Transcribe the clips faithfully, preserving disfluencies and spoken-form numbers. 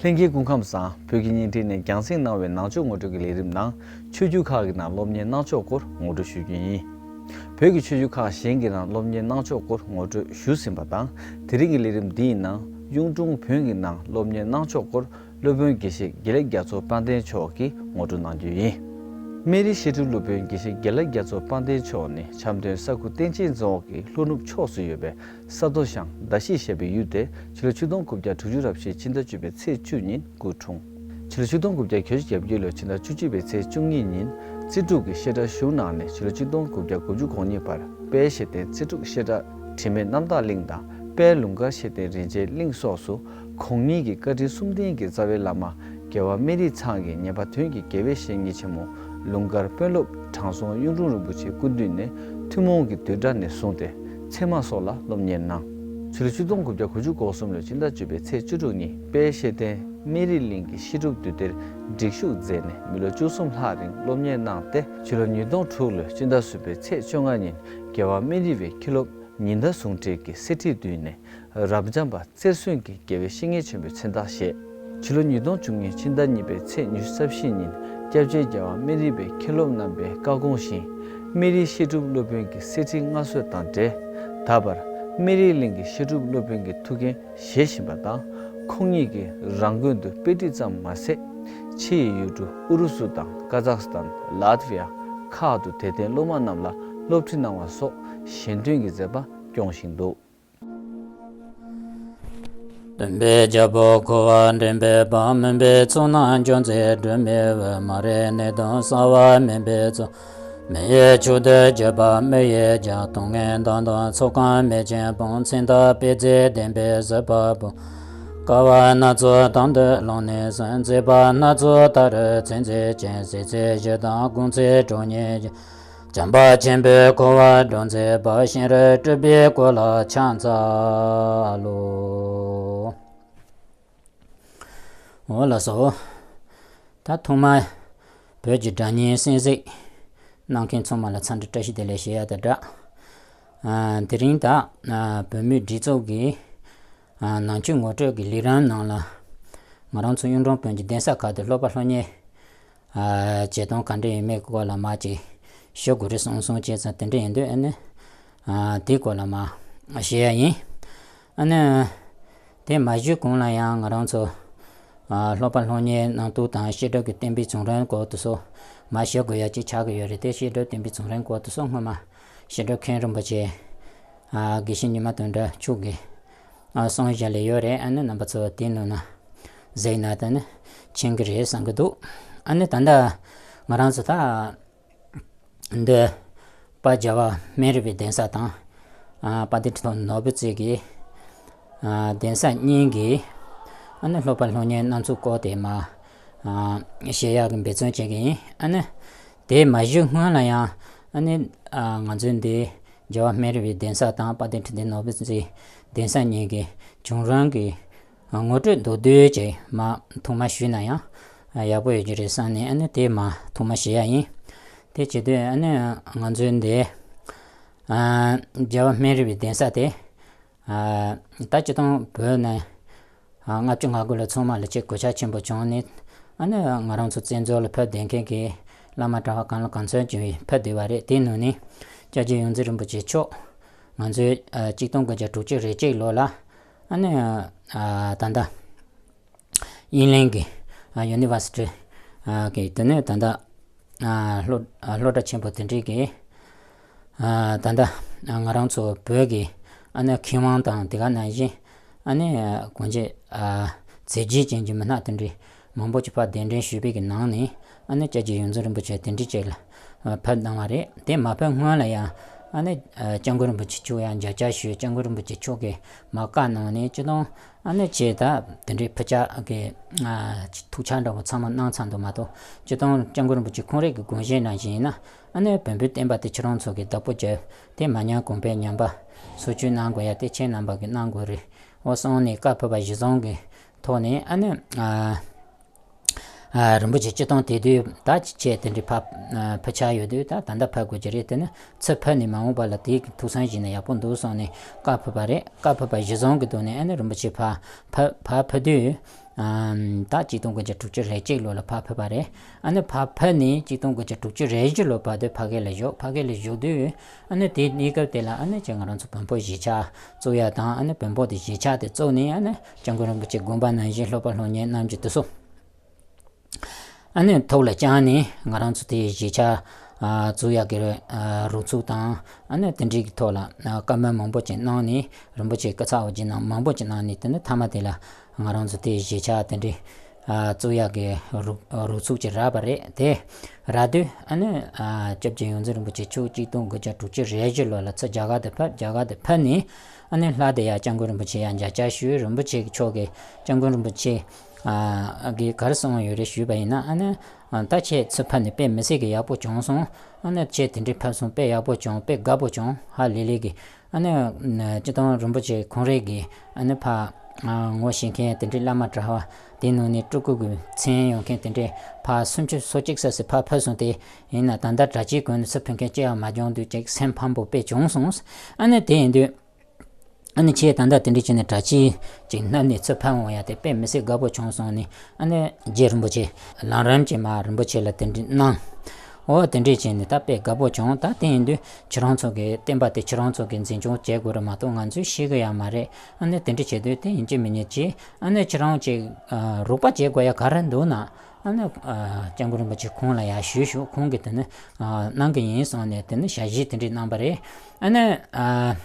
ལྷན་རྒྱས་སྐུ་ཁམས་བཟང་། བོད་ཀྱི་བརྙན་འཕྲིན་ནས་རྒྱང་སྲིང་གནང་བའི་ནང་ཆོས་ངོ་སྤྲོད་ཀྱི་ལས་རིམ་ནང་ཆོས་བརྒྱུད་ཁག་གི་ནང་སློབ་གཉེར་གནང་ཕྱོགས་སྐོར་ངོ་སྤྲོད་ཞུ་རྒྱུ་ཡིན། བོད་ཀྱི་ཆོས་བརྒྱུད་ཁག་གཞན་གྱི་ནང་སློབ་གཉེར་གནང་ཕྱོགས་སྐོར་ངོ་སྤྲོད་ཞུས་ཟིན་པ་དང་། དེ་རིང་གི་ལས་རིམ་འདིའི་ནང་གཡུང་དྲུང་བོན་གྱི་ནང་སློབ་གཉེར་གནང་ཕྱོགས་སྐོར་སློབ་དཔོན་དགེ་བཤེས་དགེ་ལེགས་རྒྱ་མཚོ་དཔལ་ལྡན་མཆོག་གིས་ངོ་སྤྲོད་གནང་རྒྱུ་ཡིན། སྨན་རིའི་བཤད་སྒྲུབ་སློབ་དཔོན་དགེ་བཤེས་དགེ་ལེགས་རྒྱ་མཚོ་དཔལ་ལྡན་མཆོག་ནི་འཆམ་མཐུན་ས་ཁུལ་སྟེང་ཆེན་རྫོང་གི་ལྷོ་ནུབ་ཕྱོགས་སུ་ཡོད་པའི་ས་རྡོ་ཤང་མདའ་བཞི་ཞེས་པའི་ཡུལ་དེར་ཕྱི་ལོ་ཆིག་སྟོང་དགུ་བརྒྱ་དྲུག་ཅུ་རབ་བཞི་ཕྱི་ཟླ་བཅུ་པའི་ཚེས་བཅུ་ཉིན་སྐུ་འཁྲུངས། ཕྱི་ལོ་ཆིག་སྟོང་དགུ་བརྒྱ་གྱ་གཉིས་ལོའི་ཕྱི་ཟླ་བཅུ་གཅིག་པའི་ཚེས་བཅུ་གཉིས་ཉིན་རྩེ་དྲུག་གི་བཤད་གྲྭར་ཞུགས་གནང་ནས་ཕྱི་ལོ་ཆིག་སྟོང་དགུ་བརྒྱ་དགུ་བཅུ་གོ་གཉིས་བར་དཔལ་གཞས་བརྟན་རྩེ་དྲུག་བཤད་གྲྭ་དྲི་མེད་རྣམ་དག་གླིང་དང་དཔལ་ལུང་དཀར་བཤད་བརྟན་རིན་ཆེན་གླིང་སོགས་སུ་ཁོང་ཉིད་ཀྱི་བཀའ་དྲིན་གསུམ་ལྡན་གྱི་རྩ་བའི་བླ་མ་རྒྱལ་བ་སྨན་རི་ཚང་གི་ཉན་པ་དོན་གྱི་དགེ་བའི་བཤེས་གཉེན་ཆེན་མོ་ལུང་དཀར་དཔོན་སློབ་དྲང་སྲོང་གཡུང་དྲུང་རིན་པོ་ཆེའི་སྐུ་མདུན་ནས་ཐུན་མོང་གི་བསྡུས་གྲྭ་ནས་བཟུང་སྟེ་ཚད་མ་སོགས་ལ་སློབ་གཉེར་གནང་། ཕྱི་ལོ་ཆིག་སྟོང་དགུ་བརྒྱ་དགུ་བཅུ་གོ་གསུམ་ལོའི་ཕྱི་ཟླ་བཅུ་པའི་ཚེས་བཅུ་དྲུག་ཉིན་དཔལ་བཤད་བརྟན་སྨན་རི་གླིང་གི་བཤད་སྒྲུབ་འདུས་སྡེར་སྒྲིག་ཞུགས་མཛད་ནས་མི་ལོ་བཅུ་གསུམ་ལྷག་རིང་སློབ་གཉེར་གནང་སྟེ་ཕྱི་ལོ་ཉིས་སྟོང་དྲུག་ལོའི་ཕྱི་ཟླ་གསུམ་པའི་ཚེས་བཅོ་ལྔ་ཉིན་རྒྱལ་བ་སྨན་རི་བའི་མཁན་སློབ་ཉི་ཟླ་ཟུང་འབྲེལ་གྱི་གསེར་ཁྲིར་བསྡུས་ནས་རབ་འབྱམས་པ་རྩེར་སོན་གྱི་དགེ་བའི་བཤེས་གཉེན་ཆེན་པོའི་མཚན་རྟགས་བཞེས། ཕྱི་ལོ་ཉིས་སྟོང་བཅུ་གཉིས་ཕྱི་ཟླ་གཉིས་པའི་ཚེས་ཉི་ཤུ་རྩ་བཞི་ཉིན་སྐྱབས་རྗེ་རྒྱལ་བ་སྨན་རི་བའི་མཁན་སློབ་རྣམ་པའི་བཀའ་དགོངས་བཞིན་སྨན་རིའི་བཤད་སྒྲུབ་སློབ་དཔོན་གྱི་གསེར་ཁྲི་མངའ་གསོལ་དང་འབྲེལ། ད་བར་སྨན་རི་གླིང་གི་བཤད་སྒྲུབ་སློབ་དཔོན་གྱི་ཐུགས་འགན་བཞེས་བཞིན་པ་དང་། ཁོང་ཉིད་ཀྱིས་རང་དགོན་དུ་དཔེ་ཁྲིད་ཙམ་མ་ཟད། ཕྱི་ཡི་ཡུལ་གྲུ་ཨུ་རུ་སུ་དང་ཀ་ཛག་སི་ཐན། ལཱ་ཐི་ཝི་ཡ་ཁག་ཏུ་དད་ལྡན་སློབ་མ་རྣམས་ལ་སློབ་ཁྲིད་གནང་བ་སོགས་གཞན་དོན་གྱི་མཛད་པ་སྐྱོང་བཞིན་འདུག། སྟོན་པའི་རྒྱལ་པོ་འཁོར་བ་འདྲེན་པའི་དཔལ། མུན་པའི་ཚོགས་རྣམས་འཇོམས་མཛད་སྒྲོན་མེའི་འོད། མ་རིག་གནད་དང་གསང་བ་སྨིན་པའི་ཚོགས། མི་ཡི་མཆོག་ཏུ་གྱུར་པ་མི་ཡི་རྒྱལ། སྟོང་ངེས་དང་དང་ཚོགས་ཁང་མེ་ཆེན་སྤངས། མཚན་རྟགས་པའི་རྩིས་ལྡན་པའི་ཟིལ་པ་བུ། དཀའ་བ་སྣ་ཚོགས་དང་དུ་བླངས་ནས་ཟིན། མཛད་པ་སྣ་ཚོགས་ལྟ་རུ་ཚད་འཛིན་ཅིང་། གཟི་བརྗིད་དང་དགོངས་འཛིན་གྲོགས་བརྙེས་ཤིང་། བྱམས་པ་ཆེན་པོས་འཁོར་བ་སྒྲོལ་མཛད་པ། ཤེས་རབ་སྤྲུལ་པའི་སྐུ་ལ་ཕྱག་འཚལ་ལོ། འོ་ལགས་སོ། ད་ཐོག་མར་བོད་ཀྱི་སྒྲ་སྙན་གསན་གཟིགས་གནང་མཁན་ཚང་མ་ལ་འཚམས་འདྲི་བཀྲ་ཤིས་བདེ་ལེགས་ཞུ་ཡ་དང་སྦྲགས། ཨ། དེ་རིང་ད་ཨ་བོད་མིའི་སྒྲིག་འཛུགས་ཀྱི་ཨ་ནང་ཆོས་ངོ་སྤྲོད་ཀྱི་ལས་རིམ་ནང་ལ་ང་རང་ཚོ་གཡུང་དྲུང་བོན་གྱི་གདན་ས་ཁག་ཏུ་སློབ་པ་སློབ་གཉེར་ཨ་བྱེད་སྟངས་ག་འདྲ་ཡིན་མིན་སྐོར་ལ་མར་ཅིག་ཞུ་དགོས་རེད་བསམ་སོང་བྱས་ཙང་། དེ་འདྲ་ཡིན་དུས་ཨ་ནི་ཨ་དེའི་སྐོར་ལ་མར་བཤད་ཡ་ཡིན། ཨ་ནི་དེ་མ་ཞུས་གོང་ལ་ཡང་ང་རང་ཚོ་ཨ་སློབ་པ་སློབ་གཉེར་གནང་སྟངས་དང་བཤད་སྒྲུབ་ཀྱི་བསྟན་པའི་བྱུང་རིམ་སྐོར་དེ་ཚོ་མར་ཞུ་དགོས་ཡ་ཅིག་ཆགས་ཀྱི་ཡོད་རེད། དེ་བཤད་སྒྲུབ་བསྟན་པའི་བྱུང་རིམ་སྐོར་དེ་ཚོ་སྔོན་མ་བཤད་སྒྲུབ་མཁན་རིན་པོ་ཆེ་ཨ་དགེ་བཤེས་ཉི་མ་དོན་གྲུབ་མཆོག་གིས་ཨ་གསུངས་བཞག་ལེ་ཡོད་རེད། ཨ་ནི་རྣམ་པ་ཚོ་དེའི་ནང་ན་གཟིགས་ན་ད་ནི་མཁྱེན་གྱི་རེད་བསམ་གྱི་འདུག། ཨ་ནི་ད་ལྟ་ང་རང་ཚོ་ད་འདི་དཔལ་རྒྱལ་བ་སྨན་རི་བའི་གདན་ས་དང་ཨ་དཔལ་ལྡན་ཁྲི་ཐོག་ནོར་བུ་རྩེ་གི་ཨ་གདན་ས་གཉིས་ཀྱི་ཨ་ནི་སློབ་པ་སློབ་གཉེར་གནང་ཚུལ་སྐོར་དེ་མར་ཨ་བཤད་ཡག་གི་འབད་བརྩོན་བྱེད་ཀྱི་ཡིན། ཨ་ནི་དེ་མ་ཞུས་སྔོན་ལ་ཡང་ཨ་ནི་ཨ་ང་ཚོའི་འདི་རྒྱལ་བ་སྨན་རི་བའི་གདན་ས་དང་དཔལ་ལྡན་ཁྲི་ཐོག་ནོར་བུ་རྩེའི་གདན་ས་གཉིས་ཀྱི་བྱུང་རིམ་གྱི་ངོ་སྤྲོད་མདོར་བསྡུས་ཅིག་མར་ཐོག་མར་ཞུས་ན་ཡང་ཡག་པོ་ཡོད་ཀྱི་རེད་བསམ་ནས། ཨ་ནི་དེ་མར་ཐོག་མར་ཞུ་ཡ་ཡིན། དེ་བྱེད་དུས་ཨ་ནི་ང་ཚོའི་འདི་ཨ་རྒྱལ་བ་སྨན་རི་བའི་གདན་ས་དེ་ཨ་ད་སྤྱིར་བཏང་བོད་ནས་ཨ་ལྔ་བཅུ་ང་དགུ་ལོ་ཚང་མ་ལ་ཅིག་གོད་ཆག་ཆེན་པོ་བྱུང་ནས། ཨ་ནི་ང་རང་ཚོ་བཙན་འཛུལ་ལ་ཕེབས་བསྡད་མཁན་གྱི་བླ་མ་གྲྭ་པ་གང་ལ་གང་འཚམ་ཅིག་ཕེབས་བསྡད་པ་རེད། དེའི་ནང་ནས་སྐྱབས་རྗེ་ཡོངས་འཛིན་རིན་པོ་ཆེ་མཆོག་ང་ཚོའི་ཨ་གཅིག་སྟོང་དགུ་བརྒྱ་དྲུག་ཅུ་རེ་གཅིག་ལོ་ལ་ཨ་ནི་ཨ་ད་ལྟ་དབྱིན་གླིང་གི་ཨ་ཡུ་ནི་ཝར་སི་ཊི་ཨ་གི་དེ་ནས་ད་ལྟ་ཨ་སློབ་ཨ་སློབ་གྲྭ་ཆེན་པོ་དེ་འདྲའི་གི་ཨ་ད་ལྟ་ཨ་ང་རང་ཚོ་བོད་ཀྱི་ཨ་ནི་མཁས་དབང་དང་དེ་ག་ནང་བཞིན་ཨ་ནི་གང་ཅི་ཨ་མཛད་རྗེས་ཅན་གྱི་མི་སྣ་དེ་འདྲའི་མང་པོ་ཅིག་ཕར་གདན་འདྲེན་ཞུས་པའི་གི་ནང་ནས་ཨ་ནི་སྐྱབས་རྗེ་ཡོངས་འཛིན་རིན་པོ་ཆེ་དེ་འདྲའི་ཅིག་ལ་ཨ་ཕེབས་གནང་བ་རེད། དེ་མ་ཕེབས་སྔོན་ལ་ཡང་ཨ་ནི་ཨ་སྐྱབས་མགོན་རིན་པོ་ཆེ་མཆོག་ཡང་མཇལ་བཅར་ཞུས། སྐྱབས་མགོན་རིན་པོ་ཆེ་མཆོག་གིས་མར་བཀའ་གནང་ནས་སྤྱིར་བཏང་ཨ་ནི་ཆེ་ད་དེ་འདྲའི་ཕུལ་བྱ་གི་ཨ་ཐུགས་འཆར་འདྲ་བོ་ཚང་མ་གནང་ཚར་འདུག་མ་གཏོགས། སྤྱིར་བཏང་སྐྱབས་མགོན་རིན་པོ་ཆེ་ཁོང་རང་གི་དགོངས་བཞེད་ནང་བཞིན་ཡིན་ན་ཨ་ནི་བོན་པོའི་བསྟན་པ་དེ་ཁྱེད་རང་ཚོ་གི་བདག་པོ་བྱས། དེ་མ་ཉམས་གོང་འཕེལ་ཉམས་པ་སོར་ཆུད་གནང་དགོས་ཡ་དེ་ཁྱེད་རྣམ་པ་གིས་གནང་དགོས་རེད། འོ་སོང་ནས་བཀའ་ཕེབས་པ་གཞིར་བཟུང་གི་ཐོག་ནས་ཨ་ནི་ཨ་ཨ་རིན་པོ་ཆེ་སྤྱིར་བཏང་དེ་དུས་ད་ཅི་བྱས་དེ་འདྲའི་ཕ་ཨ་ཕུལ་བྱ་ཡོད་དུས་ད་ད་ལྟ་ཕེབས་དགོས་ཀྱི་རེད། དེ་ནི་ཚུར་ཕེབས་ནས་མ་འོངས་པ་ལ་དེའི་ཐུགས་བསམ་བཞེས་ན་ཡག་པོ་འདུག་བསམ་ནས་བཀའ་ཕེབས་པ་རེད། བཀའ་ཕེབས་པ་གཞིར་བཟུང་གི་ཐོག་ནས་ཨ་ནི་རིན་པོ་ཆེ་ཕར་ཕེབས་ཕར་ཕེབས་དུས་ ཨམ། ད་གཅིག་སྟོང་དགུ་བརྒྱ་དྲུག་ཅུ་རེ་གཅིག་ལོ་ལ་ཕར་ཕེབས་པ་རེད། ཨ་ནི་ཕར་ཕེབས་ནས་གཅིག་སྟོང་དགུ་བརྒྱ་དྲུག་ཅུ་རེ་བཞི་ལོ་བར་དུ་ཕ་གི་ལ་བཞུགས། ཕ་གི་ལ་བཞུགས་དུས་ཨ་ནི་དེ་གནས་སྐབས་དེ་ལ་ཨ་ནི་ཅིག་ང་རང་ཚོ་བོན་པོ་གཞིས་ཆགས་བཙུགས་ཡ་དང་། ཨ་ནི་བོན་པོ་དེ་གཞིས་ཆགས་དེ་བཙུགས་ནས། ཨ་ནི་སྐྱབས་མགོན་རིན་པོ་ཆེ་དགོངས་པ་ནང་བཞིན་སློབ་པ་སློབ་གཉེར་གནང་རྒྱུ་དེ་ཚོ་ཨ་ནི་ཐུགས་ལ་བཅངས་ནས། ང་རང་ཚོ་དེ་གཞིས་ཆགས་ཨ་བཙུགས་ཡག་གི་རུ་ཨ་རུ་ཚུགས་དང་། ཨ་ནི་དེ་འདྲའི་གི་ཐོག་ལ་ཨ་བཀའ་མོལ་མང་པོ་ཅིག་གནང་ནས། རིན་པོ་ཆེ་སྐུ་ཚ་འོ་བརྒྱལ་གནང་མང་པོ་ཅིག་གནང་ནས། དེ་ནི་མཐའ་མ་དེ་ལ་ང་རང་ཚོ་དེ་གཞིས་ཆགས་དེ་འདྲའི་ཨ་བཙུགས་ཡག་གི་རུ་རུ་ཚུགས་ཅིག་རག་པ་རེད། དེ་རག་དུས་ཨ་ནི་ཨ་སྐྱབས་རྗེ་ཡོངས་འཛིན་རིན་པོ་ཆེ་མཆོག་གཅིག་སྟོང་དགུ་བརྒྱ་དྲུག་ཅུ་རེ་བཞི་ལོ་ལ་ཚུར་རྒྱ་གར་དུ་ཕེབས། རྒྱ་གར་དུ་ཕེབས་ནས་ཨ་ནི་ལྷག་དེ་ཡ་སྐྱབས་མགོན་རིན་པོ་ཆེ་ཡ་མཇལ་བཅར་ཞུས། རིན་པོ་ཆེ་མཆོག་གིས། སྐྱབས་མགོན་རིན་པོ་ཆེ་ཨ་གིས་ག་རེ་གསུངས་ཡོད་རེད་ཞུས་པ་ཡིན་ན། ཨ་ནི་ཨ་ད་ཁྱེད་ཚུར་ཕེབས་ནས་དཔེ་མི་སྲིད་ཀྱི་ཡག་པོ་བྱུང་སོང་། ཨ་ནི་ཁྱེད་དེ་འདྲའི་ཕེབས་སོང་། དཔེ་ཡག་པོ་བྱུང་། དཔེ་དགའ་པོ་བྱུང་། ཧ་ལས་ལས་ཀྱི། ཨ་ནི་སྤྱིར་བཏང་རིན་པོ་ཆེ་ཁོང་རང་གིས་ཨ་ནི་ཕར་ཨ་ངོ་ཤེས་མཁན་དེ་འདྲའི་བླ་མ་གྲྭ་པ་དེ་ནང་ནས་སྤྲུལ་སྐུ་གི་མཚན་ཡོད་མཁན་དེ་འདྲའི་ཕར་སུམ་ཅུ་སོ་གཅིག་ཙམ་ཞིག་ཕར་ཕེབས་སོང་། དེ་ཡིན་ན་ད་ལྟ་གྲྭ་ཆས་གོན་ནས་ཚུར་ཕེབས་མཁན་ཅི་ཡང་མ་བྱུང་དུས་ཅིག་སེམས་ཕམ་པོ་དཔེ་བྱུང་སོང་། ཨ་ནི་དེ་ཡིན་དུས། ཨ་ནི་ཁྱེད་ད་ལྟ་དེ་འདྲ་བྱས་ནས་གྲྭ་ཆས་ཅིག་མནབས་ནས་ཚུར་ཕེབས་འོང་ཡ་དེ་དཔེ་མི་སྲིད་དགའ་པོ་བྱུང་སོང་ནས། ཨ་ནི་རྗེ་རིན་པོ་ཆེ་ལམ་རིམ་གྱིས་མར་རིན་པོ་ཆེ་ལ་དེ་འདྲ་གནང་། འོ་དེ་འདྲ་བྱས་ནས་ད་དཔེ་དགའ་པོ་བྱུང་། ད་དེ་ཡིན་དུས་ཁྱེད་རང་ཚོ་གི་བསྟན་པ་དེ་ཁྱེད་རང་ཚོ་གི་འཛིན་སྐྱོང་བྱེད་དགོས་རེད་མ་གཏོགས་ང་ཚོས་ཤེས་གི་ཡོད་མ་རེད། ཨ་ནི་དེ་འདྲ་བྱེད་དུས་དེ་ཡིན་གཅིག་མིན་གཉིས་ཀྱིས་ཨ་ནི་ཁྱེད་རང་ཅིག་ཨ་རོགས་པ་བྱེད་དགོས་ཡ་ག་རེ་འདུག་ན། ཨ་ནི་ཨ་སྐྱབས་མགོན་རིན་པོ་ཆེ་ཁོང་ལ་ཡར་ཞུས་ཤོག། ཁོང་གིས་དེ་ནི་ཨ་གནང་གི་ཡིན་གསུངས་ནས་དེ་ནི་ཞལ་བཞེས་དེ་འདྲ་གནང་པ་རེད། ཨ་ནི་ཨ་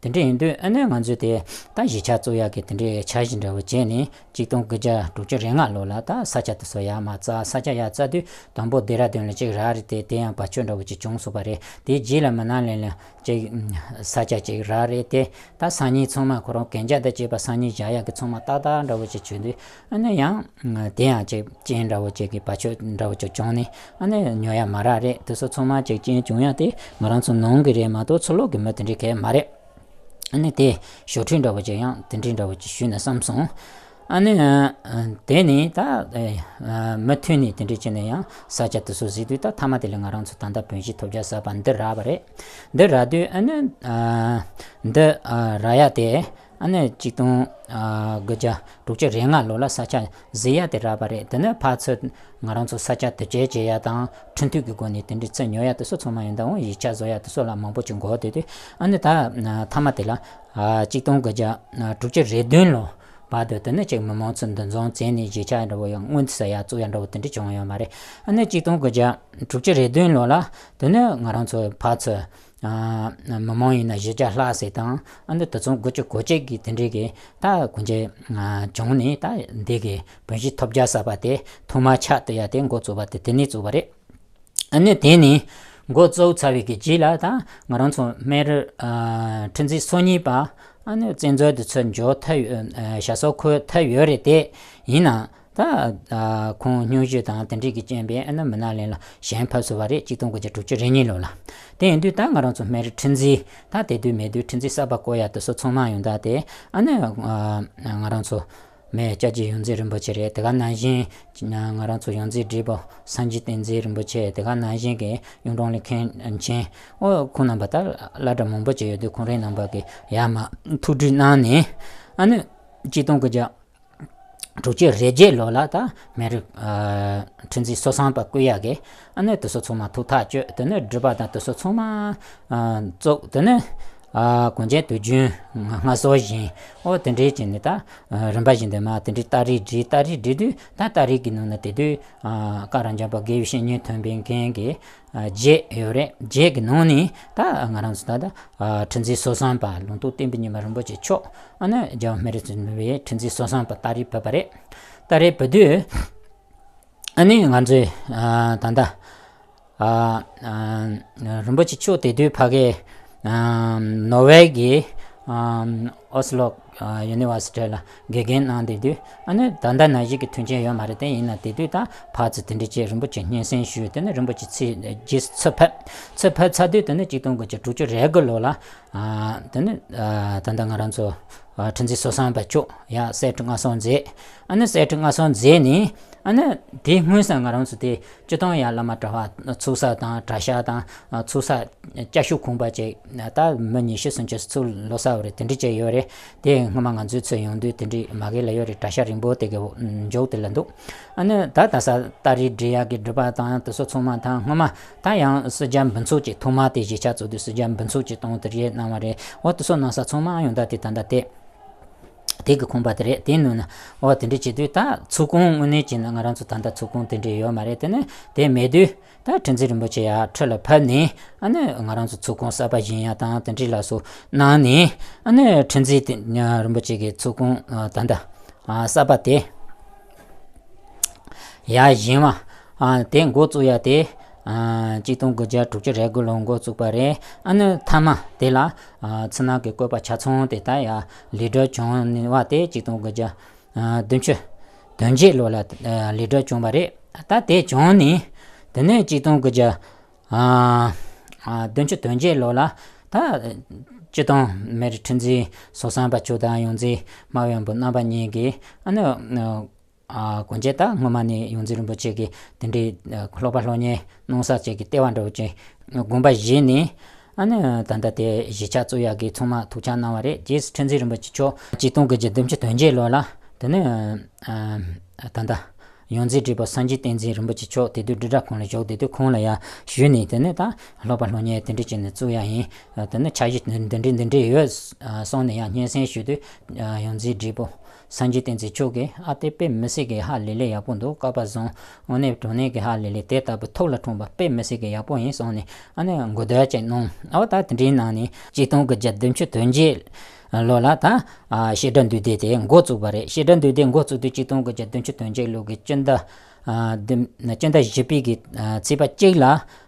དེ་འདྲ་ཡིན་དུས་ཨ་ནི་ང་ཚོས་དེ་ད་གཞིས་ཆགས་བཙུགས་ཡག་གི་དེ་འདྲའི་འཆར་གཞི་འདྲ་བོ་བྱས་ནས། གཅིག་སྟོང་དགུ་བརྒྱ་དྲུག་ཅུ་རེ་ལྔ་ལོ་ལ་ད་ས་ཆ་དེ་ཚོ་ཡར་མར་བཙལ། ས་ཆ་ཡར་བཙལ་དུས་དང་པོ་ལྡེ་ར་ལྡུན་ལ་གཅིག་རག་རེད། དེ་དེ་ཡང་བར་ཆད་འདྲ་བོ་ཅིག་བྱུང་སོང་པ་རེད། དེའི་རྗེས་ལ་མི་ནག་གླིང་ལ་ཅིག་ས་ཆ་ཅིག་རག་རེད། དེ་ད་སང་ཉིན་ཚང་མ་ཁོ་རང་གན་རྒྱ་དང་བཅས་པ་སང་ཉིན་བཞག་ཡག་གི་ཚང་མ་ཏག་ཏག་འདྲ་བོ་ཅིག་བྱུང་དུས། ཨ་ནི་ཡང་དེ་ཡང་ཅིག་རྐྱེན་འདྲ་བོ་ཅིག་གི་བར་ཆད་འདྲ་བོ་ཅིག་བྱུང་ནས། ཨ་ནི་ཉོ་ཡ་མ་རག་རེད། དེ་ཚོ་ཚང་མ་ཅིག་རྐྱེན་བྱུང་ཡ་དེ་ང་རང་ཚོ་ནང་གི་རེད་མ་གཏོགས་ཕྱི་ལོགས་གི་མི་དེ་འདྲའི་གང་ཡང་མ་རེད། ཨ་ནི་དེ་ཞོ་ཁྲིད་འདྲ་བོ་ཅིག་ཡང་དེ་འདྲའི་འདྲ་བོ་ཅིག་ཞུས་ན་བསམ་སོང་། ཨ་ནི་ཨ་དེ་ནས་ད་ཨ་མུ་མཐུད་ནས་དེ་འདྲ་བྱས་ནས་ཡང་ས་ཆ་དེ་ཚོ་གཟིགས་དུས། ད་མཐའ་མ་དེ་ལ་ང་རང་ཚོ་ད་ལྟ་བོན་གཞིས་ཐོབ་རྒྱལ་གསར་པ་འདི་རག་པ་རེད། འདི་རག་དུས་ཨ་ནི་ཨ་འདི་ཨ་རག་ཡ་དེ་ཨ་ནི་གཅིག་སྟོང་ཨ་དགུ་བརྒྱ་དྲུག་ཅུ་རེ་ལྔ་ལོ་ལ་ས་ཆ་གཟིགས་ཡ་དེ་རག་པ་རེད། དེ་ནས་ཕར་ཚུར་ང་རང་ཚོ་ས་ཆ་དེ་བཅད་བྱེད་ཡ་དང་ཁྲིམས་མཐུན་གྱི་སྒོ་ནས་དེ་འདྲའི་ཚུར་ཉོ་ཡ་དེ་ཚོ་ཚང་མ་ཡོན་བདག་འོང་ཡིག་ཆ་བཟོ་ཡ་དེ་ཚོ་ལ་མང་པོ་ཅིག་འགོར་བསྡད་དུས། ཨ་ནི་ད་མཐའ་མ་དེ་ལ་ཨ་གཅིག་སྟོང་དགུ་བརྒྱ་དྲུག་ཅུ་རེ་བདུན་ལོ་བར་དུ་དེ་ནས་ཅིག་མི་མང་ཚོ་འདུ་འཛོམས་བྱས་ནས་གཞིས་ཆགས་འདྲ་བོ་ཡང་སྔོན་དུ་ས་ཡ་བཙུགས་ཡ་འདྲ་བོ་དེ་འདྲ་བྱུང་ཡོད་མ་རེད། ཨ་ནི་གཅིག་སྟོང་དགུ་བརྒྱ་དྲུག་ཅུ་རེ་བདུན་ལོ་ལ་དེ་ནས་ང་རང་ཚོ་ཕར་ཚུར་ཨ་མི་མང་ཡིན་ན་བཞི་བརྒྱ་ལྷག་ཙམ་དང་། ཨ་ནི་དེ་ཚོ་དགུ་བཅུ་གོ་གཅིག་གི་དེ་འདྲའི་གི་ད་གོ་འབྱེད་ཨ་བྱུང་ནས། ད་འདི་གི་བོན་གཞིས་ཐོབ་རྒྱལ་གསར་པ་དེ་ཐོག་མར་ཆགས་བསྡད་ཡ་དེ་འགོ་བཙུགས་པ་དེ་དེ་ནས་བཙུགས་པ་རེད། ཨ་ནི་དེ་ནས་འགོ་བཙུགས་ཚར་བའི་གི་རྗེས་ལ་ད་ང་རང་ཚོ་སྨན་རི་ཨ་ཁྲི་འཛིན་སོ་གཉིས་པ་ཨ་ནི་བཙན་འཛུལ་དུ་ཚུར་འབྱོར་ཐུབ་ཡོད། ཨ་ཞྭ་སོར་འཁོད་ཐུབ་ཡོད་རེད། དེ་ཡིན་ན་ད་ཨ་ཁོང་སྙུང་གཞི་དང་དེ་འདྲའི་གི་རྐྱེན་པས་ཨ་ནི་མི་ནག་གླིང་ལ་ཞེན་ཕེབས་སོང་བ་རེད། གཅིག་སྟོང་དགུ་བརྒྱ་དྲུག་ཅུ་རེ་གཉིས་ལོ་ལ། དེ་ཡིན་དུས་ད་ང་རང་ཚོ་སྨན་རི་ཁྲི་འཛིན་ད་དེ་དུས་མེད་དུས་ཁྲི་འཛིན་གསར་པ་བསྐོ་ཡ་དེ་ཚོ་ཚང་མ་ཡོང་ད། དེ་ཨ་ནི་ཨ་ང་རང་ཚོ་མི་སྐྱབས་རྗེ་ཡོངས་འཛིན་རིན་པོ་ཆེ་རེད། དེ་ག་ནང་བཞིན་ང་རང་ཚོ་ཡོངས་འཛིན་བགྲེས་པོ་སངས་རྒྱས་བསྟན་འཛིན་རིན་པོ་ཆེ། དེ་ག་ནང་བཞིན་གྱི་གཡུང་དྲུང་ལི་མཁན་ཆེན། ཨོ་ཁོང་རྣམ་པ་ད་བླ་གྲྭ་མང་པོ་ཅིག་ཡོད་དུས་ཁོང་རང་རྣམ་པ་གི་ཡར་མར་ཐུགས་སྤྲོ་གནང་ནས། ཨ་ནི་གཅིག་སྟོང་དགུ་བརྒྱ་དྲུག་ཅུ་རེ་བརྒྱད་ལོ་ལ་ད་སྨན་རི་ཨ་ཁྲི་འཛིན་སོ་གསུམ་པ་བསྐོ་ཡག་གི་ཨ་ནི་དེ་ཚོ་ཚང་མ་ཐུགས་ཐག་གཅོད། དེ་ནས་སྒྲུབ་པ་དང་དེ་ཚོ་ཚང་མ་ཨ་བཙུགས། དེ་ནས་ཨ་གོང་ཆེན་དུས་རྒྱུན་སྔར་སྲོལ་བཞིན་ཨོ་དེ་འདྲའི་བྱས་ནས་ད་ཨ་རིམ་པ་བཞིན་དུ་མར་དེ་འདྲའི་ཏ་རིག་བསྒྲིགས། ཏ་རིག་བསྒྲིགས་དུས་ད་ཏ་རིག་གི་ནང་ན་དེ་དུས་ཨ་བཀའ་རབ་འབྱམས་པ་དགེ་བའི་བཤེས་གཉེན་ཐོན་པའི་མཁན་གྱི་ཨ་བརྒྱད་ཡོད་རེད། བརྒྱད་ཀྱི་ནང་ནས་ད་ང་རང་ཚོ་ད་ལྟ་ཨ་ཁྲི་འཛིན་སོ་གསུམ་པ་ལུང་རྟོགས་བསྟན་པའི་ཉི་མ་རིན་པོ་ཆེ་མཆོག་ཨ་ནི་རྒྱལ་བ་སྨན་རི་བཙུན་པའི་ཁྲི་འཛིན་སོ་གསུམ་པ་ཏ་རིག་ཕེབས་པ་རེད། ཏ་རིག་ཕེབས་དུས་ཨ་ནི་ང་ཚོས་ཨ་ད་ལྟ་ཨ་ཨ་རིན་པོ་ཆེ་མཆོག་དེ་དུས་ཕ་གི་ཨ་ནོར་ཝེ་གི་ཨ་ཨོ་སི་ལོ་ཨ་ཡུ་ནི་ཝར་སི་ཊི་ལ་དགེ་རྒན་གནང་བསྡད་དུས། ཨ་ནི་ད་ལྟ་ནང་བཞིན་གྱི་མཐུན་རྐྱེན་ཡོད་མ་རེད། དེ་ཡིན་ན་དེ་དུས་ད་ཕར་ཚུར་དེ་འདྲ་བྱས་རིན་པོ་ཆེ་སྙན་སེང་ཞུས། དེ་ནས་རིན་པོ་ཆེ་ཚུར་རྗེས་སུ་ཚུར་ཕེབས། ཚུར་ཕེབས་ཚར་དུས་དེ་ནས་གཅིག་སྟོང་དགུ་བརྒྱ་དྲུག་ཅུ་རེ་དགུ་ལོ་ལ་ཨ་དེ་ནས་ཨ་ད་ལྟ་ང་རང་ཚོ་ ཁྲི་འཛིན་སོ་བསམ་པ་མཆོག་ཡ་གསེར་ཁྲི་མངའ་གསོལ་མཛད། ཨ་ནི་གསེར་ཁྲི་མངའ་གསོལ་མཛད་ནས། ཨ་ནི་དེའི་སྔོན་ས་ང་རང་ཚོ་དེ་སྤྱི་བཏང་ཡ་བླ་མ་གྲྭ་པ་ཚུགས་ས་དང་གྲྭ་ཤག་དང་ཚུགས་ས་སྐྱ་ཤོག་ཁུངས་པ་ཅིག་ད་མི་ཉི་ཤུ་སུམ་ཅུ་ཚུར་ལོག་ས་བ་རེད། དེ་འདྲ་ཅིག་ཡོད་རེད། དེ་སྔོན་མ་ང་ཚོའི་ཚོ་ཡོང་དུས་དེ་འདྲ་མ་གི་ལ་ཡོད་རེད། གྲྭ་ཤག་རིང་པོ་དེ་གི་འཇོག་དེ་ལ་འདུག་ཨ་ནི་ད་ད་ས་ཏ་རིག་འབྲི་ཡག་གི་སྒྲུབ་པ་དང་དེ་ཚོ་ཚང་མ་དང་སྔོན་མ་ད་ཡང་སྲིད་རྒྱལ་འབུམ་ཚོགས་ཀྱི་ཐོག་མ་དེ་གཞིས་ཆགས་གཙོ་དུས་སྲིད་རྒྱལ་འབུམ་ཚོགས་ཀྱི་སྟོང་དེ་རེད་གནང་བ་རེད། འོ་དེ་ཚོ་གནང་ས་ཚང་མ་ཡོང་ད་དེ་ད་ལྟ་དེ། དེ་གི་ཁང་པ་དེ་རེད། དེ་ནང་ན་འོ་དེ་འདྲ་བྱེད་དུས་ད་ཚོགས་ཁང་དངོས་གནས་བྱས་ན་ང་རང་ཚོ་ད་ལྟ་ཚོགས་ཁང་དེ་འདྲ་ཡོད་མ་རེད། དེ་ནས་དེ་མེད་དུས་ད་ཁྲི་འཛིན་རིན་པོ་ཆེ་ཡར་ཁྲི་ལ་ཕེབས་ནས། ཨ་ནི་ང་རང་ཚོ་ཚོགས་ཁང་གསར་པ་བཞེངས་ཡ་དང་དེ་འདྲ་ལ་སོགས་གནང་ནས། ཨ་ནི་ཁྲི་འཛིན་དེ་རིན་པོ་ཆེ་གི་ཚོགས་ཁང་ད་ལྟ་གསར་པ་དེ་ཡར་བཞེངས་པ། ཨ་དེ་འགོ་བཙུགས་ཡ་དེ་ཨ་གཅིག་སྟོང་དགུ་བརྒྱ་དྲུག་ཅུ་རེ་དགུ་ལོར་འགོ་བཙུགས་པ་རེད། ཨ་ནི་མཐའ་མ་དེ་ལ་ཨ་ཕྱི་ནང་གི་བཀོད་པ་ཆ་ཚང་དེ་ད་ཡར་ལེགས་གྲུབ་བྱུང་བ་དེ་གཅིག་སྟོང་དགུ་བརྒྱ་ཨ་བདུན་ཅུ་དོན་བརྒྱད་ལོ་ལ་ཨ་ལེགས་གྲུབ་བྱུང་བ་རེད། ད་དེ་བྱུང་ནས་དེ་ནས་གཅིག་སྟོང་དགུ་བརྒྱ་ཨ་ཨ་བདུན་ཅུ་དོན་བརྒྱད་ལོ་ལ་ད་སྤྱི་བཏང་མེ་རི་ཁྲི་འཛིན་སོ་བསམ་པ་མཆོག་དང་ཡོངས་འཛིན་སྨྲ་བའི་བོན་པོ་རྣམ་པ་གཉིས་ཀྱིས། ཨ་ནི་ཨ་གོང་ཆེ་ད་སྔོན་མ་ནས་ཡོངས་འཛིན་རིན་པོ་ཆེ་གིས་དེ་འདྲའི་ཨ་སློབ་པ་སློབ་གཉེར་གནང་ས་ཅིག་གི་ལྟེ་བ་འདྲ་བོ་ཅིག་དགོངས་པ་བཞེས་ནས། ཨ་ནི་ད་ལྟ་དེ་གཞིས་ཆགས་གཙོ་ཡག་གི་ཚང་མ་ཐུགས་འཆམ་གནང་བ་རེད། རྗེས་སུ་ཁྲི་འཛིན་རིན་པོ་ཆེ་མཆོག་གཅིག་སྟོང་དགུ་བརྒྱ་བདུན་ཅུ་དོན་བརྒྱད་ལོ་ལ་དེ་ནས་ཨ་ད་ལྟ་ཡོངས་འཛིན་བགྲེས་པོ་སངས་རྒྱས་བསྟན་འཛིན་རིན་པོ་ཆེ་མཆོག་དེ་དུས་དྲིལ་བསྒྲགས་ཁང་ལ་བཞུགས། དེ་དུས་ཁོང་ལ་ཡར་ཞུས་ནས། དེ་ནས་ད་སློབ་པ་སློབ་གཉེར་དེ་འདྲ་བྱས་ནས་བཙུགས་ཡ་ཡིན། དེ་ནས་འཆར་གཞི་འདི་འདྲ་འདི་འདྲ་ཡོད་གསུངས་ནས་ཡང་སྙན་སེང་ཞུས་དུས། ཡོངས་འཛིན་བགྲེས་པོ་སངས་རྒྱས་བསྟན་འཛིན་མཆོག་གིས་ཨ་དེ་དཔེ་མི་སྲིད་ཀྱི་ཧ་ལས་ལས་ཡག་པོ་འདུག་སྐལ་པ་བཟང་། དངོས་གནས་དྲང་གནས་ཀྱི་ཧ་ལས་ལས་དེ་ལྟ་བུ་ཐུགས་ལ་འཁྲུངས་པ་དཔེ་མི་སྲིད་ཀྱི་ཡག་པོ་ཡིན་གསུངས་ནས། ཨ་ནི་གོ་བརྡ་ཅིག་གནང་། ཨ་ད་དེ་འདྲའི་ནང་ནས་གཅིག་སྟོང་དགུ་བརྒྱ་བདུན་ཅུ་དོན་བརྒྱད་ལོ་ལ་ད་ཨ་བཤད་གྲྭ་འདུས་སྡེ་དེ་འགོ་བཙུགས་པ་རེད། བཤད་གྲྭ་འདུས་སྡེ་འགོ་བཙུགས་དུས་གཅིག་སྟོང་དགུ་བརྒྱ་བདུན་ཅུ་དོན་བརྒྱད་ལོ་གི་སྤྱི་ཟླ་ཨ་བདུན་སྤྱི་ཟླ་བཞི་པའི་གི་ཨ་ཚེས་པ་གཅིག་ལ་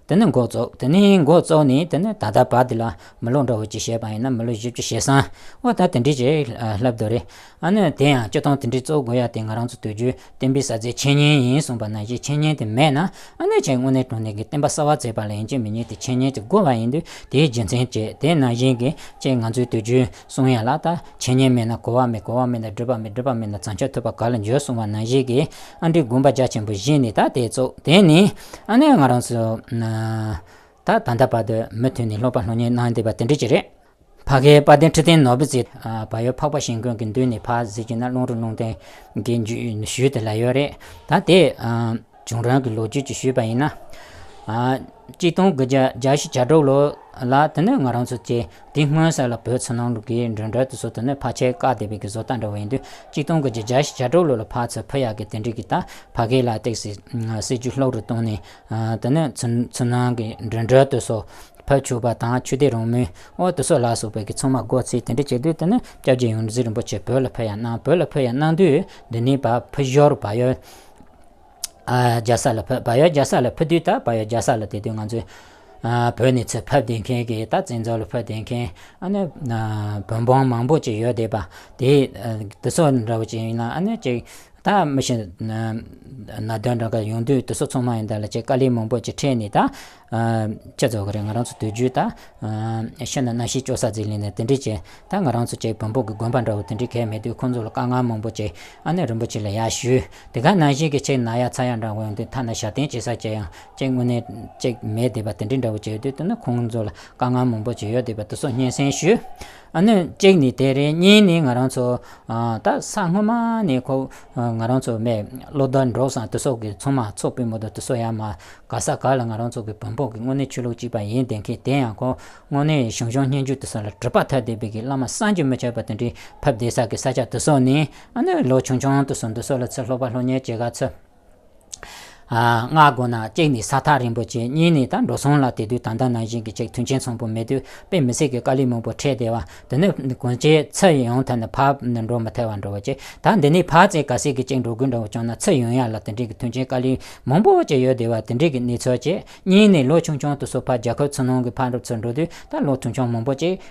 དེ་ནས་འགོ་བཙུགས། དེ་ནས་འགོ་བཙུགས་ནས་དེ་ནས་ད་ལྟ་བར་དེ་ལ་མི་ལོ་འདྲ་བོ་ཅིག་བཤད་པ་ཡིན་ན་མི་ལོ་བཞི་བཅུ་ཞེ་གསུམ། འོ་ད་དེ་འདྲའི་ཅིག་ལྷག་འདུག་རེད། ཨ་ནི་དེ་ཡང་སྤྱི་བཏང་དེ་འདྲའི་བཙུགས་དགོས་ཡ་དེ་ང་རང་ཚོ་དུས་རྒྱུན་བསྟན་པའི་གསལ་མཛད་འཆད་ཉན་ཡིན་གསུངས་པ་ནང་བཞིན་འཆད་ཉན་དེ་མེད་ན། ཨ་ནི་ཅིག་དངོས་གནས་དྲང་གནས་ཀྱི་བསྟན་པ་གསར་པ་མཛད་པ་ལ་ཡིན་གཅིག་མིན་གཉིས་དེ་འཆད་ཉན་དེ་དགོས་པ་ཡིན་དུས། དེའི་རྒྱུ་མཚན་བཅས་དེ་ནང་བཞིན་གྱི་ཅིག་ང་ཚོའི་དུས་རྒྱུན་གསུང་ཡ་ལ་ད་འཆད་ཉན་མེད་ན་གོ་བ་མེད། གོ་བ་མེད་ན་སྒྲུབ་པ་མེད། སྒྲུབ་པ་མེད་ན་བྱང་ཆུབ་ཐོབ་པ་ག་ལ་འབྱོར་གསུངས་པ་ནང་བཞིན་གྱི་ཨ་འདྲའི་དགོངས་པ་རྒྱ་ཆེན་པོ་བཞེས་ནས་ད་དེ་བཙུགས། དེ་ནས་ཨ་ནི་ང་རང་ཚོ་ད་ད་ལྟ་བར་དུ་མུ་མཐུད་ནས་སློབ་པ་སློབ་གཉེར་གནང་བསྡད་པ་དེ་འདྲ་ཅིག་རེད། ཕ་གིའི་དཔལ་ལྡན་ཁྲི་སྟེང་ནོར་བུ་རྩེ། ཨ་བལ་ཡུལ་འཕགས་པ་ཤིང་ཀུན་གྱི་མདུན་ནས་ཕར་གཟིགས་ཀྱི་ན་གླང་རི་གླང་ཐང་གི་ཞུ་དེ་ལ་ཡོད་རེད། ད་དེ་ཨ་བྱུང་རིམ་གྱི་ལོ་རྒྱུས་ཅིག་ཞུས་པ་ཡིན་ན། ཨ་གཅིག་སྟོང་དགུ་བརྒྱ་བརྒྱད་ཅུ་གྱ་དྲུག་ལོ་ལ་དེ་ནས་ང་རང་ཚོ་ཀྱི་དེ་སྔོན་ས་ལ་བོད་ཕྱི་ནང་ལུགས་ཀྱི་མགྲོན་གྲོན་དེ་ཚོ་དེ་ནས་ཕལ་ཆེར་བཀག་བསྡད་པའི་གི་བཟོ་ལྟ་འདྲ་བོ་ཡིན་དུས། གཅིག་སྟོང་དགུ་བརྒྱ་བརྒྱད་ཅུ་གྱ་དྲུག་ལོ་ལ་ཕར་ཚུར་ཕུད་ཡག་གི་དེ་འདྲའི་གི་ད་ཕ་གི་ལ་ཏོག་ཙམ་སྲིད་ཇུས་ལྷུག་རུ་བཏང་ནས། ཨ་དེ་ནས་ཕྱི་ཕྱི་ནང་གི་མགྲོན་གྲོན་དེ་ཚོ་ཕར་ཕྱོགས་པ་དང་ཆོས་དད་རང་མོས་འོ་དེ་ཚོ་ལ་སོགས་པའི་གི་ཚང་མ་སྒོ་ཕྱེ་དེ་འདྲ་བྱེད་དུས། དེ་ནས་སྐྱབས་རྗེ་ཡོངས་འཛིན་རིན་པོ་ཆེ་བོད་ལ་ཕེབས་ཡ་གནང་། བོད་ལ་ཕེབས་ཡ་གནང་དུས་འདི་ནས་ཕར་ཕྱི་ཞོར་བལ་ཡུལ་ཨ་རྒྱལ་ས་ལ་ཕེབས། བལ་ཡུལ་རྒྱལ་ས་ལ་ཕེབས་དུས། ད་བལ་ཡུལ་རྒྱལ་ས་ལ་དེ་དུས་ང་ཚོས་ཨ་བོད་ནས་ཚུར་ཕེབས་བསྡད་མཁན་གྱི་ད་བཙན་འཛུལ་ལ་ཕེབས་བསྡད་མཁན་ཨ་ནི་ཨ་བོན་སྤུན་མང་པོ་ཅིག་ཡོད་བསྡད་པ་དེ། ཨ་དེ་ཚོ་འདྲ་བོ་ཅིག་ཡིན་ན་ཨ་ནི་ཅིག་ད་མི་ཤེས་ན་གནད་དོན་འདྲ་ག་ཡོང་དུས། དེ་ཚོ་ཚང་མ་ཡིན་ད་ལ་ཅིག་དཀའ་ལས་མང་པོ་ཅིག་འཕྲད་ནས། ད་ཨ་ཅི་ཚོ་གི་རེད། ང་རང་ཚོ་དུས་རྒྱུན་ད་ཨ་ཤི་ན་རྣམ་ཤེས་སྐྱོ་ས་ཟིག་ལས་ནས་དེ་འདྲས་ཅིག་ད་ང་རང་ཚོ་ཅིག་བོན་པོ་གི་དགོན་པ་འདྲ་བོ་དེ་འདྲས་གས་མེད་དུས། ཁོང་ཚོ་ལ་དཀའ་ངལ་མང་པོ་ཅིག་ཨ་ནི་རིན་པོ་ཆེ་ལ་ཡར་ཞུས། དེ་ག་ནང་བཞིན་གྱི་ཅིག་ན་ཡ་ཚ་ཡ་འདྲ་བོ་ཡོང་དུས། ཐ་ན་ཞབས་བརྟན་བྱེད་ས་ཅིག་ཡང་ཅིག་དངོས་གནས་ཅིག་མེད་བསྡད་པ་དེ་འདྲས་འདྲ་བོ་ཅིག་ཡོད་དུས། དེ་ནི་ཁོང་ཚོ་ལ་དཀའ་ངལ་མང་པོ་ཅིག་ཡོད་བསྡད་པ་དེ་ཚོ་སྙན་སེང་ཞུས། ཨ་ནི་གཅིག་ནས་དེ་རེད། གཉིས་ནས་ང་རང་ཚོ་ཨ་ད་ས་སྔོན་མ་ནས་ཁོ་ཨ་ང་རང་ཚོ་མེད་བློ་ལྡན་འགྲོ་སོང་དེ་ཚོ་གི་ཚང་མ་ཚོགས་པའི་མོ་དང་དེ་ཚོ་ཡང་མ་ག་ས་ག་ལ་ང་རང་ཚོ་གི་བོན་པོ་གི་དངོས་གནས་ཆོས་ལུགས་གཅིག་པ་ཡིན་བསྡད་མཁན། དེ་ཡང་ཁོ་དངོས་གནས་བྱང་ཆུབ་སྙན་བརྒྱུད་དེ་ཚོ་ལ་གྲུབ་པ་ཐོབ་བསྡད་པའི་གི་བླ་མ་བསམ་གྱིས་མི་ཁྱབ་པ་དེ་འདྲའི་ཕེབས་བསྡད་ས་གི་ས་ཆ་དེ་ཚོ་ནས། ཨ་ནི་ལོ་ཆུང་ཆུང་དེ་ཚོ་འདི་ཚོ་ལ་ཚུར་སློབ་པ་སློབ་གཉེར་བྱེད་ག་ཚུར། ཨ་སྔ་དགོས་ན་གཅིག་ནས་ས་ཐག་རིང་པོ་བྱས། གཉིས་ནས་ད་འགྲོ་སོང་ལ་དེ་དུས་ད་ལྟ་ནང་བཞིན་གྱི་ཅིག་མཐུན་རྐྱེན་འཚམ་པོ་མེད་དུས། དཔེ་མི་སྲིད་ཀྱི་དཀའ་ལས་མང་པོ་འཕྲད་བསྡད་པ། དེ་ནས་གོང་ཆེ་ཚུར་ཡོང་ཐབས་ནི་ཕར་ནི་འགྲོ་མི་ཐུབ་པ་འདྲ་བོ་བྱས། ད་འདི་ནས་ཕར་ཚུར་གལ་སྲིད་ཀྱི་ཅིག་འགྲོ་དགོས་འདྲ་བོ་བྱུང་ན། ཚུར་ཡོང་ཡ་ལ་དེ་འདྲའི་གི་མཐུན་རྐྱེན་དཀའ་ལས་མང་པོ་ཅིག་ཡོད་བསྡད་པ་དེ་འདྲའི་གི་གནས་ཚུལ་བྱས། གཉིས་ནས་ལོ་ཆུང་ཆུང་དེ་ཚོ་ཕར་རྒྱལ་ཁབ་ཕྱི་ནང་གི་ཕར་འགྲོ་ཚུར་འགྲོ་དུས། ད་ལོ་ཆུང་ཆུང་མང་པོ་ཅིག་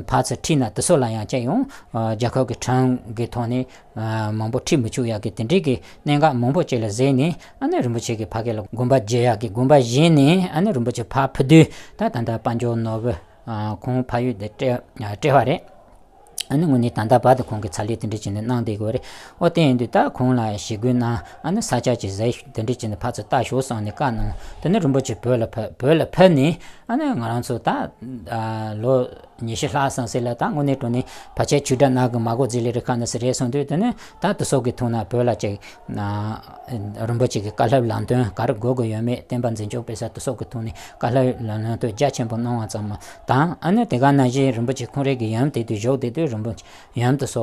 ཕར་ཚུར་ཁྲིད་ན་དེ་ཚོ་ལ་ཡང་ཅིག་ཡང་རྒྱལ་ཁབ་ཀྱི་ཁྲིམས་ཀྱི་ཐོག་ནས། ཨ་མང་པོ་ཁྲིད་མི་ཆོག་ཡག་གི་དེ་འདྲའི་གི་གནད་འགག་མང་པོ་ཅིག་ལ་གཟིགས་ནས། ཨ་ནི་རིན་པོ་ཆེ་གི་ཕ་གི་ལ་དགོངས་པ་བཞེས་ཡག་གི་དགོངས་པ་བཞེས་ནས། ཨ་ནི་རིན་པོ་ཆེ་ཕར་ཕུད་དུས། ད་ད་ལྟ་དཔལ་འབྱོར་ནོར་བུ་ཨ་ཁོང་ཕ་ཡུལ་དེ་སྤྲད་སྤྲད་པ་རེད། ཨ་ནི་དངོས་གནས་ད་ལྟ་བར་དུ་ཁོང་གིས་ཚ་ལས་དེ་འདྲ་བྱས་ནས་གནང་བསྡད་ཀྱི་ཡོད་རེད། འོ་དེ་ཡིན་དུས་ད་ཁོང་ལ་ཞི་རྒོལ་གནང་། ཨ་ནི་ས་ཆ་ཅིག་ཟེར་དེ་འདྲ་བྱས་ནས་ཕར་ཚུར་ལྟ་ཞོག་བསམ་ནས་བཀའ་གནང་། དེ་ནས་རིན་པོ་ཆེ་བོད་ལ་ཕེབས། བོད་ལ་ཕེབས་ནས་ཨ་ནི་ང་རང་ཚོ་ད་ཨ་ལོ་ཉི་ཤུ་ལྷག་ཙམ་ཟིན་ལ། ད་དངོས་གནས་དྲང་གནས་ཕལ་ཆེར་ཆོས་སྒྲ་ནག་གི་མ་གོ་ཟིག་ལས་རེད་ཁ་ནས་ཟེར་རེད་གསུངས་དུས། དེ་ནས་ད་དེ་ཚོ་གི་ཐོག་ན་བོད་ལ་ཅིག་ཨ་རིན་པོ་ཆེ་གི་བཀའ་སློབ་ལམ་སྟོན་ག་རེ་དགོས་དགོས་ཡོད་མེད། བསྟན་པ་འཛིན་སྐྱོང་སྤེལ་ས་དེ་ཚོ་གི་ཐོག་ནས་བཀའ་སློབ་ལམ་སྟོན་རྒྱ་ཆེན་པོ་གནང་བ་ཙམ་མ་དང་། ཨ་ནི་དེ་ག་ནང་བཞིན་རིན་པོ་ཆེ་ཁོང་རང་གི་ཡུམ་དེ་དུས་བཞུགས་བསྡད་དུས་རིན་པོ་ཆེ་ཡུམ་དེ་ཚོ་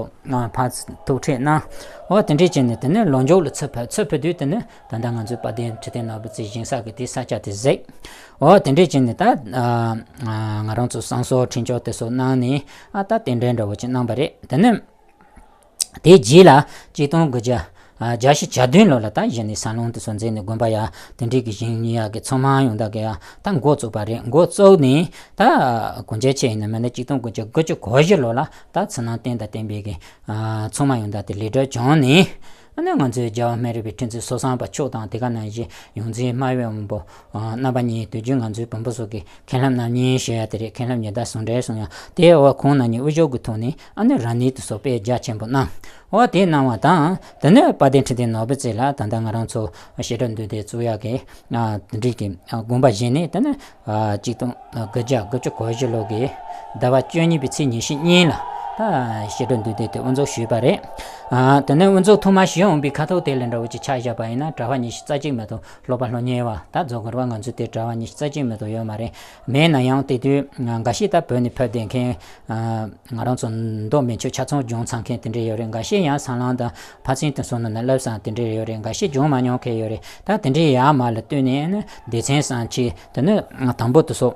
ཕར་ཐུག་འཕྲད་གནང་། འོ་དེ་འདྲས་བྱས་ནས་དེ་ནས་ལོ་མཇུག་ལ་ཚུར་ཕེབས། ཚུར་ཕེབས་དུས་དེ་ནས་ད་ལྟ་ང་ཚོའི་དཔལ་ལྡན་ཁྲི་བརྟན་ནོར་བུ་རྩེ་བཞེངས་ས་གི་དེ་ས་ཆ་དེ་གཟིགས། འོ་དེ་འདྲས་བྱས་ནས་ད་ཨ་ང་རང་ཚོ་བསང་གསོལ་འཕྲིན་བཅོལ་དེ་ཚོ་གནང་ནས། ཨ་ད་རྟེན་འབྲེལ་འདྲ་བོ་ཅིག་གནང་པ་རེད། དེ་ནས་དེའི་རྗེས་ལ་གཅིག་སྟོང་དགུ་བརྒྱ་ཨ་གྱ་བཞི་གྱ་བདུན་ལོ་ལ་ད་གཞི་ནས་ས་ལོང་དེ་ཚོ་མཛད་ནས་དགོན་པ་ཡ་དེ་འདྲས་ཀྱི་བཞེངས་ཡག་གི་ཚང་མ་ཡོང་ད་གི་ཡ་ད་འགོ་བཙུགས་པ་རེད། འགོ་བཙུགས་ནས་ད་གོང་ཆེན་ཆེ་ཡིན་ན་མིན་ན་གཅིག་སྟོང་དགུ་བརྒྱ་དགུ་བཅུ་གོ་བཞི་ལོ་ལ་ད་ཚུར་ནང་རྟེན་དང་བརྟེན་པའི་གི་ཨ་ཚང་མ་ཡོང་ད་དེ་ལས་གྲྭ་བྱུང་ནས། ཨ་ནི་ང་ཚོའི་རྒྱལ་བ་སྨན་རི་བའི་ཁྲི་འཛིན་སོ་བཟང་པ་མཆོག་དང་། དེ་ག་ནང་བཞིན་ཡོངས་འཛིན་སྨྲ་བའི་དབང་པོ་ཨ་རྣམ་པ་གཉིས། དུས་རྒྱུན་ང་ཚོའི་བོན་པོ་ཚོ་གི་མཁན་བླ་རྣམ་གཉིས་ཞུ་ཡ་དེ་རེད། མཁན་བླ་ཉི་ཟླ་ཟུང་འབྲེལ་གསུང་ཡ་དེ། འོ་ཁོང་རྣམ་གཉིས་དབུ་བཞུགས་ཀྱི་ཐོག་ནས་ཨ་ནི་རབ་གནས་དེ་ཚོ་དཔེ་རྒྱ་ཆེན་པོ་གནང་། འོ་དེ་གནང་བ་དང་། དེ་ནས་དཔལ་ལྡན་ཁྲི་བརྟན་ནོར་བུ་རྩེ་ལ་ད་ལྟ་ང་རང་ཚོ་བཤད་གྲྭ་འདུས་སྡེ་བཙུགས་ཡག་གི་ཨ་དེ་འདྲའི་གི་ཨ་དགོངས་པ་བཞེས་ནས། དེ་ནས་ཨ་གཅིག་སྟོང་དགུ་བརྒྱ་དགུ་བཅུ་གོ་བཞི་ལོ་གི་ཟླ་བ་བཅུ་གཉིས་པའི་ཚེས་ཉི་ཤུ་གཉིས་ལ་ད་བཤད་གྲྭ་འདུས་སྡེ་དེ་དབུ་འཛུགས་ཞུས་པ་རེད། ཨ་དེ་ནས་དབུ་འཛུགས་ཐོག་མ་ཞུས་འོང་པའི་ཁ་ཐུག་དེ་ལ་འདྲ་བོ་ཅིག་ཆ་བཞག་པ་ཡིན་ན། གྲྭ་པ་ཉི་ཤུ་རྩ་གཅིག་མ་གཏོགས། སློབ་པ་སློབ་གཉེར་བ་ད་རྫོང་གི་ར་བ་ང་ཚོའི་དེ་གྲྭ་པ་ཉི་ཤུ་རྩ་གཅིག་མ་གཏོགས་ཡོད་མ་རེད། མེད་ན་ཡང་དེ་དུས་འགའ་ཤས་ད་བོད་ནས་ཕེབས་བསྡད་མཁན་ཨ་ང་རང་ཚོ་མདོ་སྨད་ཆོས་ཆ་ཚང་སྦྱོང་ཚར་མཁན་དེ་འདྲས་ཡོད་རེད། འགའ་ཤས་ཡང་སྲང་ལམ་དང་ཕར་ཕྱིན་དེ་ཚོ་ནང་ན་བསླབས་ཚར་དེ་འདྲས་ཡོད་རེད། འགའ་ཤས་སྦྱོང་མ་མྱོང་མཁན་ཡོད་རེད། ད་དེ་འདྲས་ཡར་མར་ལ་བསྟུན་ནས་ནི་སྡེ་ཚན་གསུམ་བྱས། དེ་ནི་དང་པོ་དེ་ཚོ་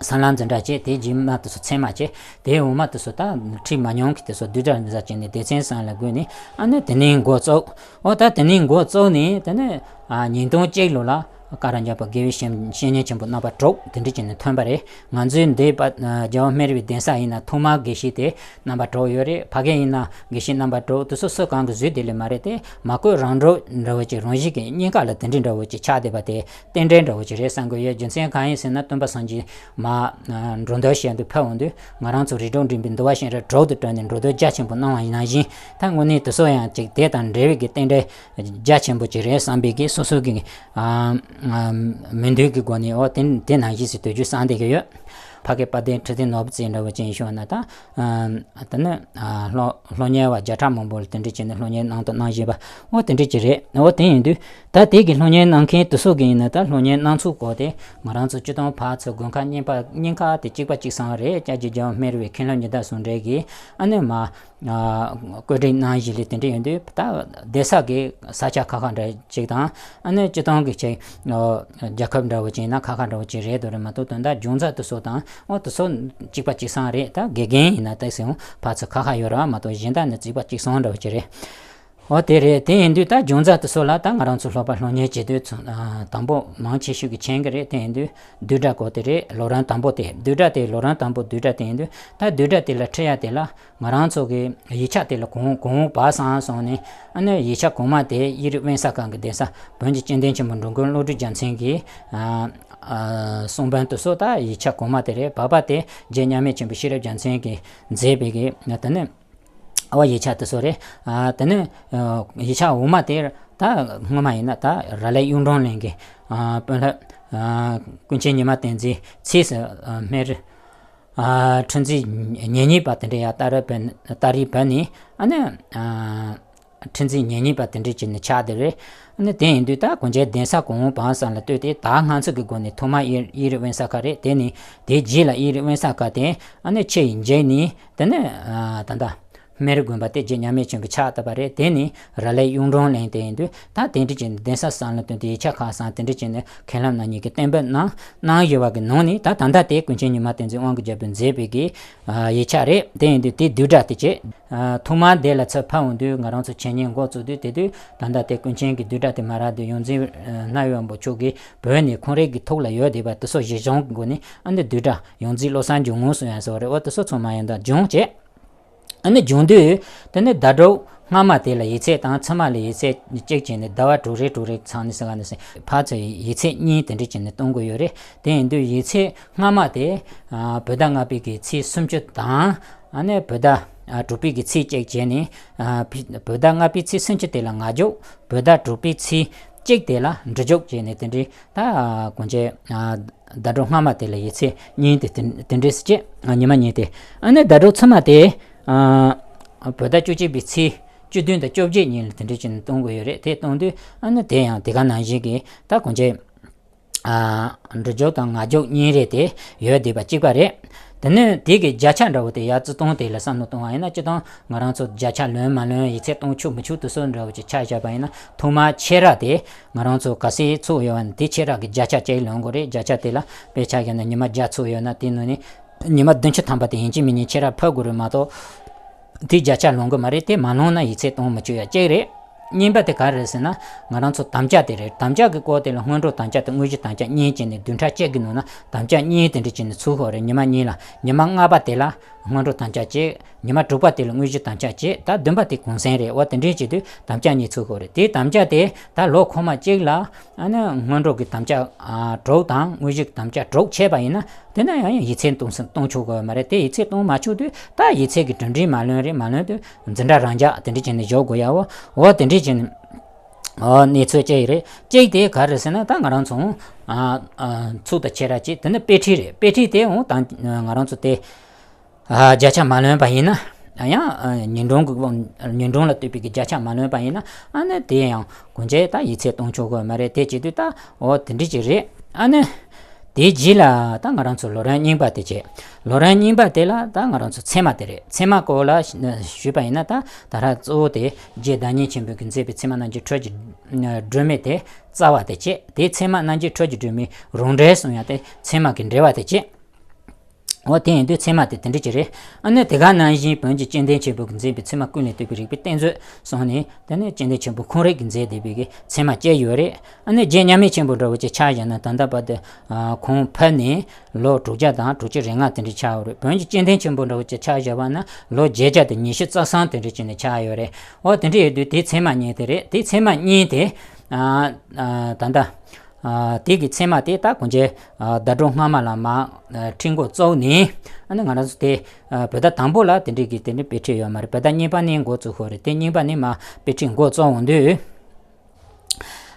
སྲང་ལམ་འཛིན་གྲྭ་བྱས། དེའི་རྗེས་མ་དེ་ཚོ་ཚད་མ་བྱས། དེའི་འོག་མ་དེ་ཚོ་ད་ཁྲིད་མ་མྱོང་གི་དེ་ཚོ་བསྡུས་གྲྭ་འཛིན་གྲྭ་བྱས་ནས་སྡེ་ཚན་གསུམ་ལ་བགོས་ནས། ཨ་ནི་དེ་ནས་འགོ་བཙུགས། འོ་ད་དེ་ནས་འགོ་བཙུགས་ནས་དེ་ནས་ཨ་ཉིས་སྟོང་གཅིག་ལོ་ལ་ཀ་ར་འཇམ་དཔལ་དགེ་བའི་བཤེས་བཤེས་གཉེན་ཆེན་པོ་རྣམ་པ་དྲུག་དེ་འདྲ་བྱས་ནས་ཐོན་པ་རེད། ང་ཚོའི་འདི་པ་ཨ་རྒྱལ་བ་སྨན་རི་བའི་གདན་ས་ཡིན་ན་ཐོག་མར་དགེ་བཤེས་དེ་རྣམ་པ་དྲུག་ཡོད་རེད། ཕ་གི་ཡིན་ན་དགེ་བཤེས་རྣམ་པ་དྲུག་དེ་ཚོ་སུ་གང་གིས་བཟོས་དེ་ལས་མ་རེད། དེ་མ་བསྐོས་རང་འགྲོ་འདྲ་བོ་ཅིག་རང་བཞིན་གྱི་གཉིས་ཀ་ལ་དེ་འདྲའི་འདྲ་བོ་ཅིག་ཆགས་བསྡད་པ་དེ་རྟེན་འབྲེལ་འདྲ་བོ་ཅིག་རེད་བསམ་གྱི་ཡོད། རྒྱུ་མཚན་གང་ཡིན་ཟེར་ན། སྟོན་པ་སངས་རྒྱས་མར་འགྲོ་འདུལ་བྱེད་དུ་ཕེབས་འོང་དུས་ང་རང་ཚོ་རིགས་དྲུག་འདྲེན་པའི་འདུལ་བ་གཤེན་རབ་དྲུག་ཏུ་གྲོལ་ནས་འགྲོ་འདུལ་རྒྱ་ཆེན་པོ་གནང་བ་ནང་བཞིན། ད་དངོས་གནས་དེ་ཚོ་ཡང་ཅིག་དེ་དང་འབྲེལ་བའི་གི་རྟེན་འབྲེལ་རྒྱ་ཆེན་པོ་ཅིག་རེད་བསམ་པའི་གི་སོ་སོ་གི་ཨ་ཨ་མོས་འདུན་གྱི་སྒོ་ནས། འོ་དེ་དེ་ནང་བཞིན་ཞིག་དུས་རྒྱུན་བསམ་བསྡད་ཀྱི་ཡོད། ཕ་གི་དཔལ་ལྡན་ཁྲི་བརྟན་ནོར་བུ་རྩེ་འདྲ་བོ་ཅན་ཞུ་ན་ད་ཨ་དེ་ནི་ཨ་སློབ་སློབ་གཉེར་བ་བརྒྱ་ཕྲག་མང་པོ་ལ་དེ་འདྲ་བྱས་ནས་སློབ་གཉེར་གནང་དང་གནང་བཞིན་པ། འོ་དེ་འདྲ་ཅིག་རེད། འོ་དེ་ཡིན་དུས་ད་དེ་གི་སློབ་གཉེར་གནང་མཁན་དེ་ཚོ་གི་ཡིན་ན། ད་སློབ་གཉེར་གནང་ཚུལ་སྐོར་དེ་ང་རང་ཚོ་སྤྱི་བཏང་ཕར་ཚུར་དགོན་ཁག་གཉིས་པ་གཉིས་ཀ་དེ་གཅིག་པ་གཅིག་སང་རེད། སྐྱབས་རྗེ་རྒྱལ་བ་སྨན་རི་བའི་མཁན་སློབ་ཉི་ཟླ་ཟུང་འབྲེལ་གྱིས་ཨ་ནི་མར་ཨ་བཀོད་སྒྲིག་གནང་བཞིན་ལས་དེ་འདྲ་ཡིན་དུས། ད་གདན་ས་གི་ས་ཆ་ཁག་ཁག་འདྲ་ཅིག་དང་། ཨ་ནི་སྤྱི་བཏང་གི་ཅིག་ཨ་རྒྱལ་ཁབ་འདྲ་བོ་ཅིག་ཡིན་ན་ཁག་ཁག་འདྲ་བོ་ཅིག་རེད་འདུག་རེད་མ་གཏོགས། དོན་དག་སྦྱོང་རྩ་དེ་ཚོ་དང་འོ་དེ་ཚོ་གཅིག་པ་གཅིག་སང་རེད། ད་དགེ་རྒན་ཡིན་ན་ད་ཟེར་འོང་ཕར་ཚུར་ཁག་ཁག་ཡོད་རེད་མ་གཏོགས། གཞན་དག་ནི་གཅིག་པ་གཅིག་སང་འདྲ་བོ་ཅིག་རེད། འོ་དེ་རེད། དེ་ཡིན་དུས་ད་སྦྱོང་རྩ་དེ་ཚོ་ལ་ད་ང་རང་ཚོ་སློབ་པ་སློབ་གཉེར་བྱེད་དུས་ཚོ་ཨ་དང་པོ་མང་ཆེ་ཤོས་ཀྱིས་མཁྱེན་གྱི་རེད། དེ་ཡིན་དུས་བསྡུས་གྲྭ་སྐོར་དེ་རེད། ལོ་རིམ་དང་པོ་དེ་བསྡུས་གྲྭ་དེ། ལོ་རིམ་དང་པོ་བསྡུས་གྲྭ་དེ་ཡིན་དུས། ད་བསྡུས་གྲྭ་དེ་ལ་ཁྲིད་ཡ་དེ་ལ་ང་རང་ཚོ་གི་ཡིག་ཆ་དེ་ལ་གོང་གོང་འོག་བར་གསུམ་སོང་ནས། ཨ་ནི་ཡིག་ཆ་གོང་མ་དེ་དབྱིག་རིག་དབེན་ས་ཁང་གི་གདན་ས་བོན་གྱི་སྤྱི་དོན་ཆེན་པོ་འགྲོ་མགོན་བློ་གྲོས་རྒྱལ་མཚན་གྱི་ཨ་ཨ་གསུང་འབུམ་དེ་ཚོ་ད་ཡིག་ཆ་གོང་མ་དེ་རེད། བར་པ་དེ་རྗེ་མཉམ་མེད་ཆེན་པོ་ཤེས་རབ་རྒྱལ་མཚན་གྱིས་མཛད་པའི་གི་དེ་ནི། ཨ་བ་ཡིག་ཆ་དེ་ཚོ་རེད། ཨ་དེ་ནས་ཨ་ཡིག་ཆ་འོག་མ་དེ་ད་སྔོན་མ་ཡིན་ན་ད་ར་ལས་གཡུང་དྲུང་གླིང་གི་ཨ་དཔོན་སློབ་ཨ་ཀུན་མཁྱེན་ཉི་མ་བསྟན་འཛིན་ཚེས་སུ་ཨ་སྨན་རི་ཨ་ཁྲི་འཛིན་ཉེ་ཉེ་པ་དེ་འདྲ་ཡ་ཏཱ་ར་བོན་ཏཱ་རེ་བོན་ནས། ཨ་ནི་ཨ་ཁྲི་འཛིན་ཉེ་ཉེ་པ་དེ་འདྲ་བྱས་ནས་ཆགས་བསྡད་རེད། ཨ་ནི་དེ་ཡིན་དུས་ད་གོང་ཆེན་གདན་ས་གོང་འོག་བར་གསུམ་ལ་ལྟོས་ཏེ། ད་ང་ཚོ་གི་སྒོ་ནས་ཐོག་མ་དབྱིག་དབྱིག་རིག་དབེན་ས་ཁག་རེད། དེ་ནས་དེའི་རྗེས་ལ་དབྱིག་རིག་དབེན་ས་ཁག་དེ། ཨ་ནི་ཆེས་མཇུག་ནས་དེ་ནས་ཨ་ད་ལྟ་སྨན་རི་དགོན་པ་དེ་རྗེ་མཉམ་མེད་ཆེན་པོས་ཕྱག་བཏབ་པ་རེད། དེ་ནས་ར་ལས་གཡུང་དྲུང་གླིང་དེ་ཡིན་དུས། ད་དེ་འདྲ་བྱས་ནས་གདན་ས་གསུམ་ལ་ལྟོས་ཏེ་ཡིག་ཆ་ཁག་གསུམ་དེ་འདྲ་བྱས་ནས་མཁན་སློབ་རྣམ་གཉིས་ཀྱིས་གཏན་འབེབས་གནང་གནང་ཡོད་པ་གི་ནང་ནས། ད་ད་ལྟ་དེ་ཀུན་མཁྱེན་ཉི་མ་བསྟན་འཛིན་དབང་གི་རྒྱལ་པོས་མཛད་པའི་གི་ཨ་ཡིག་ཆ་རེད། དེ་ཡིན་དུས་དེ་བསྡུས་གྲྭ་དེ་བྱས། ཨ་ཐོག་མར་དེ་ལ་ཚུར་ཕབ་འོང་དུས་ང་རང་ཚོ་འཆད་ཉན་འགོ་བཙུགས་དུས། དེ་དུས་ད་ལྟ་དེ་ཀུན་མཁྱེན་གྱི་བསྡུས་གྲྭ་དེ་མ་རག་དུས། ཡོངས་འཛིན་ཨ་སྣང་བའི་དབང་པོ་མཆོག་གིས་བོད་ནས་ཁོང་རང་གི་ཐུགས་ལ་ཡོད་བསྡད་པ་དེ་ཚོ་གཞི་བཟུང་གི་སྒོ་ནས། ཨ་ནི་བསྡུས་གྲྭ་ཡོངས་འཛིན་བློ་བཟང་འཇམ་དབྱངས་གསུང་ཡ་ཟེར་བ་རེད། འོ་དེ་ཚོ་ཚང་མ་ཡང་ད་སྦྱོང་བྱས། ཨ་ནི་སྦྱོང་དུས་དེ་ནི་ཟླ་གྲོགས་ སྔ་མ་དེ་ལ་ཡིག་ཚད་དང་ཚད་མ་ལ་ཡིག་ཚད་གཅིག་བྱས་ནས་ཟླ་བ་དྲུག་རེ་དྲུག་རེ་ཚང་ནས་ཟེར་ག་ནས་ཕར་ཚུར་ཡིག་ཚད་གཉིས་དེ་འདྲ་བྱས་ནས་གཏོང་དགོས་ཡོད་རེད། དེ་ཡིན་དུས་ཡིག་ཚད་སྔ་མ་དེ་བོད་ཟླ་ལྔ་པའི་གི་ཚེས་སུམ་ཅུ་དང་ཨ་ནི་བོད་ཟླ་དྲུག་པའི་གི་ཚེས་གཅིག་བྱས་ནས་བོད་ཟླ་ལྔ་པའི་ཚེས་སུམ་ཅུ་དེ་ལ་ང་འཇུག་བོད་ཟླ་དྲུག་པའི་ཚེས་གཅིག་དེ་ལ་འབྲི་འཇུག་བྱས་ནས་དེ་འདྲའི་ད་གོང་ཆེ་ཟླ་གྲོགས་སྔ་མ་དེ་ལ་ཡིག་ཚད་གཉིས་དེ་དེ་འདྲས་སུ་བྱས། ཉི་མ་གཉིས་དེ་ཨ་ནི་ཟླ་གྲོགས་ཚུད་མ་དེ་བོད་ཟླ་བཅུ་གཅིག་པའི་ཚེས་བཅུ་བདུན་དང་བཅོ་བརྒྱད་གཉིས་ལ་དེ་འདྲས་བྱས་ནས་གཏོང་དགོས་ཡོད་རེད། དེ་གཏོང་དུས་ཨ་ནི་དེ་ཡང་དེ་ག་ནང་བཞིན་གྱི་ད་གོང་ཆེ་འབྲི་འཇུག་དང་ངག་འཇུག་གཉིས་རེད། དེ་ཡོད་བསྡད་པ་གཅིག་པ་རེད། དེ་ནས་དེ་གི་བརྒྱ་ཆ་འདྲ་བོ་དེ་ཡར་བརྩི་སྟངས་དེ་ལ་བསམ་བློ་གཏོང་བ་ཡིན་ན་སྤྱིར་བཏང་ང་རང་ཚོ་བརྒྱ་ཆ་ལོན་མ་ལོན་ཡིག་ཚད་གཏོང་ཆོག་མི་ཆོག་དེ་ཚོ་འདྲ་བོ་ཅིག་ཆ་བཞག་པ་ཡིན་ན་ཐོག་མར་ཆེ་ར་དེ་ང་རང་ཚོ་ག་ཚོད་ཚུགས་ཡོད་པ་ན་དེ་ཆེ་ར་གི་བརྒྱ་ཆ་གཅིག་ལོན་དགོས་རེད། བརྒྱ་ཆ་དེ་ལ་དཔེ་ཆ་བཞག་ན་ཉི་མ་བརྒྱ་ཚུགས་ཡོད་ན་དེ་ནང་ནས་ཉི་མ་བདུན་ཅུ་ཐམ་པ་དེ་ཡིན་གཅིག་མིན་གཉིས་ཆེ་ར་ཕབ་དགོས་རེད་མ་གཏོགས། དེ་བརྒྱ་ཆ་ལོན་གི་མ་རེད། དེ་མ་ལོན་ན་ཡིག་ཚད་གཏོང་མི་ཆོག་ཡ་གཅིག་རེད། གཉིས་པ་དེ་ག་རེ་རེད་ཟེར་ན་ང་རང་ཚོ་དམ་བཅའ་དེ་རེད། དམ་བཅའ་གི་སྐོར་དེ་ལ་སྔོན་འགྲོ་དམ་བཅའ་དང་དངོས་གཞི་དམ་བཅའ་གཉིས་བྱས་ནས་བདུན་ཕྲག་གཅིག་གི་ནང་ན་དམ་བཅའ་གཉིས་དེ་འདྲ་བྱས་ནས་ཚུགས་ཡོད་རེད། ཉི་མ་གཉིས་ལ་ཉི་མ་ལྔ་པ་དེ་ལ་སྔོན་འགྲོ་དམ་བཅའ་གཅིག་ཉི་མ་དྲུག་པ་དེ་ལ་དངོས་གཞི་དམ་བཅའ་གཅིག་ད་བདུན་པ་དེ་གུང་སེང་རེད། འོ་དེ་འདྲ་བྱས་དུས་དམ་བཅའ་གཉིས་ཚུགས་ཡོད་རེད། དེ་དམ་བཅའ་དེ་ད་ལོ་འཁོར་མ་གཅིག་ལ་ཨ་ནི་སྔོན་འགྲོ་གི་དམ་བཅའ་དྲུག་དང་དངོས་གཞི་གི་དམ་བཅའ་དྲུག་བྱས་པ་ཡིན་ན། དེ་ན་ཡང་ཡང་ཡིག་ཚད་གཏོང་ས་གཏོང་ཆོག་གི་མ་རེད། དེ་ཡིག་ཚད་གཏོང་མ་ཆོག་དུས་ད་ཡིག་ཚད་ཀྱི་གྲུབ་འབྲས་མ་ལོན་རེད། མ་ལོན་དུས་འཛིན་གྲྭ་རང་འཇགས་དེ་འདྲ་བྱས་ནས་འཇོག་དགོས་ཡ། འོ་འོ་དེ་འདྲ་བྱས་ནས་འོ་གནས་ཚུལ་ཅིག་རེད། གཅིག་དེ་ག་རེ་ཟེར་ན་ད་ང་རང་ཚོ་ཨ་ཨ་ཚུགས་དང་ཆེ་ར་གཅིག་དེ་ནི་དཔེ་ཁྲིད་རེད། དཔེ་ཁྲིད་དེ་འོ་ད་ང་རང་ཚོ་དེ་ཨ་བརྒྱ་ཆ་མ་ལོན་པ་ཡིན་ན་ཡང་ཨ་ཉིན་གྲངས་ཀྱི་ཉིན་གྲངས་ལ་ལྟོས་པའི་གི་བརྒྱ་ཆ་མ་ལོན་པ་ཡིན་ན་ཨ་ནི་དེ་ཡང་གོང་ཆེ་ད་ཡིག་ཚད་གཏོང་ཆོག་གི་མ་རེད། དེ་བྱེད་དུས་ད་འོ་དེ་འདྲ་ཅིག་རེད། ཨ་ནི། དེའི་རྗེས་ལ་ད་ང་རང་ཚོ་ལོ་རིམ་གཉིས་པ་དེ་བྱས། ལོ་རིམ་གཉིས་པ་དེ་ལ་ད་ང་རང་ཚོ་ཚད་མ་དེ་རེད། ཚད་མ་སྐོར་ལ་ཞུས་པ་ཡིན་ན་ད་ད་ར་གཙོ་བོ་དེ་རྗེ་བདག་ཉིད་ཆེན་པོས་ཀྱི་མཛད་པའི་ཚད་མ་རྣམ་འབྱེད་འཕྲུལ་གྱི་སྒྲོན་མེ་དེ་རྩ་བ་དེ་བྱས། དེའི་ཚད་མ་རྣམ་འབྱེད་འཕྲུལ་གྱི་སྒྲོན་མེའི་རང་འགྲེལ་གསུང་ཡ་དེ་ཚད་མ་གི་འགྲེལ་བ་དེ་བྱས། འོ་དེ་ཡིན་དུས་ཚད་མ་དེ་དེ་འདྲ་ཅིག་རེད། ཨ་ནི་དེ་ག་ནང་བཞིན་བོན་གྱི་དཔྱོད་ལྡན་ཆེན་པོས་ཀྱི་མཛད་པའི་ཚད་མ་ཀུན་ལས་བཏུས་པའི་རིགས་པའི་གཏན་མཛོད་གསུངས་ནས། དེ་ནས་སྤྱན་ལྡན་ཆེན་པོ་ཁོང་རང་གིས་མཛད་བསྡད་པའི་གི་ཚད་མ་བཅས་ཡོད་རེད། ཨ་ནི་རྗེ་མཉམ་མེད་ཆེན་པོ་འདྲ་བོ་ཅིག་ཆ་བཞག་ན་ད་ལྟ་བར་དུ་ཨ་ཁོང་ཕེབས་ནས་ལོ་དྲུག་བརྒྱ་དང་དྲུག་ཅུ་རེ་ལྔ་དེ་འདྲ་ཆགས་ཡོད་རེད། བོན་གྱི་སྤྱན་ལྡན་ཆེན་པོ་འདྲ་བོ་ཅིག་ཆ་བཞག་པ་ན་ལོ་བརྒྱད་བརྒྱ་དང་ཉི་ཤུ་རྩ་གསུམ་དེ་འདྲ་ཅིག་ནས་ཆགས་ཡོད་རེད། འོ་དེ་འདྲ་ཡོད་དུས་དེ་ཚད་མ་གཉིས་དེ་རེད། དེ་ཚད་མ་གཉིས་དེ་ཨ་ཨ་ད་ལྟ་ཨ་དེ་གི་ཚད་མ་དེ་ད་གོང་ཆེ་ཨ་ཟླ་གྲོགས་སྔ་མ་ལ་མར་ཨ་ཁྲིད་འགོ་བཙུགས་ནས། ཨ་ནི་ང་རང་ཚོ་དེ་ཨ་བོད་ཟླ་དང་པོ་ལ་དེ་འདྲའི་གི་དེ་འདྲའི་དཔེ་ཁྲིད་ཡོད་མ་རེད། བོད་ཟླ་གཉིས་པ་ནས་འགོ་བཙུགས་ཡོད་རེད། དེ་གཉིས་པ་ནས་མར་དཔེ་ཁྲིད་འགོ་བཙུགས་འོང་དུས།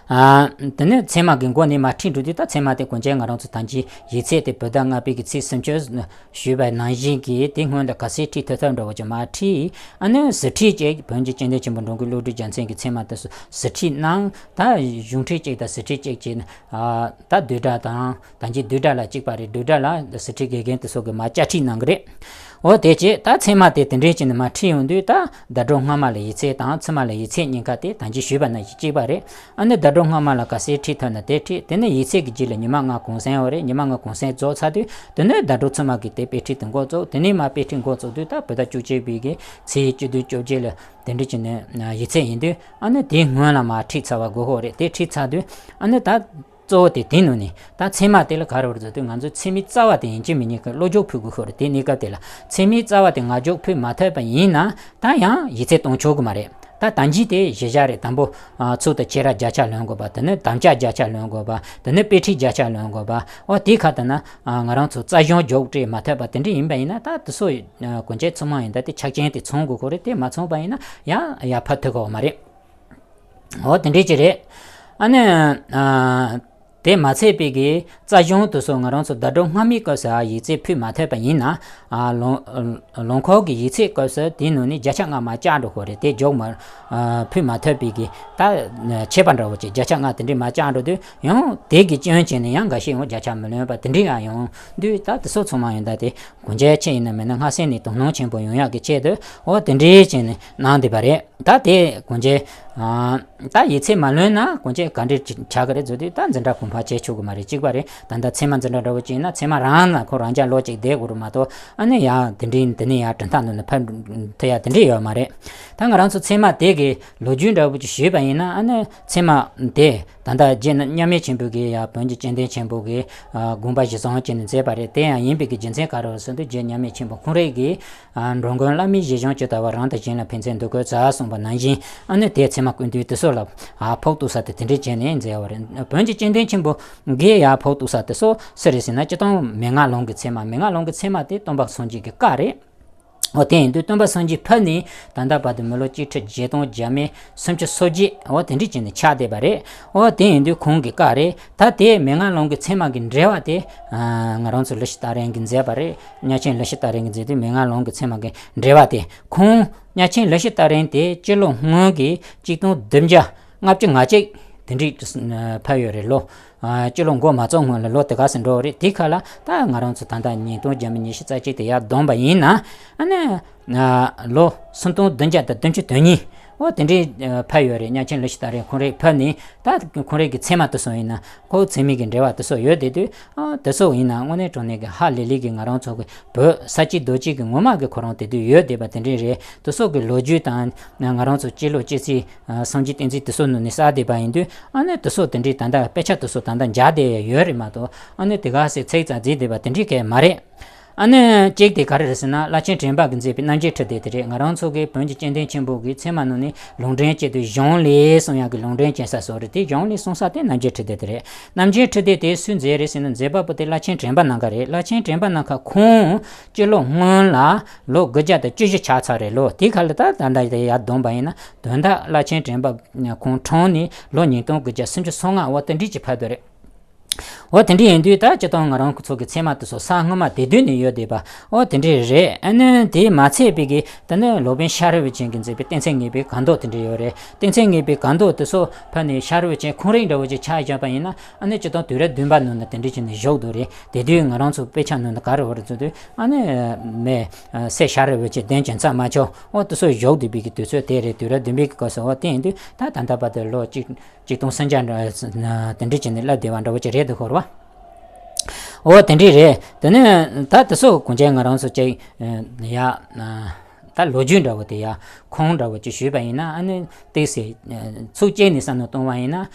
ཨ་དེ་ནས་ཚད་མ་གི་འགོ་ནས་མར་ཁྲིད་འགྲོ་དུས་ད་ཚད་མ་དེ་གོང་ཆེ་ང་རང་ཚོ་ད་ཅི་ཡིག་ཚད་དེ་བོད་ཟླ་ལྔ་པའི་གི་ཚེས་སུམ་ཅུ་ཞུས་པ་ནང་བཞིན་གྱི་དེ་སྔོན་དུ་ག་ཚོད་ཁྲིད་ཐུབ་ཐུབ་འདྲ་བོ་ཅིག་མར་ཁྲིད། ཨ་ནི་ཟུར་ཁྲིད་ཅིག་བོན་གྱི་སྤྱན་ལྡན་ཆེན་པོ་འགྲོ་མགོན་བློ་གྲོས་རྒྱལ་མཚན་གྱི་ཚད་མ་དེ་ཚོ་ཟུར་ཁྲིད་གནང་། ད་གཞུང་ཁྲིད་ཅིག་དང་ཟུར་ཁྲིད་ཅིག་བྱས་ནས་ཨ་ད་བསྡུས་གྲྭ་དང་ད་ཅི་བསྡུས་གྲྭ་ལ་གཅིག་པ་རེད། བསྡུས་གྲྭ་ལ་ཟུར་ཁྲིད་དགེ་རྒན་དེ་ཚོ་གིས་མར་བཅའ་ཁྲིད་གནང་གི་རེད། འོ་དེ་བྱས་ད་ཚད་མ་དེ་དེ་འདྲས་བྱས་ནས་མར་ཁྲིད་ཡོང་དུས་ད་ཟླ་གྲོགས་སྔ་མ་ལ་ཡིག་ཚད་དང་ཚད་མ་ལ་ཡིག་ཚད་གཉིས་ཀ་དེ་ད་ཅི་ཞུས་པ་ནང་བཞིན་གཅིག་པ་རེད། ཨ་ནི་ཟླ་གྲོགས་སྔ་མ་ལ་ག་ཚོད་ཁྲིད་ཐུབ་ན་དེ་ཁྲིད། དེ་ནས་ཡིག་ཚད་ཀྱི་རྗེས་ལ་ཉི་མ་ལྔ་གུང་སེང་ཡོད་རེད། ཉི་མ་ལྔ་གུང་སེང་རྫོགས་ཚར་དུས་དེ་ནས་ཟླ་གྲོགས་ཚུད་མ་གིས་དེ་དཔེ་ཁྲིད་དེ་འགོ་བཙུགས། དེ་ནས་མར་དཔེ་ཁྲིད་འགོ་བཙུགས་དུས་ད་བོད་ཟླ་བཅུ་གཅིག་པའི་གི་ཚེས་བཅུ་བདུན་བཅོ་བརྒྱད་ལ་དེ་འདྲ་བྱས་ནས་ཡིག་ཚད་ཡིན་དུས་ཨ་ནི་དེའི་སྔོན་ལ་མར་ཁྲིད་ཚར་བ་དགོས་ཀྱི་རེད། དེ་ཁྲིད་ཚར་དུས་ཨ་ནི་ད་གཙོ་བོ་དེ་དེ་ནང་ནས་ད་ཚད་མ་དེ་ལ་ག་རེ་བར་མཛད་དུས་ང་ཚོས་ཚད་མའི་རྩ་བ་དེ་ཡིན་གཅིག་མིན་གཉིས་ཀྱི་བློ་སྦྱོང་ཕུལ་དགོས་ཀྱི་རེད། དེ་གནས་སྐབས་དེ་ལ་ཚད་མའི་རྩ་བ་དེ་ངག་འཇོག་ཕུལ་མ་ཐུབ་པ་ཡིན་ན་ད་ཡང་ཡིག་ཚད་གཏོང་ཆོག་གི་མ་རེད། ད་ད་ཅི་དེ་གཞི་བཞག་རེད། དང་པོ་ཨ་ཚུགས་དང་ཆེ་ར་བརྒྱ་ཆ་ལོན་དགོས་པ། དེ་ནས་དམ་བཅའ་བརྒྱ་ཆ་ལོན་དགོས་པ། དེ་ནས་དཔེ་ཁྲིད་བརྒྱ་ཆ་ལོན་དགོས་པ། འོ་དེ་ཁ་ད་ན་ཨ་ང་རང་ཚོ་རྩ་གཞུང་རྒྱོགས་སྤྲད་མ་ཐུབ་པ་དེ་འདྲ་ཡིན་པ་ཡིན་ན་ད་དེ་ཚོ་ཨ་གོང་ཆེ་ཚང་མ་ཡིན་ད་དེ་ཆ་རྐྱེན་དེ་ཚང་དགོས་ཀྱི་རེད། དེ་མ་ཚང་པ་ཡིན་ན་ཡང་ཡར་ཕར་ཐུག་གི་མ་རེད། འོ་དེ་འདྲ་ཅིག་རེད། ཨ་ནི་ཨ་དེ་མ་ཚད་པའི་གི་རྩ་གཞུང་དེ་ཚོ་ང་རང་ཚོ་ཟླ་གྲོགས་སྔ་མའི་སྐབས་སུ་ཨ་ཡིག་ཚད་ཕུལ་མ་ཐུབ་པ་ཡིན་ན་ཨ་ལུང་ལུང་ཁོག་གི་ཡིག་ཚད་སྐབས་སུ་དེའི་ནང་ནས་བརྒྱ་ཆ་ལྔ་མར་བཅག་འགྲོ་དགོས་རེད། དེ་མཇུག་མ་ཨ་ཕུལ་མ་ཐུབ་པའི་གི་ད་ཆད་པ་འདྲ་བོ་ཅིག་བརྒྱ་ཆ་ལྔ་དེ་འདྲས་མར་བཅག་འགྲོ་དུས་ཡང་དེ་གི་སྐྱོན་བྱས་ནས་ཡང་འགའ་ཤས་ཡང་བརྒྱ་ཆ་མི་ལོན་པ་དེ་འདྲས་ཡང་ཡོང་དུས་ད་དེ་ཚོ་ཚང་མ་ཡོང་ད་དེ་གོང་ཆེ་ཁྱེད་ཡིན་ན་མིན་ན་སྔ་སེ་ནས་དོ་སྣང་ཆེན་པོ་ཡོང་ཡག་གི་ཆེད་དུ་འོ་དེ་འདྲས་བྱས་ནས་གནང་བསྡད་པ་རེད། ད་དེ་གོང་ཆེ་ཨ་ད་ཡིག་ཚད་མ་ལོན་ན་གོང་ཆེ་ག་འདྲས་ཅིག་བྱ་གི་རེད་ཟེར་དུས་ད་འཛིན་གྲྭ་གོང་འཕེལ་བྱེད་ཆོག་གི་མ་རེད། གཅིག་པ་རེད། ད་ལྟ་ཚད་མ་འཛིན་གྲྭ་འདྲ་བོ་ཅིག་ཡིན་ན་ཚད་མ་རང་ལ་ཁོ་རང་ཅག་ལོ་གཅིག་བསྡད་དགོས་རེད་མ་གཏོགས་ཨ་ནི་ཡང་དེ་འདྲའི་འདི་ནས་ཡང་གྲུབ་མཐའ་ནང་ནས་ཕེབས་ཐུབ་ཡ་དེ་འདྲས་ཡོད་མ་རེད། ད་ང་རང་ཚོ་ཚད་མ་དེ་གི་ལོ་རྒྱུས་འདྲ་བོ་ཅིག་ཞུས་པ་ཡིན་ན་ཨ་ནི་ཚད་མ་དེ་ ད་ལྟ་རྗེ་མཉམ་མེད་ཆེན་པོ་གིས་ཡང་བོན་གྱི་སྤྱི་དོན་ཆེན་པོ་གི་དགོངས་པ་གཞི་བཟུང་བྱས་ནས་མཛད་པ་རེད། དེ་ཡང་ཡིན་པའི་གི་རྒྱུ་མཚན་ག་རེ་རེད་ཟེར་དུས་རྗེ་མཉམ་མེད་ཆེན་པོ་ཁོང་རང་གིས་འགྲོ་མགོན་བླ་མའི་བཞེད་དབང་ཇི་ལྟ་བ་རང་དང་གཞན་ལ་ཕན་ཚུན་འདུ་འགོད་མཛད་གསུངས་པ་ནང་བཞིན། ཨ་ནི་དེའི་ཚད་མ་ཀུན་བཏུས་དེ་ཚོ་ལ་ཕོག་ཐུག་ས་དེ་དེ་འདྲས་བྱས་ནས་མཛད་པ་རེད། བོན་གྱི་སྤྱི་དོན་ཆེན་པོ་གིས་ཡང་ཕོག་ཐུག་ས་དེ་ཚོ་སུ་རེད་ཟེར་ན། སྤྱིར་བཏང་མན་ངག་ལུང་གི་ཚད་མ། མན་ངག་ལུང་གི་ཚད་མ་དེ་སྟོན་པ་སངས་རྒྱས་ཀྱི་བཀའ་རེད། འོ་དེ་ཡིན་དུས་སྟོན་པ་སངས་རྒྱས་ཕེབས་ནས་ད་ལྟ་བར་དུ་མི་ལོ་གཅིག་ཁྲི་བརྒྱད་སྟོང་བརྒྱ་མེད་སུམ་ཅུ་སོ་བརྒྱད། འོ་དེ་འདྲས་བྱས་ནས་ཆགས་བསྡད་པ་རེད། འོ་དེ་ཡིན་དུས་ཁོང་གི་བཀའ་རེད། ད་དེ་མན་ངག་ལུང་གི་ཚད་མ་གི་འགྲེལ་པ་དེ་ང་རང་ཚོ་ལི་ཤི་ཏ་རན་གྱིས་མཛད་པ་རེད། གཉའ་ཆེན་ལི་ཤི་ཏ་རན་གྱིས་མཛད་དུས་མན་ངག་ལུང་གི་ཚད་མ་གི་འགྲེལ་པ་དེ་ཁོང་གཉའ་ཆེན་ལི་ཤི་ཏ་རན་དེ་སྤྱི་ལོ་སྔོན་གྱི་གཅིག་སྟོང་བདུན་བརྒྱ་ལྔ་བཅུ་ང་གཅིག་དེ་འདྲས་ཕེབས་ཡོད་རེད། ལོ་སྤྱི་ལོ་འགོ་མ་བཙུགས་སྔོན་ལ་ལོ་དེ་ག་ཟེར་འགྲོ་བ་རེད། དེ་ཁ་ལ་ད་ང་རང་ཚོ་ད་ལྟ་ཉིས་སྟོང་བརྒྱ་མེད་ཉི་ཤུ་རྩ་གཅིག་དེ་ཡར་བསྡོམས་པ་ཡིན་ན། ཨ་ནི་ལོ་སུམ་སྟོང་བདུན་བརྒྱ་དང་བདུན་ཅུ་དོན་གཉིས། འོ་དེ་འདྲས་ཕེབས་ཡོད་རེད། གཉའ་ཆེན་ལི་ཤི་ཏ་རན་ཁོང་རང་ཕེབས་ནས་ད་ཁོང་རང་གི་ཚད་མ་དེ་ཚོ་ཡིན་ན། ཁོ་ཚད་མའི་གི་འགྲེལ་པ་དེ་ཚོ་ཡོད་བསྡད་དུས། ཨ་དེ་ཚོ་ཡིན་ན་དངོས་གནས་དྲང་གནས་ཀྱི་ཧ་ལས་ལས་ཀྱི་ང་རང་ཚོ་གི་བོད་ས་སྐྱེས་རྡོ་སྐྱེས་ཀྱི་ངོ་མ་གི་ཁོ་རང་དེ་དུས་ཡོད་བསྡད་པ་དེ་འདྲས་རེད། དེ་ཚོ་གི་ལོ་རྒྱུས་དང་ང་རང་ཚོ་སྤྱི་ལོ་སྤྱི་ཚེས་སངས་རྒྱས་བསྟན་འཛིན་དེ་ཚོ་ནང་ནས་བསགས་བསྡད་པ་ཡིན་དུས། ཨ་ནི་དེ་ཚོ་དེ་འདྲས་ད་ལྟ་དཔེ་ཆ་དེ་ཚོ་ད་ལྟ་མཇལ་བསྡད་ཡོད་རེད་མ་གཏོགས། ཨ་ནི་དེ་ག་ཟེ་ཚིག་ཙམ་བརྩིས་བསྡད་པ་དེ་འདྲས་གང་ཡང་མ་རེད། ཨ་ནི་གཅིག་དེ་ག་རེ་རེད་ཟེར་ན། བླ་ཆེན་དྲན་པ་གིས་མཛད་པའི་རྣམ་འབྱེད་ཁྲི་སྡེ་དེ་རེད། ང་རང་ཚོ་གི་བོན་གྱི་སྤྱི་དོན་ཆེན་པོ་གི་ཚད་མ་ནང་ནས་ལུང་འདྲེན་བྱེད་དུས་གཞུང་ལས་གསུང་ཡག་གི་ལུང་འདྲེན་བྱེད་ས་སོགས་རེད། དེ་གཞུང་ལས་གསུང་ས་དེ་རྣམ་འབྱེད་ཁྲི་སྡེ་དེ་རེད། རྣམ་འབྱེད་ཁྲི་སྡེ་དེ་སུས་མཛད་རེད་ཟེར་ན། མཛད་པ་པོ་དེ་བླ་ཆེན་དྲན་པ་ནམ་མཁའ་རེད། བླ་ཆེན་དྲན་པ་ནམ་མཁའ་ཁོང་སྤྱི་ལོ་སྔོན་ལ་ལོ་དགུ་བརྒྱ་དང་བཅུ་བཞི་ཆགས་ཚར་རེད། ལོ་དེ་ཁ་ལ་ད་ད་ལྟ་དེ་ཡར་བསྡོམས་པ་ཡིན་ན། དོན་དག་བླ་ཆེན་དྲན་པ་ཁོང་གྲོངས་ནས་ལོ་ཉིས་སྟོང་དགུ་བརྒྱ་སུམ་ཅུ་སོ་ལྔ། འོ་དེ་འདྲས་ཅིག་ཕེབས་བསྡད་རེད། འོ་དེ་འདྲས་ཡིན་དུས་ད་སྤྱིར་བཏང་ང་རང་ཚོ་གི་ཚད་མ་དེ་ཚོ་ས་སྔོན་མ་དེ་དུས་ནས་ཡོད་བསྡད་པ། འོ་དེ་འདྲས་རེད། ཨ་ནི་དེ་མ་ཚད་པའི་གི་ད་ནི་སློབ་དཔོན་ཤཱ་ར་པ་ཅན་གྱིས་མཛད་པའི་གཏན་ཚིགས་ངེས་པའི་གང་ཟློག་དེ་འདྲས་ཡོད་རེད། གཏན་ཚིགས་ངེས་པའི་གང་ཟློག་དེ་ཚོ་ཕར་ནས་ཤཱ་ར་པ་ཅན་ཁོང་རང་འདྲ་བོ་ཅིག་ཆ་བཞག་པ་ཡིན་ན། ཨ་ནི་སྤྱིར་བཏང་དུས་རབས་བདུན་པ་ནང་ན་དེ་འདྲས་བྱས་ནས་བཞུགས་འདུག་རེད། དེ་དུས་ང་རང་ཚོ་དཔེ་ཆ་ནང་ན་ག་རེ་ཡོད་རེད་ཟེར་དུས། ཨ་ནི་མེ་སྲས་ཤཱ་ར་པ་ཅན་གདན་ཅན་ཚ་མ་ཆོ། འོ་དེ་ཚོ་བཞུགས་བསྡད་པའི་གི་དུས་ཚོད་དེ་རེད། དུས་རབས་བདུན་པའི་གི་སྐབས་སུ། འོ་དེ་ཡིན་དུས་ད་ད་ལྟ་བར་དུ་ལོ་གཅིག་གཅིག་སྟོང་སུམ་བརྒྱ་འདྲ་དེ་འདྲས་བྱས་ནས་སླེབས་བསྡད་པ་འདྲ་བོ་ཅིག་རེད་འདུག་ཧོར་བ། འོ་དེ་འདྲས་རེད། དེ་ནས་ད་དེ་ཚོ་གོང་ཆེན་ང་རང་ཚོ་ཅིག་ཡ་ད་ལོ་རྒྱུས་འདྲ་བོ་དེ་ཡ་ཁུངས་འདྲ་བོ་ཅིག་ཞུས་པ་ཡིན་ན། ཨ་ནི་ཏོག་ཙམ་ཚིགས་བཅད་ནས་བསམ་བློ་གཏོང་བ་ཡིན་ན།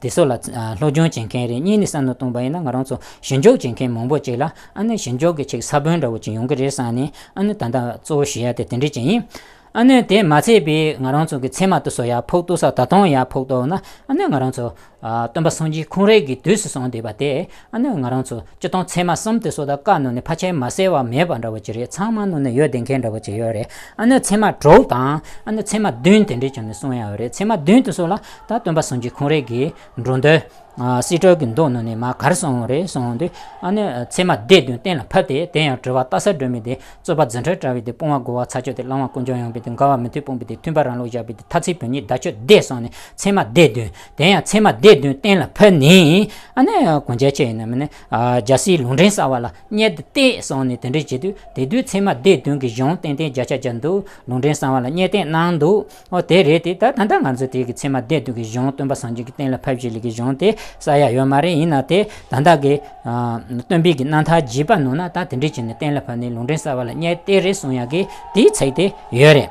དེ་ཚོ་ལ་སློབ་སྦྱོང་བྱེད་མཁན་རེད། གཉིས་ནས་བསམ་བློ་གཏོང་བ་ཡིན་ན། ང་རང་ཚོ་ཞིབ་འཇུག་བྱེད་མཁན་མང་པོ་ཅིག་ལ། ཨ་ནི་ཞིབ་འཇུག་གི་ཅིག་ས་བོན་འདྲ་བོ་ཅིག་ཡོང་གི་རེད་བསམ་ནས། ཨ་ནི་ད་ལྟ་གཙོ་བོ་ཞུ་ཡ་དེ་དེ་འདྲས་ཅིག་ཡིན། ཨ་ནི་དེ་མ་ཚད་པའི་ང་རང་ཚོ་གི་ཚད་མ་དེ་ཚོ་ཡར་ཕོག་ཐུག་ས། ད་དུང་ཡར་ཕོག་ཐུག་ན། ཨ་ནི་ང་རང་ཚོ་ཨ་སྟོན་པ་སངས་རྒྱས་ཁོང་རང་གི་དུས་སུ་གསུངས་བསྡད་པ་དེ། ཨ་ནི་ང་རང་ཚོ་སྤྱིར་བཏང་ཚད་མ་གསུམ་དེ་ཚོ་ད་བཀའ་ནང་ནས་ཕལ་ཆེར་མ་གསལ་བ་མེད་པ་འདྲ་བོ་ཅིག་རེད། ཚང་མ་ནང་ནས་ཡོད་བསྡད་མཁན་འདྲ་བོ་ཅིག་ཡོད་རེད། ཨ་ནི་ཚད་མ་དྲུག་དང་ཨ་ནི་ཚད་མ་བདུན་དེ་འདྲས་བྱས་ནས་གསུང་ཡ་ཡོད་རེད། ཚད་མ་བདུན་དེ་ཚོ་ལ་ད་སྟོན་པ་སངས་རྒྱས་ཁོང་རང་གི་འགྲོ་འདུལ། ཨ་སྲིད་གྲོལ་གྱི་མདོ་ནང་ནས་མར་ག་རེ་གསུངས་པ་རེད་གསུངས་དུས། ཨ་ནི་ཚད་མ་སྡེ་བདུན་གཏན་ལ་ཕབ་སྟེ། དེ་ཡང་དྲི་བ་སྟག་ཚང་སྒྲོལ་མའི་སྡེ། རྩོད་པ་རྫུ་འཕྲུལ་དྲ་བའི་སྡེ། སྤོང་བ་རྒོལ་བ་ཚར་གཅོད་སྡེ། བླང་བ་ཀུན་འབྱུང་ཡངས་པའི་སྡེ། འགལ་བ་མི་མཐུན་སྤོང་བའི་སྡེ། མཐུན་པ་རང་ལུགས་བཞག་པའི་སྡེ། ཐ་ཚིག་བོན་ཉིད་བརྡ་གཅོད་སྡེ་གསུངས་ནས། ཚད་མ་སྡེ་བདུན། དེ་ཡང་ཚད་མ་སྡེ་བདུན་གཏན་ལ་ཕབ་ནས། ཨ་ནི་གོང་ཆེན་ཆེ་ཡིན་ན་མིན་ན། ཨ་རྒྱལ་སྲས་ལུང་འདྲེན་གསང་བ་ལ་བསྙད་དེ་གཏད་གསུངས་ནས་དེ་འདྲས་བྱེད་དུས། དེ་དུས་ཚད་མ་སྡེ་བདུན་གྱི་གཞུང་ཏན་ཏན་བརྒྱ་ཆ་བརྒྱ་འདུག། ལུང་འདྲེན་གསང་བ་ལ་བསྙད་གཏད་གནང་འདུག། འོ་དེ་རེད་དེ། ད་ད་ལྟ་ང་ཚོས་དེ་གི་ཚད་མ་སྡེ་བདུན་གྱི་གཞུང་སྟོན་པ་སངས་རྒྱས་ཀྱིས་གཏན་ལ་ཕབ་བཞག་ལས་ཀྱི་གཞུང་དེ་གསལ་ཡ་ཡོད་མ་རེད། ཡིན་ན་དེ་ད་ལྟ་གི་ཨ་སྟོན་པའི་གི་རྣམ་ཐར་རྒྱས་པ་ནང་ན་ད་དེ་འདྲས་བྱས་ནས་གཏན་ལ་ཕབ་ནས་ལུང་འདྲེན་གསང་བ་ལ་བསྙད་གཏད་རེད་གསུང་ཡ་གི་དེའི་ཚིག་དེ་ཡོད་རེད།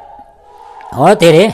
འོ་དེ་རེད།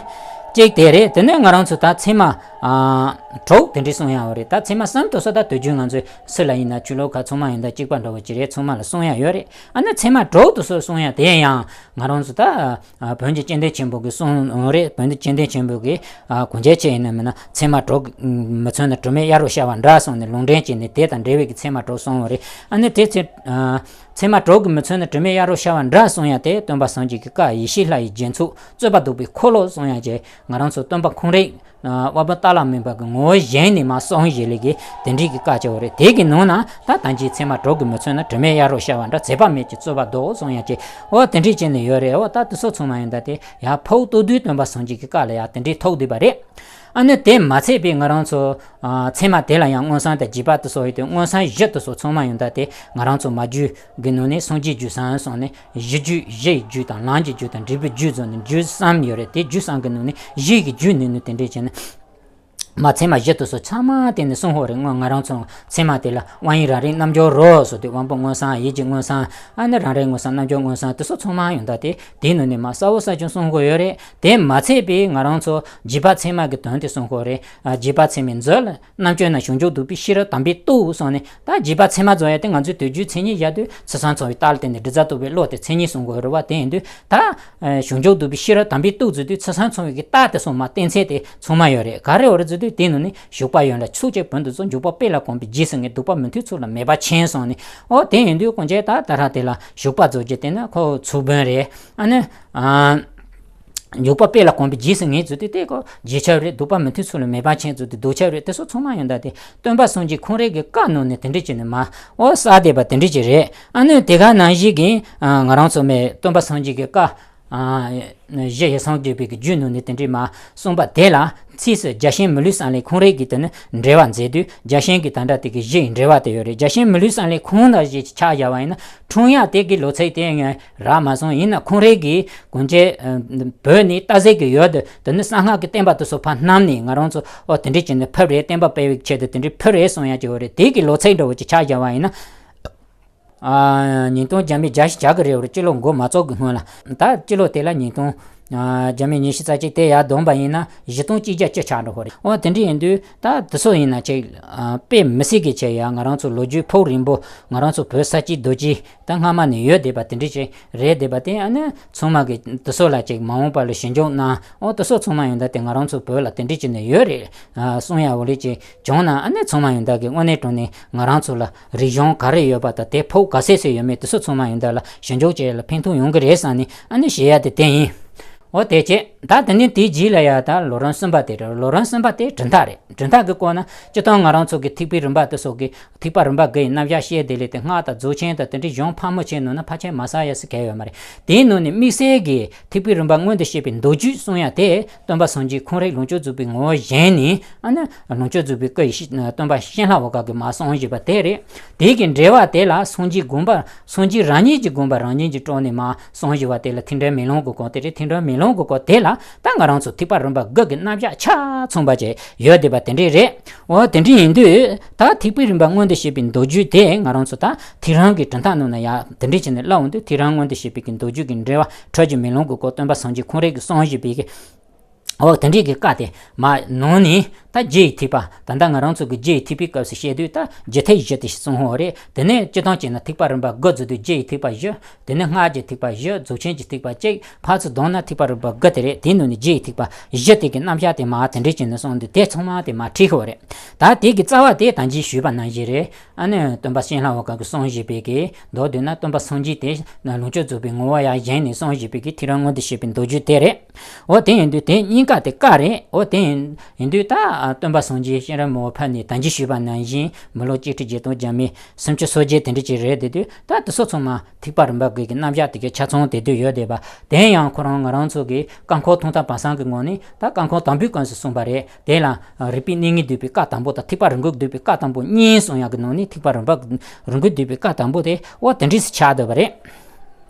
གཅིག་དེ་རེད། དེ་ནས་ང་རང་ཚོ་ད་ཚད་མ་ཨ་དྲུག་དེ་འདྲས་གསུང་ཡ་ཡོད་རེད། ད་ཚད་མ་གསུམ་དེ་ཚོ་ད་དུས་རྒྱུན་ང་ཚོས་སུ་ལ་ཡིན་ན། ཆོས་ལུགས་ཁག་ཚང་མ་ཡིན་ད་གཅིག་པ་འདྲ་བོ་ཅིག་རེད། ཚང་མ་ལ་གསུང་ཡ་ཡོད་རེད། ཨ་ནི་ཚད་མ་དྲུག་དེ་ཚོ་གསུང་ཡ་དེ་ཡང་ང་རང་ཚོ་ད་ཨ་བོན་གྱི་སྤྱི་དོན་ཆེན་པོ་གི་གསུང་ཡོད་རེད། བོན་གྱི་སྤྱི་དོན་ཆེན་པོ་གི་ཨ་གོང་ཆེན་ཆེ་ཡིན་ན་མིན་ན། ཚད་མ་དྲུག་མི་མཚོན་ན་དྲི་མེད་གཡའ་རུ་ཤར་བ་འདྲ་གསུངས་ནས་ལུང་འདྲེན་བྱས་ནས་དེ་དང་འབྲེལ་བའི་གི་ཚད་མ་དྲུག་གསུངས་ཡོད་རེད། ཨ་ནི་དེ་ཚེ་ཨ་ཚད་མ་དྲུག་གི་མི་མཚོན་ན་དྲི་མེད་གཡའ་རུ་ཤར་བ་འདྲ་གསུང་ཡ་དེ་སྟོན་པ་སངས་རྒྱས་ཀྱི་བཀའ་ཡེ་ཤེས་ལྷ་ཡི་རྒྱན་ཚུགས། རྩོད་པ་གདུག་པའི་འཁོར་ལོ་གསུང་ཡ་བཅས། ང་རང་ཚོ་སྟོན་པ་ཁོང་རང་དབང་པོ་རྟ་ལ་སྨིན་པ་གི་ངོ་བོ་བཞེངས་ནས་མར་གསུངས་བཞག་ལས་ཀྱི་དེ་འདྲའི་གི་བཀའ་ཅིག་ཡོད་རེད། དེ་གི་ནང་ན་ད་ད་ཅིའི་ཚད་མ་དྲུག་གི་མི་མཚོན་ན་དྲི་མེད་གཡའ་རུ་ཤར་བ་འདྲ། ཚད་པ་མེད་ཀྱི་རྩོད་པ་བཟློག་གསུང་ཡ་ཅིག་འོ་དེ་འདྲའི་ཅིག་ནས་ཡོད་རེད། འོ་ད་དེ་ཚོ་ཚང་མ་ཡིན་ད་དེ་ཡར་ཕོག་ཐུག་དུས་སྟོན་པ་སངས་རྒྱས་ཀྱི་བཀའ་ལ་ཡར་དེ་འདྲའི་ཐུག་བསྡད་པ་རེད། ཨ་ནི་དེ་མ་ཚད་པའི་ང་རང་ཚོ་ཨ་ཚད་མ་དེ་ལ་ཡང་མངོན་བྱང་དང་རྗེས་དཔག་དེ་ཚོ་ཡོད་དེ། མངོན་བྱང་བཞི་དེ་ཚོ་ཚང་མ་ཡིན་ད་དེ་ང་རང་ཚོ་མ་རྒྱུད་གི་ནང་ནས་སངས་རྒྱས་རྒྱུད་གསུངས་ནས། གཞི་རྒྱུད། གཞི་ཡི་རྒྱུད་དང་ལམ་གྱི་རྒྱུད་དང་འབྲས་བུའི་རྒྱུད་ཟེར་ནས་རྒྱུད་གསུམ་ཡོད་རེད། དེ་རྒྱུད་གསུམ་གྱི་ནང་ནས་གཞི་ཡི་རྒྱུད་ནས་ནི་དེ་འདྲས་བྱས་ནས་ མ་ཚད་མ་བཞི་དེ་ཚོ་ཚང་མ་དེ་ནི་གསུང་ཧོ་རེད། སྔོན་ང་རང་ཚོ་ཚད་མ་དེ་ལ་དབང་ཡིན་རང་རིག་རྣལ་འབྱོར་རོ་ཟེར་དུས་དབང་པོ་མངོན་སུམ་ཡིད་ཀྱི་མངོན་སུམ་ཨ་ནི་རང་རིག་མངོན་སུམ་རྣལ་འབྱོར་མངོན་སུམ་དེ་ཚོ་ཚང་མ་ཡོང་ད་དེ་དེའི་ནང་ནས་མ་གསལ་བོ་གསལ་ཆུང་གསུང་ཧོ་ཡོད་རེད། དེ་མ་ཚད་པའི་ང་རང་ཚོ་རྗེས་དཔག་ཚད་མ་གི་དོན་དེ་གསུང་ཧོ་རེད། ཨ་རྗེས་དཔག་ཚད་མའི་མཛོད་ལ། རྣམ་དཔྱོད་ན་ཞབས་འཇུག་བསྡུས་པའི་ཤེས་རབ་དམ་པའི་ཏོག་གསུངས་ནས། ད་རྗེས་དཔག་ཚད་མ་རྫོགས་ཡ་དེ་ང་ཚོས་དུས་རྒྱུན་མཚན་ཉིད་བཞག་དུས་ཚུལ་གསུམ་མཚུངས་པའི་རྟགས་ལ་བརྟེན་ནས་དྲི་ཟ་གཏུབ་པའི་བློ་དེ་མཚན་ཉིད་གསུང་དགོས་རེད་བ། དེ་ཡིན་དུས་ད་ཞབས་འཇུག་བསྡུས་པའི་ཤེས་རབ་དམ་པའི་ཏོག་ཟེར་དུས་ཚུལ་གསུམ་མཚུངས་པའི་གི་རྟགས་དེ་གསུངས་མ་གཏན་ཚད་དེ་ཚང་མ་ཡོད་རེད། ག་རེ་ཡོད་རེད་ཟེར་དུས་དེའི་ནང་ནས་ཞུགས་པ་ཡོད་ལ་ཚུགས་ཀྱི་བོན་དུ་གསུངས། འཇུག་པ་དཔེ་ལ་གོམས་པའི་རྗེས་སུ་ངེས། ལྡོག་པ་མི་མཐུན་ཚུལ་ལ་མེད་པ་མཁྱེན་གསུངས་ནས། ཨོ་དེ་ཡིན་དུས་དཀོན་མཆོག་ད་ད་ར་དེ་ལ་ཞུགས་པ་རྫོགས་རྒྱུ་དེ་ནི་ཁོ་ཚུལ་བོན་རེད། ཨ་ནི། འཇུག་པ་དཔེ་ལ་གོམས་པའི་རྗེས་སུ་ངེས་ཚུལ་དེ་དེ་ཀོ་རྗེས་ཁྱབ་རེད། ལྡོག་པ་མི་མཐུན་ཚུལ་ལ་མེད་པ་མཁྱེན་ཚུལ་དེ་ལྡོག་ཁྱབ་རེད། དེ་ཚོ་ཚང་མ་ཡོང་ད་དེ་སྟོན་པ་སངས་རྒྱས་ཁོང་རང་གི་བཀའ་ནང་ནས་དེ་འདྲ་བྱས་ནས་མ་ཨོ་གསལ་བསྡད་པ་དེ་འདྲ་ཅིག་རེད། ཨ་ནི་དེ་ག་ནང་བཞིན་གྱི་ང་རང་ཚོ་མའི་སྟོན་པ་སངས་རྒྱས་ཀྱི་བཀའ་གཞི་ཡེ་སངས་རྒྱས་པའི་གི་རྒྱུད་ནང་ནས་དེ་འདྲ་མ་གསུངས་པ་དེ་ལ་ཚིགས་སུ་བརྒྱ་བྱིན་མི་ལུས་བསམ་ལས་ཁོང་རང་གི་དེ་ནི་འགྲེལ་བ་མཛད་དུས་བརྒྱ་བྱིན་གྱི་ད་འདྲ་དེ་གི་གཞི་ཡི་འགྲེལ་བ་དེ་ཡོད་རེད། བརྒྱ་བྱིན་མི་ལུས་བསམ་ལས་ཁོང་ལ་གཞི་ཆགས་བཞག་པ་ཡིན་ན་འཁྲུངས་ཡ་དེ་གི་ལོ་ཚིགས་དེ་ངས་རག་མ་སོང་། ཡིན་ན་ཁོང་རང་གིས་གོང་ཆེ་བོད་ནས་སྟག་གཟིག་གི་ཡུལ་དུ་དེ་ནི་གསང་སྔགས་ཀྱི་བསྟན་པ་དེ་ཚོ་ཕར་བསྣམས་ནས་ང་རང་ཚོ་ཨོ་དེ་འདྲ་བྱས་ནས་ཕེབས་རེད། བསྟན་པ་སྤེལ་བའི་ཆེད་དུ་དེ་འདྲ་ཕེབས་རེད་གསུང་ཡ་ཅིག་ཡོད་རེད། དེ་གི་ལོ་ཚིགས་འདྲ་བོ་ཅིག་ཆགས་བཞག་པ་ཡིན་ན། ཉིས་སྟོང་བརྒྱ་མེད་བརྒྱད་ཅུ་གྱ་གི་རེ་བར་སྤྱི་ལོ་འགོ་མ་བཙུགས་ཀྱི་སྔོན་ལ། ད་སྤྱི་ལོ་དེ་ལ་ཉིས་སྟོང་བརྒྱ་མེད་ཉི་ཤུ་རྩ་གཅིག་དེ་ཡར་བསྡོམས་པ་ཡིན་ན་བཞི་སྟོང་གཅིག་བརྒྱ་བཅུ་ཆགས་འགྲོ་གི་རེད། འོ་དེ་འདྲ་ཡིན་དུས་ད་དེ་ཚོ་ཡིན་ན་ཅིག་དཔེ་མི་སྲིད་ཀྱི་ཆེ་ཡ། ང་རང་ཚོ་ལོ་རྒྱུས་ཕུགས་རིང་པོ་ང་རང་ཚོ་བོད་ས་སྐྱིད་རྡོ་སྐྱིད་ད་སྔ་མ་ནས་ཡོད་བསྡད་པ་དེ་འདྲ་ཅིག་རེད་བསྡད་པ་དེ། ཨ་ནི་ཚང་མ་གི་དེ་ཚོ་ལ་ཅིག་མ་འོངས་པ་ལ་ཞིབ་འཇུག་གནང་། འོ་དེ་ཚོ་ཚང་མ་ཡོང་ད་དེ་ང་རང་ཚོ་བོད་ལ་དེ་འདྲ་ཅིག་ནས་ཡོད་རེད་གསུང་ཡ་འོ་ལེ་ཅིག་བྱུང་ན། ཨ་ནི་ཚང་མ་ཡོང་ད་གི་དངོས་གནས་དྲང་གནས་ང་རང་ཚོ་ལ་རིག་གཞུང་ག་རེ་ཡོད་པ་དང་དེ་ཕུགས་ག་ཚད་ཚད་ཡོད་མེད་དེ་ཚོ་ཚང་མ་ཡོང་ད་ལ་ཞིབ་འཇུག་བྱེད་ཡ་ལ་ཕན་ཐོགས་ཡོང་གི་རེད་བསམ་ནས་ཨ་ནི་བཤད་ཡ་དེ་དེ་ཡིན། འོ་དེ་བྱས་ད་དེ་ནས་དེའི་རྗེས་ལ་ཡ་ད་ལོ་རིམ་གསུམ་པ་དེ་རེད། ལོ་རིམ་གསུམ་པ་དེ་གྲུབ་མཐའ་རེད། གྲུབ་མཐའ་གི་སྐོར་ན་སྤྱིར་བཏང་ང་རང་ཚོ་གི་ཐེག་པའི་རིམ་པ་དེ་ཚོ་གི་ཐེག་པ་རིམ་པ་དགུ་ཡི་རྣམ་གཞག་བཤད་དེ་ལས་དེ་སྔགས་དང་རྫོགས་ཆེན་དང་དེ་འདྲའི་གཞུང་ཕལ་མོ་ཆེ་ནང་ན་ཕལ་ཆེར་མ་གསལ་ཡ་ཟེར་གལ་ཡོད་མ་རེད། དེའི་ནང་ནས་དམིགས་བསལ་གྱི་ཐེག་པའི་རིམ་པ་མངོན་དུ་བྱེད་པའི་མདོ་རྒྱུད་གསུང་ཡ་དེ་སྟོན་པ་སངས་རྒྱས་ཁོང་རང་ལོངས་སྤྱོད་རྫོགས་པའི་ངོ་བོ་བཞེངས་ནས། ཨ་ནི་ལོངས་སྤྱོད་རྫོགས་པའི་སྐུ་ཡི་སྟོན་པ་ཤིང་ལྷ་འོལ་དཀར་གྱིས་མ་གསུངས་བཞིན་པ་དེ་རེད། དེ་གི་འགྲེལ་བ་དེ་ལ་སངས་རྒྱས་དགོངས་པ་སངས་རྒྱས་རང་ཉིད་ཀྱི་དགོངས་པ་རང་ཉིད་ཀྱི་སྤྲོ་ནས་མ་གསུངས་བཞིན་པ་དེ་ལ་ཐེག་འགྲེལ་མེ་ལོང་གི་སྐོར་དེ་རེད། ཐེག་འགྲེལ་མེ་ལོང་གི་སྐོར་དེ་ལ་ད་ང་རང་ཚོ་ཐེག་པ་རིམ་པ་དགུ་གི་རྣམ་གཞག་ཆ་ཚང་པ་ཅིག་ཡོད་བསྡད་པ་དེ་འདྲས་རེད། འོ་དེ་འདྲས་ཡིན་དུས་ད་ཐེག་པའི་རིམ་པ་མངོན་དུ་བྱེད་པའི་མདོ་རྒྱུད་དེ་ང་རང་ཚོ་ད་ཐེག་རིམ་གྱི་གྲུབ་མཐའ་ནང་ན་ཡང་དེ་འདྲས་བྱས་ནས་བསླབ་འོང་དུས་ཐེག་རིམ་མངོན་དུ་བྱེད་པའི་གི་མདོ་རྒྱུད་ཀྱི་འགྲེལ་བ་འཕྲོས་ཀྱི་མེ་ལོང་གི་སྐོར་སྟོན་པ་སངས་རྒྱས་ཁོང་རང་གིས་གསུངས་བཞིན་པའི་གི་འོ་དེ་འདྲས་ཀྱི་བཀའ་དེ་མ་ནང་ནས་ད་རྗེ་ཡི་ཐེག་པ། ད་ལྟ་ང་རང་ཚོ་གི་རྗེ་ཡི་ཐེག་པའི་སྐབས་སུ་བཤད་དུས་ད་རྗེ་ཐེག་བཞི་དེ་གསུང་ཧོ་རེད། དེ་ནས་སྤྱིར་བཏང་བྱས་ན་ཐེག་པ་རིམ་པ་དགུ་ཟེར་དུས་རྗེ་ཡི་ཐེག་པ་བཞི། དེ་ནས་སྔགས་ཀྱི་ཐེག་པ་བཞི། རྫོགས་ཆེན་གྱི་ཐེག་པ་གཅིག་ཕར་ཚུར་བསྡོམས་ན་ཐེག་པ་རིམ་པ་དགུ་དེ་རེད། དེའི་ནང་ནས་རྗེ་ཡི་ཐེག་པ་བཞི་དེ་གི་རྣམ་གཞག་དེ་མ་དེ་འདྲས་བྱས་ནས་གསུངས་འདུག་དེ་ཚང་མ་དེ་མ་ཁྲིད་ཧོ་རེད། ད་དེ་གི་རྩ་བ་དེ་ད་གིན་ཞུས་པ་ནང་བཞིན་རེད། ཨ་ནི་སྟོན་པ་ཤིང་ལྷ་འོལ་དཀར་གྱིས་གསུངས་བཞིན་པའི་གི་མདོར་བསྡུས་ན་སྟོན་པ་སངས་རྒྱས་དེ་ལོངས་སྤྱོད་རྫོགས་པའི་ངོ་བོ་ཡང་བཞེངས་ནས་གསུངས་བཞིན་པའི་གི་ཐེག་རིམ་མངོན་དུ་བྱེད་པའི་མདོ་རྒྱུད་དེ་རེད། འོ་དེ་ཡིན་དུས་དེ་གཉིས་ཀ་དེ་བཀའ་རེད། འོ་དེ་ཡིན་ཡིན་དུས་ད་སྟོན་པ་སངས་རྒྱས་གཤེན་རབ་མི་བོ་ཕེབས་ནས་ད་གིན་ཞུས་པ་ནང་བཞིན་མི་ལོ་གཅིག་ཁྲི་བརྒྱད་སྟོང་བརྒྱ་མེད་སུམ་ཅུ་སོ་བརྒྱད་དེ་འདྲ་ཅིག་རེད་བསྡད་དུས། ད་དེ་ཚོ་ཚང་མ་ཐེག་པ་རིམ་པ་དགུ་གི་རྣམ་གཞག་དེ་གའི་ཆ་ཚང་དེ་དུས་ཡོད་བསྡད་པ། དེ་ཡང་ཁོ་རང་ང་རང་ཚོ་གི་བཀའ་འཁོར་ཐོག་མཐའ་བར་གསུམ་གི་ངོས་ནས་ད་བཀའ་འཁོར་དང་པོའི་སྐབས་སུ་གསུངས་པ་རེད། དེ་ལ་རིག་པའི་གནས་ངེས་བསྡུས་པའི་བཀའ་དང་པོ་དང་ཐེག་པ་རིམ་དགུ་བསྡུས་པའི་བཀའ་དང་པོ་གཉིས་གསུངས་ཡག་གི་ནང་ནས་ཐེག་པ་རིམ་པ་རིམ་དགུ་བསྡུས་པའི་བཀའ་དང་པོ་དེ་འོ་དེ་འདྲས་སུ་ཆགས་བསྡད་པ་རེད།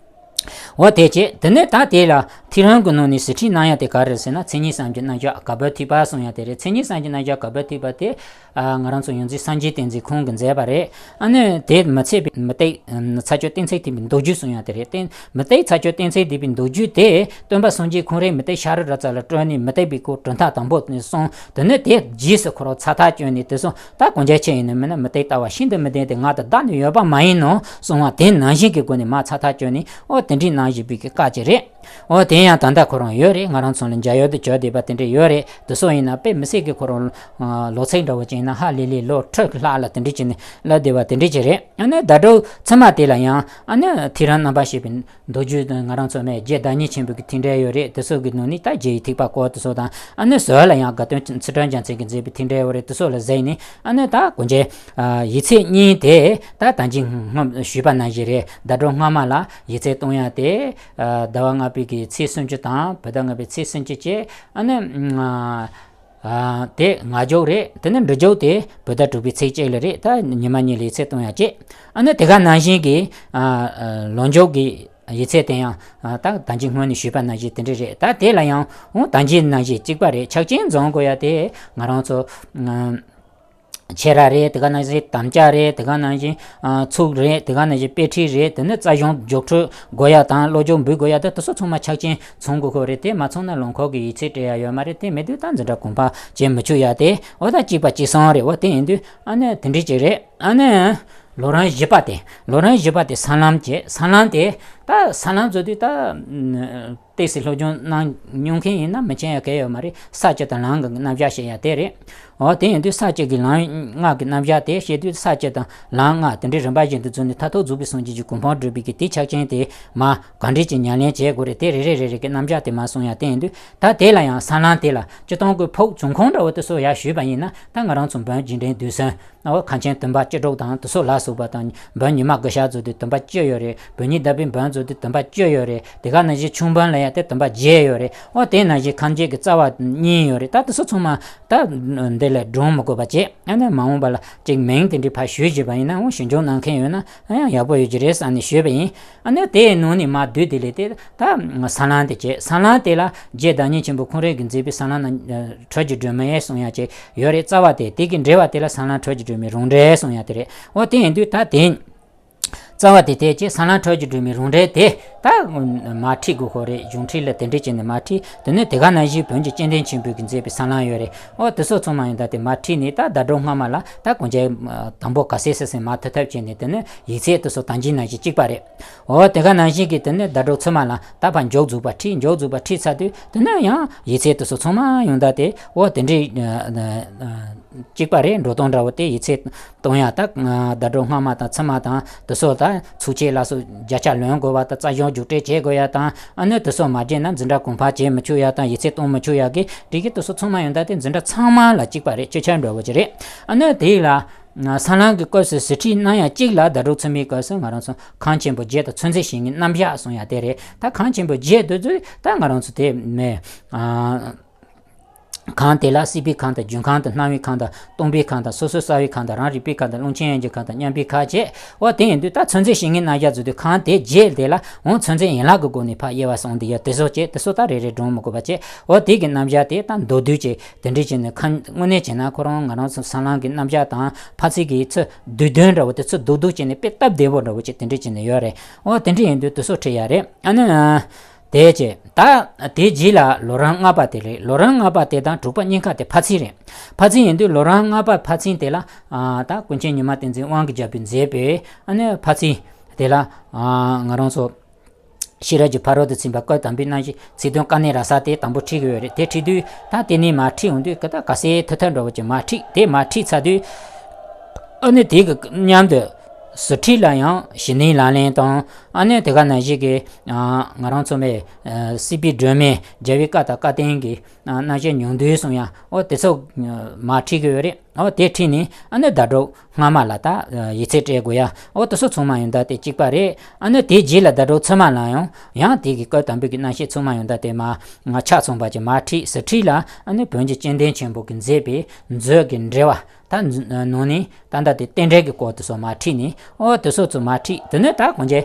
འོ་དེ་བྱས་དེ་ནས་ད་དེ་ལ་ཐེག་རིམ་གྱི་ནང་ནས་ཟུར་ཁྲིད་གནང་ཡ་དེ་ག་རེ་རེད་ཟེར་ན། མཚན་ཉིད་གསུམ་གྱི་རྣམ་གཞག་ག་བུ་ཐེག་པ་གསུང་ཡ་དེ་རེད། མཚན་ཉིད་གསུམ་གྱི་རྣམ་གཞག་ག་བུ་ཐེག་པ་དེ་ང་རང་ཚོ་ཡོངས་འཛིན་སངས་རྒྱས་བསྟན་འཛིན་ཁོང་གིས་མཛད་པ་རེད། ཨ་ནི་དེ་མི་ཚད་པའི་མུ་སྟེགས་ཚར་གཅོད་གཏན་ཚིགས་ཐེག་པའི་མདོ་རྒྱུད་གསུང་ཡ་དེ་རེད། གཏན་མུ་སྟེགས་ཚར་གཅོད་གཏན་ཚིགས་ཐེག་པའི་མདོ་རྒྱུད་དེ་སྟོན་པ་སངས་རྒྱས་ཁོང་རང་མུ་སྟེགས་ཤ་རུ་ར་ཙ་ལ་སྤྲོས་ནས་མུ་སྟེགས་པའི་སྐོར་གྲུབ་མཐའ་དང་པོ་གསུངས། དེ་ནས་དེ་རྗེས་སུ་ཁོ་རང་ཚར་ཐག་གཅོད་ནས་དེ་སོང་ད་གང་ཅི་ཆེ་ཡིན་ནི་མིན་ན་མུ་སྟེགས་ལྟ་བ་ཤིན་ཏུ་མི་ལྡན་ཏེ་ང་དང་བདག་ནི་ཡོད་པ་མ་ཡིན་ནོ་གསུང་བ་དེ་ནང་བཞིན་གྱི་སྒོ་ནས་མ་ཚར་ཐག་གཅོད་ནས་འོ་དེ་འདྲའི་གནང་བཞིན་པའི་གི་བཀའ་ཅིག་རེད། འོ་དེ་ཡང་ད་ལྟ་ཁོ་རང་ཡོད་རེད། ང་རང་ཚོ་ལ་མཇལ་ཡོད་དུ་གྱུར་བསྡད་པ་དེ་འདྲ་ཡོད་རེད། དེ་ཚོ་ཡིན་ན་དཔེ་མི་སྲིད་ཀྱི་ཁོ་རང་ལོ་ཚིགས་འདྲ་བོ་ཅིག་ཡིན་ན་ཧ་ལས་ལས་ལོ་ཁྲི་ལྷག་ལ་དེ་འདྲ་ཅིག་ནས་བསླབ་བསྡད་པ་དེ་འདྲ་ཅིག་རེད། ཨ་ནི་ཟླ་གྲོགས་ཚང་མ་དེ་ལ་ཡང་ཨ་ནི་ཐེག་རིམ་རྣམ་པར་ཕྱེ་བའི་མདོ་རྒྱུད་དང་ང་རང་ཚོ་མའི་རྗེ་བདག་ཉིད་ཆེན་པོའི་གི་ཐེག་འགྲེལ་ཡོད་རེད། དེ་ཚོ་གི་ནང་ནས་ད་རྗེ་ཡི་ཐེག་པ་སྐོར་དེ་ཚོ་དང་ཨ་ནི་ཟུར་ལ་ཡང་དགའ་སྟོན་ཚུལ་ཁྲིམས་རྒྱལ་མཚན་གྱིས་མཛད་པའི་ཐེག་འགྲེལ་ཡོད་རེད། དེ་ཚོ་ལ་གཟིགས་ནས་ཨ་ནི་ད་གང་ཅི་ཡིག་ཚད་གཉིས་དེ་ད་ད་གིན་སྔོན་ཞུས་པ་ནང་བཞིན་རེད། ཟླ་གྲོགས་སྔ་མ་ལ་ཡིག་ཚད་གཏོང་ཡ་དེ་ཟླ་བ་ལྔ་པའི་གི་ཚེས་སུམ་ཅུ་དང་བོད་ཟླ་ལྔ་པའི་ཚེས་སུམ་ཅུ་བཅས། ཨ་ནི་དེ་ངག་རྒྱུགས་རེད། དེ་ནས་འབྲི་རྒྱུགས་དེ་བོད་ཟླ་དྲུག་པའི་ཚེས་གཅིག་ལ་རེད། ད་ཉི་མ་གཉིས་ལ་ཡིག་ཚད་གཏོང་ཡ་བཅས། ཨ་ནི་དེ་ག་ནང་བཞིན་གྱི་ལོ་མཇུག་གི་ ཡིག་ཚད་དེ་ཡང་ད་ད་གིན་སྔོན་ནས་ཞུས་པ་ནང་བཞིན་དེ་འདྲ་རེད། ད་དེ་ལ་ཡང་འོ་ད་གིན་ནང་བཞིན་གཅིག་པ་རེད། ཆག་ཆེན་འཛོམས་དགོས་ཡ་དེ་ང་རང་ཚོ་ཨ། ཆེ་ར་རེད། དེ་ག་ནང་བཞིན་དམ་བཅའ་རེད། དེ་ག་ནང་བཞིན་ཨ། ཚུགས་རེད། དེ་ག་ནང་བཞིན་དཔེ་ཁྲིད་རེད། དེ་ནས་རྩ་གཞུང་རྒྱོགས་འཕྲོད་དགོས་ཡ་དང་བློ་སྦྱོང་འབུལ་དགོས་ཡ་དེ་དེ་ཚོ་ཚང་མ་ཆག་ཆེན་ཚང་དགོས་ཁོ་རེད། དེ་མ་ཚང་ན་ལུང་ཁོག་གི་ཡིག་ཚད་སྤྲད་ཡ་ཡོད་མ་རེད། དེ་མེད་དུས་ད་འཛིན་གྲྭ་གོང་འཕེལ་བྱེད་མི་ཆོག་ཡ་དེ་འོ་ད་གཅིག་པ་གཅིག་སང་རེད། འོ་དེ་ཡིན་དུས་ཨ་ནི་དེ་འདྲ་ཅིག་རེད། ཨ་ནི་ལོ་རིམ་བཞི་པ་དེ། ལོ་རིམ་བཞི་པ་དེ་སྲང་ལམ་བྱས། སྲང་ལམ་དེ་ད་སྲང་ལམ་བཟོ་དུས་ད། ཏོག་ཙམ་སློབ་སྦྱོང་གནང་མྱོང་མཁན་ཡིན་ན་མི་ཆེན་ཡང་གལ་ཡོད་མ་རེད། ས་བཅད་དང་ལམ་ལྔ་གི་རྣམ་གཞག་བཤད་ཡ་དེ་རེད། འོ་དེ་ཡིན་དུས་ས་བཅད་ཀྱི་ལམ་ལྔ་གི་རྣམ་གཞག་དེ་བཤད་དུས་ས་བཅད་དང་ལམ་ལྔ་དེ་འདྲའི་རིམ་པ་བཞིན་དུ་བརྩིས་ནས་མཐར་ཐུག་རྫོགས་པའི་སངས་རྒྱས་ཀྱི་གོ་འཕང་སྒྲུབ་པའི་གི་དེ་ཆག་ཆེན་དེ་མ་ག་འདྲས་ཀྱི་ཉམས་ལེན་བྱེད་དགོས་རེད། དེ་རེ་རེ་རེ་རེ་གི་རྣམ་གཞག་དེ་མ་གསུངས་ཡ་དེ་ཡིན་དུས་ད་དེ་ལ་ཡང་སྲང་ལམ་དེ་ལ་སྤྱིར་བཏང་གི་ཕོགས་བྱུང་ཁུངས་འདྲ་བོ་དེ་ཚོ་ཡར་ཞུས་པ་ཡིན་ན། ད་ང་རང་ཚོ་འབུམ་རྒྱས་འབྲིང་བསྡུས་གསུམ། འོ་ཁང་ཆེན་བདུན་པ་བཅུ་དྲུག་དང་དེ་ཚོ་ལ་སོགས་པ་དང་། འབུམ་ཉི་མ་དགུ་ཞག་བཟོ་དུས་བདུན་པ་བཅུ་ཡོད་རེད། འབུམ་ཉི་ཟླ་བའི་འབུམ་བཟོ་དུས་བདུན་པ་བཅུ་ཡོད་རེད། དེ་ག་ནང་བཞིན་ཆུང་འབུམ་ལ་ཡང་དེ་བདུན་པ་བརྒྱད་ཡོད་རེད། འོ་དེ་ནང་བཞིན་ཁང་བརྒྱད་ཀྱི་རྩ་བ་གཉིས་ཡོད་རེད། ད་དེ་ཚོ་ཚང་མ་ད་འདི་ལས་སྒྲུང་མི་དགོས་པ་བྱས། ཨ་ནི་མ་འོངས་པ་ལ་ཅིག་མིང་དེ་འདྲའི་ཕར་ཞུས་བྱས་པ་ཡིན་ན། འོ་ཞིབ་འཇུག་གནང་མཁན་ཡོད་ན་ཨ་ཡང་ཡག་པོ་ཡོད་ཀྱི་རེད་བསམ་ནས་ཞུས་པ་ཡིན། ཨ་ནི་དེའི་ནང་ནས་མར་བསྡུས་དེ་ལས་དེ་ད་སྲང་ལམ་དེ་བྱས། སྲང་ལམ་དེ་ལ་རྗེ་བདག་ཉིད་ཆེན་པོ་ཁོང་རང་གིས་མཛད་པའི་སྲང་ལམ་ན་ཁྲོད་ཀྱི་སྒྲོན་མེ་གསུང་ཡ་ཅིག་ཡོད་རེད། རྩ་བ་དེ། དེ་གི་འགྲེལ་བ་དེ་ལ་སྲང་ལམ་ཁྲོད་ཀྱི་སྒྲོན་མེའི་རང་འགྲེལ་གསུང་ཡ་དེ་རེད། འོ་དེ་ཡིན་དུས་ད་དེ་རྩ་བ་དེ་དེ་བྱས། སྲང་ལམ་ཁྲོད་ཀྱི་སྒྲོན་མེའི་རང་འགྲེལ་དེ་ད་མར་ཁྲིད་དགོས་ཁོ་རེད། གཞུང་ཁྲིད་ལ་དེ་འདྲས་བྱས་ནས་མར་ཁྲིད། དེ་ནས་དེ་ག་ནང་བཞིན་བོན་གྱི་སྤྱི་དོན་ཆེན་པོ་གིས་མཛད་པའི་སྲང་ལམ་ཡོད་རེད། འོ་དེ་ཚོ་ཚང་མ་ཡོང་ད་དེ་མར་ཁྲིད་ནས་ད་ཟླ་གྲོགས་སྔ་མ་ལ་ད་གོང་ཆེན་དང་པོ་ག་ཚད་ཟེར་ཟིན་མར་ཐུབ་ཐབས་བྱས་ནས། དེ་ནས་ཡིག་ཚད་དེ་ཚོ་ད་གིན་ནང་བཞིན་གཅིག་པ་རེད། འོ་དེ་ག་ནང་བཞིན་གྱི་དེ་ནས་ཟླ་གྲོགས་ཚང་མ་ལ་ད་ཕར་མཇུག་རྫོགས་པ་ཁྲིད། མཇུག་རྫོགས་པ་ཁྲིད་ཚར་དུས་དེ་ནས་ཡང་ཡིག་ཚད་དེ་ཚོ་ཚང་མ་ཡོང་ད་དེ་འོ་དེ་འདྲའི་གཅིག་པ་རེད། འགྲོ་སྟངས་འདྲ་བོ་དེ། ཡིག་ཚད་གཏོང་ཡ་ད་ཟླ་གྲོགས་སྔ་མ་དང་ཚུད་མ་དང་དེ་ཚོ་ད་ཚུགས་ཆད་ལ་སོགས་བརྒྱ་ཆ་ལོན་དགོས་པ་དང་། རྩ་གཞུང་རྒྱུགས་སྤྲོད་བྱེད་དགོས་ཡ་དང་། ཨ་ནི་དེ་ཚོ་མ་བྱས་ན་འཛིན་གྲྭ་གོང་འཕེལ་བྱེད་མི་ཆོག་ཡ་དང་། ཡིག་ཚད་གཏོང་མི་ཆོག་ཡ་གི་སྒྲིག་གཞི་དེ་ཚོ་ཚང་མ་ཡོང་ད་དེ་འཛིན་གྲྭ་ཚང་མ་ལ་གཅིག་པ་རེད། གཅིག་ཆར་འདྲ་བོ་ཅིག་རེད། ཨ་ནི་དེ་ལ་སྲང་ལམ་གྱི་སྐབས་སུ་ཟུར་ཁྲིད་གནང་ཡ་གཅིག་ལ། ཟླ་གྲོགས་ཚུད་མའི་སྐབས་སུ་ང་རང་ཚོ་ཁང་ཆེན་པོ་བརྒྱད་དང་ཚོད་འཛིན་བྱེད་མཁན་རྣམ་གཞག་གསུང་ཡ་དེ་རེད། ད་ཁང་ཆེན་པོ་བརྒྱད་དེ་ཚོ་ད་ང་རང་ཚོ་དེ་མེད། ཨ། ཁང་དེ་ལ་སྲིད་པའི་ཁང་དང་། འབྱོན་ཁང་དང་། སྣང་བའི་ཁང་དང་། སྟོང་པའི་ཁང་དང་། སོ་སོའི་རྩ་བའི་ཁང་དང་། རང་རིག་པའི་ཁང་དང་། ཀློང་ཆེན་ཡོན་གྱི་ཁང་དང་། མཉམ་པའི་ཁང་བཅས། འོ་དེ་ཡིན་དུས་ད་ཚོད་འཛིན་བྱེད་མཁན་རྣམ་གཞག་བཟོ་དུས་ཁང་དེ་བརྒྱད་དེ་ལ་འོ་ཚོད་འཛིན་ཡན་ལག་གི་སྒོ་ནས་ཕར་དབྱེ་བ་གསུམ་དེ་ཡ་དེ་ཚོ་བྱས། དེ་ཚོ་ད་རེ་རེ་སྒྲུང་མི་དགོས་པ་བྱས། འོ་དེ་གི་རྣམ་གཞག་དེ་ད་མདོར་བསྡུས་བྱས་དེ་འདྲས་བྱས་ནས། ཁ་དངོས་གནས་བྱས་ན་ཁོ་རང་ང་རང་ཚོ་སྲང་ལམ་གྱི་རྣམ་གཞག་དང་ཕར་ཚུར་གྱི་ཚུར་བསྡུས་དོན་འདྲ་བོ་དེ་ཚུར་རྡོག་རྡོག་བྱས་ནས་དཔེ་སྟབས་བདེ་པོ་འདྲ་བོ་བྱས་དེ་འདྲས་བྱས་ནས་ཡོད་རེད། འོ་དེ་འདྲས་ཡིན་དུས་དེ་ཚོ་ཁྲིད་ཡ་རེད། ཨ་ནི། དེ་བྱས། ད་དེ་རྗེས་ལ་ལོ་རིམ་ལྔ་པ་དེ་རེད། ལོ་རིམ་ལྔ་པ་དེ་དང་དྲུག་པ་གཉིས་ཀ་དེ་ཕར་ཚུར་རེད། ཕར་ཚུར་ཡིན་དུས་ལོ་རིམ་ལྔ་པ་ཕར་ཚུར་དེ་ལ་ཨ། ད་ཀུན་མཁྱེན་ཉི་མ་བསྟན་འཛིན་དབང་གི་རྒྱལ་པོས་མཛད་པའི་ཨ་ནི་ཕར་ཚུར་དེ་ལ་ཨ། ང་རང་ཚོ་ཤེས་རབ་ཀྱི་ཕ་རོལ་ཏུ་ཕྱིན་པ་སྐབས་དང་པོའི་རྣམ་བཤད་ཚིག་དོན་དཀའ་གནད་ར་ས་དེ་དང་པོ་ཁྲིད་ཀྱི་ཡོད་རེད། དེ་ཁྲིད་དུས་ད་དེ་ནས་མར་ཁྲིད་ཡོང་དུས་ཀ་ད་ག་ཚད་ཐུབ་ཐུབ་འདྲ་བོ་ཅིག་མར་ཁྲིད། དེ་མར་ཁྲིད་ཚར་དུས་ཨ་ནི་དེ་གི་མཉམ་དུ་ཟུར་ཁྲིད་ལ་ཡང་གཞི་གནས་ལག་ལེན་དང་། ཨ་ནི་དེ་ག་ནང་བཞིན་གྱི་ཨ། ང་རང་ཚོ་མའི་ཨ། སྲིད་པའི་སྒྲོན་མེ། རྒྱལ་བའི་བཀའ་དང་བཀའ་བསྟན་གྱི་ཨ། རྣམ་བཤད་ཉུང་བསྡུས་གསུང་ཡ། འོ་དེ་ཚོ་མར་ཁྲིད་ཀྱི་ཡོད་རེད། འོ་དེ་ཁྲིད་ནས་ཨ་ནི་ཟླ་གྲོགས་སྔ་མ་ལ་ད་ཡིག་ཚད་སྤྲད་དགོས་ཡ། འོ་དེ་ཚོ་ཚང་མ་ཡོང་ད་དེ་གཅིག་པ་རེད། ཨ་ནི་དེའི་རྗེས་ལ་ཟླ་གྲོགས་ཚུད་མ་ལ་ཡང་ཡང་དེ་གི་སྐབས་དང་པོའི་གི་རྣམ་བཤད་ཚང་མ་ཡོང་ད་དེ་མར་ཆ་ཚང་པ་ཅིག་མར་ཁྲིད། ཟུར་ཁྲིད་ལ་ཨ་ནི་བོན་གྱི་སྤྱི་དོན་ཆེན་པོ་གིས་མཛད་པའི་མཛོད་ཀྱི་འགྲེལ་བ། ད་ནང་ནས་ད་ལྟ་དེ་རྟེན་འབྲེལ་གྱི་སྐོར་དེ་ཚོ་མར་ཁྲིད་ནས། འོ་དེ་ཚོ་ཚོ་མར་ཁྲིད། དེ་ནས་ད་གོང་ཆེ་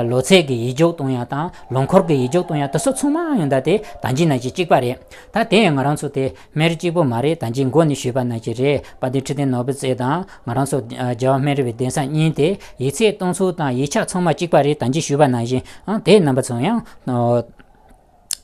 ལོ་ཚད་ཀྱི་ཡིག་རྒྱུགས་གཏོང་ཡ་དང་། ལོ་འཁོར་གྱི་ཡིག་རྒྱུགས་གཏོང་ཡ་དེ་ཚོ་ཚང་མ་ཡོང་ད་དེ་ད་གིན་ནང་བཞིན་གཅིག་པ་རེད། ད་དེ་ཡང་ང་རང་ཚོ་དེ་སྨན་རི་གཅིག་པོ་མ་རེད། ད་གིན་འགོ་ནས་ཞུས་པ་ནང་བཞིན་རེད། དཔལ་ལྡན་ཁྲི་བརྟན་ནོར་བུ་རྩེ་དང་ང་རང་ཚོ་རྒྱལ་བ་སྨན་རི་བའི་གདན་ས་གཉིས་དེ་ཡིག་ཚད་གཏོང་ཚུལ་དང་ཡིག་ཆ་ཚང་མ་གཅིག་པ་རེད། ད་གིན་ཞུས་པ་ནང་བཞིན་ཨང་། དེ་རྣམ་པ་ཚོ་ཡང་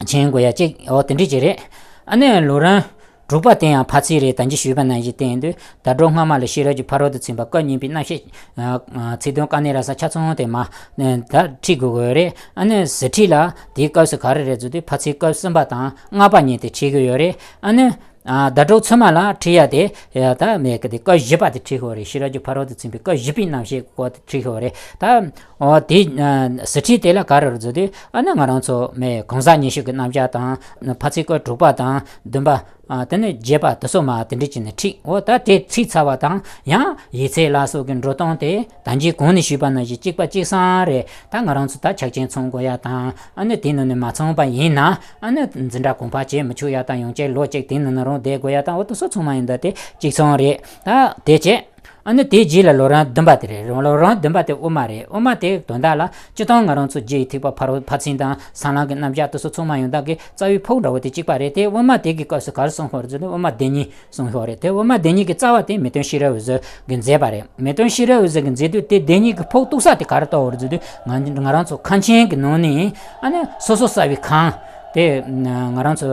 མཁྱེན་དགོས་ཡ་གཅིག་འོ་དེ་འདྲ་ཅིག་རེད། ཨ་ནི་ལོ་རིམ་དྲུག་པ་དེ་ཡང་ཕར་ཚུར་རེད། ད་གིན་ཞུས་པ་ནང་བཞིན་དེ་ཡིན་དུས་ཟླ་གྲོགས་སྔ་མ་ལ་ཤེས་རབ་ཀྱི་ཕ་རོལ་ཏུ་ཕྱིན་པ་སྐབས་གཉིས་པའི་རྣམ་བཤད་ཨ། ཨ། ཚིག་དོན་དཀའ་གནད་ར་ས་ཆ་ཚང་དེ་མར་ཨ། ད་ཁྲིད་དགོས་ཀྱི་ཡོད་རེད། ཨ་ནི་ཟུར་ཁྲིད་ལ་དེའི་སྐབས་སུ་ག་རེ་རེད་ཟེར་དུས་ཕར་ཚུར་སྐབས་གསུམ་པ་དང་ལྔ་པ་གཉིས་དེ་ཁྲིད་ཀྱི་ཡོད་རེད། ཨ་ནི་ཨ། ཟླ་གྲོགས་ཚུད་མ་ལ་ཁྲིད་ཡ་དེ་ཡ་ད་མེད་གི། དེ་སྐབས་བཞི་པ་དེ་ཁྲིད་དགོས་རེད། ཤེས་རབ་ཀྱི་ཕ་རོལ་ཏུ་ཕྱིན་པའི་སྐབས་བཞི་པའི་རྣམ་བཤད་སྐོར་དེ་ཁྲིད་དགོས་རེད། ད་འོ་དེ་ཨ། ཟུར་ཁྲིད་དེ་ལ་ག་རེ་རེད་ཟེར་དུས་ཨ་ནི་ང་རང་ཚོ་མེད་གང་ཟག་ཉི་ཤུ་གི་རྣམ་གཞག་དང་། ཕར་ཚུར་སྐབས་དྲུག་པ་དང་བདུན་པ། ཨ། དེ་ནས་བརྒྱད་པ་དེ་ཚོ་མར་དེ་འདྲ་བྱས་ནས་ཁྲིད། འོ་ད་དེ་ཁྲིད་ཚར་བ་དང་ཡང་ཡིག་ཚད་ལ་སོགས་ཀྱི་འགྲོ་སྟངས་དེ་ད་གིན་གོང་ནས་ཞུས་པ་ནང་བཞིན་གཅིག་པ་གཅིག་སང་རེད། ད་ང་རང་ཚོ་ད་ཆ་རྐྱེན་ཚང་དགོས་ཡ་དང་། ཨ་ནི་དེ་ནང་ནས་མ་ཚང་པ་ཡིན་ན་ཨ་ནི་འཛིན་གྲྭ་གོང་འཕེལ་བྱེད་མི་ཆོག་ཡ་དང་། ཡང་བསྐྱར་ལོ་གཅིག་དེ་ནང་ན་རང་བསྡད་དགོས་ཡ་དང་། འོ་དེ་ཚོ་ཚང་མ་ཡིན་ད་དེ་གཅིག་སང་རེད། ད་དེ་བྱས། ཨ་ནི་དེའི་རྗེས་ལ་ལོ་རིམ་བདུན་པ་དེ་རེད། ལོ་རིམ་བདུན་པ་དེ་དབུ་མ་རེད། དབུ་མ་དེ་དོན་དག་ལ་སྤྱིར་བཏང་ང་རང་ཚོ་རྒྱུ་ཡི་ཐེག་པ་ཕ་རོལ་ཕར་ཕྱིན་དང་གསང་སྔགས་ཀྱི་རྣམ་གཞག་དེ་ཚོ་ཚང་མ་ཡོང་སྟངས་ཀྱི་རྩ་བའི་ཕུགས་འདྲ་བོ་དེ་གཅིག་པ་རེད། དེ་དབུ་མ་དེ་གི་སྐབས་སུ་ག་རེ་གསུངས་ཡོད་རེད་ཟེར་ན། དབུ་མ་སྡེ་གཉིས་གསུངས་ཡོད་རེད། དེ་དབུ་མ་སྡེ་གཉིས་ཀྱི་རྩ་བ་དེ་མེས་སྟོན་ཤེས་རབ་འོད་ཟེར་གྱིས་མཛད་པ་རེད། མེས་སྟོན་ཤེས་རབ་འོད་ཟེར་གྱིས་མཛད་དུས་དེ་སྡེ་གཉིས་ཀྱི་ཕུགས་གཏུགས་ས་དེ་ག་རེ་གཏོགས་ཡོད་རེད་ཟེར་དུས། ང་ང་རང་ཚོ་ཁམས་ཆེན་གྱི་ནང་ནས་ཨ་ནི་སོ་སོ་བསགས་པའི་ཁམས་དེ་ང་རང་ཚོ་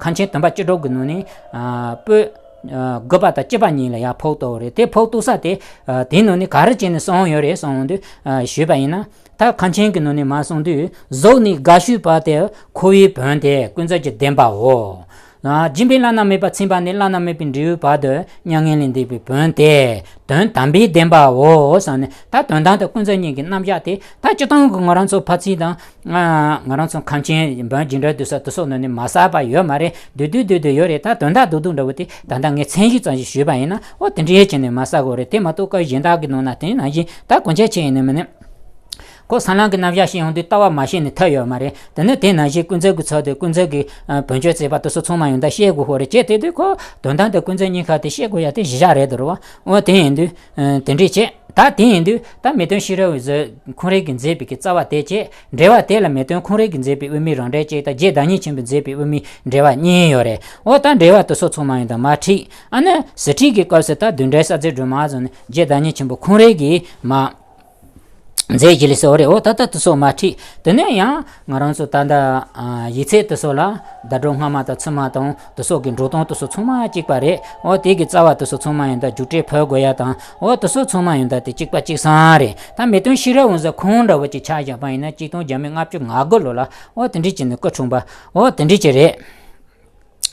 ཁམས་ཆེན་དམ་པ་བཅུ་དྲུག་གི་ནང་ནས་པོད་དགུ་པ་དང་བཅུ་པ་གཉིས་ལ་ཡང་ཕུགས་གཏོགས་རེད། དེ་ཕུགས་གཏུགས་ས་དེ་དེའི་ནང་ནས་ག་རེ་བྱས་ནས་གསུངས་ཡོད་རེད་གསུངས་དུས། ཞུས་པ་ཡིན་ན། ད་ཁམས་ཆེན་གྱི་ནང་ནས་མར་གསུངས་དུས། གཟུགས་ནི་དགའ་ཞུས་པ་དེ་འཁོར་བའི་བོན་ཏེ་ཀུན་རྫོབ་ཀྱི་བདེན་པའོ། སྦྱིན་པས་བླ་ན་མེད་པ་ཚིམ་པ་ནི། བླ་ན་མེད་པའི་འབྲས་བུའི་བར་དུ་མྱ་ངན་ལས་འདས་པའི་བོན་ཏེ་དོན་དམ་པའི་བདེན་པའོ་ཟེར་ནས། ད་དོན་དམ་དུ་ཀུན་རྫོབ་གཉིས་ཀྱི་རྣམ་གཞག་དེ་ད་སྤྱིར་བཏང་གི་ང་རང་ཚོ་ཕར་ཕྱིན་དང་། ང་རང་ཚོ་ཁམས་ཆེན་བོན་རྒྱས་འབྲེལ་སྡུད་ས་དེ་ཚོ་ནང་ནས་མ་བསགས་པ་ཡོད་མ་རེད། བསྡུས་བསྡུས་བསྡུས་བསྡུས་ཡོད་རེད། ད་དོན་དག་རྡོག་རྡོག་འདྲ་བོ་དེ་ད་ལྟ་ངས་མཚན་གཞི་ཙམ་ཞིག་ཞུས་པ་ཡིན་ན། འོ་དེ་འདྲའི་བྱས་ནས་མ་བསགས་དགོས་རེད། དེ་མ་གཏོགས་སྐབས་གཞན་དག་གི་ནང་ན་དེ་ནང་བཞིན་ད་གོང་ཆེ་ཆེ་ཡིན་ནི་མིན་ནི། ཁོ་གསང་སྔགས་ཀྱི་རྣམ་གཞག་ཤེས་ཡོང་དུས་ལྟ་བ་མ་ཤེས་ནས་ཐར་ཡོད་མ་རེད། དེ་ནས་དེ་ནང་བཞིན་ཀུན་རྫོབ་ཀྱི་ཚུལ་དུ་ཀུན་རྫོབ་ཀྱི་བོན་སྤྱོད་བྱེད་པ་དེ་ཚོ་ཚང་མ་ཡོང་ད་ཤེས་དགོས་ཧོ་རེད། བྱས་དེ་དུས་ཁོ་དོན་དམ་དུ་ཀུན་རྫོབ་གཉིས་ཀ་དེ་ཤེས་དགོས་ཡ་དེ་གཞི་བཞག་རེད་དོ་རུ་བ། འོ་དེ་ཡིན་དུས་དེ་འདྲས་བྱས། ད་དེ་ཡིན་དུས་ད་མེས་སྟོན་ཤེས་རབ་འོད་ཟེར་ཁོང་རང་གིས་མཛད་པའི་གི་རྩ་བ་དེ་བྱས། འགྲེལ་པ་དེ་ལ་མེས་སྟོན་ཁོང་རང་གིས་མཛད་པའི་དབུ་མའི་རང་འགྲེལ་གཅིག་དང་། རྗེ་བདག་ཉིད་ཆེན་པོས་མཛད་པའི་དབུ་མའི་འགྲེལ་པ་གཉིས་ཡོད་རེད། འོ་ད་འགྲེལ་པ་དེ་ཚོ་ཚང་མ་ཡོང་ད་མར་ཁྲིད། ཨ་ནི་ཟུར་ཁྲིད་ཀྱི་སྐབས་སུ་ད་བདུན་འགྲེལ་གསལ་མཛད་སྒྲོན་མ་ཟེར་ནས་རྗེ་བདག་ཉིད་ཆེན་པོ་ཁོང་རང་གིས་མར་མཛད་ཀྱི་ལས་སོ་རེད། འོ་ད་ལྟ་དེ་ཚོ་མར་ཁྲིད། དེ་ནས་ཡང་ང་རང་ཚོ་ད་ལྟ་ཡིག་ཚད་དེ་ཚོ་ལ་ཟླ་སྒྲོན་སྔ་མ་དང་ཚུལ་མ་དང་དེ་ཚོ་གི་འགྲོ་སྟངས་དེ་ཚོ་ཚང་མ་གཅིག་པ་རེད། འོ་དེ་གི་རྩ་བ་དེ་ཚོ་ཚང་མ་ཡིན་ད་རྒྱུགས་སྤྲོད་ཕུལ་དགོས་ཡ་དང་། འོ་དེ་ཚོ་ཚང་མ་ཡིན་ད་དེ་གཅིག་པ་གཅིག་སང་རེད། ད་མེས་སྟོན་ཤེས་རབ་འོད་ཟེར་ཁོང་འདྲ་བོ་ཅིག་ཆ་བཞག་པ་ཡིན་ན་གཅིག་སྟོང་བརྒྱ་མེད་ལྔ་བཅུ་ང་དགུ་ལོ་ལ་འོ་དེ་འདྲས་ཅིག་ནས་སྐུ་འཁྲུངས་པ། འོ་དེ་འདྲས་ཅིག་རེད།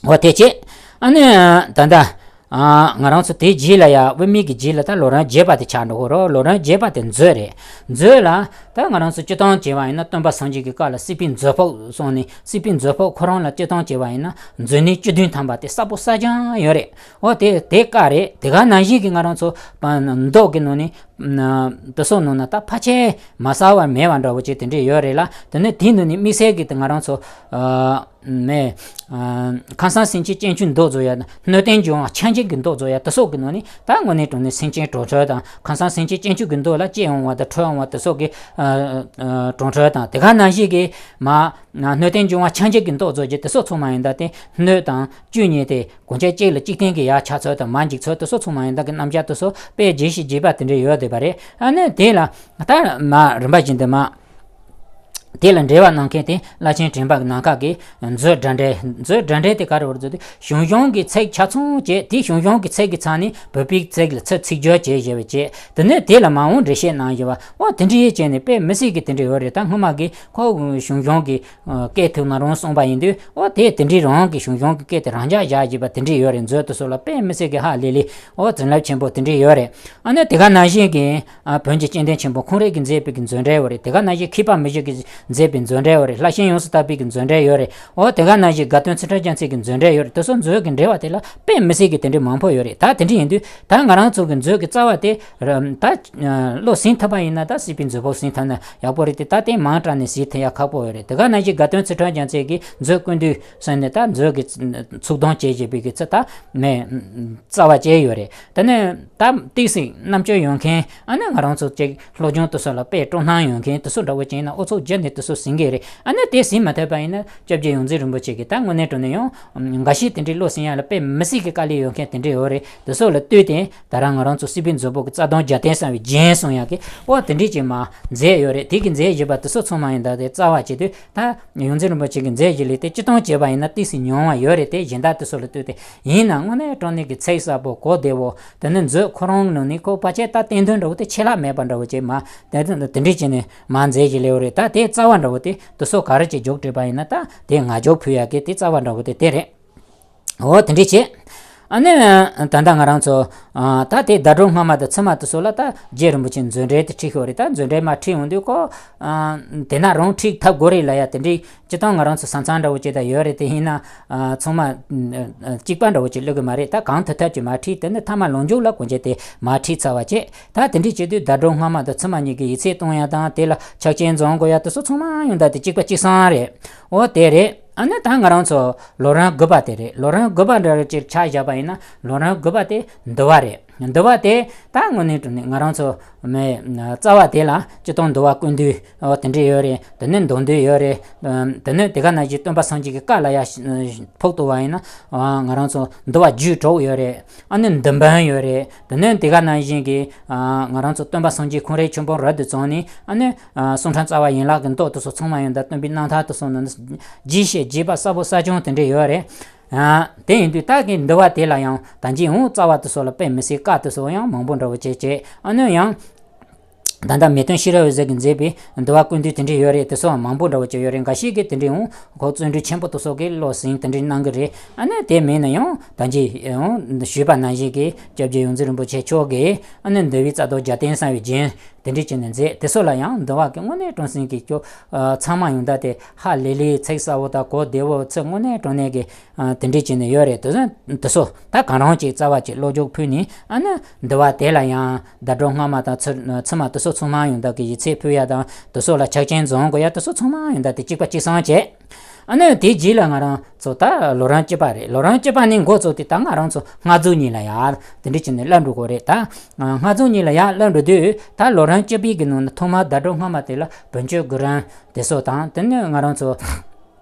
འོ་དེ་བྱས། ཨ་ནི་ད་ལྟ་ང་རང་ཚོ་དེའི་རྗེས་ལ་ཡ་དབུ་མའི་གི་རྗེས་ལ་ད་ལོ་རིམ་བརྒྱད་པ་དེ་ཆགས་འགྲོ་གི་རེད། ལོ་རིམ་བརྒྱད་པ་དེ་མཛོད་རེད། མཛོད་ལ་ད་ང་རང་ཚོ་སྤྱིར་བཏང་བྱས་པ་ཡིན་ན་སྟོན་པ་སངས་རྒྱས་ཀྱི་བཀའ་ལ་སྲིད་པའི་མཛོད་ཕུག་སོང་ནས། སྲིད་པའི་མཛོད་ཕུག་ཁོ་རང་ལ་སྤྱིར་བཏང་བྱས་པ་ཡིན་ན་མཛོད་གནས་བཅུ་བདུན་ཐམ་པ་དེ་གསལ་པོ་གསལ་རྐྱང་ཡོད་རེད། འོ་དེ་དེ་བཀའ་རེད། དེ་ག་ནང་བཞིན་གྱི་ང་རང་ཚོ་མདོ་གི་ནང་ནས་དེ་ཚོ་ནང་ན་ད་ཕལ་ཆེར་མ་གསལ་བ་མེད་པ་འདྲ་བོ་ཅིག་དེ་འདྲས་ཡོད་རེད་ལ། དེ་ནས་དེའི་ནང་ནས་དམིགས་བསལ་གྱི་དེ་ང་རང་ཚོ་མེ། ཁམས་སངས་སེམས་ཅན་སྤྱོད་འཇུག་མདོ་བཟོ་ཡ། སྣོད་ལྡན་འབྱུང་བ་ཆགས་འཇིག་གི་མདོ་བཟོ་ཡ། དེ་སོགས་ཀྱི་ནང་ནས་ད་དངོས་གནས་དྲང་གནས་སེམས་ཅན་གྲོང་ཁྱེར་དང་། ཁམས་སངས་སེམས་ཅན་སྤྱོད་འཇུག་གི་མདོ་ལ་སྐྱེ་འོང་བ་དང་འཁྲུལ་འོང་བ་དེ་སོགས་ཀྱི་གྲོང་ཁྱེར་དང་། དེ་ག་ནང་བཞིན་གྱི་མ་སྣོད་ལྡན་འབྱུང་བ་ཆགས་འཇིག་གི་མདོ་བཟོ་རྒྱུ་དེ་སོགས་ཚང་མ་ཡིན་ད་དེ། སྣོད་དང་བཅུད་གཉིས་དེ་གོང་ཆེ་གཅིག་ལ་གཅིག་བརྟེན་གྱི་ཡར་ཆགས་ཚུལ་དང་མར་འཇིག་ཚུལ་དེ་སོགས་ཚང་མ་ཡིན་ད་གི་རྣམ་གཞག་དེ་སོགས་དཔེ་རྒྱས་ཤིང་རྒྱས་པ་དེ་འདྲ་ཡོད་བསྡད་པ་རེད། ཨ་ནི་དེ་ལ་ད་མ་རིམ་པ་བཞིན་དུ་མ། དེ་ལ་འགྲེལ་པ་གནང་མཁན་དེ་བླ་ཆེན་དྲན་པ་གི་ནམ་མཁའ་གི་མཛོད་སྒྲ་འགྲེལ། མཛོད་སྒྲ་འགྲེལ་དེ་ག་རེ་བར་མཛོད་དེ་གཞུང་གཞུང་གི་ཚིག་ཆ་ཚང་བྱས། དེ་གཞུང་གཞུང་གི་ཚིག་གི་ཚང་ནས་བོད་པའི་ཚིག་ལ་ཚིག་ཚིག་སྦྱོར་བྱས་བཞག་པ་བྱས། དེ་ནས་དེ་ལ་མ་འོངས་འགྲེལ་བཤད་གནང་བཞག་པ། འོ་དེ་འདྲའི་བྱས་ནས་དཔེ་མི་སྲིད་ཀྱི་དེ་འདྲ་ཡོད་རེད། ད་སྔོན་མ་གི་ཁོ་གཞུང་གཞུང་གི་སྐད་ཐོག་ནས་རང་གསུངས་པ་ཡིན་དུས། འོ་དེ་དེ་འདྲའི་རང་གི་གཞུང་གཞུང་གི་སྐད་དེ་རང་འཇགས་བཞག་བཞག་པ་དེ་འདྲ་ཡོད་རེད། མཛོད་དེ་ཚོ་ལ་དཔེ་མི་སྲིད་ཀྱི་ཧ་ལས་ལས། འོ་བྱིན་རླབས་ཆེན་པོ་དེ་འདྲ་ཡོད་རེད། ཨ་ནི་དེ་ག་ནང་བཞིན་གྱི་ཨ་བོན་གྱི་སྐྱེ་ལྡན་ཆེན་པོ་ཁོང་རང་གིས་མཛད་པའི་གི་མཛོད་འགྲེལ་ཡོད་རེད། དེ་ག་ནང་བཞིན་མཁས་པ་མི་བཞུགས་ཀྱིས་མཛད་པའི་མཛོད་འགྲེལ་ཡོད་རེད། ལྷ་ཆེན་ཡོངས་སུ་དག་པའི་གི་མཛོད་འགྲེལ་ཡོད་རེད། འོ་དེ་ག་ནང་བཞིན་དགའ་སྟོན་ཚུལ་ཁྲིམས་རྒྱལ་མཚན་གྱི་མཛོད་འགྲེལ་ཡོད་རེད། དེ་ཚོ་མཛོད་ཀྱི་འགྲེལ་པ་དེ་ལ་དཔེ་མི་སྲིད་ཀྱི་དེ་འདྲའི་མང་པོ་ཡོད་རེད། ད་དེ་འདྲ་ཡིན་དུས་ད་ང་རང་ཚོ་གི་མཛོད་ཀྱི་རྩ་བ་དེ་ད་བློ་ཟིན་ཐུབ་པ་ཡིན་ན་ད་སྲིད་པའི་མཛོད་ཕུག་ཟིན་ཐུབ་ན་ཡག་པོ་རེད་དེ། ད་དེ་མང་དྲགས་ནས་ཟིན་ཐུབ་ཡ་ཁག་པོ་ཡོད་རེད། དེ་ག་ནང་བཞིན་དགའ་སྟོན་ཚུལ་ཁྲིམས་རྒྱལ་མཚན་གྱི་མཛོད་ཀུན་བཏུས་ཟེར་ནས་ད་མཛོད་ཀྱི་ཚུགས་གཏོང་བྱེད་བཞིན་པའི་གི་ཚུལ་ད་མེ་རྩ་བ་བཅད་ཡོད་རེད། དེ་ནས་ད་ཏོག་ཙམ་རྣམ་དཔྱོད་ཡོད་མཁན། ཨ་ནི་ང་རང་ཚོ་ཅིག་སློབ་སྦྱོང་དེ་ཚོ་ལ་དཔེ་སྤྲོ་སྣང་ཡོད་མཁན་དེ་ཚོ་འདྲ་བོ་ཅིག་ཡིན་ན་ཨུ་ཚུགས་བརྒྱབ་ནས་དེ་ཚོ་ཟིན་གྱི་རེད། ཨ་ནི་དེ་ཟིན་མ་ཐུབ་པ་ཡིན་ན་སྐྱབས་རྗེ་ཡོངས་འཛིན་རིན་པོ་ཆེ་གིས་ད་དངོས་གནས་དྲང་གནས་ཡང་འགའ་ཤས་དེ་འདྲའི་བློ་ཟིན་ཡ་ལ་དཔེ་མི་སྲིད་ཀྱི་དཀའ་ལས་ཡོད་མཁན་དེ་འདྲ་ཡོད་རེད། དེ་ཚོ་ལ་ལྟོས་ཏེ་ད་རང་ང་རང་ཚོ་སྲིད་པའི་མཛོད་ཕུག་གི་རྩ་དོན་རྒྱལ་བསྟན་གསང་བའི་རྒྱན་གསུང་ཡག་གི་འོ་དེ་འདྲས་ཅིག་མར་མཛད་ཡོད་རེད། དེ་གི་མཛད་བཞིན་པ་དེ་ཚོ་ཚང་མ་ཡིན་ད་དེ་རྩ་བ་བྱེད་དུས་ད་ཡོངས་འཛིན་རིན་པོ་ཆེ་གི་མཛད་བཞིན་ལས་དེ་སྤྱིར་བཏང་བྱས་པ་ཡིན་ན་ཏོག་ཙམ་ཉུང་བ་ཡོད་རེད་དེ། གཞན་དག་དེ་ཚོ་ལ་ལྟོས་ཏེ་ཡིན་ན་དངོས་གནས་དྲང་གནས་ཀྱི་ཚིག་གསལ་པོ་གོ་བདེ་བོ། དེ་ནི་མཛོད་ཁོ་རང་ནང་ནས་ཁོ་ཕལ་ཆེར་ད་བསྟན་དོན་འདྲ་བོ་དེ་ཆད་ལྷག་མེད་པ་འདྲ་བོ་ཅིག་མར་དེ་དེ་འདྲས་བྱས་ནས་མར་མཛད་བཞིན་ལས་ཡོད་རེད། ད་དེ་རྩ་བ་འདྲ་བོ་དེ་དེ་ཚོ་ག་རེ་ཅིག་རྒྱུགས་སྤྲད་པ་ཡིན་ན་ད་དེ་ང་རྒྱུགས་ཕུལ་ཡག་གི་དེ་རྩ་བ་འདྲ་བོ་དེ་དེ་རེད། འོ་དེ་འདྲས་བྱས། ཨ་ནི་ད་ལྟ་ང་རང་ཚོ་ཨ་ད་དེ་ཟླ་སྒྲོན་སྔ་མ་དང་ཚུལ་མ་དེ་ཚོ་ལ་ད་རྗེ་རིན་པོ་ཆེ་མཛོད་འགྲེལ་དེ་ཁྲིད་ཤོག་རེད། ད་མཛོད་འགྲེལ་མར་ཁྲིད་ཡོང་དུས་ཁོ་ཨ་དེ་ན་རང་ཁྲིད་ཐུབ་དགོས་རེད་ལབ་ཡ་དེ་འདྲས་སྤྱིར་བཏང་ང་རང་ཚོ་ས་མཚམས་འདྲ་བོ་ཅིག་ད་ཡོད་རེད། དེ་ཡིན་ན་ཨ་ཚང་མ་ཨ་གཅིག་པ་འདྲ་བོ་ཅིག་སླེབས་གི་མ་རེད། ད་གང་ཐུབ་ཐུབ་ཅིག་མར་ཁྲིད། དེ་ནས་མཐའ་མ་ལོ་མཇུག་ལ་གོང་ཆེན་དེ་མར་ཁྲིད་ཚར་བ་བྱས། ད་དེ་འདྲས་བྱེད་དུས་ཟླ་སྒྲོན་སྔ་མ་དང་ཚུལ་མ་གཉིས་ཀྱི་ཡིག་ཚད་གཏོང་ཡ་དང་དེ་ལ་ཕྱག་ཆེན་འཛོམས་དགོས་ཡ་དེ་ཚོ་ཚང་མ་ཡོང་ད་དེ་གཅིག་པ་གཅིག་སང་རེད། འོ་དེ་རེད། ཨ་ནི་ད་ང་རང་ཚོ་ལོ་རིམ་དགུ་པ་དེ་རེད། ལོ་རིམ་དགུ་པ་འདྲ་རེ་ཅིག་ཆ་བཞག་པ་ཡིན་ན་ལོ་རིམ་དགུ་པ་དེ་འདུལ་བ་རེད། འདུལ་བ་དེ་ད་དངོས་གནས་དྲང་གནས་ང་རང་ཚོ་མི་རྩ་བ་དེ་ལ་སྤྱིར་བཏང་འདུལ་བ་ཀུན་བཏུས་འོ་དེ་འདྲ་ཡོད་རེད། དེ་ནས་མདོ་འདུལ་ཡོད་རེད། དེ་ནས་དེ་ག་ནང་བཞིན་སྟོན་པ་སངས་རྒྱས་ཀྱི་བཀའ་ལ་ཡ་ཕོག་ཐུག་པ་ཡིན་ན་ང་རང་ཚོ་འདུལ་བ་རྒྱུད་དྲུག་ཡོད་རེད། ཨ་ནི་འདུལ་འབུམ་ཡོད་རེད། དེ་ནས་དེ་ག་ནང་བཞིན་གྱི་ང་རང་ཚོ་སྟོན་པ་སངས་རྒྱས་ཁོང་རའི་ཆོས་འབུམ་རབ་ཏུ་བྱུང་ནས་ཨ་ནི་གསུང་ཁྲམ་རྩ་བ་ཡན་ལག་གི་མདོ་དེ་ཚོ་ཚང་མ་ཡོང་ད་སྟོན་པའི་རྣམ་ཐར་དེ་ཚོ་ནང་རྒྱས་བཤད་རྒྱས་པ་གསལ་པོ་གསལ་རྐྱང་དེ་འདྲ་ཡོད་རེད། དེ་ཡིན་དུས་ད་གིན་འདུལ་བ་དེ་ལ་ཡང་ད་གིན་འོང་རྩ་བ་དེ་ཚོ་ལ་དཔེ་མི་སྲིད་བཀའ་དེ་ཚོ་ཡང་མང་པོ་འདྲ་བོ་བྱས་བྱས་ཨ་ནི་ཡང་ད་ལྟ་མེས་སྟོན་ཤེས་རབ་འོད་ཟེར་གྱིས་མཛད་པའི་འདུལ་བ་ཀུན་བཏུས་དེ་འདྲ་ཡོད་རེད། དེ་ཚོ་མང་པོ་འདྲ་བོ་བྱས་ཡོད་རེད། འགའ་ཞིག་གིས་དེ་འདྲ་འོང་ཁོ་བརྩོན་འགྲུས་ཆེན་པོ་དེ་ཚོ་གིས་བློ་ཟིན་དེ་འདྲ་གནང་གི་རེད། ཨ་ནི་དེ་མིན་ན་ཡང་ད་གིན་ཞུས་པ་ནང་བཞིན་གྱི་སྐྱབས་རྗེ་ཡོངས་འཛིན་རིན་པོ་ཆེ་མཆོག་གིས་ཨ་ནི་འདུལ་བའི་རྩ་མདོ་རྒྱབ་རྟེན་གསང་བའི་རྒྱན་དེ་འདྲ་བྱས་ནས་མཛད། དེ་ཚོ་ལ་ཡང་འདུལ་བ་གི་དངོས་གནས་དྲང་གནས་ཀྱི་སྐྱོ་ཚང་མ་ཡོང་ད་དེ་ཧ་ལས་ལས་ཚིག་གསལ་བོ་དང་གོ་བདེ་བོ་ཚིག་དངོས་གནས་དྲང་གནས་ཀྱི་དེ་འདྲས་བྱས་ནས་ཡོད་རེད། དེ་ཚོ་དེ་ཚོ་ད་གང་རུང་ཅིག་རྩ་བ་ཅིག་བློ་འཇུག་ཕུལ་ནས་ཨ་ནི་འདུལ་བ་དེ་ལ་ཡང་ཟླ་གྲོགས་སྔ་མ་དང་ཚུ་ཚུ་མ་དེ་ཚོ་ཚང་མ་ཡོང་ད་གི་ཡིད་ཚིམ་ཕུལ་ཡ་དང་དེ་ཚོ་ལ་ཕྱག་ཆེན་འཛོམས་དགོས་ཡ་དེ་ཚོ་ཚང་མ་ཡོང་ད་དེ་གཅིག་པ་གཅིག་སང་བྱས། ཨ་ནི་དེའི་རྗེས་ལ་ང་རང་ཚོ་ད་ལོ་རིམ་བཅུ་པ་རེད། ལོ་རིམ་བཅུ་པ་ནས་འགོ་བཙུགས་ཏེ་ད་ང་རང་ཚོ་སྔགས་རྫོགས་གཉིས་ལ་ཡ་དེ་འདྲས་བྱས་ནས་སླེབས་འགྲོ་དགོས་རེད། ད་སྔགས་རྫོགས་གཉིས་ལ་ཡ་སླེབས་འགྲོ་དུས་ད་ལོ་རིམ་བཅུ་པའི་གི་ནང་ན་ཐོག་མར་ཟླ་གྲོགས་སྔ་མ་དེ་ལ་བོན་སྤྱོད་དགུ་རིམ་དེ་ཚོ་དང་དེ་ནས་ང་རང་ཚོ་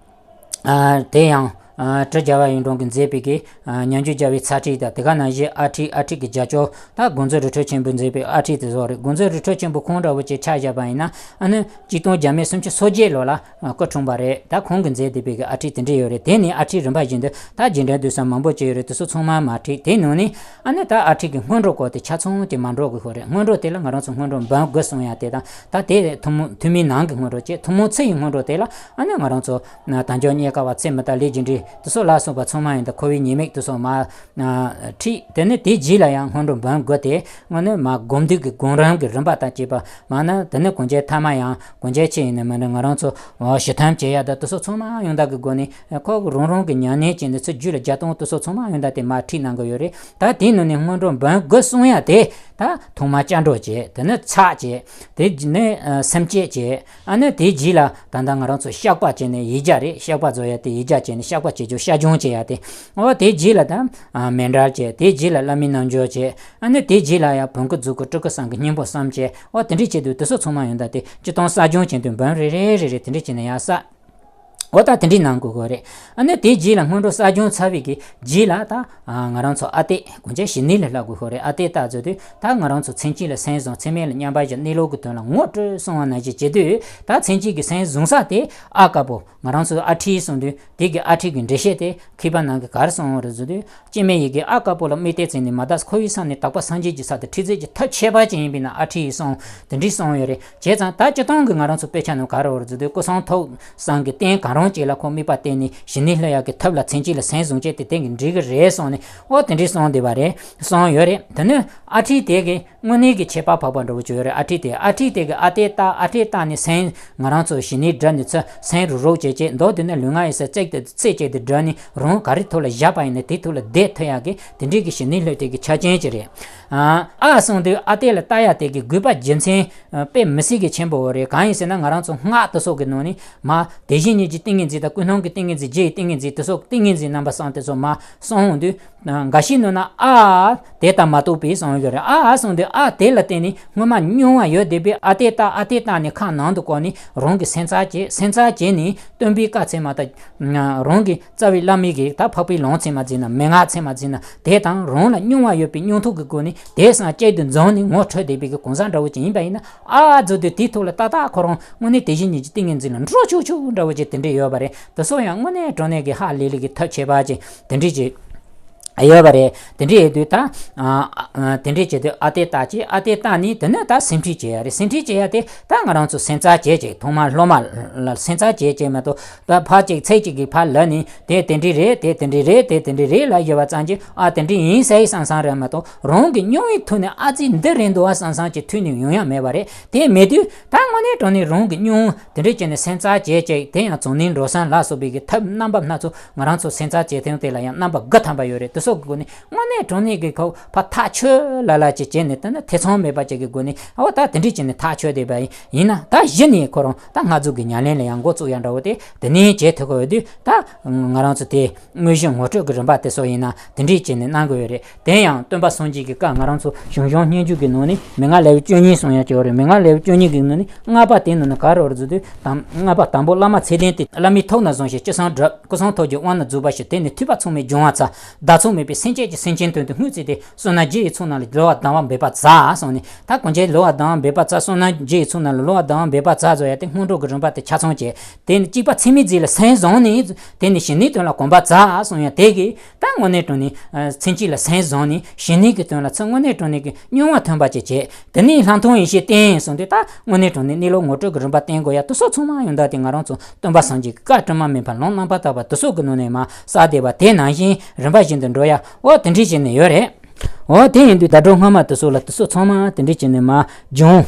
ཨ་དེ་ཡང་ཨ་བྲུ་རྒྱལ་བ་ཡོངས་གྲགས་ཀྱིས་མཛད་པའི་གི་ཨ་ཉམས་བཅོས་རྒྱལ་བའི་ཚར་ཁྲིད་དང་དེ་ག་ནང་བཞིན་ཨ་ཁྲིད་ཨ་ཁྲིད་ཀྱི་རྒྱབ་སྐྱོར་ད་དགོངས་རྫོགས་རི་ཁྲོད་ཆེན་པོས་མཛད་པའི་ཨ་ཁྲིད་དེ་ཚོ་རེད། དགོངས་རྫོགས་རི་ཁྲོད་ཆེན་པོ་ཁོང་འདྲ་བོ་ཅིག་ཆ་བཞག་པ་ཡིན་ན་ཨ་ནི་གཅིག་སྟོང་བརྒྱ་མེད་སུམ་ཅུ་སོ་བརྒྱད་ལོ་ལ་སྐུ་འཁྲུངས་པ་རེད། ད་ཁོང་གིས་མཛད་བསྡད་པའི་གི་ཨ་ཁྲིད་དེ་འདྲས་ཡོད་རེད། དེ་ནས་ཨ་ཁྲིད་རིམ་པ་བཞིན་དུ་ད་རྗེས་དྲན་དུས་སམ་མང་པོ་ཅིག་ཡོད་རེད། དེ་ཚོ་ཚང་མ་མ་ཁྲིད་དེ་ནང་ནས་ཨ་ནི་ད་ཨ་ཁྲིད་ཀྱི་སྔོན་འགྲོ་སྐོར་དེ་ཆ་ཚང་དེ་མ་འགྲོ་དགོས་ཁོ་རེད། སྔོན་འགྲོ་དེ་ལ་ང་རང་ཚོ་སྔོན་འགྲོ་འབུམ་དགུ་གསུང་ཡ་དེ་དང་ད་དེ་ཐུན་མོང་ཐུན་མིན་ནང་གི་སྔོན་འགྲོ་བྱས། ཐུན་མོང་ཚེ་ཡི་སྔོན་འགྲོ་དེ་ལ་ཨ་ནི་ང་རང་ཚོ་དལ་འབྱོར་རྙེད་དཀའ་བ་ཚེ་མི་རྟག་ལས་ཀྱི་འབྲས་དེ་ཚོ་ལ་སོགས་པ་ཚང་མ་ཡིན་ད་འཁོར་བའི་ཉེས་དམིགས་དེ་ཚོ་མ་ཁྲིད། དེ་ནས་དེའི་རྗེས་ལ་ཡང་སྔོན་འགྲོ་འབུམ་དགུ་དེ་དངོས་གནས་མ་སྒོམ་དུས་ཀྱི་སྒོམ་རིམ་གྱི་རིམ་པ་དང་བཅས་པ་མ་ན་དེ་ནས་གོང་ཆེན་ཐ་མ་ཡང་གོང་ཆེན་ཆེ་ཡིན་ན་མ་ན་ང་རང་ཚོ་ཞི་ཐམ་བྱེད་ཡ་ད་དེ་ཚོ་ཚང་མ་ཡོང་ད་གི་སྒོ་ནས་ཁོ་རང་རང་གི་ཉམས་ལེན་བྱས་ནས་ཚུར་རྒྱུད་ལ་རྒྱག་སྟངས་དེ་ཚོ་ཚང་མ་ཡོང་ད་དེ་མ་ཁྲིད་གནང་གི་ཡོད་རེད། ད་དེའི་ནང་ནས་སྔོན་འགྲོ་འབུམ་དགུ་གསུང་ཡ་དེ་ད་ཐོག་མ་སྐྱབས་འགྲོ་བྱས། དེ་ནས་ཚར་བྱས། དེ་ནས་སེམས་བསྐྱེད་བྱས། ཨ་ནི་དེའི་རྗེས་ལ་ད་ལྟ་ང་རང་ཚོ་བཤགས་པ་བྱས་ནས་ཡིག་བརྒྱ་རེད། བཤགས་པ་རྫོགས་ཡ་དེ་ཡིག་བརྒྱ་བྱས་ནས་བཤགས་པ་བྱེད་རྒྱུ་བཤགས་སྦྱོང་བྱེད་ཡ་དེ། འོ་དེའི་རྗེས་ལ་ད་མཎྜལ་བྱས། དེའི་རྗེས་ལ་བླ་མའི་རྣལ་འབྱོར་བྱས། ཨ་ནི་དེའི་རྗེས་ལ་ཡང་བོན་སྐུ་མཛུབ་སྐུ་སྤྲུལ་སྐུ་བསམ་གྱི་སྙིང་པོ་བསམ་བྱས། འོ་དེ་འདྲས་བྱེད་དུས་དེ་ཚོ་ཚང་མ་ཡོང་ད་དེ་སྤྱིར་བཏང་གསལ་སྦྱོང་བྱེད་དུས་འབུམ་རེ་རེ་རེ་རེ་དེ་འདྲས་བྱས་ནས་ཡང་གསལ། འོ་ད་དེ་འདྲས་གནང་དགོས་དགོས་རེད། ཨ་ནི་དེའི་རྗེས་ལ་སྔོན་འགྲོ་གསལ་སྦྱོང་ཚར་བའི་གི་རྗེས་ལ་ད་ང་རང་ཚོ་ཨ་ཏད་གོང་ཆེན་ཞི་གནས་ལ་བསླབ་དགོས་ཁོ་རེད། ཨ་ཏད་ད་བཟོ་དུས་ད་ང་རང་ཚོ་མཚན་གཅིག་ལ་སེམས་བཟུང་ཚད་མེད་ལ་མཉམ་པར་བཞག་གནས་ལུགས་ཀྱི་དོན་ལ་ངོ་སྤྲོད་གསུང་བ་ནང་བཞིན་བྱེད་དུས་ད་མཚན་གཅིག་གི་སེམས་བཟུང་ས་དེ་ཨ་དཀར་པོ་ང་རང་ཚོ་ཨ་ཁྲིད་གསུང་དུས་དེ་གི་ཨ་ཁྲིད་ཀྱི་འགྲེལ་བཤད་དེ་མཁས་པ་ནང་གི་ག་རེ་གསུང་བ་རེད་བཟོ་དུས་སྐྱེ་མེད་ཡི་གེ་ཨ་དཀར་པོ་ལ་དམིགས་གཏད་བྱས་ནས་མ་དག་འཁོར་བའི་ས་ནས་དག་པ་སངས་རྒྱས་ཀྱི་ས་དེ་ཁྲིད་མཛད་ཀྱི་ཐབས་ཁྱད་པར་ཅན་ཡིན་པས་ན་ཨ་ཁྲིད་གསུང་དེ་འདྲས་གསུང་ཡོད་རེད། བྱས་ཙང་ད་སྤྱིར་བཏང་གི་ང་རང་ཚོ་དཔེ་ཆ་ནང་ག་རེ་ཡོད་རེད་ཟེར་དུས་སྐུ་གསུང་ཐུགས་གསུམ་གྱི་རྟེན་གང་རུང་གཅིག་ལ་ཁོ་དམིགས་པ་གཏད་ནས་ཞི་གནས་སློབ་ཡག་གི་ཐབས་ལ་མཚན་གཅིག་ལ་སེམས་བཟུང་བྱས་ཏེ་དེ་གི་འགྲིག་གི་རེད་གསུངས་ནས་འོ་དེ་འདྲས་གསུངས་བསྡད་པ་རེད། གསུངས་ཡོད་རེད། དེ་ནས་ཨ་ཁྲིད་དེ་གི་དངོས་གནས་ཀྱི་ཁྱད་པར་འཕགས་པ་འདྲ་བོ་ཅིག་ཡོད་རེད། ཨ་ཁྲིད་དེ་ཨ་ཏད་ཏ་ཨ་ཏད་ཏ་ནས་སེམས་ང་རང་ཚོ་ཞི་གནས་བསྒྲུབས་ནས་ཚུར་སེམས་རུག་རུག་བྱས་བྱས་མདོ་དེ་ནས་ལུས་ངག་ཡིད་གསུམ་རྩེ་གཅིག་ཏུ་རྩེ་གཅིག་ཏུ་བསྒྲིལ་ནས་རང་ག་རེ་ཐོག་ལ་བཞག་པ་ཡིན་ན་དེ་ཐོག་ལ་བསྡད་ཐུབ་ཡག་གི་དེ་འདྲས་ཀྱི་ཞི་གནས་སློབ་དེ་གི་ཆ་རྐྱེན་ཅིག་རེད། ཨ་གསུངས་དུས་ཨ་ཏད་ལ་ལྟ་ཡ་དེ་གི་དགོས་པ་རྒྱུ་མཚན་དཔེ་མི་སྲིད་ཀྱི་ཆེན་པོ་རེད། གང་ཡིན་ཟེར་ན་ང་རང་ཚོ་སྔགས་དེ་ཚོ་གི་ནང་ནས་མ་དེ་བཞིན་ཉིད་ཀྱི་ཏིང་ངེ་འཛིན་དང་ཀུན་སློང་གི་ཏིང་ངེ་འཛིན་རྒྱུ་ཡི་ཏིང་ངེ་འཛིན་དེ་ཚོ་ཏིང་ངེ་འཛིན་རྣམ་པ་གསུམ་དེ་ཚོ་མ་གསུངས་འོང་དུས་འགའ་ཞིག་ནང་ན་ཨ་དེ་ལྟ་མ་གཏོགས་པའི་གསུངས་ཡོད་རེད། ཨ་ཨ་གསུངས་དུས་ཨ་དེ་ལ་བརྟེན་ནས་སྔོན་མ་རྙིང་བ་ཡོད་བསྡད་པའི་ཨ་ཏད་ཏ་ཨ་ཏད་ཏ་ནས་ཁ་ནང་དུ་བཀོད་ནས་རང་གི་སེམས་རྩ་བྱས། སེམས་རྩ་བྱས་ནས་སྟོན་པའི་བཀའ་ཚད་མ་དང་རང་གི་རྩ་བའི་བླ་མའི་གི་ད་འཕགས་པའི་ལུང་ཚད་མ་འཛིན་ན་མན་ངག་ཚད་མ་འཛིན་ན་དེ་དང་རང་ལ་རྙིང་བ་ཡོད་པའི་རྙིང་ཐུགས་ཀྱི་སྒོ་ནས་དེ་སང་གཅིག་ཏུ་འཛོམས་ནས་ངོ་འཕྲོད་བསྡད་པའི་གི་གང་ཟག་འདྲ་བོ་ཅིག་ཡིན་པ་ཡིན་ན་ཨ་ཨ་ཛོ་དུ་དེའི་ཐོག་ལ་ཏག་ཏག་ཁོ་རང་དངོས་གནས་དེ་བཞིན་ཉིད་ཀྱི་ཏིང་ངེ་འཛིན་ལ་འགྲོ་ཆོག་ཆོག་འདྲ་བོ་ཅིག་དེ་འདྲས་ཡོད་པ་རེད། དེ་ཚོ་ཡང་དངོས་གནས་དྲང་གནས་ཀྱི་ཧ་ལས་ལས་ཀྱི་ཐབས་ཁྱད་པར་ཅན་དེ་འདྲས་ཅིག་ཡོད་པ་རེད། དེ་འདྲས་ཡོད་དུས་ད་ཨ་ཨ་དེ་འདྲས་བྱེད་དུས་ཨ་ཏད་ཏ་བྱས། ཨ་ཏད་ཏ་ནས་དེ་ནས་ད་སེམས་ཁྲིད་བྱེད་ཡ་རེད། སེམས་ཁྲིད་བྱེད་ཡ་དེ་ད་ང་རང་ཚོ་སེམས་རྩ་བྱས་བྱས་ཐོག་མར་སློབ་མ་ལ་སེམས་རྩ་བྱས་བྱས་མ་གཏོགས་ད་ཕར་གཅིག་ཚེ་གཅིག་གི་ཕར་ལབ་ནས་དེ་དེ་འདྲས་རེད། དེ་དེ་འདྲས་རེད། དེ་དེ་འདྲས་རེད་ལབ་ཡོད་པ་ཙམ་གྱིས་ཨ་དེ་འདྲས་ཡིན་ཟེར་བསམ་བསམ་རེད་མ་གཏོགས་རང་གི་སྙིང་བའི་ཐོག་ནས་ཨ་ཙི་འདི་རེད་འདུག་བ་བསམ་བསམ་གྱི་ཐོག་ནས་ཡོང་ཡ་མེད་པ་རེད། དེ་མེད་དུས་ད་དངོས་གནས་དྲང་གནས་རང་གི་སྙིང་དེ་འདྲས་བྱས་ནས་སེམས་རྩ་བྱས་བྱས་དེ་ཡང་བྱང་སྣེ་འགྲོ་སོང་ལ་སོགས་པའི་གི་ཐབས་རྣམ་པ་སྣ་ཚོགས་ང་རང་ཚོ་སེམས་རྩ་བྱེད་སྟངས་དེ་ལ་ཡང་རྣམ་པ་དགུ་ཐམ་པ་ཡོད་རེད། དེ་ སྟོབས་ཀྱི་སྒོ་ནས་དངོས་གནས་དྲང་གནས་ཀྱི་ཁོ་ཕར་ཐག་ཆོད་ལ་ལ་ཅིག་བྱས་ནས། ད་ནི་ཐེ་ཚོམ་མེད་པ་ཅིག་གི་སྒོ་ནས། ཨོ་ད་དེ་འདྲས་བྱས་ནས་ཐག་ཆོད་བསྡད་པ་ཡིན་ན། ད་གཞི་ནས་ཁོ་རང་ད་སྔ་འཛུགས་ཀྱི་ཉམས་ལེན་ལ་ཡང་འགོ་བཙུགས་ཡ་འདྲ་བོ་དེ་དེ་ནས་བྱེད་ཐུབ་ཀྱི་ཡོད་དུས། ད་ང་རང་ཚོ་དེ་དངོས་གཞི་ངོ་སྤྲོད་ཀྱི་རིམ་པ་དེ་ཚོ་ཡིན་ན་དེ་འདྲས་བྱས་ནས་གནང་དགོས་ཡོད་རེད། དེ་ཡང་སྟོན་པ་སངས་རྒྱས་ཀྱི་བཀའ། ང་རང་ཚོ་ཞང་ཞུང་སྙན་བརྒྱུད་ཀྱི་ནང་ནས་མན་ངག་ལེའུ་བཅུ་གཉིས་གསུང་ཡ་ཅིག་ཡོད་རེད། མན་ངག་ལེའུ་བཅུ་གཉིས་ཀྱི་ནང་ནས་ལྔ་པ་དེ་ནང་ནས་ག་རེ་ཡོད་རེད་ཟེར་དུས། དང་ལྔ་པ་དང་པོ། བླ་མ་ཚད་ལྡན་དེ། བླ་མའི་ཐུགས་ནི་བཟུང་ཞིང་ཅི་གསུང་བསྒྲུབ། སྐུ་གསུང་ཐུགས་ཀྱི་དབང་ནི་རྫོགས་པ་ཞིག་དེ་ནི་ཐོས་པ་མཚུངས་མེད་འབྱུང་བ་མཚར། བདག་མཚུངས་མེད་པའི་སེམས་ཅན་གྱི། སེམས་ཅན་དོན་དུ་སྨོན་ཚིག་དེ། བསོད་ནམས་རྒྱུ་ཡི་ཚོགས་རྣམས་ལ། བསླུ་བ་སྡང་བ་འབད་པ་མཛའ་གསུངས་ནས། ད་གང་ཅི་བསླུ་བ་སྡང་བ་འབད་པ་མཛའ། བསོད་ནམས་རྒྱུ་ཡི་ཚོགས་རྣམས་ལ་བསླུ་བ་སྡང་བ་འབད་པ་མཛའ་ཟེར་ཡ་དེ་སྔོན་འགྲོ་གི་རིམ་པ་དེ་ཆ་ཚང་བྱས། དེ་ནི་གཅིག་པ་ཚད་མའི་རྫས་ལ་སེམས་བཟུང་ནས། དེ་ནི་ཞི་གནས་དོན་ལ་གོམས་པ་མཛའ་གསུངས་ཡ་དེ་གིས། ད་དངོས་གནས་དྲང་གནས་ཚད་གཅིག་ལ་སེམས་བཟུང་ནས་ཞི་གནས་ཀྱི་དོན་ལ་ཚུར་དངོས་གནས་དྲང་གནས་ཀྱི་སྙིང་བོ་ཐོན་པ་ཅིག་བྱས། དེ་ནས་ལྷག་མཐོང་ཡེ་ཤེས་བསྟེན་གསུངས་དུས། ད་དངོས་གནས་དྲང་གནས་གནས་ལུགས་ངོ་སྤྲོད་ཀྱི་རིམ་པ་བསྟེན་དགོས་ཡ་དེ་ཚོ་ཚང་མ་ཡོང་ད་དེ་ང་རང་ཚོ་སྟོན་པ་སངས་རྒྱས་ཀྱི་བཀའ་དྲི་མ་མེད་པ་ལམ་རྣམ་པར་དག་པ་དེ་ཚོ་གི་ནང་ནས་མར་བསགས་བསྡད་པ་དེ་ནང་བཞིན་རིམ་པ་བཞིན་དུ་འགྲོ་ཡ། འོ་དེ་འདྲས་བྱས་ནས་ཡོད་རེད། འོ་དེ་ཡིན་དུས་ཟླ་གྲོགས་སྔ་མ་དེ་ཚོ་ལ་དེ་ཚོ་ཚང་མ་དེ་འདྲས་བྱས་ནས་མར་སྦྱོང་།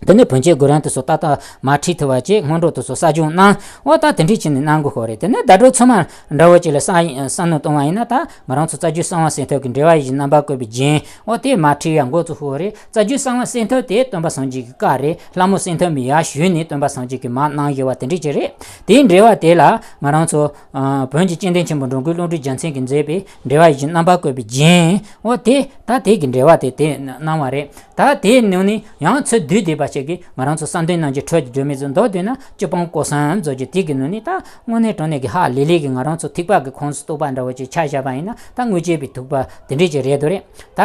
དེ་ནས་བོན་ཆོས་དགོན་རིམ་དེ་ཚོ་ཏག་ཏག་མར་ཁྲིད་ཐུབ་པ་བྱས། སྔོན་འགྲོ་དེ་ཚོ་གསར་སྦྱོང་གནང་། འོ་ད་དེ་འདྲས་བྱས་ནས་གནང་དགོས་ཁོ་རེད། དེ་ནས་ཟླ་གྲོགས་ཚང་མ་འདྲ་བོ་ཅིག་ལ་བསམ་བསམ་བློ་གཏོང་བ་ཡིན་ན། ད་ང་རང་ཚོ་རྩ་རྒྱུད་གསང་བ་སེམས་ཐོབ་ཀྱི་འགྲེལ་པ་ཡིད་བཞིན་རྣམ་པར་བཀོད་པའི་རྒྱན། འོ་དེ་མར་ཁྲིད་ཡ་འགོ་བཙུགས་ཁོ་རེད། རྩ་རྒྱུད་གསང་བ་སེམས་ཐོབ་དེ་སྟོན་པ་སངས་རྒྱས་ཀྱི་བཀའ་རེད། ལྷ་མོ་སེམས་ཐོབ་མའི་ཡར་ཞུས་ནས་སྟོན་པ་སངས་རྒྱས་ཀྱིས་མར་གནང་བཞག་པ་དེ་འདྲས་ཅིག་རེད། དེའི་འགྲེལ་པ་དེ་ལ་ང་རང་ཚོ་ཨ་བོན་གྱི་སྤྱི་དོན་ཆེན་པོ་འགྲོ་མགོན་ཀླུ་སྒྲུབ་རྒྱལ་མཚན་གྱིས་མཛད་པའི་འགྲེལ་པ་ཡིད་བཞིན་རྣམ་པར་བཀོད་པའི་རྒྱན། འོ་དེ་ད་དེ་གི་འགྲེལ་པ་དེ་དེ་གནང་བ་རེད། ད་དེའི་ནང་ནས་ཡང་ཚུར་བསྡུས་བསྡད་པ་ཞིག་གིས། ང་རང་ཚོ་བསམ་གཏན་རྣལ་འབྱོར་འཕྲོ་ཡི་སྒྲོན་མེ་ཚོ་མདོར་བསྡུས་ན་སྤྱི་སྤུངས་སྐོར་གསུམ་མཛོད་ཀྱི་དེ་གི་ནང་ནས། ད་དངོས་གནས་དྲང་གནས་ཀྱི་ཧ་ལས་ལས་ཀྱི་ང་རང་ཚོ་ཐེག་པ་གི་ཁོངས་སུ་གཏོགས་པ་འདྲ་བོ་ཅིག་ཆ་བཞག་པ་ཡིན་ན། ད་དངོས་སྤྱོད་པའི་ཐེག་པ་དེ་འདྲས་ཅིག་རེད་འདུག་རེད། ད་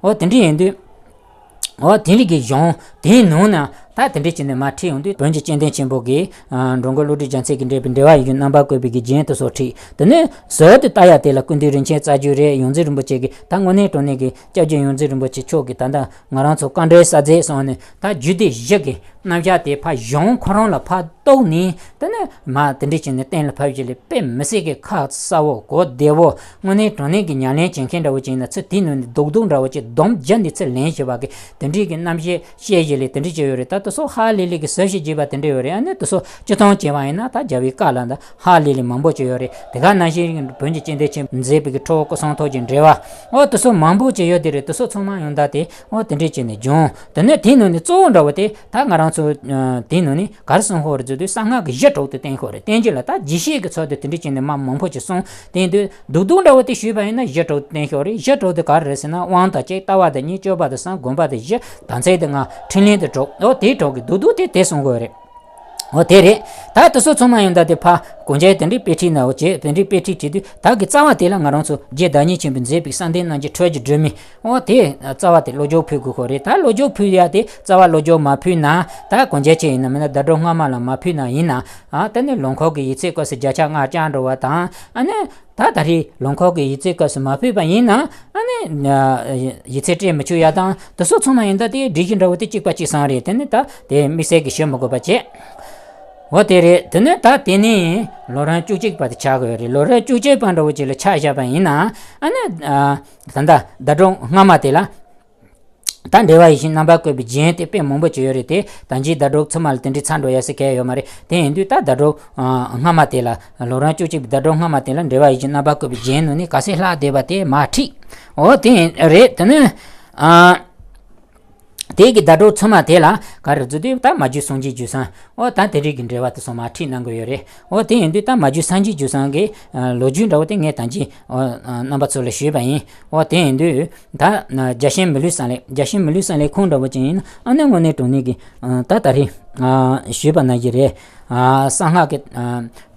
འོ་དེ་འདྲས་ཡིན་དུས། འོ་དེ་འདྲས་ཀྱི་གཞུང་དེའི་ནང་ན་ད་དེ་འདྲས་བྱས་ནས་མར་ཁྲིད་ཡོང་དུས། བོན་གྱི་སྤྱི་དོན་ཆེན་པོ་གི་ཨ་འགྲོ་མགོན་ཀླུ་སྒྲུབ་རྒྱལ་མཚན་གྱིས་འགྲེལ་པའི་འགྲེལ་པ་ཡིད་བཞིན་རྣམ་པར་བཀོད་པའི་གི་རྒྱན་དེ་ཚོ་ཁྲིད། དེ་ནས་ཟུར་དུ་ལྟ་ཡ་དེ་ལ་ཀུན་འདུས་རིན་ཆེན་རྩ་རྒྱུད་རེད། ཡོངས་འཛིན་རིན་པོ་ཆེ་གི། ད་དངོས་གནས་དྲང་གནས་ཀྱི་སྐྱབས་རྗེ་ཡོངས་འཛིན་རིན་པོ་ཆེ་མཆོག་གི་ད་ལྟ་ང་རང་ཚོ་དཀའ་འགྲེལ་གསལ་མཛད་སོགས་ནས། ད་རྒྱུད་སྡེ་བཞི་གི་རྣམ་གཞག་དེ་ཕར་གཞུང་ཁོ་རང་ལ་ཕར་གཏུགས་ནས། དེ་ནས་མར་དེ་འདྲས་བྱས་ནས་གཏན་ལ་ཕབ་བྱས་ལས། དཔེ་མི་སྲིད་ཀྱི་ཁ་གསལ་བོ་གོ་བདེ་བོ། དངོས་གནས་དྲང་གནས་ཀྱི་ཉམས་ལེན་བྱེད་མཁན་འདྲ་བོ་ཅིག་ཡིན་ན། ཚུར་དེའི་ནང་ནས་རྡོག་རྡོག་འདྲ་བོ་ཅིག་སྡོམ་བརྒྱབ་ནས་ཚུར་ལེན་བྱེད་པ་གི་དེ་འདྲས་ཀྱི་རྣམ་གཞག་བཤད་བྱས་ལས་དེ་འདྲས་ཅིག་ཡོད་རེད། ད་དེ་ཚོ་ཧ་ལས་ལས་ཀྱི་ཟུར་ཞིག་བརྗེས་པ་དེ་འདྲས་ཡོད་རེད། ཨ་ནི་དེ་ཚོ་སྤྱི་མཐོང་བྱས་པ་ཡིན་ན། ད་རྒྱལ་བའི་བཀའ་ལ་ད་ཧ་ལས་ལས་མང་པོ་ཅིག་ཡོད་རེད། དེ་ག་ནང་བཞིན་བོན་གྱི་སྤྱི་དོན་ཆེན་མཛད་པའི་གི་ཁྲོ་བོ་སྐུ་གསུང་ཐུགས་ཀྱི་འགྲེལ་པ། འོ་དེ་ཚོ་མང་པོ་ཅིག་ཡོད་དེ་རེད། དེ་ཚོ་ཚང་མ་ཡོང་ད་དེ། འོ་དེ་འདྲས་བྱས་ནས་སྦྱོང་། དེ་ནས་དེའི་ནང་ནས་གཙོ་བོ་འདྲ་བོ་དེ། ད་ང་རང་ཚོ་ཨ་དེའི་ནང་ནས་ག་རེ་གསུང་ཧོ་རེད་ཟེར་དུས། གསང་སྔགས་ཀྱི་གཞི་དྲུག་ཏུ་བསྟན་ཤོག་རེད། བསྟན་རྒྱུ་ལ་ད་རྒྱས་བཤད་ཀྱི་ཚུལ་དུ་དེ་འདྲས་བྱས་ནས་མ་མང་པོ་ཅིག་གསུངས། དེ་ཡིན་དུས་རྡོག་རྡོག་འདྲ་བོ་དེ་ཞུས་པ་ཡིན་ན་གཞི་དྲུག་ཏུ་བསྟན་ཤོག་རེད། གཞི་དྲུག་དེ་ག་རེ་རེད་ཟེར་ན། དབང་དང་གཅིག་ལྟ་བ་དང་གཉིས། སྤྱོད་པ་དང་གསུམ། སྒོམ་པ་དང་བཞི། དམ་ཚིག་དང་ལྔ། ཕྲིན་ལས་དང་དྲུག་འོ་དེ་དྲུག་གི་རྡོག་རྡོག་དེ་དེ་གསུང་དགོས་རེད། འོ་དེ་རེད། ད་དེ་ཚོ་ཚང་མ་ཡོང་ད་དེ་ཕ་གོང་ཆེན་དེ་འདྲའི་དཔེ་ཁྲིད་ནང་འོ་བྱས། དེ་འདྲའི་དཔེ་ཁྲིད་བྲིས་དུས། ད་གི་རྩ་བ་དེ་ལ་ང་རང་ཚོ་རྗེ་བདག་ཉིད་ཆེན་པོས་མཛད་པའི་བསམ་གཏན་རྣལ་འབྱོར་འཕྲོ་ཡི་སྒྲོན་མེ། འོ་དེ་རྩ་བ་དེ་བློ་སྦྱོར་ཕུལ་དགོས་ཁོ་རེད། ད་བློ་སྦྱོར་ཕུལ་ཡ་དེ་རྩ་བ་བློ་སྦྱོར་མ་ཕུལ་ན། ད་གོང་ཆེན་ཆེ་ཡིན་ན་མིན་ན་ཟླ་གྲོགས་སྔ་མ་ལ་མ་ཕུལ་ན་ཡིན་ན། ཨ་དེ་ནས་ལུང་ཁོག་གི་ཡིག་ཚད་སྐབས་སུ་བརྒྱ་ཆ་ལྔ་བཅག་འགྲོ་བ་དང་། ཨ་ནི་ད་ད་རེས་ལུང་ཁོག་གི་ཡིག་ཚད་སྐབས་སུ་མ་ཕུལ་བ་ཡིན་ན། ཨ་ནི་ཡིག་ཚད་སྤྲད་མི་ཆོག་ཡ་དང་། དེ་ཚོ་ཚང་མ་ཡིན་ད་དེ་སྒྲིག་གཞི་འདྲ་བོ་དེ་གཅིག་པ་གཅིག་རྐྱང་རེད། དེ་ནི་ད་དེ་དམིགས་བསལ་གྱི་ཞུ་མི་དགོས་པ་བྱས། འོ་དེ་རེད། དེ་ནས་ད་དེ་ནས་ལོ་རིམ་བཅུ་གཅིག་པ་དེ་ཆགས་ཀྱི་ཡོད་རེད། ལོ་རིམ་བཅུ་གཅིག་པ་འདྲ་བོ་ཅིག་ལ་ཆ་བཞག་པ་ཡིན་ན། ཨ་ནི་ཨ་ད་ལྟ་ཟླ་གྲོགས་སྔ་མ་དེ་ལ་ད་འགྲེལ་པ་ཡིད་བཞིན་རྣམ་པར་བཀོད་པའི་རྒྱན་དེ་དཔེ་མང་པོ་ཅིག་ཡོད་རེད་དེ། ད་ཅིའི་ཟླ་གྲོགས་ཚང་མ་ལ་དེ་འདྲའི་ཚར་འགྲོ་ཡ་ཟེར་མཁན་ཡོད་མ་རེད། དེ་ཡིན་དུས་ད་ཟླ་གྲོགས་ཨ་སྔ་མ་དེ་ལ། ལོ་རིམ་བཅུ་གཅིག་པའི་ཟླ་གྲོགས་སྔ་མ་དེ་ལ་འགྲེལ་པ་ཡིད་བཞིན་རྣམ་པར་བཀོད་པའི་རྒྱན་ནང་ནས་ག་ཚད་ལྷག་བསྡད་པ་དེ་མར་ཁྲིད། འོ་དེ་རེད། དེ་ནི་ཨ། དེ་གི་ཟླ་གྲོགས་ཚང་མ་དེ་ལ་ག་རེ་ཟེར་དུས། ད་མ་རྒྱུད་སངས་རྒྱས་རྒྱུད་གསུམ། འོ་ད་དེ་རིགས་ཀྱི་འགྲེལ་པ་དེ་ཚོ་མར་ཁྲིད་གནང་གི་ཡོད་རེད། འོ་དེ་ཡིན་དུས་ད་མ་རྒྱུད་སངས་རྒྱས་རྒྱུད་གསུམ་གི་ཨ་ལོ་རྒྱུས་འདྲ་བོ་དེ་ངས་ད་ཅི་འོ་ཨ་རྣམ་པ་ཚོ་ལ་ཞུས་པ་ཡིན། འོ་དེ་ཡིན་དུས་ད་ཨ་རྒྱ་ཆེན་མི་ལུས་གསུམ་ལས། རྒྱ་ཆེན་མི་ལུས་གསུམ་ལས་ཁུངས་འདྲ་བོ་ཅིག་ཡིན་ན། ཨ་ནི་དངོས་གནས་དྲང་གནས་ཀྱི་ཨ་ད་ད་རེས་ཨ་ཞུས་པ་ནང་བཞིན་རེད། ཨ་གསང་སྔགས་ཀྱི་ཨ་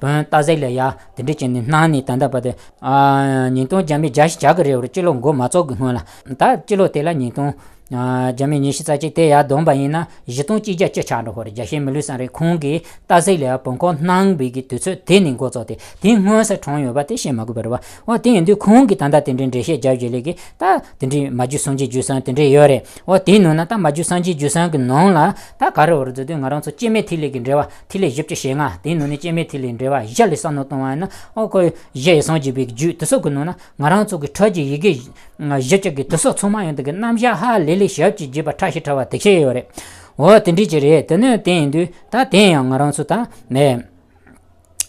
བོན་སྟག་གཟིག་ལ་ཡ་དེ་འདྲ་བྱས་ནས་གནང་ནས། ད་ལྟ་བར་དུ་ཨ་ཉིས་སྟོང་བརྒྱ་མེད་བརྒྱད་ཅུ་གྱ་གི་རེ་བར་སྤྱི་ལོ་འགོ་མ་བཙུགས་ཀྱི་སྔོན་ལ། ད་སྤྱི་ལོ་དེ་ལ་ཉིས་སྟོང་ཨ་བརྒྱ་མེད་ཉི་ཤུ་རྩ་གཅིག་དེ་ཡར་བསྡོམས་པ་ཡིན་ན་བཞི་སྟོང་གཅིག་བརྒྱ་བཅུ་ཆགས་འགྲོ་གི་རེད། རྒྱ་ཆེན་མི་ལུས་གསུམ་ལས་ཁུངས་ཀྱིས་སྟག་གཟིག་ལ་ཡ་བོན་སྐོར་གནང་བའི་གི་དུས་ཚོད་དེ་ནས་འགོ་བཙུགས་ཏེ། དེ་སྔོན་ས་གྲོངས་ཡོད་པ་དེ་བཤད་མ་དགོས་པ་རེད་བ། འོ་དེ་ཡིན་དུས་ཁོང་གིས་ད་ལྟ་དེ་འདྲའི་འགྲེལ་བཤད་རྒྱབ་བྱས་ལས་ཀྱི་ད་དེ་འདྲའི་མ་རྒྱུད་སངས་རྒྱས་རྒྱུད་གསུམ་དེ་འདྲའི་ཡོད་རེད། འོ་དེའི་ནང་ན་ད་མ་རྒྱུད་སངས་རྒྱས་རྒྱུད་གསུམ་གི་ནང་ལ་ད་ག་རེ་ཡོད་རེད་ཟེར་དུས། ང་རང་ཚོ་སྐྱེ་མེད་ཐིག་ལེ་གི་འགྲེལ་པ་ཐིག་ལེ་བཞི་བཅུ་ཞེ་ལྔ། དེའི་ནང་ནས་སྐྱེ་མེད་ཐིག་ལེ་འགྲེལ་པ་བཞི་ལ་བསམ་བློ་གཏོང་བ་ཡིན་ན། འོ་ཁོ་གཞི་ཡི་སངས་རྒྱས་པའི་རྒྱུད་དེ་ཚོ་གི་ནང་ན་ང་རང་ཚོ་གི་ཁྲོད་ཀྱི་ཡི་གེ་བཞི་བཅུ་གི་དེ་ཚོ་ཚང་མ་ཡོང་དུས་ཀྱི་རྣམ་གཞག་ཧ་ལས་ལས་ཞིབ་ཅིང་རྒྱས་པ་ཕྲ་ཞིང་ཕྲ་བ་དེ་བཤད་ཡོད་རེད། འོ་དེ་འདྲ་ཅིག་རེད། དེ་ནས་དེ་ཡིན་དུས་ད་དེ་ཡང་ང་རང་ཚོ་ད་ནས།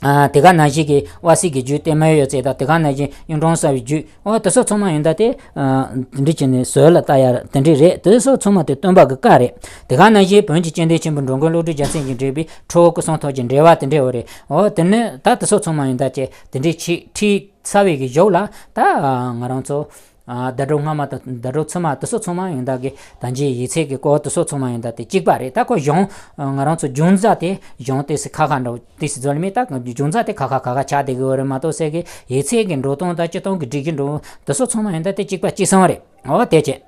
ཨ་དེ་ག་ནང་བཞིན་གྱི་དབའ་སི་གི་རྒྱུད་གཏེར་མའི་ཡོད་ཚད་དང་། དེ་ག་ནང་བཞིན་གཡུང་དྲུང་གསང་བའི་རྒྱུད། འོ་དེ་ཚོ་ཚང་མ་ཡོང་ད་དེ་ཨ་འདི་འདྲ་བྱས་ནས་ཟོལ་ལ་ལྟ་ཡ་དེ་འདྲ་རེད། དེ་ཚོ་ཚང་མ་དེ་སྟོན་པ་གི་བཀའ་རེད། དེ་ག་ནང་བཞིན་བོན་གྱི་སྤྱན་ལྡན་ཆེན་པོ་འགྲོ་མགོན་བློ་གྲོས་རྒྱལ་མཚན་གྱིས་འགྲེལ་བའི་ཁྲོ་བོ་སྐུ་གསུང་ཐུགས་ཀྱི་འགྲེལ་པ་དེ་འདྲ་བོ་རེད། འོ་དེ་ནི་ད་དེ་ཚོ་ཚང་མ་ཡོང་ད་ཅེ་དེ་འདྲ་ཁྲིད་ཁྲིད་ཚར་བའི་གི་གཞུག་ལ་ད་ང་རང་ཚོ། ཨ་ཟླ་གྲོགས་སྔ་མ་དང་ཟླ་གྲོགས་ཕྱི་མ་དེ་ཚོ་ཚང་མ་ཡོང་ད་གི་ད་ཅེ་ཡིག་ཚད་ཀྱི་སྐོར་དེ་ཚོ་ཚང་མ་ཡོང་ད་དེ་གཅིག་པ་རེད། ད་ཁོ་གཞུང་ང་རང་ཚོ་སྦྱོང་རྩ་དེ་གཞུང་ཏོག་ཙམ་ཁ་ཁ་འདྲ་བོ་ཏོག་ཙམ་ཟོལ་མེད། ད་སྦྱོང་རྩ་དེ་ཁ་ཁ་ཁ་ཁ་ཆགས་བསྡད་གི་ཡོད་རེད་མ་གཏོགས་ཟེར་གི་ཡིག་ཚད་ཀྱི་འགྲོ་སྟངས་དང་སྤྱིར་བཏང་གི་སྒྲིག་གཞི་འགྲོ་དེ་ཚོ་ཚང་མ་ཡོང་ད་དེ་གཅིག་པ་གཅིག་རྐྱང་རེད། འོ་དེ་བྱས།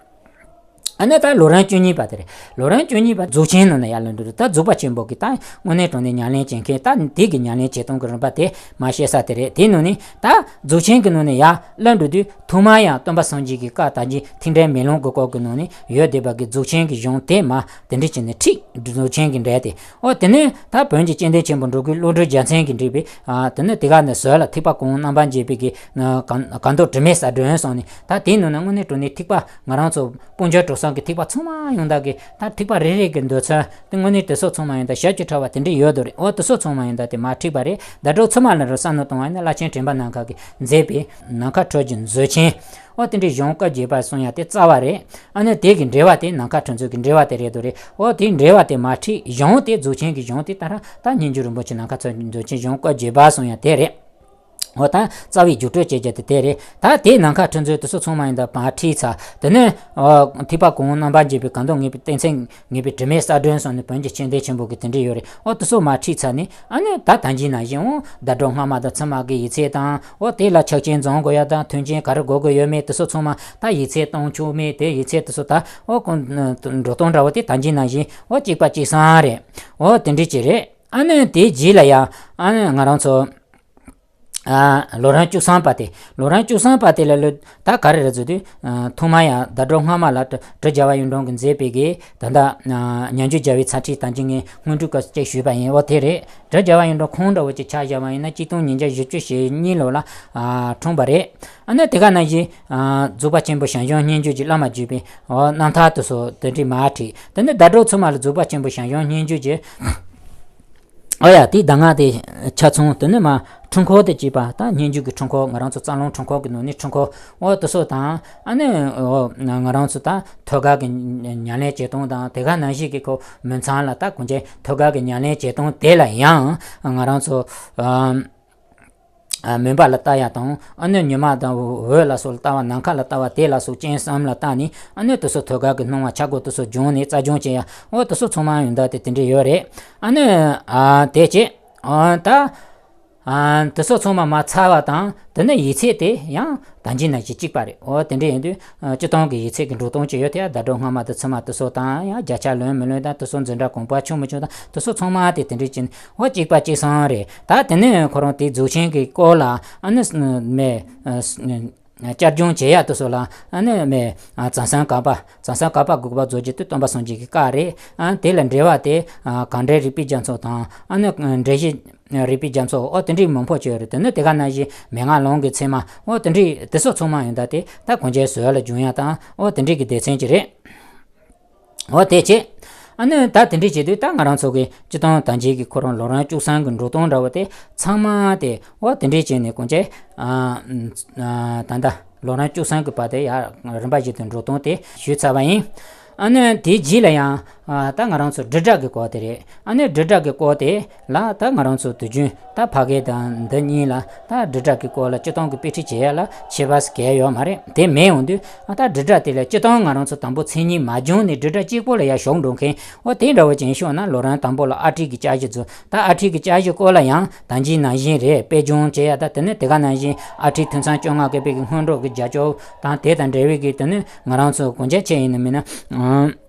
ཨ་ནི་ད་ལོ་རིམ་བཅུ་གཉིས་པ་དེ་རེད། ལོ་རིམ་བཅུ་གཉིས་པ་རྫོགས་ཆེན་ནང་ནས་ཡར་ལེན་འགྲོ་དུས། ད་རྫོགས་པ་ཆེན་པོ་གི་ད་དངོས་གནས་དྲང་གནས་ཉམས་ལེན་བྱེད་མཁན། ད་དེ་གི་ཉམས་ལེན་བྱེད་སྟངས་ཀྱི་རིམ་པ་དེ་མར་བཤད་ས་དེ་རེད། དེའི་ནང་ནས་ད་རྫོགས་ཆེན་གྱི་ནང་ནས་ཡར་ལེན་འགྲོ་དུས། ཐོག་མར་ཡང་སྟོན་པ་སངས་རྒྱས་ཀྱི་བཀའ་དང་། ཐེག་འགྲེལ་མེ་ལོང་གི་སྐོར་གྱི་ནང་ནས་ཡོད་བསྡད་པ་གི་རྫོགས་ཆེན་གྱི་གཞུང་དེ་མར་དེ་འདྲ་བྱས་ནས་ཁྲིད། རྫོགས་ཆེན་གྱི་འགྲེལ་དེ། འོ་དེ་ནས་ད་བོན་གྱི་སྤྱན་ལྡན་ཆེན་པོ་འགྲོ་མགོན་བློ་གྲོས་རྒྱལ་མཚན་གྱིས་འགྲེལ་བའི་ཨ་དེ་ནས་དེ་ག་ནས་ཟོལ་ལ་ཐེག་པ་གོང་འོག་རྣམ་པར་འབྱེད་པའི་གི་ཨ་གང་གང་ཐོག་དྲི་མེད་གསལ་སྒྲོན་སོགས་ནས། ད་དེའི་ནང་ན་དངོས་གནས་དྲང་གནས་ཐེག་པ་ང་རང་ཚོ་སྤུན་ཆ་གྲོགས་སངས་ཀྱི་ཐེག་པ་ཚང་མ་ཡོང་ད་གི་ད་ཐེག་པ་རེ་རེ་གི་འདོད་ཚུལ་དེ་དངོས་གནས་དེ་ཚོ་ཚང་མ་ཡོང་ད་ཞབས་ཀྱིས་ཕྱག་པ་དེ་འདྲ་ཡོད་དོ་རེད། འོ་དེ་ཚོ་ཚང་མ་ཡོང་ད་དེ་མར་ཁྲིད་པ་རེད། ཟླ་གྲོགས་ཕྱི་མ་ལ་རུ་བསམ་བློ་གཏོང་བ་ཡིན་ན། བླ་ཆེན་དྲན་པ་ནམ་མཁའ་གིས་མཛད་པའི་ནམ་མཁའ་སྤྲུལ་གྱི་མཛོད་ཆེན། འོ་དེ་འདྲའི་གཞུང་བཀའ་བརྒྱད་པ་གསུང་ཡ་དེ་རྩ་བ་རེད། ཨ་ནི་དེ་གི་འགྲེལ་པ་དེ་ནམ་མཁའ་སྤྲུལ་མཛོད་ཀྱི་འགྲེལ་པ་དེ་རེད་དོ་རེད། འོ་དེའི་འགྲེལ་པ་དེ་མར་ཁྲིད། གཞུང་དེ་རྫོགས་ཆེན་གྱི་གཞུང་དེ་ད་རང་ད་སྙན་བརྒྱུད་རིན་པོ་ཆེ་ནམ་མཁའ་སྤྲུལ་གྱི་མཛོད་ཆེན་གཞུང་བཀའ་བརྒྱད་པ་གསུང་ཡ་དེ་རེད། འོ་ད་རྩ་བའི་རྒྱུགས་སྤྲོད་བྱེད་རྒྱུ་དེ་དེ་རེད། ད་དེ་ནམ་མཁའ་སྤྲུལ་མཛོད་དེ་ཚོ་ཚང་མ་ཡོང་ད་མར་ཁྲིད་ཚར། དེ་ནས་འོ་ཐེག་པ་གོང་འོག་རྣམ་པར་འབྱེད་པའི་གང་ཐོག་ངེས་པའི་གཏན་ཚིགས་ངེས་པའི་དྲི་མེད་གསལ་སྒྲོན་སོགས་ནས་བོན་གྱི་སྤྱན་ལྡན་ཆེན་པོ་གི་དེ་འདྲ་ཡོད་རེད། འོ་དེ་ཚོ་མར་ཁྲིད་ཚར་ནས། ཨ་ནི་ད་ད་གིན་ནང་བཞིན་འོ་ཟླ་གྲོགས་སྔ་མ་དང་ཕྱི་མ་གི་ཡིག་ཚད་དང་། འོ་དེ་ལ་ཕྱག་ཆེན་འཛོམས་དགོས་ཡ་དང་མཐུན་རྐྱེན་ག་རེ་དགོས་དགོས་ཡོད་མེད་དེ་ཚོ་ཚང་མ། ད་ཡིག་ཚད་གཏོང་ཆོག་མེད་དེ། ཡིག་ཚད་དེ་ཚོ་ད་འོ་ཁོང་འགྲོ་སྟངས་འདྲ་བོ་དེ་ད་གིན་ནང་བཞིན་འོ་གཅིག་པ་གཅིག་རྐྱང་རེད། འོ་དེ་འདྲ་ཅིག་རེད། ཨ་ནི་དེའི་རྗེས་ལ་ཡ་ཨ་ནི་ང་རང་ཚོ་ཨ་ལོ་རིམ་བཅུ་གསུམ་པ་དེ། ལོ་རིམ་བཅུ་གསུམ་པ་དེ་ལ་ལོ་ད་ག་རེ་རེད་ཟེར་དུས། ཨ་ཐོག་མར་ཡ་ཟླ་གྲོགས་སྔ་མ་ལ་གྲུབ་གྲུབ་རྒྱལ་བ་གཡུང་དྲུང་གིས་མཛད་པའི་གི་ད་ལྟ་ཨ་སྙན་བརྒྱུད་རྒྱལ་བའི་ཚར་ཁྲིད་དང་། ཅིག་ངས་སྔོན་འགྲོའི་སྐབས་ཅིག་ཞུས་པ་ཡིན། འོ་དེ་རེད། གྲུབ་རྒྱལ་བ་གཡུང་དྲུང་ཁོང་འདྲ་བོ་ཅིག་ཆ་བཞག་པ་ཡིན་ན་གཅིག་སྟོང་ཉིས་བརྒྱ་བཞི་བཅུ་ཞེ་གཉིས་ལོ་ལ་ཨ་འཁྲུངས་པ་རེད། ཨ་ནི་དེ་ག་ནང་བཞིན་ཨ་རྫོགས་པ་ཆེན་པོ་ཞང་ཞུང་སྙན་བརྒྱུད་ཀྱི་བླ་མ་བརྒྱུད་པའི་འོ་རྣམ་ཐར་དེ་ཚོ་དེ་འདྲའི་མར་ཁྲིད། དེ་ནས་ཟླ་གྲོགས་ཚོ་མ་ལ་རྫོགས་པ་ཆེན་པོ་ཞང་ཞུང་སྙན་བརྒྱུད་ཀྱི། ཨོ་ཡ། དེའི་གདམས་ངག་དེ་ཆ་ཚང་། དེ་ནས་མར་འཁྲུལ་འཁོར་དེ་བྱས་པ་དང་། སྙན་བརྒྱུད་ཀྱི་འཁྲུལ་འཁོར། ང་རང་ཚོ་རྩ་རླུང་འཁྲུལ་འཁོར་གྱི་ནང་ནས་འཁྲུལ་འཁོར། འོ་དེ་ཚོ་དང་། ཨ་ནི་འོ་ང་རང་ཚོ་ད་ཐོད་རྒལ་གྱི་ཉམས་ལེན་བྱེད་སྟངས་དང་། དེ་ག་ནང་བཞིན་གྱི་ཁོ་མུན་ཚང་ལ་ད་གོང་ཆེན་ཐོད་རྒལ་གྱི་ཉམས་ལེན་བྱེད་སྟངས་དེ་ལ་ཡང་ང་རང་ཚོ་ཨ་ཨ་མུན་པ་ལ་ལྟ་ཡ་དང་། ཨ་ནི་ཉི་མ་དང་འོད་ལ་སོགས་ལ་ལྟ་བ། ནམ་མཁའ་ལ་ལྟ་བ། དེ་ལ་སོགས་སྤྱན་གསུམ་ལ་ལྟ་ནས། ཨ་ནི་དེ་ཚོ་ཐོད་རྒལ་གྱི་སྣང་བ་ཆ་བགོས་དེ་ཚོ་སྦྱོང་ནས་རྩལ་སྦྱོང་བྱེད་ཡ། འོ་དེ་ཚོ་ཚང་མ་ཡོང་ད་དེ་དེ་འདྲ་ཡོད་རེད། ཨ་ནི་ཨ་དེ་བྱས། ཨ་ད་ཨ་དེ་ཚོ་ཚང་མ་མར་ཚར་བ་དང་། དེ་ནས་ཡིག་ཚད་དེ་ཡང་ད་གིན་ནང་བཞིན་གཅིག་པ་རེད། འོ་དེ་འདྲ་ཡིན་དུས་ཨ་སྤྱིར་བཏང་གི་ཡིག་ཚད་ཀྱི་འགྲོ་སྟངས་ཅིག་ཡོད་དེ། ཟླ་གྲོགས་སྔ་མ་དང་ཕྱི་མ་དེ་ཚོ་དང་། ཡང་བརྒྱ་ཆ་ལོན་མི་ལོན་དང་། དེ་ཚོ་འཛིན་གྲྭ་གོང་འཕེལ་བྱུང་མི་བྱུང་དང་། དེ་ཚོ་ཚང་མ་དེ་དེ་འདྲ་ཅིག་འོ་གཅིག་པ་གཅིག་རྐྱང་རེད། ད་དེ་ནས་ཁོ་རང་དེ་རྫོགས་ཆེན་གྱི་སྐོར་ལ་ཨ་ནི་མེ་ཨ་བསྐྱར་སྦྱོང་བྱེད་ཡ་དེ་ཚོ་ལ་ཨ་ནི་མེ་ཨ་རྫོགས་སངས་ག་པ། རྫོགས་སངས་ག་པ་དགུ་པ་རྫོགས་རྒྱུ་དེ་སྟོན་པ་སངས་རྒྱས་ཀྱི་བཀའ་རེད། ཨ་དེ་ལ་འགྲེལ་པ་དེ་ཨ་གངས་འགྲེལ་རིགས་པའི་རྒྱ་མཚོ་དང་། ཨ་ནི་འགྲེལ་བཤད་རིགས་པའི་རྒྱ་མཚོ། འོ་དེ་འདྲའི་མང་པོ་ཅིག་ཡོད་རེད། དེ་ནས་དེ་ག་ནང་བཞིན་མན་ངག་ལམ་གྱི་ཚད་མ། འོ་དེ་འདྲའི་དེ་ཚོ་ཚང་མ་ཡོང་ད་དེ་ད་གོང་ཆེན་ཟོལ་ལ་སྦྱོང་ཡ་དང་། འོ་དེ་འདྲའི་གི་སྡེ་ཚན་ཅིག་རེད། འོ་དེ་བྱས། ཨ་ནི་ད་དེ་འདྲའི་བྱེད་དུས་ད་ང་རང་ཚོ་གི་སྤྱིར་བཏང་ད་གིན་གྱི་ཁོ་རང་ལོ་རིམ་བཅུ་གསུམ་གྱི་འགྲོ་སྟངས་འདྲ་བོ་དེ་ཚང་མ་དེ། འོ་དེ་འདྲའི་བྱས་ནས་གོང་ཆེན་ཨ་ཨ་ད་ལྟ་ལོ་རིམ་བཅུ་གསུམ་གྱི་བར་དེ་ཡར་རིམ་པ་བཞིན་དུ་འགྲོ་སྟངས་དེ་ཞུས་ཚར་བ་ཡིན། ཨ་ནི་དེའི་རྗེས་ལ་ཡང་ཨ་ད་ང་རང་ཚོ་དྲིལ་བསྒྲགས་ཀྱི་སྐོར་དེ་རེད། ཨ་ནི་དྲིལ་བསྒྲགས་ཀྱི་སྐོར་དེ་ལ་ད་ང་རང་ཚོ་དུས་རྒྱུན་ད་ཕ་གི་དང་འདི་གཉིས་ལ་ད་དྲིལ་བསྒྲགས་ཀྱི་སྐོར་ལ་སྤྱིར་བཏང་གི་དཔེ་ཁྲིད་བྱེད་ཡ་ལ་ཁྱད་པར་གང་ཡང་ཡོད་མ་རེད། དེ་མེད་འོང་དུས་ཨ་ད་དྲིལ་བསྒྲགས་དེ་ལ་སྤྱིར་བཏང་ང་རང་ཚོ་དང་པོ་མཚན་ཉིད་མ་སྦྱངས་ནས་དྲིལ་བསྒྲགས་གཅིག་པོ་ལ་ཡར་ཞུགས་འགྲོ་མཁན། འོ་དེ་འདྲ་བོ་ཅིག་ཤོད་ན། ལོ་རིམ་དང་པོ་ལ་ཨ་ཁྲིད་ཀྱི་བསྐྱར་ཞིབ་བཟོ། ད་ཨ་ཁྲིད་ཀྱི་བསྐྱར་ཞིབ་སྐོར་ལ་ཡང་ད་གིན་ནང་བཞིན་རེད། དཔེ་སྦྱོང་བྱེད་ཡ་དང་། དེ་ནས་དེ་ག་ནང་བཞིན་ཨ་ཁྲིད་ཐུན་ཚང་བཅོ་ལྔ་བཀོད་པའི་གི་སྔོན་འགྲོ་གི་རྒྱབ་སྐྱོར་དང་། དེ་དང་འབྲེལ་བའི་གི་དེ་ནས་ང་རང་ཚོ་གོང་ཆེན་ཆེད་ཡིན་ན་མིན་ན།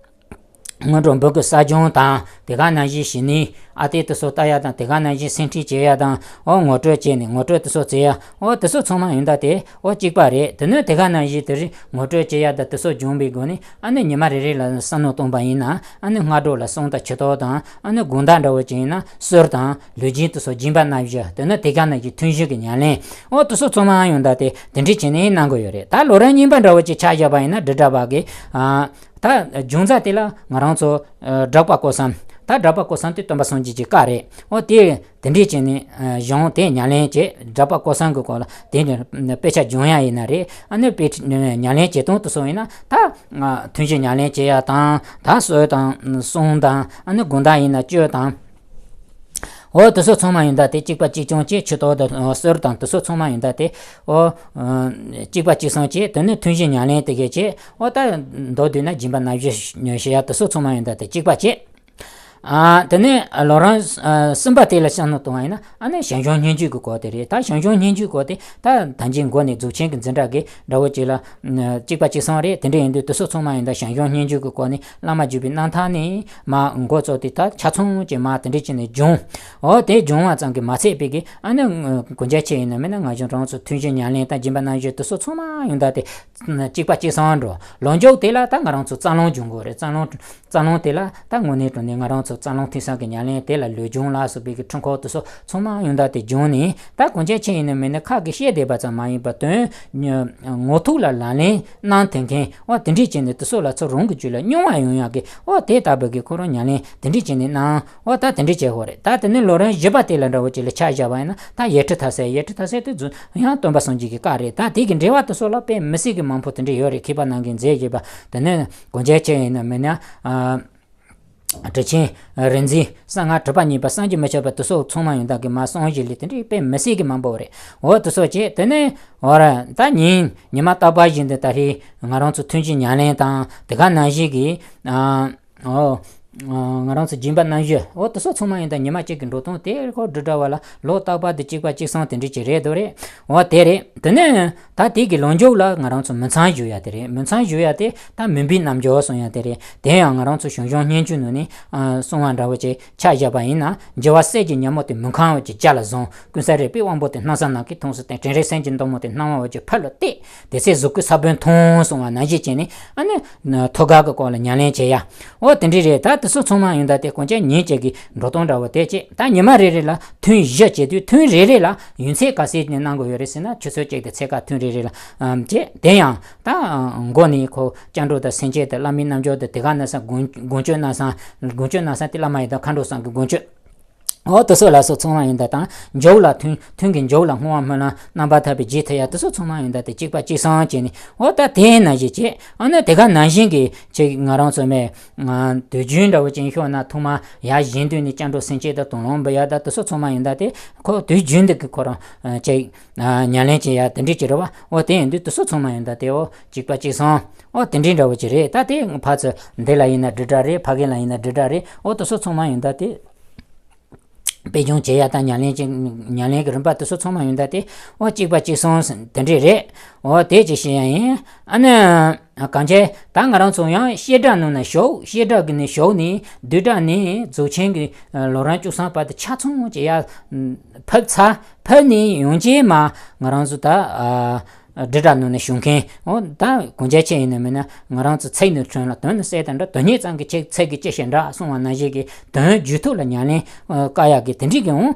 སྔོན་འགྲོ་འབུམ་གྱི་གསལ་སྦྱོང་དང་། དེ་ག་ནང་བཞིན་གཞི་ནས་ཨ་དེ་དེ་ཚོ་ལྟ་ཡ་དང་། དེ་ག་ནང་བཞིན་སེམས་ཁྲིད་བྱེད་ཡ་དང་། འོ་ངོ་སྤྲོད་བྱས་ནས་ངོ་སྤྲོད་དེ་ཚོ་བྱེད་ཡ། འོ་དེ་ཚོ་ཚང་མ་ཡོང་ད་དེ་འོ་གཅིག་པ་རེད། དེ་ནས་དེ་ག་ནང་བཞིན་དེ་རིང་ངོ་སྤྲོད་བྱེད་ཡ་དང་དེ་ཚོ་སྦྱོང་བའི་སྒོ་ནས། ཨ་ནི་ཉི་མ་རེ་རེ་ལ་བསམ་བློ་གཏོང་པ་ཡིན་ན། ཨ་ནི་སྔ་དྲོ་ལ་བསང་དང་ཕྱི་དོག་དང་། ཨ་ནི་དགོང་དག་འདྲ་བོ་ཅིག་ཡིན་ན་གསོལ་དང་ལུས་སྦྱིན་དེ་ཚོ་སྦྱིན་པ་རྣམ་བཞི། དེ་ནས་དེ་ག་ནང་བཞིན་ཐུན་བཞི་གི་ཉམས་ལེན། འོ་དེ་ཚོ་ཚང་མ་ཡོང་ད་དེ་དེ་འདྲ་བྱས་ནས་གནང་གི་ཡོད་རེད། ད་ལོ་རིམ་གཉིས་པ་འདྲ་བོ་ཅིག་ཆ་བཞག་པ་ཡིན་ན། དྲིལ་བསྒྲགས་པ་གི་ཨ། ད་སྦྱོང་རྩ་དེ་ལ་ང་རང་ཚོ་ཨ་སྒྲགས་པ་སྐོར་གསུམ། ད་སྒྲུབ་པ་སྐོར་གསུམ་དེ་སྟོན་པ་སངས་རྒྱས་ཀྱི་བཀའ་རེད། འོ་དེ་དེ་འདྲས་བྱས་ནས་ཨ་གཞུང་དེ་ཉམས་ལེན་བྱེད། སྒྲུབ་པ་སྐོར་གསུམ་གྱི་སྐོར་ལ་དེ་ནས་དཔེ་ཆ་སྦྱོང་ཡ་ཡིན་ན་རེད། ཨ་ནི་དཔེ་ཉམས་ལེན་བྱེད་སྟངས་དེ་ཚོ་ཡིན་ན་ད་ཨ་ཐུན་བཞི་ཉམས་ལེན་བྱེད་ཡ་དང་ད་གསོལ་དང་གསུང་དང་ཨ་ནི་དགོང་དག་ཡིན་ན་སྤྱོད་དང་། འོ་དེ་ཚོ་ཚང་མ་ཡོང་ད་དེ་གཅིག་པ་གཅིག་རྐྱང་བྱས། ཆུ་གཏོར་དང་གསོལ་དང་དེ་ཚོ་ཚང་མ་ཡོང་ད་དེ་འོ་གཅིག་པ་གཅིག་རྐྱང་བྱས། དེ་ནས་ཐུན་བཞི་ཉམས་ལེན་དེ་གས་བྱས། འོ་ད་མདོར་བསྡུས་ན་སྦྱིན་པ་རྣམ་བཞི་བྱེད་ཡ་དེ་ཚོ་ཚང་མ་ཡོང་ད་དེ་གཅིག་པ་བྱས། ཨ་དེ་ནས་ལམ་རིམ་ཨ་གསུམ་པ་དེ་ལ་བསམ་བློ་གཏོང་བ་ཡིན་ན་ཨ་ནི་ཞང་ཞུང་སྙན་བརྒྱུད་ཀྱི་སྐོར་དེ་རེད། ད་ཞང་ཞུང་སྙན་བརྒྱུད་སྐོར་དེ་ད་ད་གིན་འགོ་ནས་རྫོགས་ཆེན་གྱི་འཛིན་གྲྭ་གི་འདྲ་བོ་ཅིག་ལ་གཅིག་པ་གཅིག་རྐྱང་རེད། དེ་འདྲ་ཡིན་དུས་དེ་ཚོ་ཚང་མ་ཡིན་ད་ཞང་ཞུང་སྙན་བརྒྱུད་ཀྱི་སྐོར་ནས་བླ་མ་བརྒྱུད་པའི་རྣམ་ཐར་ནས་མར་འགོ་བཙུགས་ཏེ་ད་ཆ་ཚང་ཅིག་མར་དེ་འདྲ་བྱས་ནས་སྦྱོང་། འོ་དེ་སྦྱོང་བ་ཙམ་གྱིས་མ་ཚད་པའི་གི་ཨ་ནི་གོང་ཆེ་ཡིན་ན་མིན་ན་ང་ཞུང་རང་ཚོ་ཐུན་བཞི་ཉམས་ལེན་དང་སྦྱིན་པ་རྣམ་བཞི་དེ་ཚོ་ཚང་མ་ཡོང་ད་དེ་གཅིག་པ་གཅིག་རྐྱང་འགྲོ། ལོ་མཇུག་དེ་ལ་ད་ང་རང་ཚོ་རྩ་རླུང་སྦྱོང་དགོས་རེད། རྩ་རླུང་རྩ་རླུང་དེ་ལ་ད་དངོས་གནས་དྲང་གནས་ང་རང་ཚོ་རྩ་རླུང་ཐོས་བསམ་གྱི་ཉམས་ལེན་དེ་ལ་ལུས་སྦྱོང་ལ་སོགས་པའི་གི་འཕྲུལ་འཁོར་དེ་ཚོ་ཚང་མ་ཡོང་ད་དེ་སྦྱོང་ནས་ད་གོང་ཆེ་ཆེ་ཡིན་ན་མིན་ན་ཁ་གིས་བཤད་བསྡད་པ་ཙམ་མ་ཡིན་པར་དོན་ངོ་ཐུག་ལ་ལག་ལེན་གནང་ཐུབ་མཁན་འོ་དེ་འདྲས་བྱས་ནས་དེ་ཚོ་ལ་ཚོ་རང་གི་རྒྱུད་ལ་མྱོང་བ་ཡོང་ཡག་གི་འོ་དེ་ལྟ་བུ་གི་ཁོ་རང་ཉམས་ལེན་དེ་འདྲས་བྱས་ནས་གནང་། འོ་ད་དེ་འདྲས་བྱེད་དགོས་རེད། ད་དེ་ནས་ལམ་རིམ་བཞི་པ་དེ་ལ་འདྲ་བོ་ཅིག་ལ་ཆ་བཞག་པ་ཡིན་ན་ད་ཡིད་སྤྲུལ་མཐའ་གསལ། ཡིད་སྤྲུལ་མཐའ་གསལ་དེ་ཚོ་ཡང་སྟོན་པ་སངས་རྒྱས་ཀྱི་བཀའ་རེད། ད་དེ་གི་འགྲེལ་པ་དེ་ཚོ་ལ་དཔེ་མི་སྲིད་ཀྱི་མང་པོ་དེ་འདྲས་ཡོད་རེད། མཁས་པ་རྣམས་ཀྱིས་མཛད་བཞག་པ་དེ་ནས་གོང་ཆེ་ཆེ་ཡིན་ན་མིན་ན་ཨ། ཁྲི་ཆེན་རིག་འཛིན་གསང་སྔགས་གྲུབ་པ་བརྙེས་པ་བསམ་གྱིས་མི་ཁྱབ་པ་དེ་ཚོ་ཚང་མ་ཡོང་ད་གི་མར་གསུངས་བཞག་ལས་དེ་འདྲའི་དཔེ་མི་སྲིད་ཀྱི་མང་པོ་རེད། འོ་དེ་ཚོ་བྱས་དེ་ནས་འོ་ར་ད་ཉིན་ཉི་མ་རྟག་པར་བཞིན་དུ་ད་རེས་ང་རང་ཚོ་ཐུན་བཞི་ཉམས་ལེན་དང་དེ་ག་ནང་བཞིན་གྱི་ཨ་འོ་ང་རང་ཚོ་སྦྱིན་པ་རྣམ་བཞི་འོ་དེ་ཚོ་ཚང་མ་ཡོང་ད་ཉི་མ་གཅིག་གི་འགྲོ་སྟངས་དེ་ཁོ་འདྲ་འདྲ་བ་ལ་ལོ་རྟག་པར་དུ་གཅིག་པ་གཅིག་རྐྱང་དེ་འདྲ་ཅིག་རེད་འདུག་རེད། འོ་དེ་རེད། དེ་ནས་ད་དེ་གི་ལོ་མཇུག་ལ་ང་རང་ཚོ་མུན་ཚང་བཞུགས་ཡ་དེ་རེད། མུན་ཚང་བཞུགས་ཡ་དེ་ད་མུན་པའི་རྣལ་འབྱོར་གསུང་ཡ་དེ་རེད། དེ་ཡང་ང་རང་ཚོ་ཞང་ཞུང་སྙན་བརྒྱུད་ནང་ནས་ཨ་གསུང་བ་འདྲ་བོ་ཅིག་ཆ་བཞག་པ་ཡིན་ན། འགྱུ་བ་སད་ཀྱི་ཉ་མོ་དེ་མུན་ཁང་འོད་ཀྱི་རྒྱ་ལ་བཟུང་། ཀུན་གསལ་རིག་པའི་དབང་པོ་དེ་སྣང་ས་ནམ་མཁའི་མཐོངས་སུ་བསྟན། དྲན་རེག་སེམས་ཀྱི་མདོག་མོ་དེ་སྣང་བ་འོད་ཀྱི་ཕ་ལུ་གཏད། དེ་ཚེ་གཟུགས་སྐུའི་ས་བོན་མཐོང་གསུང་བ་ནང་བཞིན་བྱས་ནས་ཨ་ནི་ཐུགས་ཀ་གི་སྐོར་ལ་ཉམས་ལེན་བྱེད་ཡ། འོ་དེ་འདྲ་རེད། ད་དེ་ཚོ་ཚང་མ་ཡོང་ད་དེ་གོང་ཆེན་ཉིན་གཅིག་གི་འགྲོ་སྟངས་འདྲ་བོ་དེ་བྱས། ད་ཉི་མ་རེ་རེ་ལ་ཐུན་བཞི་བྱེད་དུས་ཐུན་རེ་རེ་ལ་ཡུན་ཚད་ག་ཚོད་ནས་གནང་དགོས་ཡོད་རེད་ཟེར་ན། ཆུ་ཚོད་གཅིག་དེ་ཚེ་ཀ་ཐུན་རེ་རེ་ལ་ཨམ་བྱས། དེ་ཡང་ད་མགོ་ནས་ཁོ་སྐྱབས་འགྲོ་དང་སེམས་བསྐྱེད་དང་བླ་མའི་རྣལ་འབྱོར་དང་དེ་ག་ན་ས་དགོངས་དགོངས་སྤྱོད་གནང་ས་དགོངས་སྤྱོད་གནང་ས་དེ་བླ་མ་ཡི་དམ་མཁའ་འགྲོ་གསུམ་གྱི་དགོངས་སྤྱོད། འོ་དེ་ཚོ་ལ་སོགས་ཚང་མ་ཡོང་ད་དང་མཇུག་ལ་ཐུན་ཐུན་གྱི་མཇུག་ལ་བསྔོ་བ་སྨོན་ལམ་རྣམ་པར་དག་པའི་རྗེས་ཐེབས་ཡ་དེ་ཚོ་ཚང་མ་ཡོང་ད་དེ་གཅིག་པ་གཅིག་སང་བྱས་ནས། འོ་ད་དེ་ནང་བཞིན་བྱས། ཨ་ནི་དེ་ག་ནང་བཞིན་གྱི་ཅིག་ང་རང་ཚོ་མས་དུས་རྒྱུན་འདྲ་བོ་ཅན་ཤོག་ན་ཐུག་མ་ཡར་བཞེངས་དུས་ནས་སྐྱབས་འགྲོ་སེམས་བསྐྱེད་དང་དུག་རླངས་འབུལ་ཡ་ད་དེ་ཚོ་ཚང་མ་ཡོང་ད་དེ་ཁོ་དུས་རྒྱུན་འདི་གི་ཁོ་རང་ཅིག་ཉམས་ལེན་བྱེད་ཡ་དེ་འདྲ་ཅིག་རེད་བ། འོ་དེ་ཡིན་དུས་དེ་ཚོ་ཚང་མ་ཡོང་ད་དེ་འོ་གཅིག་པ་གཅིག་སང་འོ་དེ་འདྲ་འདྲ་བོ་ཅིག་རེད། ད་དེ་ཕར་ཚུར་འདི་ལ་ཡིན་ན་དྲིལ་བསྒྲགས་རེད། ཕ་གི་ལ་ཡིན་ན་དྲིལ་བསྒྲགས་རེད། འོ་དེ་ཚོ་ཚང་མ་ཡོང་ད་དེ། དཔེ་སྦྱོང་བྱེད་ཡ་དང་ཉམས་ལེན་གྱི་ཉམས་ལེན་གྱི་རིམ་པ་དེ་ཚོ་ཚང་མ་ཡོང་ད་དེ་འོ་གཅིག་པ་གཅིག་སང་དེ་འདྲས་རེད། འོ་དེ་ཅིག་བཤད་ཡ་ཡིན། ཨ་ནི་གང་བྱས་ད་ང་རང་ཚོ་ཡང་བཤད་གྲྭ་ནང་ན་ཞུགས། བཤད་གྲྭ་གི་ནས་ཞུགས་ནས་བསྡུས་གྲྭ་ནས་རྫོགས་ཆེན་གྱི་ལམ་རིམ་བཅུ་གསུམ་བར་དུ་ཆ་ཚང་བྱེད་ཡ་ཕེབས་ཚར། ཕེབས་ནས་ཡང་རྗེས་མ་ང་རང་ཚོ་ད་ཨ། དྲིལ་བསྒྲགས་ནང་ནས་ཞུགས་མཁན། འོ་ད་གོང་ཆེན་ཆེ་ཡིན་ན་མིན་ན་ང་རང་ཚོ་ཚིག་ནི་ཁྲོན་ལ་དོན་ནི་གསལ་དང་འདྲ། དོན་སྙིང་ཙམ་གྱི་ཚིག་ཚིག་གི་ཅི་ཞིག་འདྲ་གསུང་བ་ནང་བཞིན་གྱི་དོན་རྒྱུད་ཐོག་ལ་ཉམས་ལེན་དཀའ་ཡག་གི་དེ་འདྲའི་གི་འོང་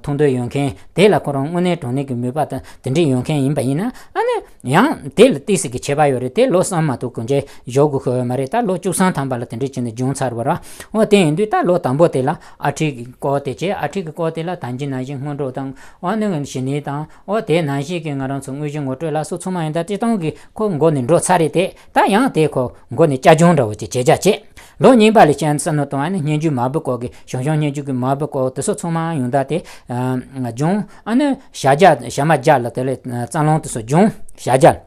ཐུགས་འདོད་ཡོད་མཁན། དེ་ལ་ཁོ་རང་དངོས་གནས་དྲང་གནས་ཀྱི་མོས་པ་དང་དེ་འདྲའི་ཡོད་མཁན་ཡིན་པ་ཡིན་ན། ཨ་ནི་ཡང་དེ་ལ་ཏོག་ཙམ་གྱི་ཁྱད་པར་ཡོད་རེད། དེ་ལོ་གསུམ་མ་གཏོགས་གོང་ཆེན་བཞུགས་དགོས་ཤེས་ཡོད་མ་རེད། ད་ལོ་བཅུ་གསུམ་ཐམ་པ་ལ་དེ་འདྲའི་བྱས་ནས་སྦྱོང་ཚར་བ་རེད། འོ་དེ་ཡིན་དུས་ད་ལོ་དང་པོ་དེ་ལ་ཨ་ཁྲིད་ཀྱི་སྐོར་དེ་བྱས། ཨ་ཁྲིད་ཀྱི་སྐོར་དེ་ལ་ད་གིན་ནང་བཞིན་སྔོན་འགྲོ་དང་། འོ་ནི་ཞི་གནས་དང་། འོ་དེ་ནང་བཞིན་གྱི་ང་རང་ཚོ་དངོས་གཞི་ངོ་སྤྲོད་ལ་སོགས་ཚང་མ་ཡོང་ད་སྤྱིར་བཏང་གི་ཁོ་མགོ་ནས་འགྲོ་ཚར་རེད་དེ། ད་ཡང་དེ་ཁོ་མགོ་ནས་བསྐྱར་སྦྱོང་འདྲ་བོ་ཅིག་བྱེད་རྒྱུ་བྱས། ལོ་གཉིས་པ་ལ་བྱས་ན་བསམ་བློ་གཏོང་བ་ནི་སྙན་བརྒྱུད་མར་པའི་སྐོར་གྱི་ཞང་ཞུང་སྙན་བརྒྱུད་ཀྱི་མར་པའི་སྐོར་དེ་ཚོ་ཚང་མ་ཡོང་ད་དེ་སྦྱོང་། ཨ་ནི་ཞག་བརྒྱ་ཞག་མ་བརྒྱ་ལ་དེ་ལས་རྩ་རླུང་དེ་ཚོ་སྦྱོང་། ཞག་བརྒྱ།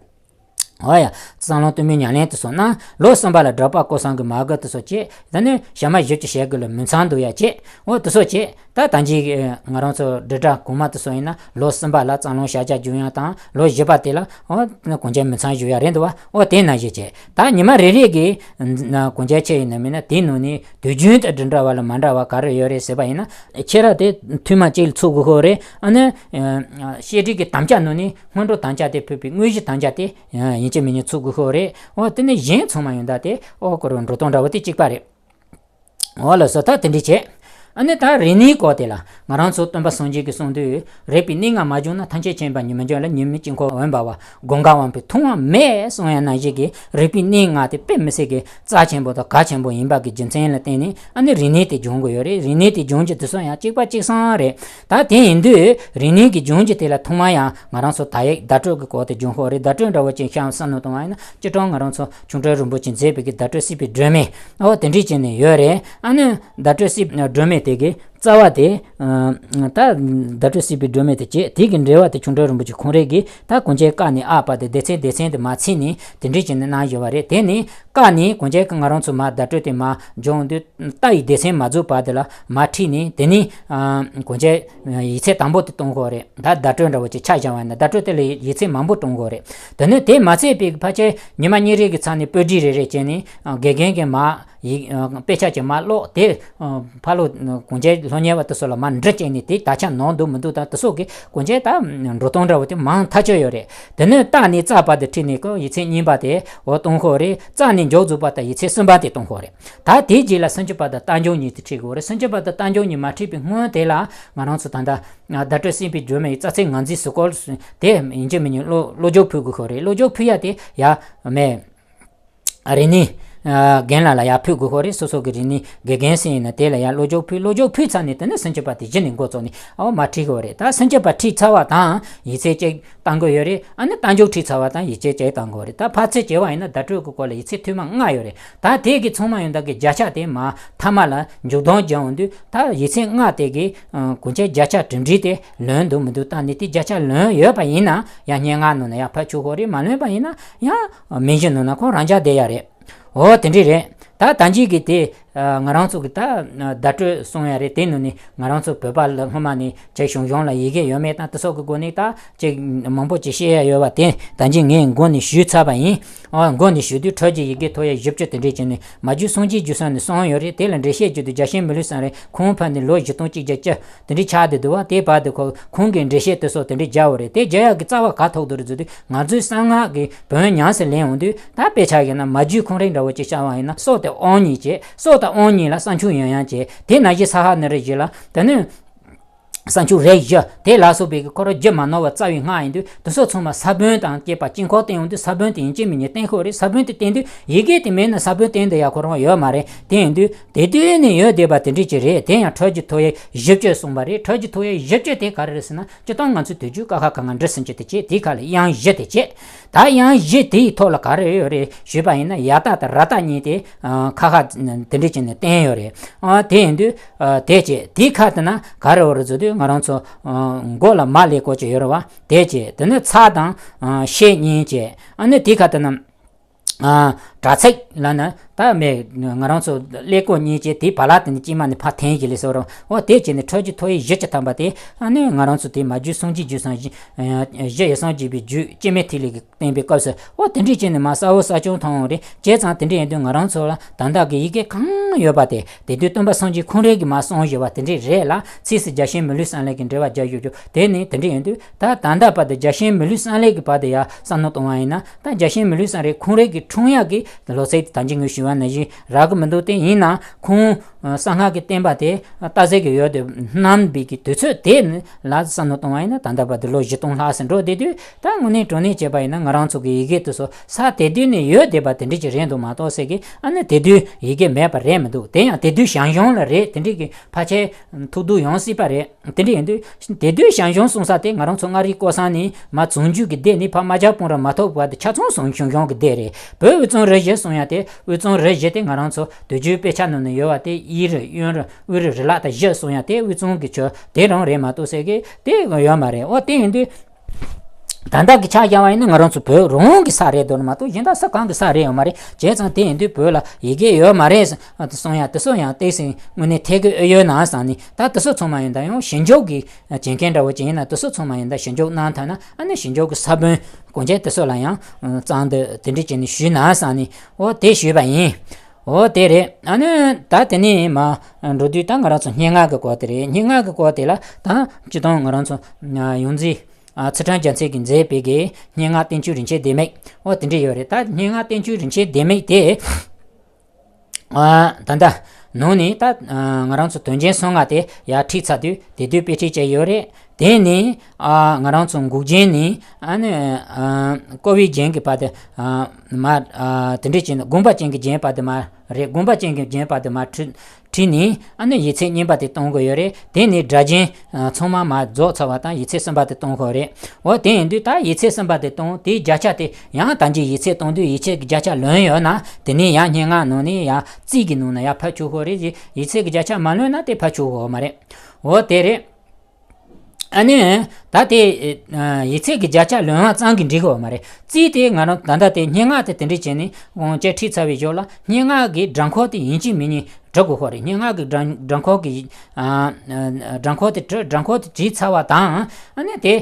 འོ་ཡ། རྩ་རླུང་གཏུམ་མོའི་ཉམས་ལེན་དེ་ཚོ་གནང་། ལོ་གསུམ་པ་ལ་སྒྲུབ་པ་སྐོར་གསུམ་གྱི་མར་པ་དེ་ཚོ་བྱས། ད་ནི་ཞག་མ་བཞི་བཅུ་ཞེ་དགུ་ལ་མུན་ཚང་འདུལ་ཡ་བྱས། འོ་དེ་ཚོ་བྱས། ད་ད་གིན་ང་རང་ཚོ་དྲིལ་བསྒྲགས་གོང་མ་དེ་ཚོ་ཡིན་ན་ལོ་གསུམ་པ་ལ་རྩ་རླུང་ཞག་བརྒྱ་སྦྱོང་ཡ་དང་། ལོ་བཞི་པ་དེ་ལ་འོ་གོང་ཆེན་མུན་ཚང་བཞུགས་ཡ་རེད་འདུག་བ། འོ་དེ་ནང་བཞིན་བྱས། ད་ཉི་མ་རེ་རེ་གི་གོང་ཆེན་ཆེ་ཡིན་ན་མིན་ན་དེའི་ནང་ནས་དུས་རྒྱུན་དུ་དྲིལ་བསྒྲགས་བ་ལ་མ་འདྲ་བ་ག་རེ་ཡོད་རེད་ཟེར་བ་ཡིན་ན། ཁྱེད་རང་དེ་ཐུན་མ་གཅིག་ལ་ཚུགས་དགོས་ཤེས་རེད། ཨ་ནི་བཤད་ཁྲིད་ཀྱི་དམ་བཅའ་ནང་ནས་སྔོན་འགྲོ་དམ་བཅའ་དེ་ཕུད་པའི་དངོས་གཞི་དམ་བཅའ་དེ་ཡིན་གཅིག་མིན་གཉིས་ཚུགས་དགོས་ཤེས་རེད། འོ་དེ་ནས་གཞན་ཚང་མ་ཡོང་ད་དེ་འོ་ཁོ་རང་འགྲོ་སྟངས་འདྲ་བོ་དེ་གཅིག་པ་རེད། འོ་ལགས་སོ། ད་དེ་འདྲ་བྱས། ཨ་ནི་ད་རིག་གནས་སྐོར་དེ་ལ་ང་རང་ཚོ་སྟོན་པ་སངས་རྒྱས་ཀྱིས་གསུངས་དུས། རིག་པའི་གནས་ལྔ་མ་སྦྱངས་ན། ཐམས་ཅད་མཁྱེན་པ་ཉིད་མི་འགྱུར་ལ། ཉོན་མོངས་དཀྱིལ་འཁོར་འོན་པ་བ། སྒོམ་གང་དབང་པོས་མཐོང་བ་མེད་གསུངས་ཡ་ནང་བཞིན་གྱི་རིག་པའི་གནས་ལྔ་དེ་དཔེ་མི་སྲིད་ཀྱི་རྩ་ཆེན་པོ་དང་གལ་ཆེན་པོ་ཡིན་པ་གི་རྒྱུ་མཚན་ལ་བརྟེན་ནས། ཨ་ནི་རིག་གནས་དེ་སྦྱོང་དགོས་ཡོད་རེད། རིག་གནས་དེ་སྦྱོང་རྒྱུ་དེ་ཚོ་ཡང་གཅིག་པ་གཅིག་སང་རེད། ད་དེ་ཡིན་དུས་རིག་གནས་ཀྱི་སྦྱོང་རྒྱུ་དེ་ལ་ཐོག་མ་ཡང་ང་རང་ཚོ་དག་ཡིག་བརྡ་སྤྲོད་ཀྱི་སྐོར་དེ་སྦྱོང་དགོས་རེད། བརྡ་སྤྲོད་འདྲ་བོ་ཅིག་བཤད་བསམ་བློ་གཏོང་བ་ཡིན་ན། སྤྱིར་བཏང་ང་རང་ཚོ་ཆོས་སྒྲོན་རིན་པོ་ཆེས་མཛད་པའི་གི་བརྡ་སྤྲོད་སྲིད་པའི་སྒྲོན་མེ། ཨོ་དེ་འདྲས་བྱས་ནས་ཡོད་རེད། ཨ་ནི་བརྡ་སྤྲོད་སྲིད་སྒྲོན་མེ་དེ་གི་རྩ་བ་དེ། ད་བརྡ་སྤྲོད་སྲིད་པའི་སྒྲོན་མེ་དེ་བྱས། དེ་གི་འགྲེལ་བ་དེ་ཆོས་སྒྲོན་རིན་པོ་ཆེ་ཁོང་རང་གིས་ད་གོང་ཆེན་ཀ་ནས་ཨ་བར་དུ་སྡེ་ཚན་སྡེ་ཚན་དུ་མ་ཚིག་ནས་དེ་འདྲས་བྱས་ནས་གནང་བཞག་པ་རེད། དེ་ནས་ཀ་ནས་གོང་ཆེན་ཀ་ང་རང་ཚོ་མ་བརྡ་སྤྲོད་དེ་མ་སྦྱོང་དུས། ཏ་ཡི་སྡེ་ཚན་མ་རྫོགས་བར་དུ་ལ་མ་ཁྲིད་ནས། དེ་ནས་གོང་ཆེན་ཡིག་ཚད་དང་པོ་དེ་གཏོང་དགོས་རེད། ད་བརྡ་སྤྲོད་འདྲ་བོ་ཅིག་ཆ་བཞག་པ་ཡིན་ན། བརྡ་སྤྲོད་དེ་ལ་ཡིག་ཚད་མང་པོ་གཏོང་དགོས་རེད། དེ་ནས་དེ་མ་ཚད་པའི་ཕལ་ཆེར་ཉི་མ་གཉིས་རེ་གི་ཚབ་ནས་པོད་ཁྲིད་རེ་རེ་བྱས་ནས་དགེ་རྒན་གྱིས་མ་ཡིག་དཔེ་ཆ་ཅིག་མ་ཀློག་དེ། ཕ་ལོ་གོང་ཆེན་སློབ་གཉེར་བ་དེ་ཚོ་ལ་མར་འདྲི་བྱས་ནས། དེ་དག་ཆ་ནོར་འདུག་མི་འདུག་དང་དེ་ཚོ་གི་གོང་ཆེན་ད་འགྲོ་སྟངས་འདྲ་བོ་དེ་མང་ཐག་ཆོད་ཡོད་རེད། དེ་ནས་ཏ་ནས་ཙ་བར་དུ་ཁྲིད་ནས་ཀོ་ཡིག་ཚད་གཉིས་པ་དེ་འོ་གཏོང་དགོས་རེད། ཙ་ནས་མཇུག་རྫོགས་པ་དང་ཡིག་ཚད་གསུམ་པ་དེ་གཏོང་དགོས་རེད། ད་དེའི་རྗེས་ལ་སུམ་ཅུ་པ་དང་རྟགས་འཇུག་གཉིས་དེ་ཁྲིད་དགོས་རེད། སུམ་ཅུ་པ་དང་རྟགས་འཇུག་གཉིས་མ་ཁྲིད་པའི་སྔོན་དེ་ལ་ང་རང་ཚོ་ད་ལྟ་བརྡ་སྤྲོད་སྲིད་པའི་སྒྲོན་མེ་ཡི་རྩ་ཚིག་ངར་འཛིན་ཟུར་བཀོལ་དེ་ཡིན་གཅིག་མིན་གཉིས་བློ་བློ་སྦྱོང་ཕུལ་དགོས་ཁོ་རེད། བློ་སྦྱོང་ཕུལ་ཡ་དེ་ཡ་མེད། རིག་གནས་རྒན་ལགས་ལ་ཡར་ཕུལ་དགོས་ཁོ་རེད། སོ་སོ་གི་རིག་གནས་དགེ་རྒན་ཟེར་ཡིན་ན་དེ་ལ་ཡར་བློ་སྦྱོང་ཕུལ། བློ་སྦྱོང་ཕུལ་ཚར་ནས་དེ་ནས་སུམ་ཅུ་པ་དེ་གཞི་ནས་འགོ་བཙུགས་ནས་ཨའོ་མར་ཁྲིད་དགོས་རེད། ད་སུམ་ཅུ་པ་ཁྲིད་ཚར་བ་དང་ཡིག་ཚད་ཅིག་བཏང་དགོས་ཡོད་རེད། ཨ་ནི་རྟགས་འཇུག་ཁྲིད་ཚར་བ་དང་ཡིག་ཚད་ཅིག་བཏང་དགོས་རེད། ད་ཕར་ཚུར་བྱས་པ་ཡིན་ན་བརྡ་སྤྲོད་ཀྱི་སྐོར་ལ་ཡིག་ཚད་ཐོན་མ་ལྔ་ཡོད་རེད། ད་དེ་གི་ཚང་མ་ཡོང་ད་གི་བརྒྱ་ཆ་དེ་མར་མཐའ་མ་ལ་མཇུག་སྡོམ་རྒྱག་འོང་དུས། ད་ཡིག་ཚད་ལྔ་དེ་གི་གོང་ཆེན་བརྒྱ་ཆ་གྲུབ་འབྲས་དེ་ལོན་འདུག་མི་འདུག་བལྟས་ནས། དེ་བརྒྱ་ཆ་ལོན་ཡོད་པ་ཡིན་ན་ཡང་སྙན་ངག་ནང་ན་ཡར་ཕབ་ཆོག་གི་རེད། མ་ལོན་པ་ཡིན་ན་ཡང་མིང་གཞི་ནང་ན་ཁོ་རང་འཇགས་བསྡད་ཡ་རེད། འོ་དེ་འདྲས་རེད། ད་ད་གིན་གྱི་དེ་ང་རང་ཚོ་གི་ད་བརྡ་སྤྲོད་གསུང་ཡ་རེད། དེ་ནང་ནས་ང་རང་ཚོ་བོད་པ་ལ་སྔོན་མ་ནས་ཅིག་ཞང་ཞུང་ལ་ཡི་གེ་ཡོད་མེད་དང་དེ་སོགས་ཀྱི་སྒོ་ནས་ད་ཅིག་མང་པོ་ཅིག་བཤད་ཡ་ཡོད་པ་དེ་ད་གིན་ངས་མགོ་ནས་ཞུས་ཚར་བ་ཡིན། ཨ་མགོ་ནས་ཞུ་དུས་འཕྲུལ་གྱི་ཡི་གེ་ཐོ་ཡ་བཞི་བཅུ་དེ་འདྲས་བྱས་ནས། མ་རྒྱུད་སངས་རྒྱས་རྒྱུད་གསུམ་ནས་གསུངས་ཡོད་རེད། དེ་ལ་འགྲེལ་བཤད་བརྒྱུད་དུ་རྒྱ་ཆེན་མི་ལུས་གསུམ་རེད། ཁོང་ཕར་ནས་ལོ་བཞི་སྟོང་གཅིག་བརྒྱ་བཅུ་དེ་འདྲས་ཆགས་བསྡད་འདུག་བ། དེ་བར་དུ་ཁོ་ཁོང་གི་འགྲེལ་བཤད་དེ་སོགས་དེ་འདྲས་བརྒྱབ་པ་རེད། དེ་བརྒྱབ་ཡག་གི་རྩ་བ་ག་ཐུག་འདུག་རེད་ཟེར་དུས། ང་ཚོའི་གསང་སྔགས་ཀྱི་བོན་ཉམས་སུ་ལེན་འོང་དུས། ད་དཔེ་ཆ་ཡིན་ན་མ་རྒྱུད་ཁོང་རང་འདྲ་བོ་ཅིག་བཤད་པ་ཡིན་ན། སྲོག་དེ་དབང་ཉིད་བྱེད། སྲོག་དང་དབང་ཉིད་ལ་བསང་ཆུ་ཡང་ཡང་བྱེད། དེ་ནང་བཞིན་ས་ཧ་ནི་རི་བཞི་ལ་དེ་ནས་བསང་ཆུ་རེ་བཞི་དེ་ལ་སོགས་པའི་གི་ཁོ་རང་རྒྱུ་མ་ནོར་བ་རྩ་བའི་སྔགས་ཡིན་དུས། དེ་ཚོ་ཚང་མ་ས་བོན་དང་བཅས་པ་དཀྱིལ་འཁོར་བསྟན་འོང་དུས། ས་བོན་དེ་ཡིན་གཅིག་མིན་གཉིས་བསྟན་དགོས་རེད། ས་བོན་དེ་བསྟན་དུས་ཡི་གེ་དེ་མེད་ན་ས་བོན་བསྟན་དུ་ཡ་ཁོ་རང་ཡོད་མ་རེད། དེ་ཡིན་དུས་དེ་དུས་ནས་ཡོད་བསྡད་པ་དེ་འདྲས་ཅིག་རེད། དེ་ཡང་འཕྲུལ་གྱི་ཐོ་ཡིག་བཞི་བཅུ་གསུངས་པ་རེད། འཕྲུལ་གྱི་ཐོ་ཡིག་བཞི་བཅུ་དེ་ག་རེ་རེད་ཟེར་ན། སྤྱིར་བཏང་ང་ཚོས་དུས་རྒྱུན་ཀ་ཁ་ག་ང་འབྲི་ཟིན་གྱི་དེ་བྱས། དེའི་ཁ་ལ་དབྱངས་བཞི་དེ་བྱས། ད་དབྱངས་བཞི་དེའི་ཐོག་ལ་ག་རེ་ཡོད་རེད་ཞུས་པ་ཡིན་ན། ཡ་ཏ་དང་ར་ཏ་གཉིས་དེ་ཁ་ཁ་དེ་འདྲས་བྱས་ནས་བསྟན་ཡོད་རེད། ཨ་དེ་ཡིན་དུས་དེ་བྱས། དེའི་ཁ་དེ་ན་ག་རེ་ཡོད་རེད་ཟེར་དུས། ང་རང་ཚོ་མགོ་ལ་མ་ཀླད་ཀོར་ཅིག་ཡོད་རེད་བ། དེ་བྱས། དེ་ནས་ཚ་དང་ཤེ་གཉིས་བྱས། ཨ་ནི་དེའི་ཁ་དེ་ན། ཨ་དྲག་ཚིགས་ལབ་ན་ད་མེད། ང་རང་ཚོ་ཀླད་ཀོར་གཉིས་བྱས། དེའི་བར་ལ་དེ་ནས་དཀྱིལ་མ་ནས་ཕར་འཐེན་གྱི་ལས་སོ་རུང་། འོ་དེ་བྱས་ནས་འཕྲུལ་གྱི་ཐོ་ཡིག་བཞི་བཅུ་ཐམ་པ་དེ། ཨ་ནི་ང་རང་ཚོ་དེ་མ་རྒྱུད་སངས་རྒྱས་རྒྱུད་གསུམ་བཞི་བཞི་ཡི་སངས་རྒྱས་པའི་རྒྱུད་སྐྱེ་མེད་ཐིག་ལེ་གི་བསྟན་པའི་སྐབས་སུ། འོ་དེ་འདྲས་བྱས་ནས་མར་གསལ་བོ་གསལ་རྐྱང་མཐོང་འོང་རེད། བྱས་ཙང་དེ་འདྲས་ཡིན་དུས་ང་རང་ཚོ་ལ་ད་ལྟ་གི་ཡི་གེ་གང་ཡོད་པ་དེ། དེ་དུས་སྟོན་པ་སངས་རྒྱས་ཁོང་རང་གིས་མར་གསུངས་བཞག་པ་དེ་འདྲས་རེད་ལ། ཚིགས་སུ་རྒྱ་ཆེན་མི་ལུས་གསུམ་ལས་ཀྱི་འགྲེལ་པ་རྒྱག་བཞག་རྒྱུ་དེ་ནི་དེ་འདྲས་ཡིན་དུས། ད་ད་ལྟ་བར་དུ་རྒྱ་ཆེན་མི་ལུས་གསུམ་ལས་ཀྱི་བར་དུ་ཡ་བསམ་བློ་གཏོང་བ་ཡིན་ན། ད་རྒྱ་ཆེན་མི་ལུས་གསུམ་རེད། ཁོང་རང་གིས་འཁྲུངས་ཡག་གི་ལོ་ཚིགས་དེ་ད་གིན་ངས་ཞུས་པ་ནང་བཞིན་རག་གི་མི་འདུག་དེ་ཡིན་ན་ཁོང་གསང་སྔགས་ཀྱི་བསྟན་པ་དེ་ལྟ་ཟེར་གྱི་ཡོད་དེ། གནང་བའི་གི་དུས་ཚོད་དེ་ལ་བསམ་བློ་གཏོང་བ་ཡིན་ན། ད་ལྟ་བར་དུ་ལོ་བཞི་སྟོང་ལྷག་ཙམ་འགྲོ་བསྡད་དུས། ད་དངོས་གནས་དྲང་གནས་བྱས་པ་ཡིན་ན། ང་རང་ཚོ་གི་ཡི་གེ་དེ་ཚོ་ས་དེ་དུས་ནས་ཡོད་བསྡད་པ་དེ་འདྲས་ཅིག་རེད་འདུག་མ་གཏོགས་ཟེར་གི། ཨ་ནི་དེ་དུས་ཡི་གེ་མེད་པ་རེད་མི་འདུག་དེ་ཡང་དེ་དུས་ཞང་ཞུང་ལ་རེད། དེ་འདྲས་ཀྱི་ཕལ་ཆེར་ཐུགས་སྡུག་ཡོང་སྲིད་པ་རེད། དེ་འདྲ་ཡིན་དུས་དེ་དུས་ཞང་ཞུང་གསུང་ས་དེ་ང་རང་ཚོ་མངའ་རིས་ཀོ་ས་ནས་མར་བྱང་ཆུབ་ཀྱི་སྡེ་ནས་ཕར་རྨ་བྱ་སྤུངས་ར་མ་ཐོན་བར་དུ་ཆ་ཚང་ཞང་ཞང་གི་སྡེ་རེད། བོད་དབུས་གཙང་རུ་བཞི་གསུང་ཡ་དེ། དབུས་གཙང་རུ་བཞི་དེ་ང་རང་ཚོ་དུས་རྒྱུན་དཔེ་ཆ་ནང་ན་ཡོད་པ་དེ། གཡས་རུ་གཡོན་རུ་དབུས་རུ་རི་ལ་དང་བཞི་གསུང་ཡ་དེ་དབུས་གཙང་གི་ཆོས་དེ་རང་རེད་མ་གཏོགས་ཟེར་གི་དེ་ཡོད་མ་རེད། འོ་དེ་ཡིན་དུས། ད་ལྟ་གི་ཆ་བཞག་པ་ཡིན་ན་ང་རང་ཚོ་བོད་རང་གི་ས་རེད་འདུག་མ་གཏོགས་གཞན་དག་ས་གང་གི་ས་རེད་ཡོད་མ་རེད། བྱས་ཙང་དེ་ཡིན་དུས་བོད་ལ་ཡི་གེ་ཡོད་མ་རེད་གསུང་ཡ་དེ་ཚོ་ཡང་ཏོག་ཙམ་དངོས་གནས་ཐད་ཀར་ཨེ་ཡོད་ན་བསམ་ནས། ད་དེ་ཚོ་ཚང་མ་ཡིན་ད་ཡང་ཞིབ་འཇུག་གི་བྱེད་མཁན་འདྲ་བོ་ཅིག་ཡིན་ན། དེ་ཚོ་ཚང་མ་ཡིན་ད་ཞིབ་འཇུག་གནང་ཐུབ་ན། ཨ་ནི་ཞིབ་འཇུག་གི་ས་བོན་གོང་ཆེན་དེ་ཚོ་ལ་ཡང་གཙང་དུ་དེ་འདྲ་བྱས་ནས་ཞུས་ན་བསམ་ནས། འོ་དེ་ཞུས་པ་ཡིན། འོ་དེ་རེད། ཨ་ནི་ད་དེ་ནས་མར་འགྲོ་དུས་ད་ང་རང་ཚོ་སྙན་ངག་གི་སྐོར་དེ་རེད། སྙན་ངག་གི་སྐོར་དེ་ལ་ད་སྤྱིར་བཏང་ང་རང་ཚོ་ཡོངས་འཛིན། ཨ་ཚུལ་ཁྲིམས་རྒྱལ་མཚན་གྱིས་མཛད་པའི་གི་སྙན་ངག་བསྟན་བཅོས་རིན་ཆེན་ལྡེ་མིག་འོ་དེ་འདྲས་ཡོད་རེད། ད་སྙན་ངག་བསྟན་བཅོས་རིན་ཆེན་ལྡེ་མིག་དེ། ཨ་ད་ལྟ་ ནང་ནས་ད་ང་རང་ཚོ་དོན་རྐྱེན་གསང་སྔགས་དེ་ཡར་ཁྲིད་ཚར་དུས་དེ་དུས་དཔེ་ཁྲིད་བྱས་ཡོད་རེད། དེ་ནས་ང་རང་ཚོ་འགོག་རྐྱེན་ནས་ཨ་ནི་ཀོ་བའི་རྒྱན་གྱི་བར་དུ་མ་དེ་འདྲས་བྱས་ནས་དགོངས་པ་ཅན་གྱི་རྒྱན་བར་དུ་མ་རེད། དགོངས་པ་ཅན་གྱི་རྒྱན་བར་དུ་མ་ཁྲིད་ཁྲིད་ནས་ཨ་ནི་ཡིག་ཚད་རྙིང་པ་དེ་གཏོང་དགོས་ཡོད་རེད། དེ་ནས་སྒྲ་རྒྱན་ཚང་མ་མ་རྫོགས་ཚར་བ་དང་ཡིག་ཚད་གསུམ་པ་དེ་གཏོང་དགོས་རེད། འོ་དེ་ཡིན་དུས་ད་ཡིག་ཚད་གསུམ་པ་དེ་གཏོང་དེའི་བརྒྱ་ཆ་དེ་ཡང་ད་གིན་ཡིག་ཚད་གཏོང་དུས་ཡིག་ཚད་ཀྱི་བརྒྱ་ཆ་ལོན་ཡོད་ན་དེ་ནས་ཡང་སྙན་ངག་ནང་ནས་ཡང་རྩིས་ཀྱི་ནང་ན་ཡང་ཕབ་ཆོག་གི་རེད། ཡིག་ཚད་ཀྱི་བརྒྱ་ཆ་མ་ལོན་ན་དེ་ཕབ་ཆོག་གི་མ་རེད། འོ་དེ་རེད། ཨ་ནི། ད་དེ། ཡིག་ཚད་ཀྱི་བརྒྱ་ཆ་ལོན་པ་ཙམ་གྱིས་འགྲིག་གི་མ་རེད། རྩིས་དེ་ང་རང་ད་ལྟ་དེ་སྙན་ངག་དེ་དེ་འདྲས་བྱས་ནས་དབང་ཆ་ཁྲིད་ཚར་བའི་ཞོར་ལ་སྙན་ངག་གི་སྦྲང་ཁོག་དེ་ཡིན་གཅིག་མིན་གཉིས་འབྲི་དགོས་ཁོ་རེད། སྙན་ངག་གི་སྦྲང་སྦྲང་ཁོག་གི། སྦྲང་ཁོག་དེ་བྲི་སྦྲང་ཁོག་དེ་བྲིས་ཚར་བ་དང་ཨ་ནི་དེ་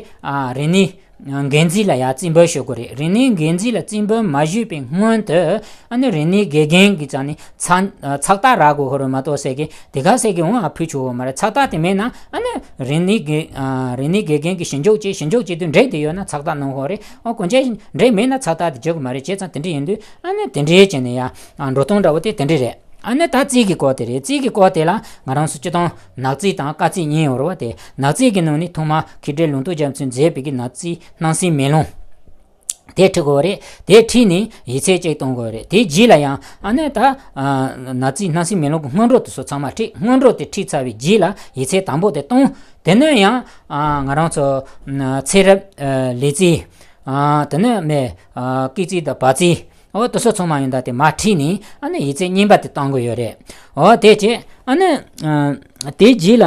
རིག་གནས་འགན་འཛིན་ལ་ཡང་རྩིས་འབུལ་ཞུ་དགོས་རེད། རིག་གནས་འགན་འཛིན་ལ་རྩིས་འབུལ་མ་ཞུས་པའི་སྔོན་དུ་ཨ་ནི་རིག་གནས་དགེ་རྒན་གྱི་རྩ་ནས་ཚགས་ཚགས་རྟགས་རག་དགོས་ཁོ་རེད་མ་གཏོགས་ཟེར་གི་དེ་ག་ཟེར་གི་འོང་ཨ་ཕུལ་ཆོག་གི་མ་རེད། ཚགས་རྟགས་དེ་མེད་ན་ཨ་ནི་རིག་གནས་དགེ་རིག་གནས་དགེ་རྒན་གྱི་ཞིབ་འཇུག་བྱས་ཞིབ་འཇུག་བྱེད་དུས་འགྲིག་དེ་ཡོད་ན་ཚགས་རྟགས་གནང་ཁོ་རེད། ཨོ་གོན་ཆས་འགྲིག་མེད་ན་ཚགས་རྟགས་དེ་བརྗོད་གི་མ་རེད། བྱས་ཙང་དེ་འདྲ་ཡིན་དུས་ཨ་ནི་དེ་འདྲའི་བྱས་ནས་ཡ་འགྲོ་སྟངས་འདྲ་བོ་དེ་དེ་འདྲ་རེད། ཨ་ནི་ད་རྩིས་ཀྱི་སྐོར་དེ་རེད། རྩིས་ཀྱི་སྐོར་དེ་ལ་ང་རང་ཚོ་སྤྱི་དང་ནག་རྩིས་དང་སྐར་རྩིས་གཉིས་ཡོད་རེད་བ། དེ་ནག་རྩིས་ཀྱི་ནང་ནས་ཐོག་མ་མཁས་གྲུབ་ལུང་རྟོགས་རྒྱ་མཚོས་མཛད་པའི་གི་ནག་རྩིས་སྣང་སྲིད་མེ་ལོང་། དེ་ཁྲིད་དགོས་རེད། དེ་ཁྲིད་ནས་ཡིག་ཚད་ཅིག་གཏོང་དགོས་རེད། དེ་རྗེས་ལ་ཡང་ཨ་ནི་ད་ནག་རྩིས་སྣང་སྲིད་མེ་ལོང་གི་སྔོན་འགྲོ་དེ་ཚོ་ཚང་མ་ཁྲིད། སྔོན་འགྲོ་དེ་ཁྲིད་ཚར་བའི་རྗེས་ལ་ཡིག་ཚད་དང་པོ་དེ་གཏོང་། དེ་ནས་ཡང་ང་རང་ཚོ་ཚེ་རབས་ལེགས་རྩིས། དེ་ནས་མེ་སྐེག་རྩིས་དང་བག་རྩིས། འོ་དེ་ཚོ་ཚང་མ་ཡོང་ད་དེ་མར་ཁྲིད་ནས་ཨ་ནི་ཡིག་ཚད་རྙིང་པ་དེ་གཏོང་དགོས་ཡོད་རེད། འོ་དེ་བྱས་ཨ་ནི་དེ་རྗེས་ལ་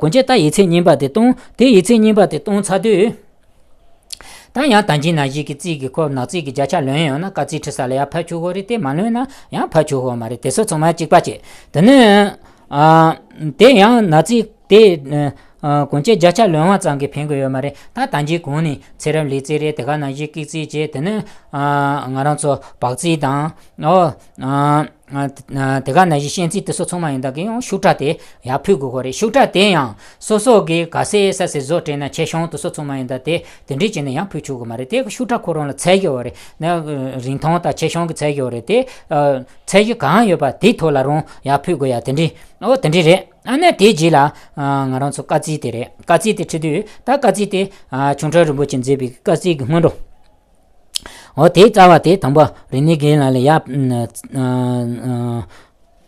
གོན་ཆས་ད་ཡིག་ཚད་རྙིང་པ་དེ་གཏོང་། དེ་ཡིག་ཚད་རྙིང་པ་དེ་གཏོང་ཚར་དུས། ད་ཡང་ད་གིན་ནང་བཞིན་གྱི་རྩིས་ཀྱི་སྐོར་ནག་རྩིས་ཀྱི་བརྒྱ་ཆ་ལོན་ཡོད་ན་སྐར་རྩིས་ཁྲིད་ས་ལ་ཡང་ཕབ་ཆོག་གི་རེད། དེ་མ་ལོན་ན་ཡང་ཕབ་ཆོག་གི་མ་རེད། དེ་ཚོ་ཚང་མ་གཅིག་པ་བྱས། དེ་ནས་དེ་ཡང་ནག་རྩིས་དེ་གོན་ཆས་བརྒྱ་ཆ་ལོན་པ་ཙམ་གྱིས་ཕན་གི་ཡོད་མ་རེད། ད་ད་གིན་གོང་ནས་ཚེ་རབས་ལེགས་རྩིས་རེད། དེ་ག་ནང་བཞིན་སྐེག་རྩིས་བྱས། དེ་ནས་ང་རང་ཚོ་བག་རྩིས་དང་ཨོ། དེ་ག་ནང་བཞིན་གཤེན་རྩིས་དེ་ཚོ་ཚང་མ་ཡིན་ད་གི་ཡང་ཤུགས་དྲག་དེ་ཡར་ཕུལ་དགོས་ཁོ་རེད། ཤུགས་དྲག་དེ་ཡང་སོ་སོ་གི་ག་ས་ས་སི་བཟོ་སྤྲད་ན་ཆེ་ཆུང་དེ་ཚོ་ཚང་མ་ཡིན་ད་དེ་དེ་འདྲས་བྱས་ནས་ཡང་ཕུལ་ཆོག་གི་མ་རེད། དེ་ཤུགས་དྲག་ཁོ་རང་ལ་ཚད་ཡོད་རེད། ན་རིན་ཐང་དང་ཆེ་ཆུང་གི་ཚད་ཡོད་རེད། དེ་ཚད་གཞི་གང་ཡོད་པ་དེའི་ཐོག་ལ་རང་ཡར་ཕུལ་དགོས་ཡ་དེ་འདྲས་ཨོ་དེ་འདྲས་རེད། ཨ་ནི་དེའི་རྗེས་ལ་ང་རང་ཚོ་སྐར་རྩིས་དེ་རེད། སྐར་རྩིས་དེ་ཁྲིད་དུས་ད་སྐར་རྩིས་དེ་ཆོས་གྲགས་རིན་པོ་ཆེས་མཛད་པའི་སྐར་རྩིས་ཀྱི་སྔོན་འགྲོ། འོ་དེའི་རྩ་བ་དེ་དང་པོ་རིག་གནས་དགེ་རྒན་ལགས་ལ་ཡ།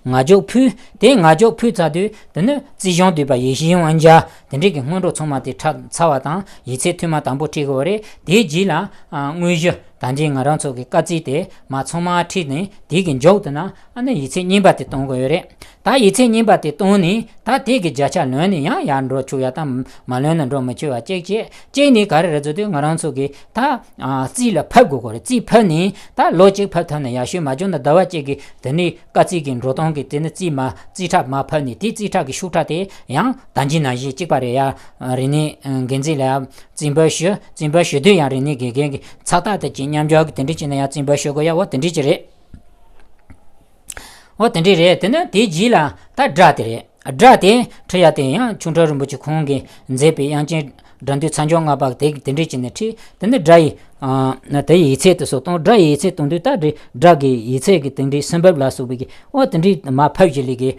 ང་ཅོག་ཕུལ། དེ་ང་ཅོག་ཕུལ་ཚར་དུས་དེ་ནི་རྩིས་གཞུང་བསྡུས་པ་ཡེ་ཤེས་དབང་རྒྱལ་དེ་འདྲས་ཀྱི་སྔོན་འགྲོ་ཚང་མ་དེ་ཁྲིད་ཚར་བ་དང་ཡིག་ཚད་ཐོག་མ་དང་པོ་ཁྲིད་དགོས་རེད། དེའི་རྗེས་ལ་དངོས་གཞི་ད་གིན་ང་རང་ཚོ་གི་སྐར་རྩིས་དེ་མ་ཚང་མ་ཁྲིད་ནས་དེ་གི་མཇུག་ཏུ་ན་ཨ་ནི་ཡིག་ཚད་རྙིང་པ་དེ་གཏོང་དགོས་ཡོད་རེད། ད་ཡིག་ཚད་རྙིང་པ་དེ་བཏོན་ནས་ད་དེ་གི་བརྒྱ་ཆ་ལོན་ནས་ཡང་ཡར་འགྲོ་ཆོག་ཡ་དང་མ་ལོན་ན་འགྲོ་མི་ཆོག་ཡ་གཅིག་བྱས། གཅིག་ནས་ག་རེ་རེད་ཟེར་དུས་ང་རང་ཚོ་གི་ད་རྩིས་ལ་ཕབ་དགོས་གོ་རེད། རྩིས་ཕབ་ནས་ད་ལོ་གཅིག་ཕབ་ཐུབ་ན་ཡག་ཤོས། མ་བྱུང་ན་ཟླ་བ་གཅིག་གི་དེ་ནས་སྐར་རྩིས་ཀྱི་འགྲོ་སྟངས་ཀྱི་དེ་ནས་རྩིས་མ་རྩིས་ཁྲ་མ་ཕབ་ནས་དེ་རྩིས་ཁྲ་གི་ཤུགས་ཁྲ་དེ་ཡང་ད་གིན་ནང་བཞིན་གཅིག་པ་རེད། ཡ་རིག་གནས་འགན་འཛིན་ལ་ཡང་རྩིས་འབུལ་ཞུ། རྩིས་འབུལ་ཞུ་དུས་ཡང་རིག་གནས་དགེ་རྒན་གྱི་ཚགས་རྟགས་དེ་གཅིག་མཉམ་འཇོག་གི་དེ་འདྲས་བྱས་ན་ཡང་རྩིས་འབུལ་ཞུ་དགོས་ཡ། འོ་དེ་འདྲས་ཅིག་རེད། འོ་དེ་འདྲས་རེད། དེ་ནས་དེའི་རྗེས་ལ་ད་སྒྲ་དེ་རེད། སྒྲ་དེ་ཁྲིད་ཡ་དེ་ཡང་ཆོས་གྲགས་རིན་པོ་ཆེ་ཁོང་གིས་མཛད་པའི་དབྱངས་ཅན་སྒྲ་འདོད་ཚར་འཇོག་ལྔ་པ་དེ་དེ་འདྲས་བྱས་ནས་ཁྲིད། དེ་ནས་སྒྲ་ཡི་དེ་ཡི་ཚད་དེ་ཚོ་གཏོང་། སྒྲ་ཡི་ཚད་གཏོང་དུས་ད་སྒྲ་གི་ཡིག་ཚད་ཀྱི་དེ་འདྲས་སུམ་ཕབ་ལ་སོགས་པའི་གི་འོ་དེ་འདྲས་མ་ཕབ་ཀྱི་ལས་ཀྱི་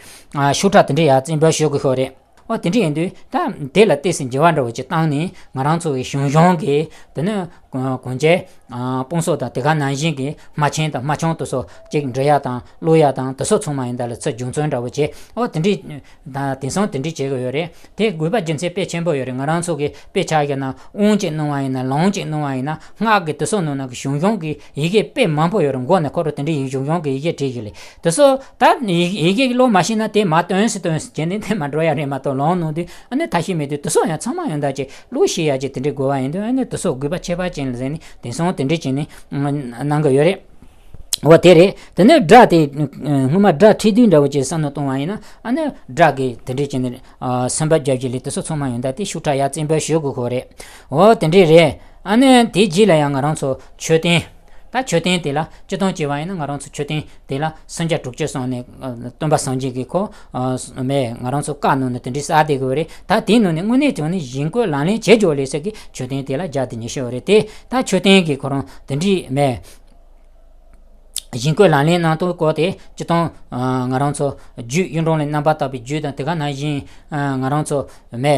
ཤུགས་དྲག་དེ་འདྲས་ཡར་རྩིས་འབུལ་ཞུ་དགོས་ཤོག་རེད། འོ་དེ་འདྲས་ཡིན་དུས་ད་དེ་ལ་ཏོག་ཙམ་འགྱུར་བ་འདྲ་བོ་ཅིག་བཏང་ནས་ང་རང་ཚོ་གི་གཞུང་གཞུང་གི་དེ་ནས་གོན་ཆས་དཔང་སོགས་དང་དེ་ག་ནང་བཞིན་གྱི་སྨྲ་མཆན་དང་སྨྲ་ཆུང་དེ་ཚོ་གཅིག་འབྲི་ཡ་དང་ཀློག་ཡ་དང་དེ་ཚོ་ཚང་མ་ཡིན་ད་ལ་ཚུར་སྦྱོང་བརྩོན་འདྲ་བོ་བྱས། འོ་དེ་འདྲས་ད་དེང་སང་དེ་འདྲས་བྱེད་དགོས་ཡོད་རེད། དེ་དགོས་པ་རྒྱུ་མཚན་དཔེ་ཆེན་པོ་ཡོད་རེད། ང་རང་ཚོ་གི་དཔེ་ཆ་ཡིན་ན་དབང་གཅིག་གནང་བ་ཡིན་ན་ལུང་གཅིག་གནང་བ་ཡིན་ན་སྔགས་ཀྱི་དེ་ཚོ་ནང་ན་གི་གཞུང་གཞུང་གི་ཡི་གེ་དཔེ་མང་པོ་ཡོད་རེད། མགོ་ནས་འཁོར་རུ་དེ་འདྲས་ཡིག་གཞུང་གཞུང་གི་ཡི་གེ་བྲིས་ཡོད་ལེ། དེ་ཚོ་ད་ཡི་ཡི་གེ་ཀློག་མ་ཤེས་ན་དེ་མ་སྟོན་སི་སྟོན་སི་བྱས་ནས་དེ་མ་འགྲོ་ཡ་རེད་མ་གཏོགས་ལུང་གནང་དུས་ཨ་ནི་ཐ་ཤི་མེད་དུས་དེ་ཚོ་ཡང་ཚང་མ་ཡོང་ད་ཅེ་ཀློག་ཤེས་ཡ་ཅེ་དེ་འདྲས་དགོས་པ་ཡིན་དུས་ཨ་ནི་དེ་ཚོ་དགོས་པ་ཁྱད་པར་ཅན་ལ་ཟེར་ནས་དེང་སང་དེ་འདྲས་བྱས་ནས་གནང་གི་ཡོད་རེད། འོ་དེ་རེད། དེ་ནས་སྒྲ་དེ་སྔོན་མ་སྒྲ་ཁྲིད་དུས་འདྲ་བོ་ཅིག་བསམ་བློ་གཏོང་བ་ཡིན་ན་ཨ་ནི་སྒྲ་གི་དེ་འདྲས་བྱས་ནས་སུམ་པ་རྒྱབ་ཀྱི་ལས་དེ་ཚོ་ཚང་མ་ཡོང་ད་དེ་ཤུགས་དྲག་ཡར་རྩིས་འབུལ་ཞུ་དགོས་ཁོ་རེད། འོ་དེ་འདྲས་རེད། ཨ་ནི་དེའི་རྗེས་ལ་ཡང་ང་རང་ཚོ་མཆོད་རྟེན། ད་མཆོད་རྟེན་དེ་ལ་སྤྱི་དོན་བྱས་པ་ཡིན་ན་ང་རང་ཚོ་མཆོད་རྟེན་དེ་ལ་སུམ་བརྒྱ་དྲུག་ཅུ་སོང་ནས་སྟོན་པ་སངས་རྒྱས་ཀྱི་ཁོ་མེད་ང་རང་ཚོ་བཀའ་གནང་ནས་དེ་འདྲས་གསལ་བསྡད་དགོས་རེད། ད་དེའི་ནང་ནས་དངོས་གནས་དྲང་གནས་གཞུང་བཀོད་ལག་ལེན་བྱེད་དགོས་ལས་ཟེར་གི་མཆོད་རྟེན་དེ་ལ་བརྒྱ་དང་ཉི་ཤུ་ཡོད་རེད། དེ་ད་མཆོད་རྟེན་གྱི་ཁོ་རང་དེ་འདྲས་མེད། ཞིང་བཀོད་ལག་ལེན་གནང་སྟངས་སྐོར་དེ་སྤྱིར་བཏང་ང་རང་ཚོ་རྒྱུད་གཡུང་དྲུང་ལས་རྣམ་པར་དག་པའི་རྒྱུད་དང་དེ་ག་ནང་བཞིན་ང་རང་ཚོ་མེ།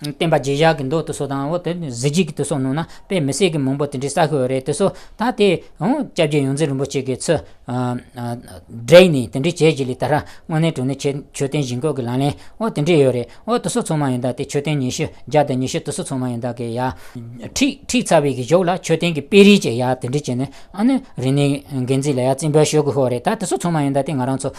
བསྟན་པ་རྒྱས་བཞག་གི་མདོ་དེ་ཚོ་དང་འོ་དེ་གཟི་བརྗིད་ཀྱི་དེ་ཚོ་ནང་ན་དཔེ་མི་སྲིད་ཀྱི་མང་པོ་དེ་འདྲའི་གསལ་ཤོས་རེད། དེ་ཚོ་ད་དེ་འོ་སྐྱབས་རྗེ་ཡོངས་འཛིན་རིན་པོ་ཆེ་གིས་ཚུར་བསྒྲིགས་ནས་དེ་འདྲའི་བྱས་རྗེས་ལས་ད་ར་དངོས་གནས་དྲང་གནས་ཆོས་མཆོད་རྟེན་བཞེངས་སྐོར་གྱི་ལག་ལེན་འོ་དེ་འདྲ་ཡོད་རེད། འོ་དེ་ཚོ་ཚང་མ་ཡིན་ད་དེ་མཆོད་རྟེན་ཉི་ཤུ་བརྒྱ་དང་ཉི་ཤུ་དེ་ཚོ་ཚང་མ་ཡིན་ད་གི་ཡ། ཁྲིད་ཁྲིད་ཚར་བའི་གི་གཞུག་ལ་མཆོད་རྟེན་གྱི་དཔེ་རིས་ཅིག་ཡ་དེ་འདྲ་བྱས་ནས་ཨ་ནི་རིག་གནས་འགན་འཛིན་ལ་ཡ་རྩིས་འབུལ་ཞུ་དགོས་ཤོག་རེད། ད་དེ་ཚོ་ཚང་མ་ཡིན་ད་དེ་ང་རང་ཚོ་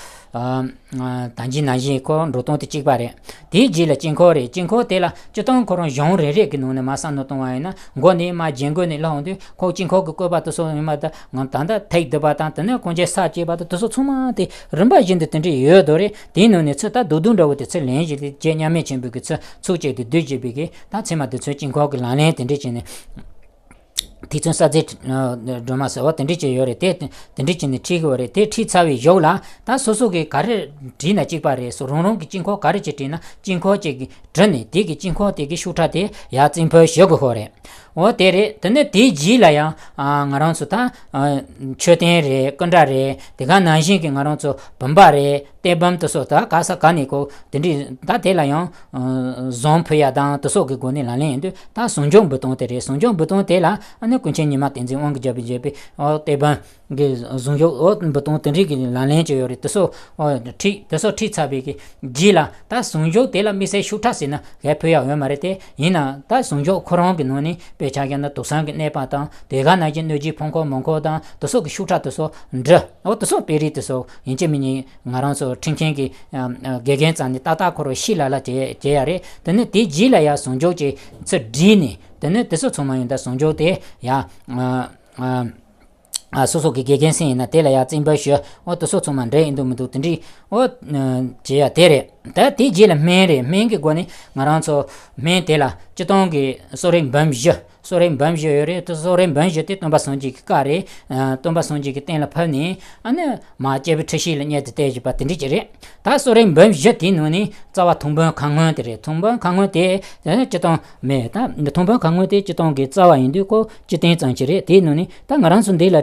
ད་གིན་ནང་བཞིན་ཁོ་འགྲོ་སྟངས་དེ་གཅིག་པ་རེད། དེའི་རྗེས་ལ་དཀྱིལ་འཁོར་རེད། དཀྱིལ་འཁོར་དེ་ལ་སྤྱིར་བཏང་ཁོ་རང་གཞུང་རེ་རེ་གི་ནང་ནས་མར་བསམ་བློ་གཏོང་བ་ཡིན་ན་མགོ་ནས་མར་རྒྱན་གོས་ནས་སླར་འོང་དུས་ཁོ་དཀྱིལ་འཁོར་གྱི་བཀོད་པ་དེ་ཚོ་ཡིན་པ་ད་ང་ད་ལྟ་ཐིག་བསྡུ་བ་དང་དེ་ནས་གོང་ཆེན་ས་བཅད་པ་དང་དེ་ཚོ་ཚང་མ་དེ་རིམ་པ་བཞིན་དུ་དེ་འདྲ་ཡོད་དོ་རེད། དེའི་ནང་ནས་ཚུར་ད་བསྡུ་བསྡུ་འདྲ་བོ་དེ་ཚུར་ལེན་བཞིན་དེ་རྗེ་མཉམ་མེད་ཆེན་པོའི་གི་ཚུར་ཚུགས་བཅད་དེ་བསྡུས་བྱས་པའི་གི་ད་ཚད་མ་དེ་ཚོའི་དཀྱིལ་འཁོར་གྱི་ལག་ལེན་དེ་འདྲ་བྱས་ནས། ཐིག་ཚོན་གསལ་མཛེས་སྒྲོན་མ་ཟེར་བ་དེ་འདྲ་ཅིག་ཡོད་རེད། དེ་དེ་འདྲ་ཅིག་ནས་ཁྲིད་གི་ཡོད་རེད། དེ་ཁྲིད་ཚར་བའི་གཞུག་ལ་ད་སོ་སོ་གི་ག་རེ་བྲིས་ན་གཅིག་པ་རེད། སོ་རང་རང་གི་དཀྱིལ་འཁོར་ག་རེ་ཅིག་བྲིས་ན་དཀྱིལ་འཁོར་ཅིག་གི་བྲིས་ནས་དེ་གི་དཀྱིལ་འཁོར་དེ་གི་ཤུགས་དྲག་དེ་ཡར་རྩིས་འབུལ་ཞུ་དགོས་ཤོག་རེད། འོ་དེ་རེད། དེ་ནས་དེའི་རྗེས་ལ་ཡང་ང་རང་ཚོ་ད་མཆོད་རྟེན་རེད། སྐུ་འདྲ་རེད། དེ་ག་ནང་བཞིན་གྱི་ང་རང་ཚོ་བུམ་པ་རེད། གཏེར་བུམ་དེ་ཚོ་ད་ག་ས་ག་ནས་ཁོ་དེ་འདྲའི་ད་དེ་ལ་ཡང་ཟངས་ཕུལ་ཡ་དང་དེ་སོགས་ཀྱི་སྒོ་ནས་ལག་ལེན་ཡིན་དུས་ད་ཟངས་ལྗོངས་འབུལ་སྟངས་དེ་རེད། ཟངས་ལྗོངས་འབུལ་སྟངས་དེ་ལ་ཨ་ནི་ཀུན་མཁྱེན་ཉི་མ་བསྟན་འཛིན་དབང་གིས་བརྒྱབ་པའི་བརྒྱབ་པའི་ཨོ་གཏེར་བུམ་གྱི་ཟངས་ལྗོངས་ཨོ་འབུལ་སྟངས་དེ་འདྲའི་གི་ལག་ལེན་ཅིག་ཡོད་རེད། དེ་ཚོ་ཨོ་ཁྲིད་དེ་ཚོ་ཁྲིད་ཚར་བའི་གི་རྗེས་ལ་ད་ཟངས་ལྗོངས་དེ་ལ་དམིགས་བསལ་ཤུགས་དྲག་ཟེར་ན་གས་ཕུལ་ཡག་ཡོད་མ་རེད་དེ། ཡིན་ནའང་ད་ཟངས་ལྗོངས་ཁོ་རང་གི་ནང་ནས་དཔེ་ཆ་བཞག་ན་དུག་སྲན་གྱི་གནས་པ་དང་དེ་ག་ནང་བཞིན་གནོད་སྦྱིན་ཕུང་ཁོག་མང་ཁོག་དང་དེ་ཚོ་གི་ཤུགས་དྲག་དེ་ཚོ་འབྲི་ཨོ་དེ་ཚོ་དཔེ་རིས་དེ་ཚོ་ཡིན་གཅིག་མིན་གཉིས་ང་རང་ཚོ་ཁྲིད་མཁན་གྱི་དགེ་རྒན་རྩ་ནས་ཏག་ཏག་ཁོ་རང་ཤེས་ལ་ལ་བྱེད་བྱེད་ཡ་རེད། དེ་ནས་དེ་རྗེས་ལ་ཡ་ཟངས་ལྗོངས་ཀྱི་ཚུར་བསྒྲིལ་ནས་དེ་ནས་དེ་ཚོ་ཚང་མ་ཡོང་ད་ཟངས་ལྗོངས་དེ་ཡ། ཨ་སོ་སོ་གི་དགེ་རྒན་སེང་ཡིན་ན་དེ་ལ་ཡ་རྩིས་འབུལ་ཞུ་ཨོ་དེ་ཚོ་ཚང་མ་འདྲ་ཡིན་འདུག་མི་འདུག་དེ་འདྲའི་ཨོ་བྱེད་ཡ་དེ་རེད། ད་དེ་རྗེས་ལ་སྨན་རེད། སྨན་གྱི་སྒོ་ནས་ང་རང་ཚོ་སྨན་དེ་ལ་སྤྱིར་བཏང་གི་གསོ་རིག་འབུམ་བཞི་གསོ་རིག་འབུམ་བཞི་ཡོད་རེད། དེ་གསོ་རིག་འབུམ་བཞི་དེ་སྟོན་པ་སངས་རྒྱས་ཀྱི་བཀའ་རེད། སྟོན་པ་སངས་རྒྱས་ཀྱི་བསྟན་ལ་ཕབ་ནས་ཨ་ནི་མ་སྐྱེས་བུ་ཁྲི་ཤེས་ལ་བསྙད་དེ་བལྟས་བཞིན་པ་དེ་འདྲ་ཅིག་རེད། ད་གསོ་རིག་འབུམ་བཞི་དེའི་ནང་ནས་རྩ་བ་ཐང་དཔོན་ཁ་སྔོན་དེ་རེད། ཐང་དཔོན་ཁ་སྔོན་དེ་སྤྱིར་བཏང་མེད། ད་ཐང་དཔོན་ཁ་སྔོན་དེ་སྤྱིར་བཏང་གི་རྩ་བ་ཡིན་དུས་ཁོ་སྤྱི་བསྟན་ཙམ་ཅིག་རེད། དེའི་ནང་ནས་ད་ང་རང་ཚོ་འདི་ལ་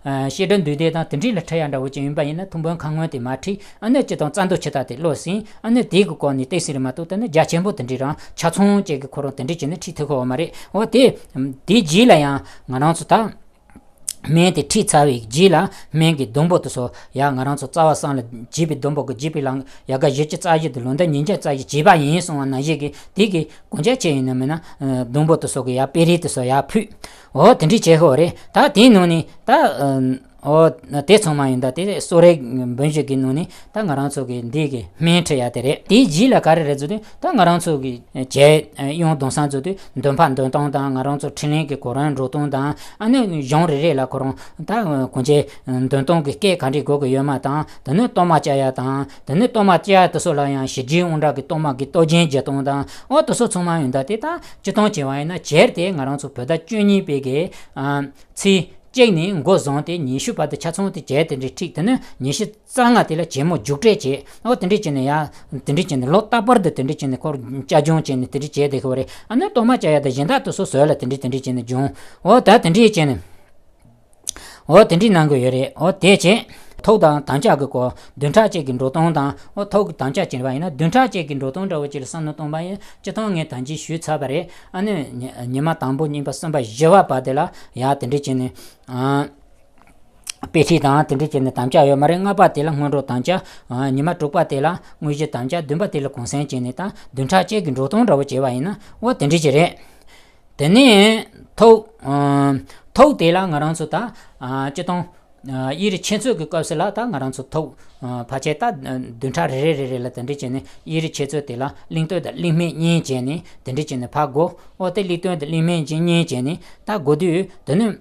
བཤད་སྒྲུབ་འདུས་སྡེ་དང་དེ་འདྲའི་ལ་ཁྲིད་ཡ་འདྲ་བོ་ཅིག་ཡིན་པ་ཡིན་ན་ཐང་དཔོན་ཁ་སྔོན་དེ་མ་ཁྲིད་ཨ་ནི་སྤྱིར་བཏང་རྩ་མདོ་ཆུ་རྟ་དེ་ཀློག་ཟིན་ཨ་ནི་དེའི་གི་སྐོར་ནས་བལྟས་ཟིན་རེད་མ་གཏོགས་ད་ནི་རྒྱ་ཆེན་པོ་དེ་འདྲའི་རང་ཆ་ཚང་ཅིག་གི་ཁོ་རང་དེ་འདྲའི་བྱས་ནས་ཁྲིད་ཐུབ་ཀྱི་ཡོད་མ་རེད། འོ་དེ་དེའི་རྗེས་ལ་ཡང་ང་རང་ཚོ་ད། སྨན་དེ་ཁྲིད་ཚར་བའི་རྗེས་ལ་སྨན་གྱི་སྡོང་པོ་དེ་ཚོ་ཡང་ང་རང་ཚོ་རྩ་བ་གསང་ལ་བརྒྱུད་པའི་སྡོང་པོ་གི་བརྒྱུད་པའི་ལམ་ཡལ་ག་བཞི་བཅུ་རྩ་བཞི་དེ་ལོ་ཟླ་ཉིས་བརྒྱ་རྩ་བཞི་བྱས་པ་ཡིན་གསུང་བ་ནང་བཞིན་གྱི་དེ་གི་གོང་ཆེན་ཆེ་ཡིན་ན་མིན་ན་སྡོང་པོ་དེ་ཚོ་གི་ཡར་དཔེ་རིས་དེ་ཚོ་ཡར་ཕུལ། འོ་དེ་འདྲའི་བྱེད་ཤོག་རེད། ད་དེའི་ནང་ནས་ད་འོ་དེ་ཚང་མ་ཡིན་ད་དེ་གསོ་རིག་འབུམ་བཞི་གི་ནང་ནས་ད་ང་རང་ཚོ་གི་འདི་གི་སྨན་ཁྲིད་ཡ་དེ་རེད། དེའི་རྗེས་ལ་ག་རེ་རེད་ཟེར་དུས་ད་ང་རང་ཚོ་གི་བྱས་ཡོང་དོང་སང་ཚོ་དུས་འདོན་པ་འདོན་སྟངས་དང་ང་རང་ཚོ་འཕྲིན་ལས་ཀྱི་གོ་རིམ་འགྲོ་སྟངས་དང་ཨ་ནི་གཞུང་རེ་རེ་ལ་ཁོ་རང་ད་གོང་ཆེན་འདོན་སྟངས་ཀྱི་སྐད་ག་འདྲས་དགོས་ཀྱི་ཡོད་མ་དང་དེ་ནས་གཏོར་མ་བཅའ་ཡ་དང་དེ་ནས་གཏོར་མ་བཅའ་ཡ་དེ་ཚོ་ལ་ཡང་ཞི་རྒྱས་དབང་དྲག་གི་གཏོར་མ་གི་གཏོར་སྦྱིན་བྱེད་སྟངས་དང་ཨོ་དེ་ཚོ་ཚང་མ་ཡོང་ད་དེ་ད་སྤྱིར་བཏང་བྱས་པ་ཡིན་ན་བྱས་ཏེ་ང་རང་ཚོ་བོད་ཟླ་བཅུ་གཉིས་པའི་གི་ཚེས་གཅིག་ནས་འགོ་བཟུང་སྟེ་ཉི་ཤུ་བར་དུ་ཆ་ཚང་དེ་བྱས་དེ་འདྲའི་ཁྲིད་དེ་ནས་ཉི་ཤུ་རྩ་ལྔ་དེ་ལ་གྱེས་མོ་མཇུག་སྤྲད་བྱས། ཨོ་དེ་འདྲས་བྱས་ནས་ཡ་དེ་འདྲས་བྱས་ནས་ལོ་རྟག་པར་དུ་དེ་འདྲས་བྱས་ནས་ཁོར་བཅའ་སྦྱོང་བྱས་ནས་དེ་འདྲས་བྱས་བསྡད་ཤོག་རེད། ཨ་ནི་གཏོར་མ་བཅའ་ཡ་དང་གཞན་དག་དེ་ཚོ་བཟོས་ལ་དེ་འདྲས་དེ་འདྲས་བྱས་ནས་སྦྱོང་། ཨོ་ད་དེ་འདྲས་བྱས་ནས་ཨོ་དེ་འདྲས་གནང་གི་ཡོད་རེད། ཨོ་དེ་བྱས་ཐོག་དང་དམ་བཅའ་གི་སྐོར་བདུན་ཕྲག་གཅིག་གི་འགྲོ་སྟངས་དང་ཨོ་ཐོག་གི་དམ་བཅའ་བྱས་པ་ཡིན་ན་བདུན་ཕྲག་གཅིག་གི་འགྲོ་སྟངས་འདྲ་བོ་ཅིག་ལ་བསམ་བློ་གཏོང་པ་ཡིན་སྤྱིར་བཏང་ངས་ད་གིན་ཞུས་ཚར་བ་རེད། ཨ་ནི་ཉི་མ་དང་པོ་གཉིས་པ་གསུམ་པ་བཞི་པ་བར་དེ་ལ་ཡ་དེ་འདྲས་བྱས་ནས་ཨ། དཔེ་ཁྲིད་དང་དེ་འདྲ་བྱས་ནས་དམ་བཅའ་ཡོད་མ་རེད། ལྔ་པ་དེ་ལ་སྔོན་འགྲོ་དམ་བཅའ། ཉི་མ་དྲུག་པ་དེ་ལ་དངོས་གཞི་དམ་བཅའ། བདུན་པ་དེ་ལ་གུང་སེང་བྱས་ནས་ད་བདུན་ཕྲག་གཅིག་གི་འགྲོ་སྟངས་འདྲ་བོ་བྱས་པ་ཡིན་ན་འོ་དེ་འདྲ་ཅིག་རེད། དེ་ནས་ཐོག་ཐོག་དེ་ལ་ང་རང་ཚོ་ད་སྤྱིར་བཏང་དབྱེ་རིགས་འཆད་རྩོད་ཀྱི་སྐབས་སུ་ལ་ད་ང་རང་ཚོ་ཐོག་ཕལ་ཆེར་ད་བདུན་ཕྲག་རེ་རེ་རེ་རེ་ལ་དེ་འདྲ་བྱས་ནས་དབྱེ་རིགས་འཆད་རྩོད་དེ་ལ་གླེང་སྟོན་དང་གླེང་སྨྲས་གཉིས་བྱས་ནས་དེ་འདྲ་བྱས་ནས་ཕར་འགོ། འོ་དེ་གླེང་སྟོན་དང་གླེང་སྨྲས་གཉིས་བྱས་ནས་ད་འགོ་དུས་དེ་ནས།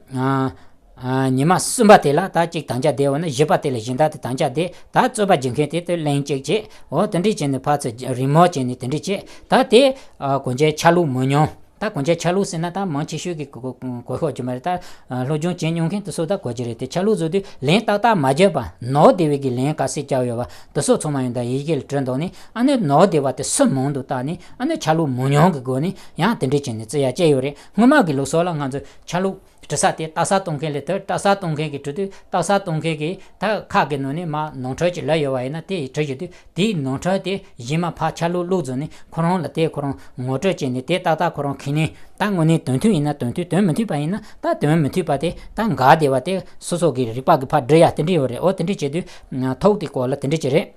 ཉི་མ་གསུམ་པ་དེ་ལ་ད་གཅིག་དམ་བཅའ་བསྡད་འོ་ན་བཞི་པ་དེ་ལ་གཞན་དག་དེ་དམ་བཅའ་བསྡད་ད་རྩོད་པ་རྒྱག་མཁན་དེ་དེ་གླེང་གཅིག་བྱས། འོ་དེ་འདྲས་བྱས་ནས་ཕར་ཚུར་རེས་མོས་བྱས་ནས་དེ་འདྲས་བྱས་ད་དེ་གོང་ཆེན་ཆ་ལུགས་མང་ཉུང་། ད་གོང་ཆེན་ཆ་ལུགས་ཟེར་ན་ད་མང་ཆེ་ཤོས་ཀྱི་གོ་གོ་ཤོག་ཅིག་མ་རེད། ད་སློབ་སྦྱོང་བྱེད་མྱོང་མཁན་དེ་ཚོ་ད་གོ་རྒྱུ་རེད། དེ་ཆ་ལུགས་བཟོ་དུས་ལན་ཏག་ཏག་མ་བརྒྱབ་པ་ནོར་བསྡད་པའི་གི་ལན་ག་ཚོད་བརྒྱབ་ཡོད་པ་དེ་ཚོ་ཚང་མ་ཡོང་ད་ཡི་གེ་ལ་བྲིས་འདུག་ནས་ཨ་ནི་ནོར་བསྡད་པ་དེ་སུ་མང་དུ་བཏགས་ནས་ཨ་ནི་ཆ་ལུགས་མང་ཉུང་གི་སྒོ་ནས་ཡང་དེ་འདྲས་བྱས་ནས་བརྩི་ཡ་བྱས་ཡོད་རེད། སྔོན་མ་གི་ལུགས་སྲོལ་ལ་ང་ཚོས་ཆ་ལུགས། འབྲི་ས་དེ་ལྟ་ས་གཏོང་མཁན་ལས་དེ་ལྟ་ས་གཏོང་མཁན་གྱིས་འབྲི་དུས་ལྟ་ས་གཏོང་མཁན་གྱིས་ད་ཁ་གི་ནང་ནས་མར་ནོར་འཁྲུལ་ཅིག་ལབ་ཡོད་པ་ཡིན་ན། དེ་ཡི་འབྲི་ཡོད་དུས་དེའི་ནོར་འཁྲུལ་དེ་གཞན་མ་ཕར་ཆ་ལུགས་ལུགས་བཟོས་ནས་ཁོ་རང་ལ་དེ་ཁོ་རང་ངོ་སྤྲོད་བྱས་ནས། དེ་ཏག་ཏག་ཁོ་རང་ཁས་ལེན། ད་དངོས་གནས་དོན་མཐུན་ཡིན་ན་དོན་མཐུན། དོན་མི་མཐུན་པ་ཡིན་ན་ད་དོན་མི་མཐུན་པ་དེ་ད་འགལ་བསྡད་པ་དེ་སོ་སོ་གི་རིག་པ་གིས་ཕར་སྒྲུབ་ཡ་དེ་འདྲ་ཡོད་རེད། འོ་དེ་འདྲ་བྱེད་དུས་ཐོག་དེའི་སྐོར་ལ་དེ་འདྲ་ཅིག་རེད།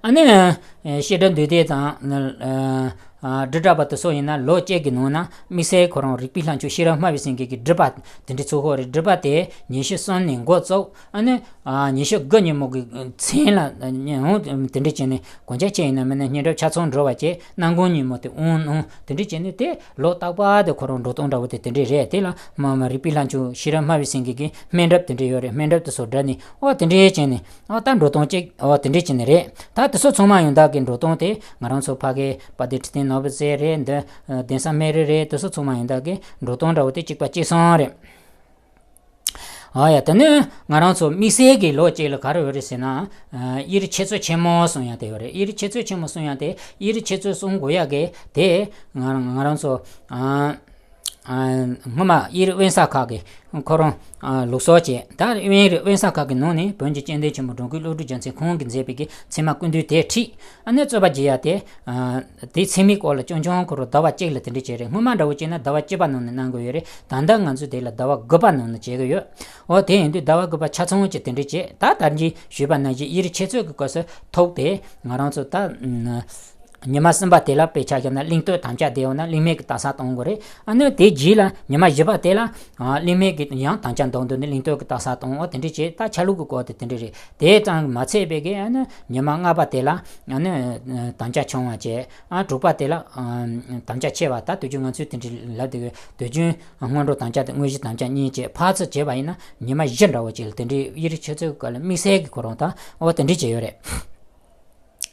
ཨ་ནི། ཨེ། བཤད་སྒྲ་འདུས་སྡེ་དང་། ཨ། ཨ། འབྲི་སྒྲ་པ་དེ་ཚོ་ཡིན་ན་ལོ་གཅིག་གི་ནང་ན་དམིགས་བསལ་ཁོ་རང་རིག་པའི་ལྷ་མཆོག་ཤེས་རབ་སྨྲ་བའི་སེང་གེ་གི་སྒྲུབ་པ་དེ་འདྲ་ཚུགས་ཡོད་རེད། སྒྲུབ་པ་དེ་ཉི་ཤུ་གསུམ་ནས་འགོ་བཙུགས། ཨ་ནི། ཨ། ཉི་ཤུ་དགུ་ཉིན་མོ་གི་མཚན་ལ་ཡང་དེ་འདྲ་བྱས་ནས་གང་ཅི་བྱས་ཡིན་ན་མིན་ན་སྙན་སྒྲོན་ཆ་ཚང་འགྲོ་བ་བྱས། གནམ་གང་ཉིན་མོ་དེ་དབང་གནང་། དེ་འདྲ་བྱས་ནས་དེ་ལོ་རྟག་པར་དེ་ཁོ་རང་འགྲོ་སྟངས་འདྲ་བོ་དེ་དེ་འདྲ་རེད། དེ་ལ་མ་མ་རིག་པའི་ལྷ་མཆོག་ཤེས་རབ་སྨྲ་བའི་སེང་གེ་གི་སྨན་སྒྲུབ་དེ་འདྲ་ཡོད་རེད། སྨན་སྒྲུབ་དེ་ཚོ་བསྒྲུབས་ནས། འོ་དེ་འདྲ་བྱས་ནས། ཨ། ད་འགྲོ་སྟངས་གཅིག་འོ་དེ་འདྲ་བྱས་ནས་རེད། ད་དེ་ཚོ་ཚང་མ་ཡོང་དག་གི་འགྲོ་སྟངས་དེ་ང་རང་ཚོ་ཕ་གི་དཔལ་ལྡན་ཁྲི་བརྟན་ནོར་བུ་རྩེ་རེད། འདི་གདན་ས་སྨན་རི་རེད། དེ་ཚོ་ཚང་མ་ཡོང་དག་གི་འགྲོ་སྟངས་འདྲ་བོ་དེ་གཅིག་པ་གཅིག་མཚུངས་རེད། ཨ་ཡ། དེ་ནས་ང་རང་ཚོ་དམིགས་བསལ་གྱི་ལོ་གཅིག་ལ་ག་རེ་ཡོད་རེད་ཟེར་ན། ཨ། དབྱེ་རིགས་ཆེ་ཚོད་ཆེན་མོ་གསུང་ཡ་དེ་ཡོད་རེད། དབྱེ་རིགས་ཆེ་ཚོད་ཆེན་མོ་གསུང་ཡ་དེ། དབྱེ་རིགས་ཆེ་ཚོད་གསུང་དགོས་ཡ་གི་དེ་ང་ང་རང་ཚོ། ཨ། ཨ། སྔོན་མ་དབྱེ་རིགས་དབེན་ས་ཁག་གི་ཁོ་རང་། ཨ། ལུགས་སྲོལ་བྱས། ད་དབྱེ་རིགས་དབེན་ས་ཁག་གི་ནང་ནས་བོན་གྱི་སྐྱེ་ལྡན་ཆེན་པོ་འགྲོ་མགོན་བློ་གྲོས་རྒྱལ་མཚན་ཁོང་གིས་མཛད་པའི་གི་ཚད་མ་ཀུན་བཏུས་དེ་ཁྲིད། ཨ་ནི་རྩོད་པ་རྒྱག་ཡ་དེ། ཨ། དེའི་ཚད་མའི་སྐོར་ལ་རྐྱང་རྐྱང་ཁོ་རང་ཟླ་བ་གཅིག་ལ་དེ་འདྲ་བྱས་རེད། སྔོན་མ་འདྲ་བོ་བྱས་ན་ཟླ་བ་གཅིག་པ་ནང་ནས་གནང་དགོས་ཡོད་རེད། ད་ལྟ་ང་ཚོས་དེ་ལ་ཟླ་བ་དགུ་པ་ནང་ནས་བྱེད་ཀྱི་ཡོད། འོ་དེ་ཡིན་དུས་ཟླ་བ་དགུ་པ་ཆ་ཚང་གཅིག་དེ་འདྲ་བྱས། ད་ད་གིན་ཞུས་པ་ནང་བཞིན་དབྱེ་རིགས་ཆེ་ཚོད་ཀྱི་སྐབས་སུ་ཐོག་དེ་ང་རང་ཚོ་ད། ཨ། ཉི་མ་གསུམ་པ་དེ་ལ་དཔེ་ཆ་བཞག་ན་གླེང་སྟེགས་དམ་བཅའ་བསྡད་ཡོད་ན་གླེང་མེད་ཀྱི་རྟགས་གསལ་གཏོང་དགོས་རེད། ཨ་ནི་དེའི་རྗེས་ལ་ཉི་མ་བཞི་པ་དེ་ལ། ཨ། གླེང་མེད་ཀྱི་ཡང་དམ་བཅའ་འདོན་འདོན་ནས་གླེང་སྟེགས་ཀྱི་རྟགས་གསལ་གཏོང་འོ་དེ་འདྲ་བྱས། ད་ཆ་ལུགས་ཀྱི་སྐོར་དེ་དེ་འདྲ་རེད། དེ་ཙམ་མ་ཚད་པའི་གི། ཨ་ནི་ཉི་མ་ལྔ་པ་དེ་ལ། ཨ་ནི་དམ་བཅའ་ཆུང་བ་བྱས། ཨ། དྲུག་པ་དེ་ལ། ཨ། དམ་བཅའ་ཆེ་བ། ད་དུས་རྒྱུན་ང་ཚོས་དེ་འདྲ་ལབ་བསྡད་ཀྱི་དུས་རྒྱུན་སྔོན་འགྲོ་དམ་བཅའ་དང་དངོས་གཞི་དམ་བཅའ་གཉིས་བྱས། ཕར་ཚུར་བྱས་པ་ཡིན་ན་ཉི་མ་བཞི་འདྲ་བོ་ཅིག་ལ་དེ་འདྲའི་དབྱེ་རིགས་ཆེ་ཚོད་སྐོར་ལ་དམིགས་བསལ་གྱི་ཁོ་རང་དང་འོ་དེ་འདྲ་བྱས་ཡོད་རེད།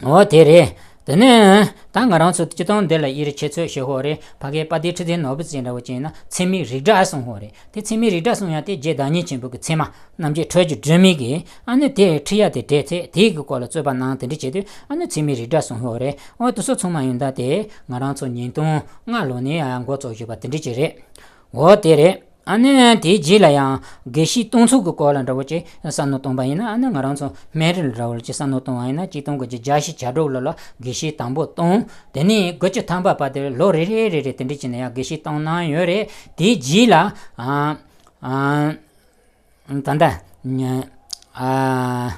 འོ་དེ་རེད། དེ་ནས་ད་ང་རང་ཚོ་སྤྱིར་བཏང་འདི་ལ་དབྱེ་རིགས་ཆེ་ཚོད་བཤད་ཡོད་རེད། ཕ་གིའི་དཔལ་ལྡན་ཁྲི་བརྟན་ནོར་བུ་རྩེ་འདྲ་བོ་བྱས་ན་ཚད་མའི་རིགས་འདྲ་གསུངས་ཡོད་རེད། དེ་ཚད་མའི་རིགས་འདྲ་གསུང་ཡ་དེ་རྗེ་བདག་ཉིད་ཆེན་པོ་གི་ཚད་མ་རྣམ་འབྱེད་འཕྲོ་བཅུ་སྒྲོན་མེ་གིས། ཨ་ནི་དེ་ཁྲིད་ཡ་དེ་བྲིས་ཚེ་དེའི་གི་སྐོར་ལ་རྩོད་པ་གནང་། དེ་འདྲ་བྱས་དུས་ཨ་ནི་ཚད་མའི་རིགས་འདྲ་གསུངས་ཡོད་རེད། འོ་དེ་ཚོ་ཚང་མ་ཡོང་ད་དེ་ང་རང་ཚོ་ཉིས་སྟོང་ལྔ་ལོ་ནས་ཨ་འགོ་བཙུགས་བཞག་པ་དེ་འདྲ་ཅིག་རེད། འོ་དེ་རེད། ཨ་ནི་དེའི་རྗེས་ལ་ཡང་དགེ་བཤེས་སྟོང་ཚོགས་ཀྱི་སྐོར་ལ་འདྲ་བོ་ཅིག་བསམ་བློ་གཏོང་པ་ཡིན་ན། ཨ་ནི་ང་རང་ཚོ་སྨན་རི་ལ་འདྲ་བོ་ཅིག་བསམ་བློ་གཏོང་བ་ཡིན་ན། གཅིག་སྟོང་དགུ་བརྒྱ་བརྒྱད་ཅུ་གྱ་དྲུག་ལོ་ལ་དགེ་བཤེས་དང་པོ་བཏང་། དེ་ནས་དགུ་བཅུ་ཐམ་པ་བར་དུ་ལོ་རེ་རེ་རེ་རེ་དེ་འདྲ་བྱས་ནས་ཡང་དགེ་བཤེས་བཏང་གནང་ཡོད་རེད། དེའི་རྗེས་ལ། ཨ། ཨ། ད་ལྟ། ཨ།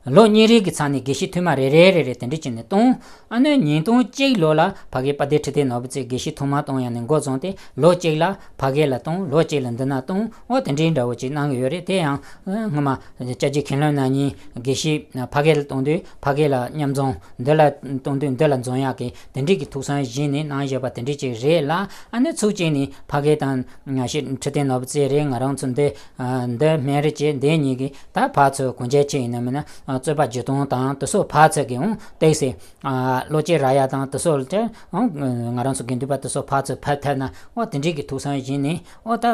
ལོ་གཉིས་རེ་གི་ཚང་ནས་དགེ་བཤེས་ཐོག་མ་རེ་རེ་རེ་རེ་དེ་འདྲ་བྱས་ནས་བཏང་། ཨ་ནི་ཉིས་སྟོང་གཅིག་ལོ་ལ་ཕ་གིའི་དཔལ་ལྡན་ཁྲི་བརྟན་ནོར་བུ་རྩེ་དགེ་བཤེས་ཐོག་མ་བཏང་ཡ་ནས་འགོ་བཟུང་སྟེ། ལོ་གཅིག་ལ་ཕ་གི་ལ་བཏང་། ལོ་གཅིག་ལ་འདི་ན་བཏང་། འོ་དེ་འདྲའི་འདྲ་བོ་ཅིག་གནང་གི་ཡོད་རེད། དེ་ཡང་སྔོན་མ་སྐྱབས་རྗེ་མཁན་བློན་རྣམ་གཉིས་དགེ་བཤེས་ཕ་གི་ལ་གཏོང་དུས་ཕ་གི་ལ་མཉམ་འཛོམས། འདི་ལ་གཏོང་དུས་འདི་ལ་འཛོམས་ཡག་གི་དེ་འདྲའི་གི་ཐུགས་བསམ་བཞེས་ནས་གནང་བཞག་པ་དེ་འདྲའི་ཅིག་རེད་ལ། ཨ་ནི་ཚུར་བཅད་ནས་ཕ་གི་དང་ང་ཞེ་ཁྲི་བརྟན་ནོར་བུ་རྩེ་རེད། ང་རང་ཚོ་འདི། ཨ། འདི་སྨན་རི་བྱས། འདི་གཉིས་ཀྱིས་ད་ཕར་ཚུར་གང་ཅི་བྱས་ཡིན་ན་མིན་ན། ཨ། རྩོད་པ་བརྗེ་སྟངས་དང་དེ་ཚོ་ཕར་ཚུར་གྱི་འོང་བལྟས་ཚེ། ཨ། བློ་སྐྱེད་རག་ཡ་དང་དེ་ཚོ་ལ་ཨང་། ང་རང་ཚོ་དགེ་འདུན་པ་དེ་ཚོ་ཕར་ཚུར་ཕར་ཐད་ན། འོ་དེ་འདྲའི་གི་ཐུགས་བསམ་བཞེས་ནས། འོ་ད་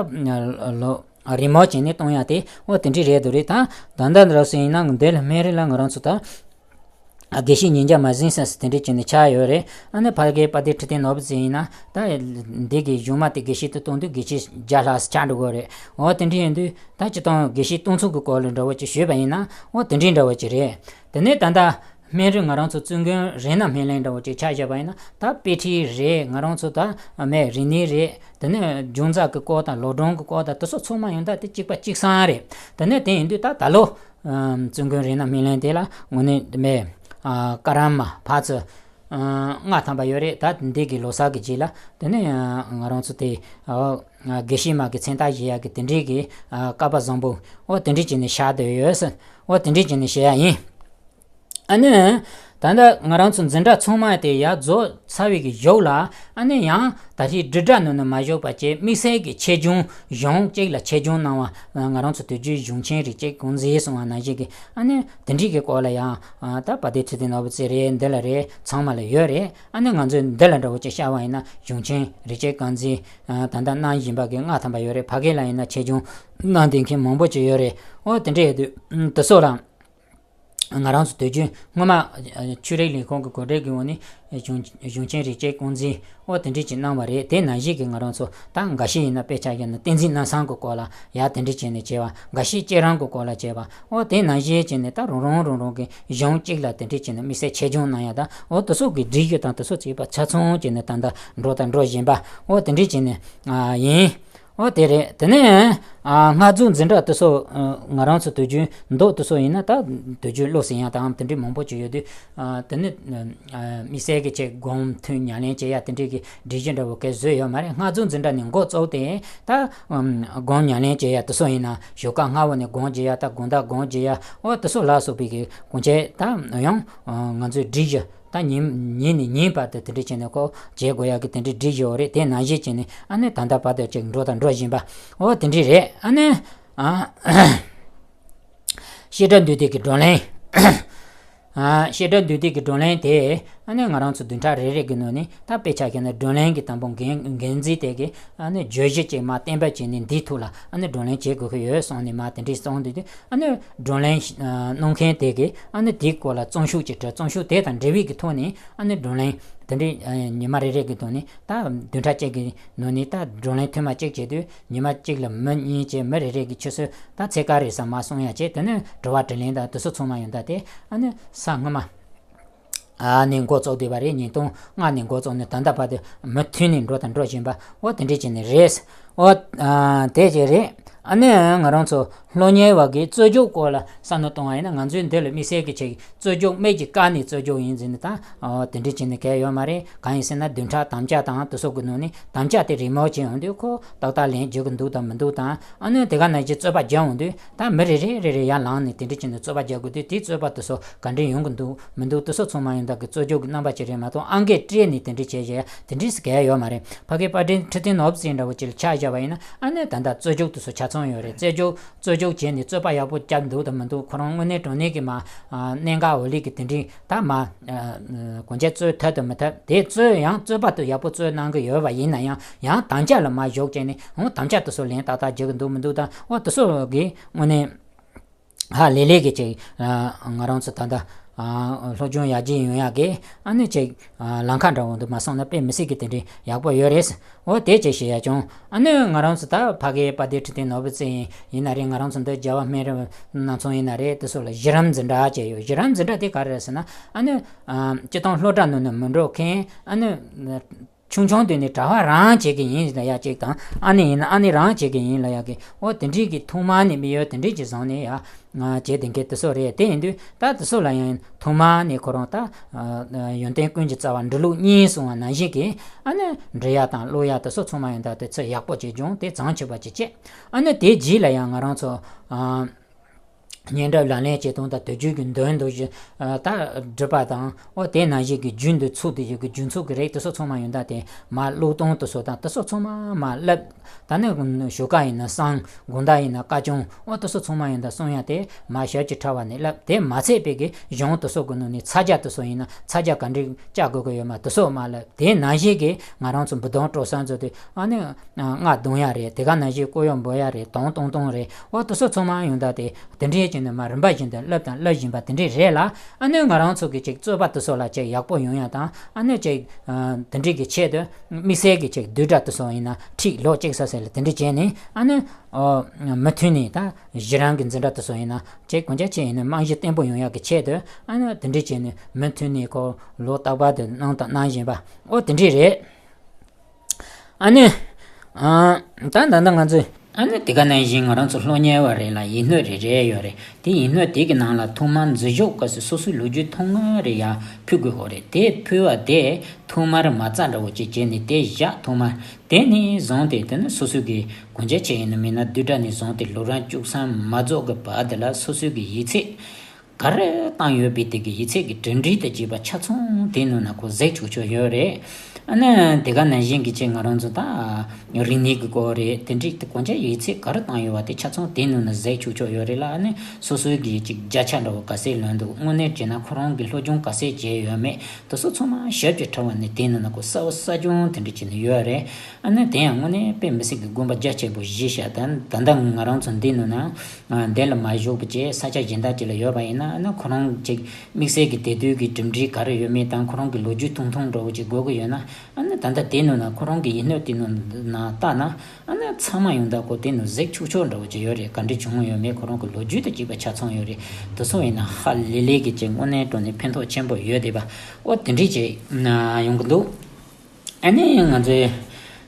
ལོ་རེས་མོས་བྱས་ནས་གཏོང་ཡ་དེ་འོ་དེ་འདྲའི་རེད་འདུག་རེད། ད་ད་ལྟ་འདྲ་སེ་ཡིན་ན་འདི་ལ་སྨན་རི་ལ་ང་རང་ཚོ་ད། ཨ། དགེ་བཤེས་ཉིས་བརྒྱ་མ་ཟིན་ས་དེ་འདྲ་བྱས་ནས་ཆགས་ཡོད་རེད། ཨ་ནི་ཕ་གིའི་དཔལ་ལྡན་ཁྲི་བརྟན་ནོར་བུ་རྩེ་ཡིན་ན་ད་འདི་གི་གཞུང་མ་དེ་དགེ་བཤེས་དུ་གཏོང་དུས་དགེ་བཤེས་བརྒྱ་ལྷག་ཙམ་ཆགས་འགྲོ་གི་རེད། འོ་དེ་འདྲ་ཡིན་དུས་ད་སྤྱིར་བཏང་དགེ་བཤེས་སྟོང་ཚོ་གི་སྐོར་ལ་འདྲ་བོ་ཅིག་ཞུས་པ་ཡིན་ན། འོ་དེ་འདྲའི་འདྲ་བོ་ཅིག་རེད། དེ་ནས་ད་ལྟ་སྨན་རི་ང་རང་ཚོ་བཙུན་དགོན་རཏྣ་སྨིན་གླིང་འདྲ་བོ་ཅིག་ཆ་བཞག་པ་ཡིན་ན། ད་དཔེ་ཁྲིད་རེད། ང་རང་ཚོ་ད་སྨན་རིག་གནས་རེད། དེ་ནས་སྦྱོང་རྩ་གི་སྐོར་དང་ལོ་གྲངས་ཀྱི་སྐོར་དང་དེ་ཚོ་ཚང་མ་ཡོང་ད་དེ་གཅིག་པ་གཅིག་སང་རེད། དེ་ནས་དེ་ཡིན་དུས་ད་ད་ལོ། ཨ། བཙུན་དགོན་རཏྣ་སྨིན་གླིང་དེ་ལ་དངོས་གནས་དེ་མེད། ཨ། བཀའ་རམས་མ་ཕར་ཚུར། ཨ། ལྔ་ཐམ་པ་ཡོད་རེད། ད་འདི་གི་ལོ་གསར་གི་རྗེས་ལ་དེ་ནས། ཨ། ང་རང་ཚོ་དེ། ཨ། དགེ་བཤེས་མ་གི་མཚན་རྟགས་བཞེས་ཡག་གི་དེ་འདྲའི་གི། ཨ། བསྐལ་པ་བཟང་པོ། འོ་དེ་འདྲའི་བྱས་ནས་བཞག་བསྡད་ཡོད་ཟེར། འོ་དེ་འདྲའི་བྱས་ནས་བཞག་ཡ་ཡིན། ཨ་ནི། ད་ལྟ་ང་རང་ཚོ་འཛིན་གྲྭ་ཚང་མ་དེ་ཡར་རྫོགས་ཚར་བའི་གི་གཞུག་ལ། ཨ་ནི་ཡང་ད་ལྟའི་སྒྲིག་གྲྭ་ནང་ནས་མ་བཞུགས་པ་བྱས། དམིགས་བསལ་གྱི་ཆེད་སྦྱོང་གཞུང་གཅིག་ལ་ཆེད་སྦྱོང་གནང་བ། ང་རང་ཚོ་དུས་རྒྱུན་གཞུང་ཆེན་རིགས་གཅིག་གོང་འཛིན་གསུང་བ་ནང་བཞིན་གྱི། ཨ་ནི་དེ་འདྲའི་གི་སྐོར་ལ་ཡང་། ཨ། ད་དཔལ་ལྡན་ཁྲི་བརྟན་ནོར་བུ་རྩེ་རེད། འདི་ལ་རེད། ཚང་མ་ལ་ཡོད་རེད། ཨ་ནི་ང་ཚོས་འདི་ལ་འདྲ་བོ་ཅིག་བྱ་བ་ཡིན་ན་གཞུང་ཆེན་རིགས་གཅིག་གོང་འཛིན། ཨ། ད་ལྟ་གནང་བཞིན་པ་གི་ལྔ་ཐམ་པ་ཡོད་རེད། ཕ་གི་ལ་ཡིན་ན་ཆེད་སྦྱོང་གནང་བསྡད་མཁན་མང་པོ་ཅིག་ཡོད་རེད། འོ་དེ་འདྲ་ཡོད་དུས་དེ་ཚོ་ལ། ང་རང་ཚོ་དུས་རྒྱུན་སྔོན་མ་ཆོས་རིག་ལས་ཁུངས་ཀྱི་གོ་སྒྲིག་གི་འོག་ནས་གཞུང་གཞུང་ཆེན་རིག་བྱེད་ཀུང་ཟིས་འོ་དེ་འདྲས་ཅིག་གནང་བ་རེད། དེ་ནང་བཞིན་གྱི་ང་རང་ཚོ་ད་འགའ་ཤས་ཡིན་ན་དཔེ་ཆ་བཞག་ན་བསྟན་འཛིན་རྣམ་གསུམ་གྱི་སྐོར་ལ་ཡ་དེ་འདྲས་བྱས་ནས་བྱས་པ། འགའ་ཤས་བསྐྱེད་རིམ་གྱི་སྐོར་ལ་བྱས་པ། འོ་དེ་ནང་བཞིན་བྱས་ནས་ད་རང་རང་རང་རང་གི་གཞུང་གཅིག་ལ་དེ་འདྲས་བྱས་ནས་དམིགས་བསལ་ཆེད་སྦྱོང་གནང་ཡ་ད་འོ་དེ་ཚོ་གི་སྒྲིག་གཞི་དང་དེ་ཚོ་བྱས་པ་ཆ་ཚང་བྱས་ནས་ད་ལྟ་འགྲོ་དང་འགྲོ་བཞིན་པ་འོ་དེ་འདྲས་བྱས་ནས་ཡིན། འོ་དེ་རེད། དེ་ནས་ཨ་སྔགས་རྫོགས་འཛིན་གྲྭ་དེ་ཚོ་ཨ་ང་རང་ཚོ་དུས་རྒྱུན་མདོ་དེ་ཚོ་ཡིན་ན་ད་དུས་རྒྱུན་བློ་ཟིན་ཡ་དང་དེ་འདྲའི་མང་པོ་ཅིག་ཡོད་དུས། ཨ་དེ་ནི་ཨ་དམིགས་བསལ་གྱི་ཆེད་སྒོམ་ཐུན་ཉམས་ལེན་བྱེད་ཡ་དེ་འདྲའི་གི་སྒྲིག་གཞི་འདྲ་བོ་གས་བཟོས་ཡོད་མ་རེད། སྔགས་རྫོགས་འཛིན་གྲྭ་ནས་འགོ་བཙུགས་ཏེ་ད་ཨམ་སྒོམ་ཉམས་ལེན་བྱེད་ཡ་དེ་ཚོ་ཡིན་ན་ཞོགས་ཀ་སྔ་བོ་ནས་སྒོམ་བྱེད་ཡ་ད་དགོང་དག་སྒོམ་བྱེད་ཡ་འོ་དེ་ཚོ་ལ་སོགས་པའི་གི་གོང་ཆེ་ད་ཡང་ཨ་ང་ཚོའི་སྒྲིག་གཞི། ད་ཉིན་ཉིན་ནས་ཉིན་བར་དུ་དེ་འདྲ་བྱས་ནས་ཁོ་བྱེད་དགོས་ཡག་གི་དེ་འདྲའི་སྒྲིག་གཞི་ཡོད་རེད། དེ་ནང་བཞིན་བྱས་ནས་ཨ་ནི་ད་ལྟ་བར་དུ་ཅིག་འགྲོ་དང་འགྲོ་བཞིན་པ་འོ་དེ་འདྲ་རེད། ཨ་ནི་ཨ་བཤད་གྲྭ་འདུས་སྡེ་གི་བགྲོ་གླེང་། ཨ་བཤད་གྲྭ་འདུས་སྡེ་གི་བགྲོ་གླེང་དེ་ཨ་ནི་ང་རང་ཚོ་བདུན་ཕྲག་རེ་རེ་གི་ནང་ནས་ད་དཔེ་ཆ་བཞག་ན་བགྲོ་གླེང་གི་དང་པོ་འགན་འགན་འཛིན་དེ་གི་ཨ་ནི་བརྗོད་གཞི་ཅིག་མར་གཏན་འབེབས་བྱས་ནས་འདིའི་ཐོག་ལ་ཨ་ནི་བགྲོ་གླེང་བྱེད་དགོས་ཀྱི་ཡོད་གསུངས་ནས་མར་དེ་འདྲའི་གསུངས་འདུག་དུས། ཨ་ནི་བགྲོ་གླེང་ཨ་གནང་མཁན་དེ་གིས་ཨ་ནི་དེའི་སྐོར་ལ་རྩོམ་ཤོག་ཅིག་བྲིས། རྩོམ་ཤོག་དེ་དང་འབྲེལ་བའི་གི་ཐོག་ནས་ཨ་ནི་བགྲོ་གླེང་དེ་འདྲའི་ཨ་ཉི་མ་རེ་རེ་གི་ཐོག་ནས་ད་བདུན་ཕྲག་གཅིག་གི་ནང་ནས་ད་བགྲོ་གླེང་ཐེངས་མ་གཅིག་བྱེད་དུས་ཉི་མ་གཅིག་ལ་མི་གཉིས་བྱས་མི་རེ་རེ་གི་ཆུ་ཚོད་ད་ཚེག་ཁ་རེ་ཙམ་མར་གསུང་ཡ་བྱས། དེ་ནས་དྲི་བ་དྲིས་ལན་དང་དེ་ཚོ་ཚང་མ་ཡོང་ད་དེ་ཨ་ནི་ས་སྔོན་མ། ཨ་ནི་འགོ་བཙུགས་བསྡད་པ་རེད། ཉིས་སྟོང་ལྔ་ནས་འགོ་བཙུགས་ནས་ད་ལྟ་བར་དུ་མུ་མཐུད་ནས་འགྲོ་དང་འགྲོ་བཞིན་པ་འོ་དེ་འདྲས་བྱས་ནས་རེད། འོ་ཨ་དེ་བྱས་རེད། ཨ་ནི་ང་རང་ཚོ་སློབ་གཉེར་བ་གི་རྩོད་རྒྱུགས་སྐོར་ལ་བསམ་བློ་གཏོང་བ་ཡིན་ན་ང་ཚོའི་འདི་ལ་དམིགས་བསལ་གྱི་ཆེད་རྩོད་རྒྱུགས་མིག་གིས་བཀར་ནས་རྩོད་རྒྱུགས་ཡིན་ཟེར་ནས་ད་འོ་དེ་འདྲས་བྱས་ནས་གལ་ཡོད་མ་རེད། གང་ཡིན་ཟེར་ན་བདུན་ཕྲག་དམ་བཅའ་དང་དེ་ཚོ་གི་ནང་ནས་དམ་བཅའ་དེ་རེའུ་མིག་ཅིག་ཡོང་དུས་ཁོ་ཏག་ཏག་ལན་རྒྱག་གི་འདུག་དང་མི་འདུག་དང་། ཨ་ནི་དེ་ག་ནང་བཞིན་རྩོད་པ་རྒྱག་འོང་དུས། ད་མི་རེ་རེ་རེ་རེ་ཡར་ལངས་ནས་དེ་འདྲ་བྱས་ནས་རྩོད་པ་རྒྱག་དགོས་དུས་དེའི་རྩོད་པ་དེ་ཚོ་ག་འདྲས་ཡོང་གི་འདུག་མི་འདུག་དེ་ཚོ་ཚང་མ་ཡང་བདག་གི་རྩོད་རྒྱུགས་ཀྱི་རྣམ་པ་ཅིག་རེད་མ་གཏོགས་ཨང་ཀི་སྤྲད་ནས་དེ་འདྲས་བྱས་བྱས་དེ་འདྲས་སུ་གལ་ཡོད་མ་རེད། ཕ་གིའི་དཔལ་ལྡན་ཁྲི་བརྟན་ནོར་བུ་ཟེར་འདྲ་བོ་ཅིག་ལ་ཆ་བཞག་པ་ཡིན་ན་ཨ་ནི་ད་ལྟ་རྩོད་རྒྱུགས་དེ་ཚོ་ཆ་ཚང་ཡོད་རེད། རྩོད་རྒྱུགས་རྩོད་རྒྱུགས་བྱས་ནས་རྩོད་པ་ཡག་པོ་བརྒྱབ་འདུག་དང་མི་འདུག་ཁོ་རང་དངོས་གནས་དྲང་གནས་ཀྱི་མ་གནད་འགག་འོག་ལས་ཀྱི་དེ་འདྲས་ད་མ་གོང་ཆེ་རྩོད་ཐུབ་དང་མི་ཐུབ་དེ་རྩོད་ཡང་རྩོད་པ་དེ་ཡག་པོ་རྩོད་གནང་གི་ཡོད་པ་ཡིན་ན་ཡང་ཡང་དམ་བཅའ་ལ་མ་ཞུགས་བྱས་ནས་འོ་དམ་བཅའ་དེ་ཚོ་ལན་ཏག་ཏག་རྒྱག་གི་འདུག་མི་འདུག་དང་འོ་དེ་ཚོ་གི་དངོས་གནས། ཧ་ལས་ལས་ཀྱི་ཅིག་ང་རང་ཚོ་ད་ལྟ་སློབ་སྦྱོང་ཡར་རྒྱས་ཡོང་ཡག་གི་ཨ་ནི་ཅིག་ལམ་ཁ་འདྲ་བོ་འདུག་མ་སོང་ན་དཔེ་མི་སྲིད་ཀྱི་དེ་འདྲའི་ཡག་པོ་ཡོད་རེད། འོ་དེ་ཅིག་ཞུ་ཡ་བྱུང་། ཨ་ནི་ང་རང་ཚོ་ད་ཕ་གིའི་དཔལ་ལྡན་ཁྲི་བརྟན་ནོར་བུ་རྩེ་ཡིན་ན་རེད། ང་རང་ཚོ་འདི་རྒྱལ་བ་སྨན་རི་ནང་ཚོ་ཡིན་ན་རེད། དེ་ཚོ་ལ་གཞི་རིམ་འཛིན་གྲྭ་བཅས་ཡོད། གཞི་རིམ་འཛིན་གྲྭ་དེ་ག་རེ་རེད་ཟེར་ན་ཨ་ནི་སྤྱི་བཏང་སློབ་གྲྭ་ནང་ནས་མི་འགྲོ་མཁན་ཨ་ནི། ཆུང་ཆུང་དུས་ནས་གྲྭ་པ་རང་བྱེད་ཀྱི་ཡིན་ལབ་ཡག་ཅིག་དང་ཨ་ནི་ཡིན་ན་ཨ་ནི་རང་བྱེད་ཀྱི་ཡིན་ལབ་ཡག་གི་འོ་དེ་འདྲས་ཀྱི་ཐོག་མ་ནས་དམིགས་ཡུལ་དེ་འདྲས་ཀྱི་བཟུང་ནས་ཡ་ང་བྱེད་བསྡད་མཁན་དེ་ཚོ་རེད། དེ་ཡིན་དུས་ད་དེ་ཚོ་ལ་ཡང་ཐོག་མ་ནས་ཁོ་རང་ད་ཡོན་ཏན་ཀུན་གྱི་རྩ་བ་འབྲི་ཀློག་གཉིས་གསུངས་པ་ནང་བཞིན་གྱི་ཨ་ནི་འབྲི་ཡག་དང་ཀློག་ཡག་དེ་ཚོ་ཚང་མ་ཡོང་ད་དེ་ཚོ་ཡག་པོ་བྱེད་བྱུང་། དེ་བྱང་ཆུབ་པ་ཅིག་བྱེད། ཨ་ནི་དེ་རྗེས་ལ་ཡང་ང་རང་ཚོ། བསྙེན་སྒྲུབ་ལག་ལེན་བྱེད་སྟངས་དང་དུས་རྒྱུན་གྱི་འདོན་འདོན་བཞིན་ད་སྒྲུབ་པ་དང་འོ་དེ་ནང་བཞིན་གྱི་རྒྱུན་དུ་ཚུགས་དེ་ཡོད་ཀྱི་རྒྱུན་ཚུགས་ཀྱི་རེད། དེ་ཚོ་ཚང་མ་ཡོན་བདག་དེ་མ་ཀློག་སྟངས་དེ་ཚོ་དང་དེ་ཚོ་ཚང་མ་མ་བསླབ། ད་ནི་ཞོགས་ཀ་ཡིན་ན་བསང་། དགོང་དག་ཡིན་ན་བཀའ་སྐྱོང་འོ་དེ་ཚོ་ཚང་མ་ཡོན་བདག་གསུང་ཡ་དེ་མ་ཞབས་ཀྱི་ཕྲ་བ་ནས་བསླབ། དེ་མ་ཚད་པའི་གི་གཞུང་དེ་ཚོ་གི་ནང་ནས་ཚ་རྒྱ་དེ་ཚོ་ཡིན་ན་ཚ་རྒྱ་ག་འདྲས་བཅའ་དགོས་ཀྱི་ཡོད་མ་དེ་ཚོ་མ་བསླབ། དེ་ནང་བཞིན་གྱི་ང་རང་ཚོ་འབུ་སྡོང་དཀྲོལ་ས་ཚོ་དེ་ཨ་ནི། སྔགས་བརྡུང་ཡ་རེད། དེ་ག་ནང་བཞིན་སྐུ་ཡོན་འབུལ་ཡ་རེད། དོང་སྟོང་སྟོང་རེད། འོ་དེ་ཚོ་ཚང་མ་ཡོང་ད་དེ་དེ་འདྲའི་ཅིག་ནས་མ་རིམ་པ་བཞིན་དུ་བསླབ་དང་བསླབ་བཞིན་པ་དེ་འདྲའི་རེད་ལ། ཨ་ནི་ང་རང་ཚོ་གི་ཅིག་རྩོད་པ་དེ་ཚོ་ལ་ཅིག་ཡག་པོ་ཡོང་ཡ་དང་ཨ་ནི་ཅིག་དེ་འདྲའི་གི་ཆེད་དུ་དམིགས་བསལ་གི་ཅིག་བསྡུས་གྲྭ་དེ་ཚོ་ཡིན་ན་ཁྲིད་ལོ་གཅིག་ས་ཟེར་ལ་དེ་འདྲའི་བྱས་ནས་ཨ་ནི་མུ་མཐུད་ནས་ད་གཞི་རིམ་གི་འཛིན་གྲྭ་དེ་ཚོ་ཡིན་ན་ཅིག་གོང་ཆ་ཆེ་ཡིན་ན་རྨང་གཞི་བརྟན་པོ་ཡོང་ཡ་གི་ཆེད་དུ་ཨ་ནི་དེ་འདྲའི་བྱས་ནས་མུ་མཐུད་ནས་ཁོ་ལོ་རྟག་པར་དུ་གནང་དང་གནང་བཞིན་པ་འོ་དེ་འདྲའི་རེད། ཨ་ནི། ཨ། ད་ད་ལྟ་ང་ཚོས། ཨ་ནི་དེ་ག་ནང་བཞིན་ང་རང་ཚོ་སློབ་གཉེར་བ་རེ་ལ་ཡིག་སྣོད་རེ་རེ་ཡོད་རེད། དེ་ཡིག་སྣོད་དེ་གི་ནང་ལ་ཐོག་མར་འཛུལ་ཞུགས་སྐབས་སུ་སོ་སོའི་ལོ་རྒྱུས་ཐུང་ངུ་རེ་ཡར་ཕུལ་དགོས་ཡོད་རེད། དེ་ཕུལ་བ་དེ་ཐོག་མར་མ་རྩ་འདྲ་བོ་ཅིག་བྱས་ནས་དེ་བཞག་ཐོག་མར་དེ་ནས་བཟུང་སྟེ་དེ་ནི་སོ་སོའི་གི་གོང་ཆ་ཆེ་ཡིན་ན་མིན་ན་བསྡུས་གྲྭ་ནས་བཟུང་སྟེ་ལོ་རིམ་བཅུ་གསུམ་མ་རྫོགས་ཀྱི་བར་དེ་ལ་སོ་སོའི་གི་ཡིག་ཚད། ག་རེ་བཏང་ཡོད་པའི་དེ་གི་ཡིག་ཚད་ཀྱི་གྲུབ་འབྲས་དང་བཅས་པ་ཆ་ཚང་དེ་ནང་ན་ཁོ་གཟིགས་ཆོག་ཆོག་ཡོད་རེད། ཨ་ནི་དེ་ག་ནང་བཞིན་གྱི་ཅིག་ང་རང་ཚོ་ད་རིག་གནས་ཀྱི་སྐོར་རེད། དེ་འདྲའི་དེ་གོང་ཆ་ཡིག་ཚད་ག་རེ་བཏང་ཡོད་པ་དེ་ཆ་ཚང་དེ་ནང་ན་གཟིགས་ཆོག་ཆོག་ཡོད་རེད་ལ། ཨ་ནི་སོ་སོའི་གི་ཅིག་བརྒྱ་ཆ་འདྲ་བོ་ག་ཚད་ལོན་འདུག་དངོས་གནས་བྱས་ན་ཁོ་རང་གི་སློབ་སྦྱོང་ག་ཚད་བྱས་ཡོད་མེད་དེ་ཚོ་ཚང་མ་ཞིབ་ཀྱི་ཕྲ་བ་ནས་དེ་ནང་ན་ཁོ་གསལ་པོ་གསལ་རྐྱང་དེ་འདྲ་བྱས་ནས་ཡོད་རེད། ཨ་ནི་དེ་ཡང་དངོས་གནས་དཔེ་མི་སྲིད་ཀྱི་དགོངས་པ་རྒྱ་ཆེན་པོ་བཞེས་ཤག་ད་ད་ལྟ་ང་རང་ཚོ་འདི་ནང་ན། ཨ། འདི་ལ་མ་བཞུགས་པ་བཅས་ས་ཆ་གཞན་དག་ཅིག་ལ་ཡོད་པ་ཡིན་ན་ ཨ་ནི་ཁོ་རང་ཅིག་དམིགས་བསལ་གྱི་དེ་དུས་ཀྱི་གྲུབ་འབྲས་ག་རེ་ཡོད་མེད་དང་ཁོ་རང་གི་ལོ་རྒྱུས་ཐུང་ཐུང་འདྲ་བོ་ཅིག་དགོས་ཀྱི་ཡོད་ན། ཨ་ནི་ད་ལྟ་དེ་ནང་ན་ཁོ་རང་གི་ཡིག་སྣོད་དེ་ནང་ན་བལྟས་ན། ཨ་ནི་ཚང་མ་ཡོང་ད་ཁོ་དེ་ནང་གཟིགས་ཆོག་ཆོག་འདྲ་བོ་ཅིག་ཡོད་རེད། ག་འདྲ་བྱུང་ཡོད་མེད་ཁོ་རང་གི་ལོ་རྒྱུས་དང་བཅས་པ་ཆ་ཚང་ཡོད་རེད། དེ་སོང་ཡིན་ན་ཧ་ལས་ལས་ཀྱི་ཅིག་དངོས་གནས་དྲང་གནས་ཕན་ཐོགས་ཆེན་པོ་ཡོད་བསྡད་པ། ཨོ་དེ་འདྲས་ཅིག་ཡོང་གི་འདུག་ཨ་ནི་ང་ཚོས་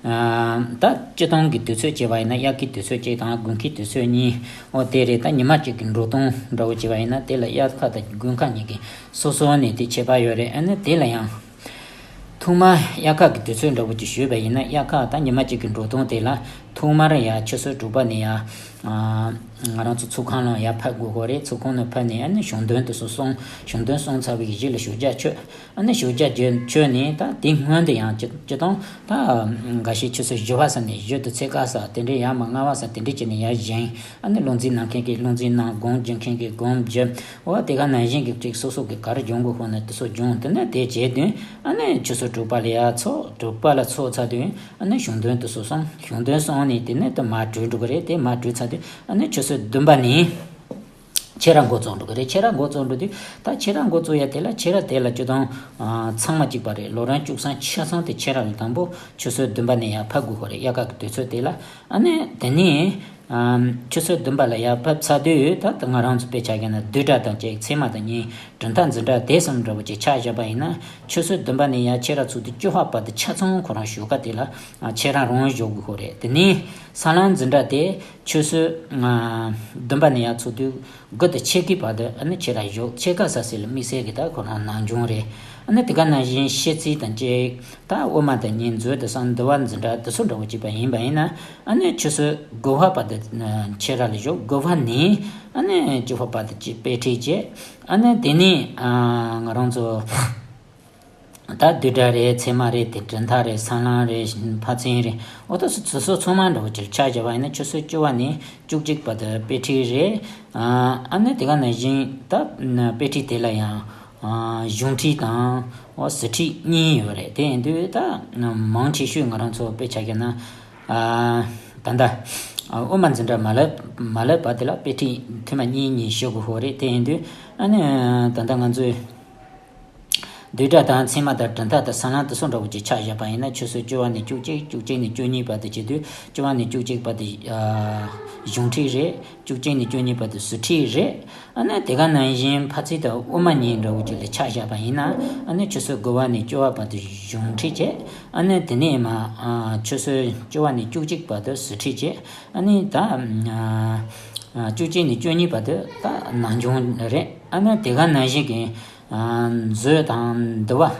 ཨ་ད་སྤྱི་བཏང་གི་དུས་ཚོད་བྱས་པ་ཡིན་ན། དབྱར་ཁའི་དུས་ཚོད་གཅིག་དང་དགུན་ཁའི་དུས་ཚོད་གཉིས། ཨོ་དེ་རེད། ད་ཉི་མ་གཅིག་གི་འགྲོ་སྟངས་འདྲ་བོ་བྱས་པ་ཡིན་ན། དེ་ལ་དབྱར་ཁ་དང་དགུན་ཁ་གཉིས་ཀྱི་སོ་སོ་ནས་དེ་ཁྱད་པར་ཡོད་རེད། ཨ་ནི་དེ་ལ་ཡང་ཐོག་མར་དབྱར་ཁ་གི་དུས་ཚོད་འདྲ་བོ་ཅིག་ཞུས་པ་ཡིན་ན། དབྱར་ཁ་ད་ཉི་མ་གཅིག་གི་འགྲོ་སྟངས་དེ་ལ་ཐོག་མར་ཡར་ཆུ་ཚོད་དྲུག་པ་ནས་ཡར་ཨ་ང་རང་ཚོ་ཚོགས་ཁང་ལ་ཡར་ཕེབས་དགོས་ཀྱི་རེད། ཚོགས་ཁང་ནས་ཕེབས་ནས་ཨ་ནི་བྱུང་དོན་དེ་ཚོ་སོང་། བྱུང་དོན་སོང་ཚར་བའི་གཞི་ལ་ཞོགས་ཇ་མཆོད། ཨ་ནི་ཞོགས་ཇ་མཆོད་ནས་ད་དེ་སྔོན་དུ་ཡང་སྤྱི་སྤྱི་བཏང་ད་འགའ་ཤས་ཆུ་ཚོད་བཞི་པ་ཙམ་ནས། བཞི་དང་ཕྱེད་ཀ་ཙམ་དེ་འདྲས། ཡར་མར་ལྔ་པ་ཙམ་དེ་འདྲས་བྱས་ནས་ཡར་བཞེངས། ཨ་ནི་བློ་འཛིན་གནང་མཁན་གྱིས་བློ་འཛིན་གནང་། སྒོམ་རྒྱག་མཁན་གྱིས་སྒོམ་རྒྱག་འོ་དེ་ག་ནང་བཞིན་གྱི་ཅིག་སོ་སོ་གི་ག་རེ་སྦྱོང་དགོས་ཤོག་ན་དེ་ཚོ་སྦྱོང་། དེ་ནས་དེ་བྱས་དུས་ཨ་ནི་ཆུ་ཚོད་དྲུག་པ་ལ་ཡར་ཚོགས། དྲུག་པ་ལ་ཚོགས་ཚར་དུས་ཨ་ནི་བྱུང་དོན་དེ་ཚོ་སོང་། བྱུང་དོན་སོང་ནས་དེ་ནས་དེ་མར་གྲོལ་འགྲོ་གི་རེད། དེ་མར་གྲོལ་ཚར་དུས་ཨ་ནི་ཆུ་ཚོད་བདུན་པ་ནས། ཁྱེད་རང་འགོ་བཙུགས་འགྲོ་གི་རེད། ཁྱེད་རང་འགོ་བཙུགས་འགྲོ་དུས་ད་ཁྱེད་རང་འགོ་བཙུགས་ཡ་དེ་ལ་ཁྱེད་རང་དེ་ལ་སྤྱི་བཏང་ཨ་ཚང་མ་གཅིག་པ་རེད། ལོ་རིམ་བཅུ་གསུམ་ཆ་ཚང་དེ་ཁྱེད་རང་ལ་དང་པོ་ཆུ་ཚོད་བདུན་པ་ནས་ཡར་ཕེབས་དགོས་ཀྱི་རེད། དབྱར་ཁ་གི་དུས་ཚོད་དེ་ལ། ཨ་ནི་དེ་ནས་ཨ་ཆུ་ཚོད་བདུན་པ་ལ་ཡར་ཕེབས་ཚར་དུས་ད་ང་རང་ཚོ་དཔེ་ཆ་བཞག་ན་བསྡུས་གྲྭ་དང་བཅས་ཚད་མ་དང་གཉིས། གྲུབ་མཐའ་འཛིན་གྲྭ་དེ་གསུམ་འདྲ་བོ་ཅིག་ཆ་བཞག་པ་ཡིན་ན། ཆུ་ཚོད་བདུན་པ་ནས་ཡར་ཁྱེད་རང་ཚོགས་དུས་བཅུ་པ་བར་དུ་ཆ་ཚང་ཁོ་རང་བཞུགས་ཀ་དེ་ལ་ཨ་ཁྱེད་རང་རང་བཞུགས་དགོས་ཀྱི་རེད། དེ་ནས་ས་ལམ་འཛིན་གྲྭ་དེ་ཆུ་ཚོད་ཨ་བདུན་པ་ནས་ཡར་ཚོགས་དུས་དགུ་དང་ཕྱེད་ཀའི་བར་དུ་ཨ་ནི་ཁྱེད་རང་བཞུགས། ཕྱེད་ཀ་ཙམ་ཟེར་ལ་དམིགས་བསལ་གྱི་ད་ཁོ་རང་ནང་སྦྱོང་རེད། ཨ་ནི་དེ་ག་ནང་བཞིན་ཤེས་ཚད་དང་བཅས་ད་དབུ་མ་དང་གཉིས། མཛོད་དང་གསུམ། འདུལ་བ་འཛིན་གྲྭ་དེ་ཚོ་འདྲ་བོ་བྱས་པ་ཡིན་པ་ཡིན་ན། ཨ་ནི་ཆུ་ཚོད་དགུ་པ་བར་དུ་ཁྱེད་རང་ལ་བཞུགས། དགུ་པ་ནས་ཨ་ནི་བཅུ་པ་བར་དུ་ཅིག་དཔེ་ཁྲིད་བྱས། ཨ་ནི་དེ་ནས་ཨ་ང་རང་ཚོ་ད་བསྡུས་གྲྭ་རེད། ཚད་མ་རེད། དེ་གྲུབ་མཐའ་རེད། ས་ལམ་རེད། ཕར་ཕྱིན་རེད། འོ་ད་སོ་སོ་སོ་ཚང་མ་འདྲ་བོ་ཅིག་ཆ་བཞག་པ་ཡིན་ན་ཆུ་ཚོད་བཅུ་པ་ནས་བཅུ་གཅིག་བར་དུ་དཔེ་ཁྲིད་རེད། ཨ་ནི་དེ་ག་ནང་བཞིན་ད་དཔེ་ཁྲིད་དེ་ལ་ཡང་གཞུང་ཁྲིད་དང་འོ་ཟུར་ཁྲིད་གཉིས་ཡོད་རེད། དེ་ཡིན་དུས་ད་མང་ཆེ་ཤོས་ང་རང་ཚོ་དཔེ་ཆ་བཞག་ན་ད་ལྟ་དབུ་མ་འཛིན་གྲྭ་མ་སླེབས་མ་སླེབས་བར་དེ་ལ་དཔེ་ཁྲིད་ཐེངས་མ་གཉིས་གཉིས་ཞུ་དགོས་ཤོག་རེད། དེ་ཡིན་དུས་ཨ་ནི་ད་ལྟ་ང་ཚོས་བསྡུས་གྲྭ་དང་ཚད་མ་དང་གྲུབ་མཐའ་དང་ས་ལམ་དེ་ཚོ་འདྲ་བོ་ཅིག་ཆ་བཞག་པ་ཡིན་ན། ཆུ་ཚོད་བཅུ་པ་ནས་བཅུ་གཅིག་བཅུ་གཅིག་ནས་བཅུ་གཉིས་བར་དུ་བྱེད་དུས། བཅུ་པ་ནས་བཅུ་གཅིག་བར་དུ་ཨ་གཞུང་ཁྲིད་རེད། བཅུ་གཅིག་ནས་བཅུ་གཉིས་བར་དུ་ཟུར་ཁྲིད་རེད། ཨ་ནི་དེ་ག་ནང་བཞིན་ཕར་ཕྱིན་དང་དབུ་མ་གཉིས་འདྲ་བོ་ཅིག་ལ་ཆ་བཞག་པ་ཡིན་ན། ཨ་ནི་ཆུ་ཚོད་དགུ་པ་ནས་བཅུ་པ་བར་དུ་གཞུང་ཁྲིད་བྱས། ཨ་ནི་དེ་ནས་མར་ཨ་ཆུ་ཚོད་བཅུ་པ་ནས་བཅུ་གཅིག་བར་དུ་ཟུར་ཁྲིད་བྱས། ཨ་ནི་ད་ཨ་བཅུ་གཅིག་ནས་བཅུ་གཉིས་བར་དུ་ད་ནང་སྦྱོང་རེད། ཨ་ནི་དེ་ག་ནང་བཞིན་གྱི་མཛོད་དང་འདུལ་བ།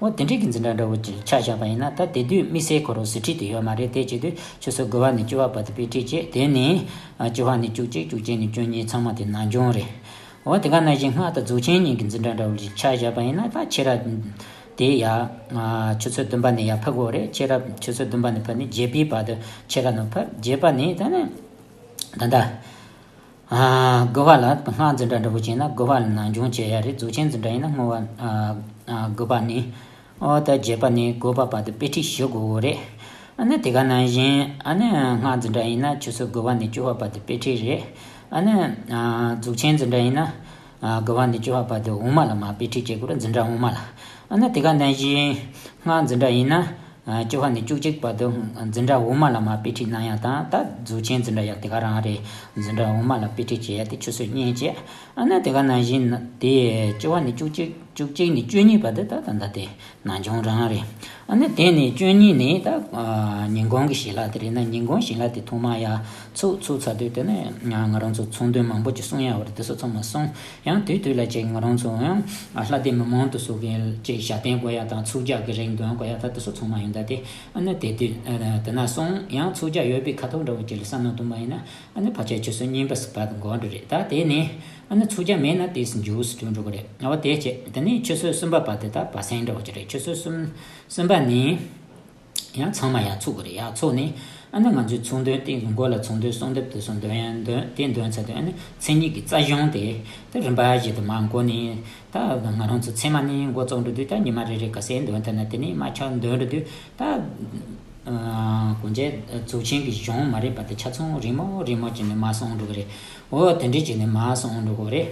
འོ་དེ་འདྲའི་གི་འཛིན་གྲྭ་འདྲ་བོ་ཅིག་ཆ་བཞག་པ་ཡིན་ན། ད་དེ་དུས་དམིགས་བསལ་ཁོ་རང་ཟུར་ཁྲིད་དེ་ཡོད་མ་རེད། དེ་བྱེད་དུས་ཆུ་ཚོད་དགུ་པ་ནས་བཅུ་པ་བར་དུ་དཔེ་ཁྲིད་བྱས། དེ་ནས་བཅུ་པ་ནས་བཅུ་གཅིག་བཅུ་གཅིག་ནས་བཅུ་གཉིས་ཚང་མ་དེ་ནང་སྦྱོང་རེད། འོ་དེ་ག་ནང་བཞིན་སྔགས་དང་རྫོགས་ཆེན་གཉིས་ཀྱི་འཛིན་གྲྭ་འདྲ་བོ་ཅིག་ཆ་བཞག་པ་ཡིན་ན། ད་ཁྱེད་རང་དེ་ཡ་ཆུ་ཚོད་བདུན་པ་ནས་ཡར་ཕེབས་དགོས་རེད། ཁྱེད་རང་ཆུ་ཚོད་བདུན་པ་ནས་ཕེབས་ནས་བརྒྱད་པའི་བར་དུ་ཁྱེད་རང་ནང་ཕེབས། བརྒྱད་པ་ནས་ད་ནི་ད་ལྟ། ཨ་དགུ་པ་ལ་སྔགས་འཛིན་གྲྭ་འདྲ་བོ་བྱས་ན། དགུ་པ་ལ་ནང་སྦྱོང་བྱེད་ཡ་རེད། རྫོགས་ཆེན་འཛིན་གྲྭ་ཡིན་ན་བསྔོ་བ་ཨ་ཨ་དགུ་པ་ནས་འོ་ད་བརྒྱད་པ་ནས་དགུ་པ་བར་དུ་དཔེ་ཁྲིད་ཞུ་དགོས་རེད། ཨ་ནི་དེ་ག་ནང་བཞིན་ཨ་ནི་སྔགས་འཛིན་གྲྭ་ཡིན་ན་ཆུ་ཚོད་དགུ་པ་ནས་བཅུ་པ་བར་དུ་དཔེ་ཁྲིད་རེད། ཨ་ནི་ཨ་རྫོགས་ཆེན་འཛིན་གྲྭ་ཡིན་ན་ཨ་དགུ་པ་ནས་བཅུ་པ་བར་དུ་འོག་མ་ལ་མར་དཔེ་ཁྲིད་བྱེད་དགོས་རེད། འཛིན་གྲྭ་འོག་མ་ལ། ཨ་ནི་དེ་ག་ནང་བཞིན་སྔགས་འཛིན་གྲྭ་ཡིན་ན། ཨ་བཅུ་པ་ནས་བཅུ་གཅིག་བར་དུ་འཛིན་གྲྭ་འོག་མ་ལ་མར་དཔེ་ཁྲིད་གནང་ཡ་དང་། ད་རྫོགས་ཆེན་འཛིན་གྲྭ་ཡང་དེ་ག་རང་རེད། འཛིན་གྲྭ་འོག་མ་ལ་དཔེ་ཁྲིད་བྱེད་ཡ་དེ་ཆུ་ཚོད་གཉིས་བྱས། ཨ་ནི་དེ་ག་ནང་བཞིན་དེ་བཅུ་པ་ནས་བཅུ་གཅིག་བཅུ་གཅིག་ནས་བཅུ་གཉིས་བར་དུ་ད་ད་ལྟ་དེ་ནང་སྦྱོང་རང་རེད། ཨ་ནི་དེ་ནས་བཅུ་གཉིས་ནས་ད་ཨ་ཉིན་གུང་གི་ཞལ་ལག་དེ་རེད་ན། ཉིན་གུང་ཞལ་ལག་དེ་ཐོག་མ་ཡར་ཚོགས་ཚོགས་ཚར་དུས་དེ་ནས་ང་རང་ཚོ་ཚོགས་འདུ་མང་པོ་ཅིག་གསུང་ཡ་ཡོད་རེད། དེ་ཚོ་ཚང་མ་གསུང་། ཡང་དུས་དུས་ལ་ཅིག་ང་རང་ཚོ་ཡང་ལྷ་སྡེ་མི་མང་དུ་སོགས་ཀྱི་ཅིག་ཞལ་འདོན་དགོས་ཡ་དང་། ཚོགས་རྒྱག་གི་རིང་འདོན་དགོས་ཡ་དང་། དེ་ཚོ་ཚང་མ་ཡོང་ད་དེ་ཨ་ནི་དེ་དུས་ཨ་དེ་ན་སོང་། ཡང་ཚོགས་རྒྱག་ཡོད་པའི་ཁ་ཐུག་འདྲ་བོ་ཅིག་ལ་བསམ་མནོ་བཏང་པ་ཡིན་ན། ཨ་ནི་ཕལ་ཆེར་ཆུ་ཚོད་གཉིས་པ་ཙམ་བར་དུ་འགོར་འགྲོ་རེད། ད་དེ་ནས་ཨ་ནི་ཚོགས་རྒྱག་མེད་ན་དེ་མཇུག་སུ་གྲོལ་འགྲོ་གི་རེད། ཨ་བ་དེ་བྱས། དེ་ནས་ཆུ་ཚོད་གསུམ་པ་བར་དུ་ད་བ་སེང་འདྲ་བོ་ཅིག་རེད། ཆུ་ཚོད་གསུམ་གསུམ་པ་ནས། ཡང་ཚང་མ་ཡར་ཚོགས་དགོས་རེད། ཡར་ཚོགས་ནས་ཨ་ནི་ང་ཚོའི་ཚོགས་འདུ་སྟེང་དུ་འགོ་ལ་ཚོགས་འདུའི་གསོལ་འདེབས་དེ་ཚོ་འདོན་ཡང་འདོན། དེ་འདོན་ཚར་དུས་ཨ་ནི་མཚན་ཉིད་ཀྱི་རྩ་གཞུང་དེ་དེ་རིམ་པ་བཞིན་དུ་མར་འགོ་ནས། ད་ང་རང་ཚོ་ཚད་མ་ནས་འགོ་བཙུགས་འགྲོ་དུས་ད་ཉི་མ་རེ་རེ་ག་ཚད་འདོན་ཐུབ་ན་དེ་ནས་མར་ཆ་འདོན་འགྲོ་དུས་ད་ཨ་གོང་ཆེ་རྫོགས་ཆེན་གྱི་གཞུང་མ་རེད་པ། དེ་ཆ་ཚང་རིང་མོ་རིང་མོ་བྱས་ནས་མར་སོང་འགྲོ་གི་རེད། འོ་དེ་འདྲས་བྱས་ནས་མར་སོང་འགྲོ་གི་རེད།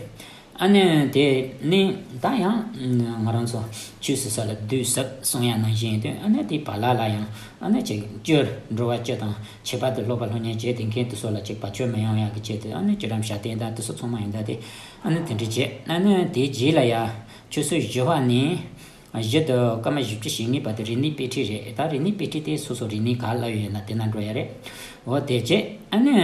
ཨ་ནི་དེ་ནི་ད་ཡང་ང་རང་ཚོ་ཆོས་སུ་ས་ལ་བསྡུས་ཟབ་གསུང་ཡ་ནང་བཞིན་དུ། ཨ་ནི་དེ་བར་ལ་ལ་ཡང་ཨ་ནི་ཅིག་སྤྱིར་འགྲོ་བ་སྤྱི་དང་ཁྱད་པར་དུ་སློབ་པ་སློབ་གཉེར་བྱེད་དེ་མཁན་དེ་ཚོ་ལ་ཅིག་བར་ཆད་མི་ཡོང་ཡ་གི་ཆེད་དུ། ཨ་ནི་བཅུ་རམ་ཞལ་བསྟན་དང་དེ་ཚོ་ཚང་མ་ཡིན་ད་དེ། ཨ་ནི་དེ་འདྲ་བྱས། ཨ་ནི་དེའི་རྗེས་ལ་ཡ་ཆོས་སྲོལ་བཞི་པ་ནི། གཞི་དུ་སྐར་མ་བཞི་བཅུ་ཞེ་ལྔའི་བར་དུ་རིག་གནས་དཔེ་ཁྲིད་རེད། ད་རིག་གནས་དཔེ་ཁྲིད་དེ་སོ་སོ་རིག་གནས་ག་ལ་ཡོད་ན་དེ་ན་འགྲོ་ཡ་རེད། འོ་དེ་བྱས། ཨ་ནི་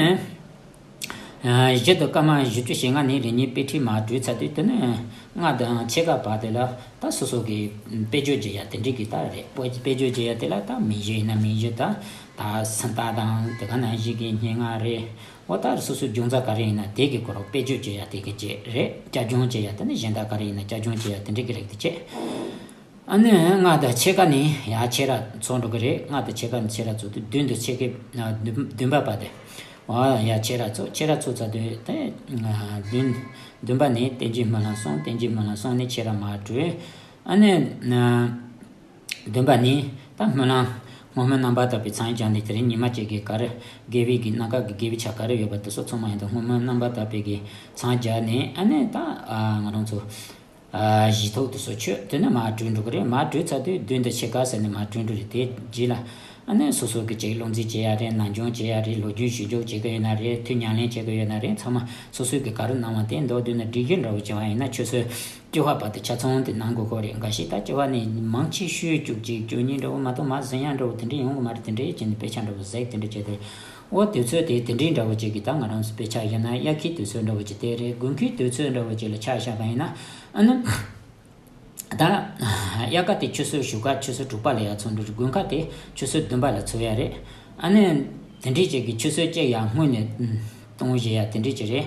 གཞི་དུ་སྐར་མ་བཞི་བཅུ་ཞེ་ལྔ་ནས་རིག་གནས་དཔེ་ཁྲིད་མར་གྲོལ་ཚར་དུས། དེ་ནས་ལྔ་དང་ཕྱེད་ཀ་བར་དེ་ལ་ད་སོ་སོ་གི་དཔེ་བརྗོད་བྱེད་ཡ་དེ་འདྲ་གི་ད་རེད། དཔེ་བརྗོད་བྱེད་ཡ་དེ་ལ་ད་མིང་གཞི་ཡིན་ན་མིང་གཞི། ད་ད་སུམ་རྟགས་དང་དེ་ག་ནང་བཞིན་གྱི་སྙན་ངག་རེད། འོ་ད་སོ་སོའི་སྦྱོང་རྩ་ག་རེ་ཡིན་ན་དེ་གི་སྐོར་དཔེ་བརྗོད་བྱེད་ཡ་དེ་གི་བྱེད་རེད། བསྐྱར་སྦྱོང་བྱེད་ཡ་དེ་ནི་གཞན་དག་ག་རེ་ཡིན་ན་བསྐྱར་སྦྱོང་བྱེད་ཡ་དེ་འདྲ་གི་རིགས་དེ་བྱེད། ཨ་ནི་ལྔ་དང་ཕྱེད་ཀ་ནས་ཡར་ཕྱེད་ར་ཚོགས་འགྲོ་གི་རེད། ལྔ་དང་ཕྱེད་ཀ་ནས་ཕྱེད་ར་ཚོགས་དུས་བདུན་དང་ཕྱེད་ཀའི་བདུན་བདུན་པ་བར་དེ། འོ་ཡར་ཕྱེད་ར་ཚོགས། ཕྱེད་ར་ཚོགས་ཚར་དུས་དེ་བདུན་བདུན་པ་ནས་བསྟན་བཅོས་སྨོན་ལམ་གསུམ། བསྟན་བཅོས་སྨོན་ལམ་གསུམ་ནས་ཕྱེད་ར་མར་གྲོལ། ཨ་ནི་བདུན་པ་ནི་ད་སྨོན་ལམ་སྔོན་སྨོན་རྣམ་པར་དག་པའི་མཚན་བྱང་ནས། དེ་རིང་ཉི་མ་གཅིག་གི་གར་དགེ་བའི་གི་སྣ་ཁ་གི་དགེ་བའི་ཆ་ག་རེ་ཡོད་པ་དེ་ཚོ་ཚང་མ་ཡིན་དུས་སྔོན་སྨོན་རྣམ་པར་དག་པའི་གི་མཚན་བྱང་ནས། ཨ་ནི་ད་ང་རང་ཚོ་གཞི་ཐོག་དེ་ཚོ་ཆོས་དེ་ནི་མར་གྲོལ་འགྲོ་གི་རེད། མར་གྲོལ་ཚར་དུས་བདུན་དང་ཕྱེད་ཀ་ཟེར་ནས་མར་གྲོལ་འགྲོ་རེད། དེ་རྗེས་ལ་ཨ་ནི་སོ་སོ་གི་ཅིག་བློ་འཛིན་བྱེད་ཡ་རེད། ནམ་སྦྱོང་བྱེད་ཡ་རེད། ལོ་རྒྱུས་ཞིབ་འཇུག་བྱེད་ཀྱི་ཡོད་ན་རེད། ཐུན་ཉམས་ལེན་བྱེད་ཀྱི་ཡོད་ན་རེད། ཚང་མ་སོ་སོའི་གི་ག་རེ་གནང་བ་དེ་མདོར་བསྡུས་ན་སྒྲིག་གཞི་འདྲ་བོ་བྱུང་བ་ཡིན་ན་ཆོས་སྲོལ་བཅུ་པ་བར་དུ་ཆ་ཚང་དེ་གནང་དགོས་ཀྱི་རེད། འགའ་ཞིག་ད་བཅུ་པ་ནས་མང་ཆེ་ཤོས་བཅུ་གཅིག་བཅུ་གཉིས་འདྲ་བོ་མ་གཏོགས་མར་ཟིན་ཡ་འདྲ་བོ་དེ་འདྲ་ཡོང་གི་མ་རེད། དེ་འདྲ་བྱས་ནས་དཔེ་ཆ་འདྲ་བོ་ཟིག་དེ་འདྲ་བྱས་ཏེ། འོ་དུས་ཚོད་དེ་དེ་འདྲའི་འདྲ་བོ་ཅིག་གི་ད་ང་རང་ཚོ་དཔེ་ཆ་ཡིན་ན་དབྱར་ཁའི་དུས་ཚོད་འདྲ་བོ་ཅིག་དེ་རེད། དགུན་ཁའི་དུས་ཚོད་འདྲ་བོ་ཅིག་ལ་ཆ་བཞག་པ་ཡིན་ན། ཨ་ནི་ད་དབྱར་ཁ་དེ་ཆུ་ཚོད་བཞུགས་སྐར་ཆུ་ཚོད་དྲུག་པ་ལ་ཡར་ཚོགས་འགྲོ་རེད། དགུན་ཁ་དེ་ཆུ་ཚོད་བདུན་པ་ལ་ཚོགས་ཡ་རེད། ཨ་ནི་དེ་འདྲའི་ཅིག་གི་ཆུ་ཚོད་གཅིག་ཡར་སྔོན་ནས་གཏོང་བཞིན་ཡ་དེ་འདྲའི་ཅིག་རེད།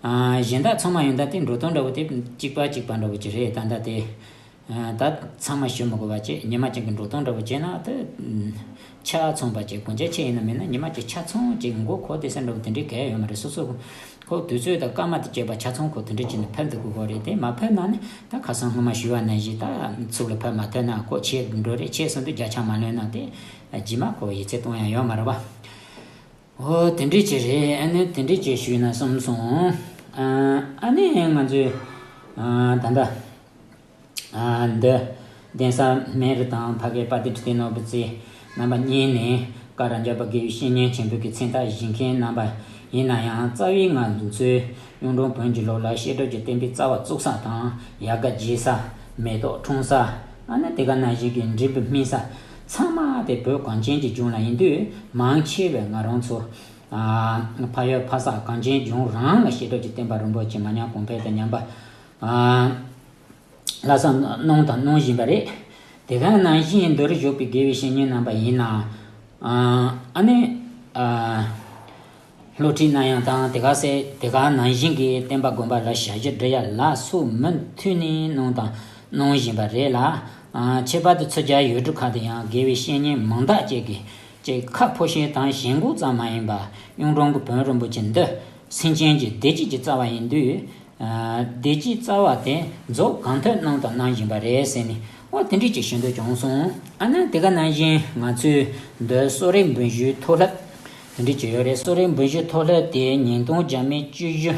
ཨ། གཞན་དག་ཚང་མ་ཡོང་ད་དེ་འགྲོ་སྟངས་འདྲ་བོ་དེ་གཅིག་པ་གཅིག་པ་འདྲ་བོ་ཅིག་རེད། ད་ལྟ་དེ་ད་ཚང་མ་ཞུ་མི་དགོས་པ་བྱས། ཉི་མ་གཅིག་གི་འགྲོ་སྟངས་འདྲ་བོ་བྱས་ན་དེ་ཆ་ཚང་པ་ཅིག་གང་ཅི་ཆེ་ཡིན་ན་མིན་ན་ཉི་མ་གཅིག་ཆ་ཚང་ཅིག་མགོ་འཁོར་དེ་སེམས་འདྲ་བོ་དེ་འདྲའི་གལ་ཡོད་མ་རེད། སོ་སོ་ཁོ་དུས་ཚོད་དང་སྐར་མ་དེ་བཅས་པ་ཆ་ཚང་ཁོ་དེ་འདྲ་བྱས་ནས་ཕེབས་འདུག་དགོས་ཀྱི་རེད། དེ་མ་ཕེབས་ན་ནི་ད་ཁ་སང་སྔོན་མ་ཞུས་པ་ནང་བཞིན་ད་ཚུགས་ལ་ཕེབས་མ་ཐུབ་ན་ཁོ་ཆད་འགྲོ་རེད། ཆད་སོང་དུས་བརྒྱ་ཆ་མ་ལོན་ན་དེ་རྗེས་མ་ཁོ་ཡིད་ཆེས་གཏོང་ཡ་ཡོད་མ་རེད་པ། འོ་དེ་འདྲ་ཅིག་རེད། ཨ་ནི་དེ་འདྲ་ཅིག་ཞུས་ན་བསམ་སོང་། ཨ་ནི་ང་ཚོས་ད་ལྟ་འདི་གདན་ས་སྨན་རི་དང་ཕ་གིའི་དཔལ་ལྡན་ཁྲི་བརྟན་ནོར་བུ་རྩེ་རྣམ་པ་གཉིས་ནས་བཀའ་རབ་འབྱམས་པ་དགེ་བའི་བཤེས་གཉེན་ཆེན་པོའི་གི་མཚན་རྟགས་བཞེས་མཁན་རྣམ་པ་ཡིན་ན་ཡང་། རྩ་བའི་ང་ཚོའི་གཡུང་དྲུང་བོན་གྱི་ལུགས་ལ་བཤད་སྒྲུབ་ཀྱི་བསྟན་པའི་རྩ་བ་བཙུགས་ས་དང་། ཡལ་ག་རྒྱས་ས། མེ་ཏོག་འཁྲུངས་ས། ཨ་ནི་དེ་ག་ནང་བཞིན་གྱི་འབྲས་བུ་སྨིན་ས། ཚང་མ་དེ་བོད་གངས་ཅན་གྱི་ལྗོངས་ལ་ཡིན་དུས། མང་ཆེ་བས་ང་རང་ཚོ་ཕ་ཡུལ་ཕ་ས་གངས་ཅན་ལྗོངས་རང་ལ་བཤད་སྒྲུབ་ཀྱི་བསྟན་པ་རིན་པོ་ཆེ་མ་ཉམས་གོང་འཕེལ་དང་ཉམས་པ་ལྷག་བསམ་གནང་དང་གནང་བཞིན་པ་རེད། དེ་ག་ནང་བཞིན་མདོ་རུ་བཞུགས་པའི་དགེ་བའི་བཤེས་གཉེན་རྣམ་པ་ཡིན་ན། ཨ་ནི། སློབ་ཁྲིད་གནང་ཡང་དང་། དེ་ག་སེ་དེ་ག་ནང་བཞིན་གྱི་བསྟན་པ་དགོན་པ་ལ་ཞབས་ཕྱི་སྒྲུབ་ཡ་ལ་སོགས་མུ་མཐུད་ནས་གནང་དང་གནང་བཞིན་པ་རེད་ལ། ཨ། ཁྱད་པར་དུ་ཚུར་རྒྱག་ཡུལ་གྲུ་ཁག་ཏུ་ཡང་དགེ་བའི་བཤེས་གཉེན་མང་དག་ཅིག་གིས་ཅིག་ཁ་ཕོ་ཤེས་དང་ཞེན་ཁོག་ཙམ་མ་ཡིན་པར། གཡུང་དྲུང་གི་བོན་རིན་པོ་ཆེ་འདི་སེམས་ཅན་གྱི་བདེ་སྐྱིད་ཀྱི་རྩ་བ་ཡིན་དུས། ཨ། བདེ་སྐྱིད་རྩ་བ་དེ་རྫོགས་གང་ཐུབ་གནང་དང་གནང་བཞིན་པ་རེད་ཟེར་ནས། འོ་དེ་འདྲ་ཅིག་ཞུ་འདོད་བྱུང་སོང་། ཨ་ནི་དེ་ག་ནང་བཞིན་ང་ཚོའི་འདི་གསོ་རིག་འབུལ་ཞུའི་མཐོ་སློབ་དེ་འདྲ་ཅིག་ཡོད་རེད། གསོ་རིག་འབུལ་ཞུའི་མཐོ་སློབ་དེ་ཉིས་སྟོང་བརྒྱ་མེད་བཅུ་བཞི།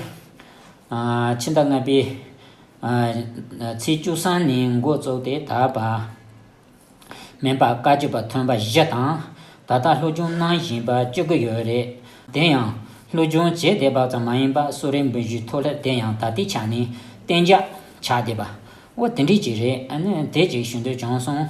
ཨ། ཕྱི་ཟླ་ལྔ་པའི་ཨ། ཚེས་བཅུ་གསུམ་ནས་འགོ་བཙུགས་ཏེ་ད་བར་སྨན་པ་བཀའ་བརྒྱུད་པ་ཐོན་པ་བཞི་དང་། ད་ལྟ་སློབ་སྦྱོང་གནང་བཞིན་པ་བཅུ་དགུ་ཡོད་རེད། དེ་ཡང་སློབ་སྦྱོང་བྱས་བསྡད་པ་ཙམ་མ་ཡིན་པར། གསོ་རིག་འབུལ་ཞུའི་མཐོ་སློབ་དེ་ཡང་ད་ལྟའི་ཆ་ནས་གཏན་འཇགས་ཆགས་བསྡད་པ། འོ་དེ་འདྲ་ཅིག་རེད། ཨ་ནི་དེ་ཅིག་ཞུ་འདོད་བྱུང་སོང་།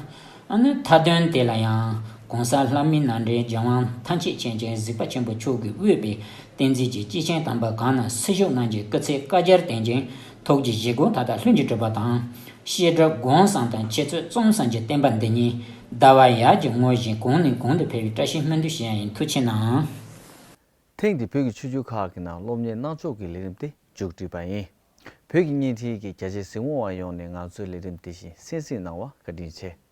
ཨ་ནི་མཐའ་དོན་དེ་ལ་ཡང་གོང་ས་ལྷ་མིའི་རྣམ་འདྲེན་རྒྱལ་དབང་ཐམས་ཅད་མཁྱེན་ཅིང་གཟིགས་པ་ཆེན་པོ་མཆོག་གིས་དབུས་པའི་བསྟན་འཛིན་གྱི་སྐྱེས་ཆེན་དམ་པ་གང་རྣམས་སྲི་ཞུ་གནང་རྒྱུའི་སྐུ་ཚེ་བསྐལ་བརྒྱར་བརྟན་ཅིང་། ཐུགས་ཀྱི་བཞེད་དགོངས་མཐའ་དག་ལྷུན་གྱིས་གྲུབ་པ་དང་། བཤད་སྒྲུབ་སྒོམ་གསུམ་དང་འཆད་རྩོད་རྩོམ་གསུམ་གྱི་བསྟན་པ་འདི་ཉིད་ཟླ་བ་ཡར་གྱི་ངོ་བཞིན་གོང་ནས་གོང་དུ་འཕེལ་བའི་བཀྲ་ཤིས་སྨོན་འདུན་ཞུ་ཡ་ཡིན། ཐུགས་ཆེ་གནང་། ཐེངས་འདིའི་བོད་ཀྱི་ཆོས་བརྒྱུད་ཁག་གི་ནང་སློབ་གཉེར་གནང་ཕྱོགས་ཀྱི་ལས་རིམ་དེ་མཇུག་བསྒྲིལ་པ་ཡིན། བོད་ཀྱི་བརྙན་འཕྲིན་གྱི་རྒྱ་ཆེའི་གཟིགས་མོ་བ་ཡོངས་ནས་ང་ཚོའི་ལས་རིམ་དེ་བཞིན་གསན་གཟིགས་གནང་བར་བཀའ་དྲིན་ཆེ།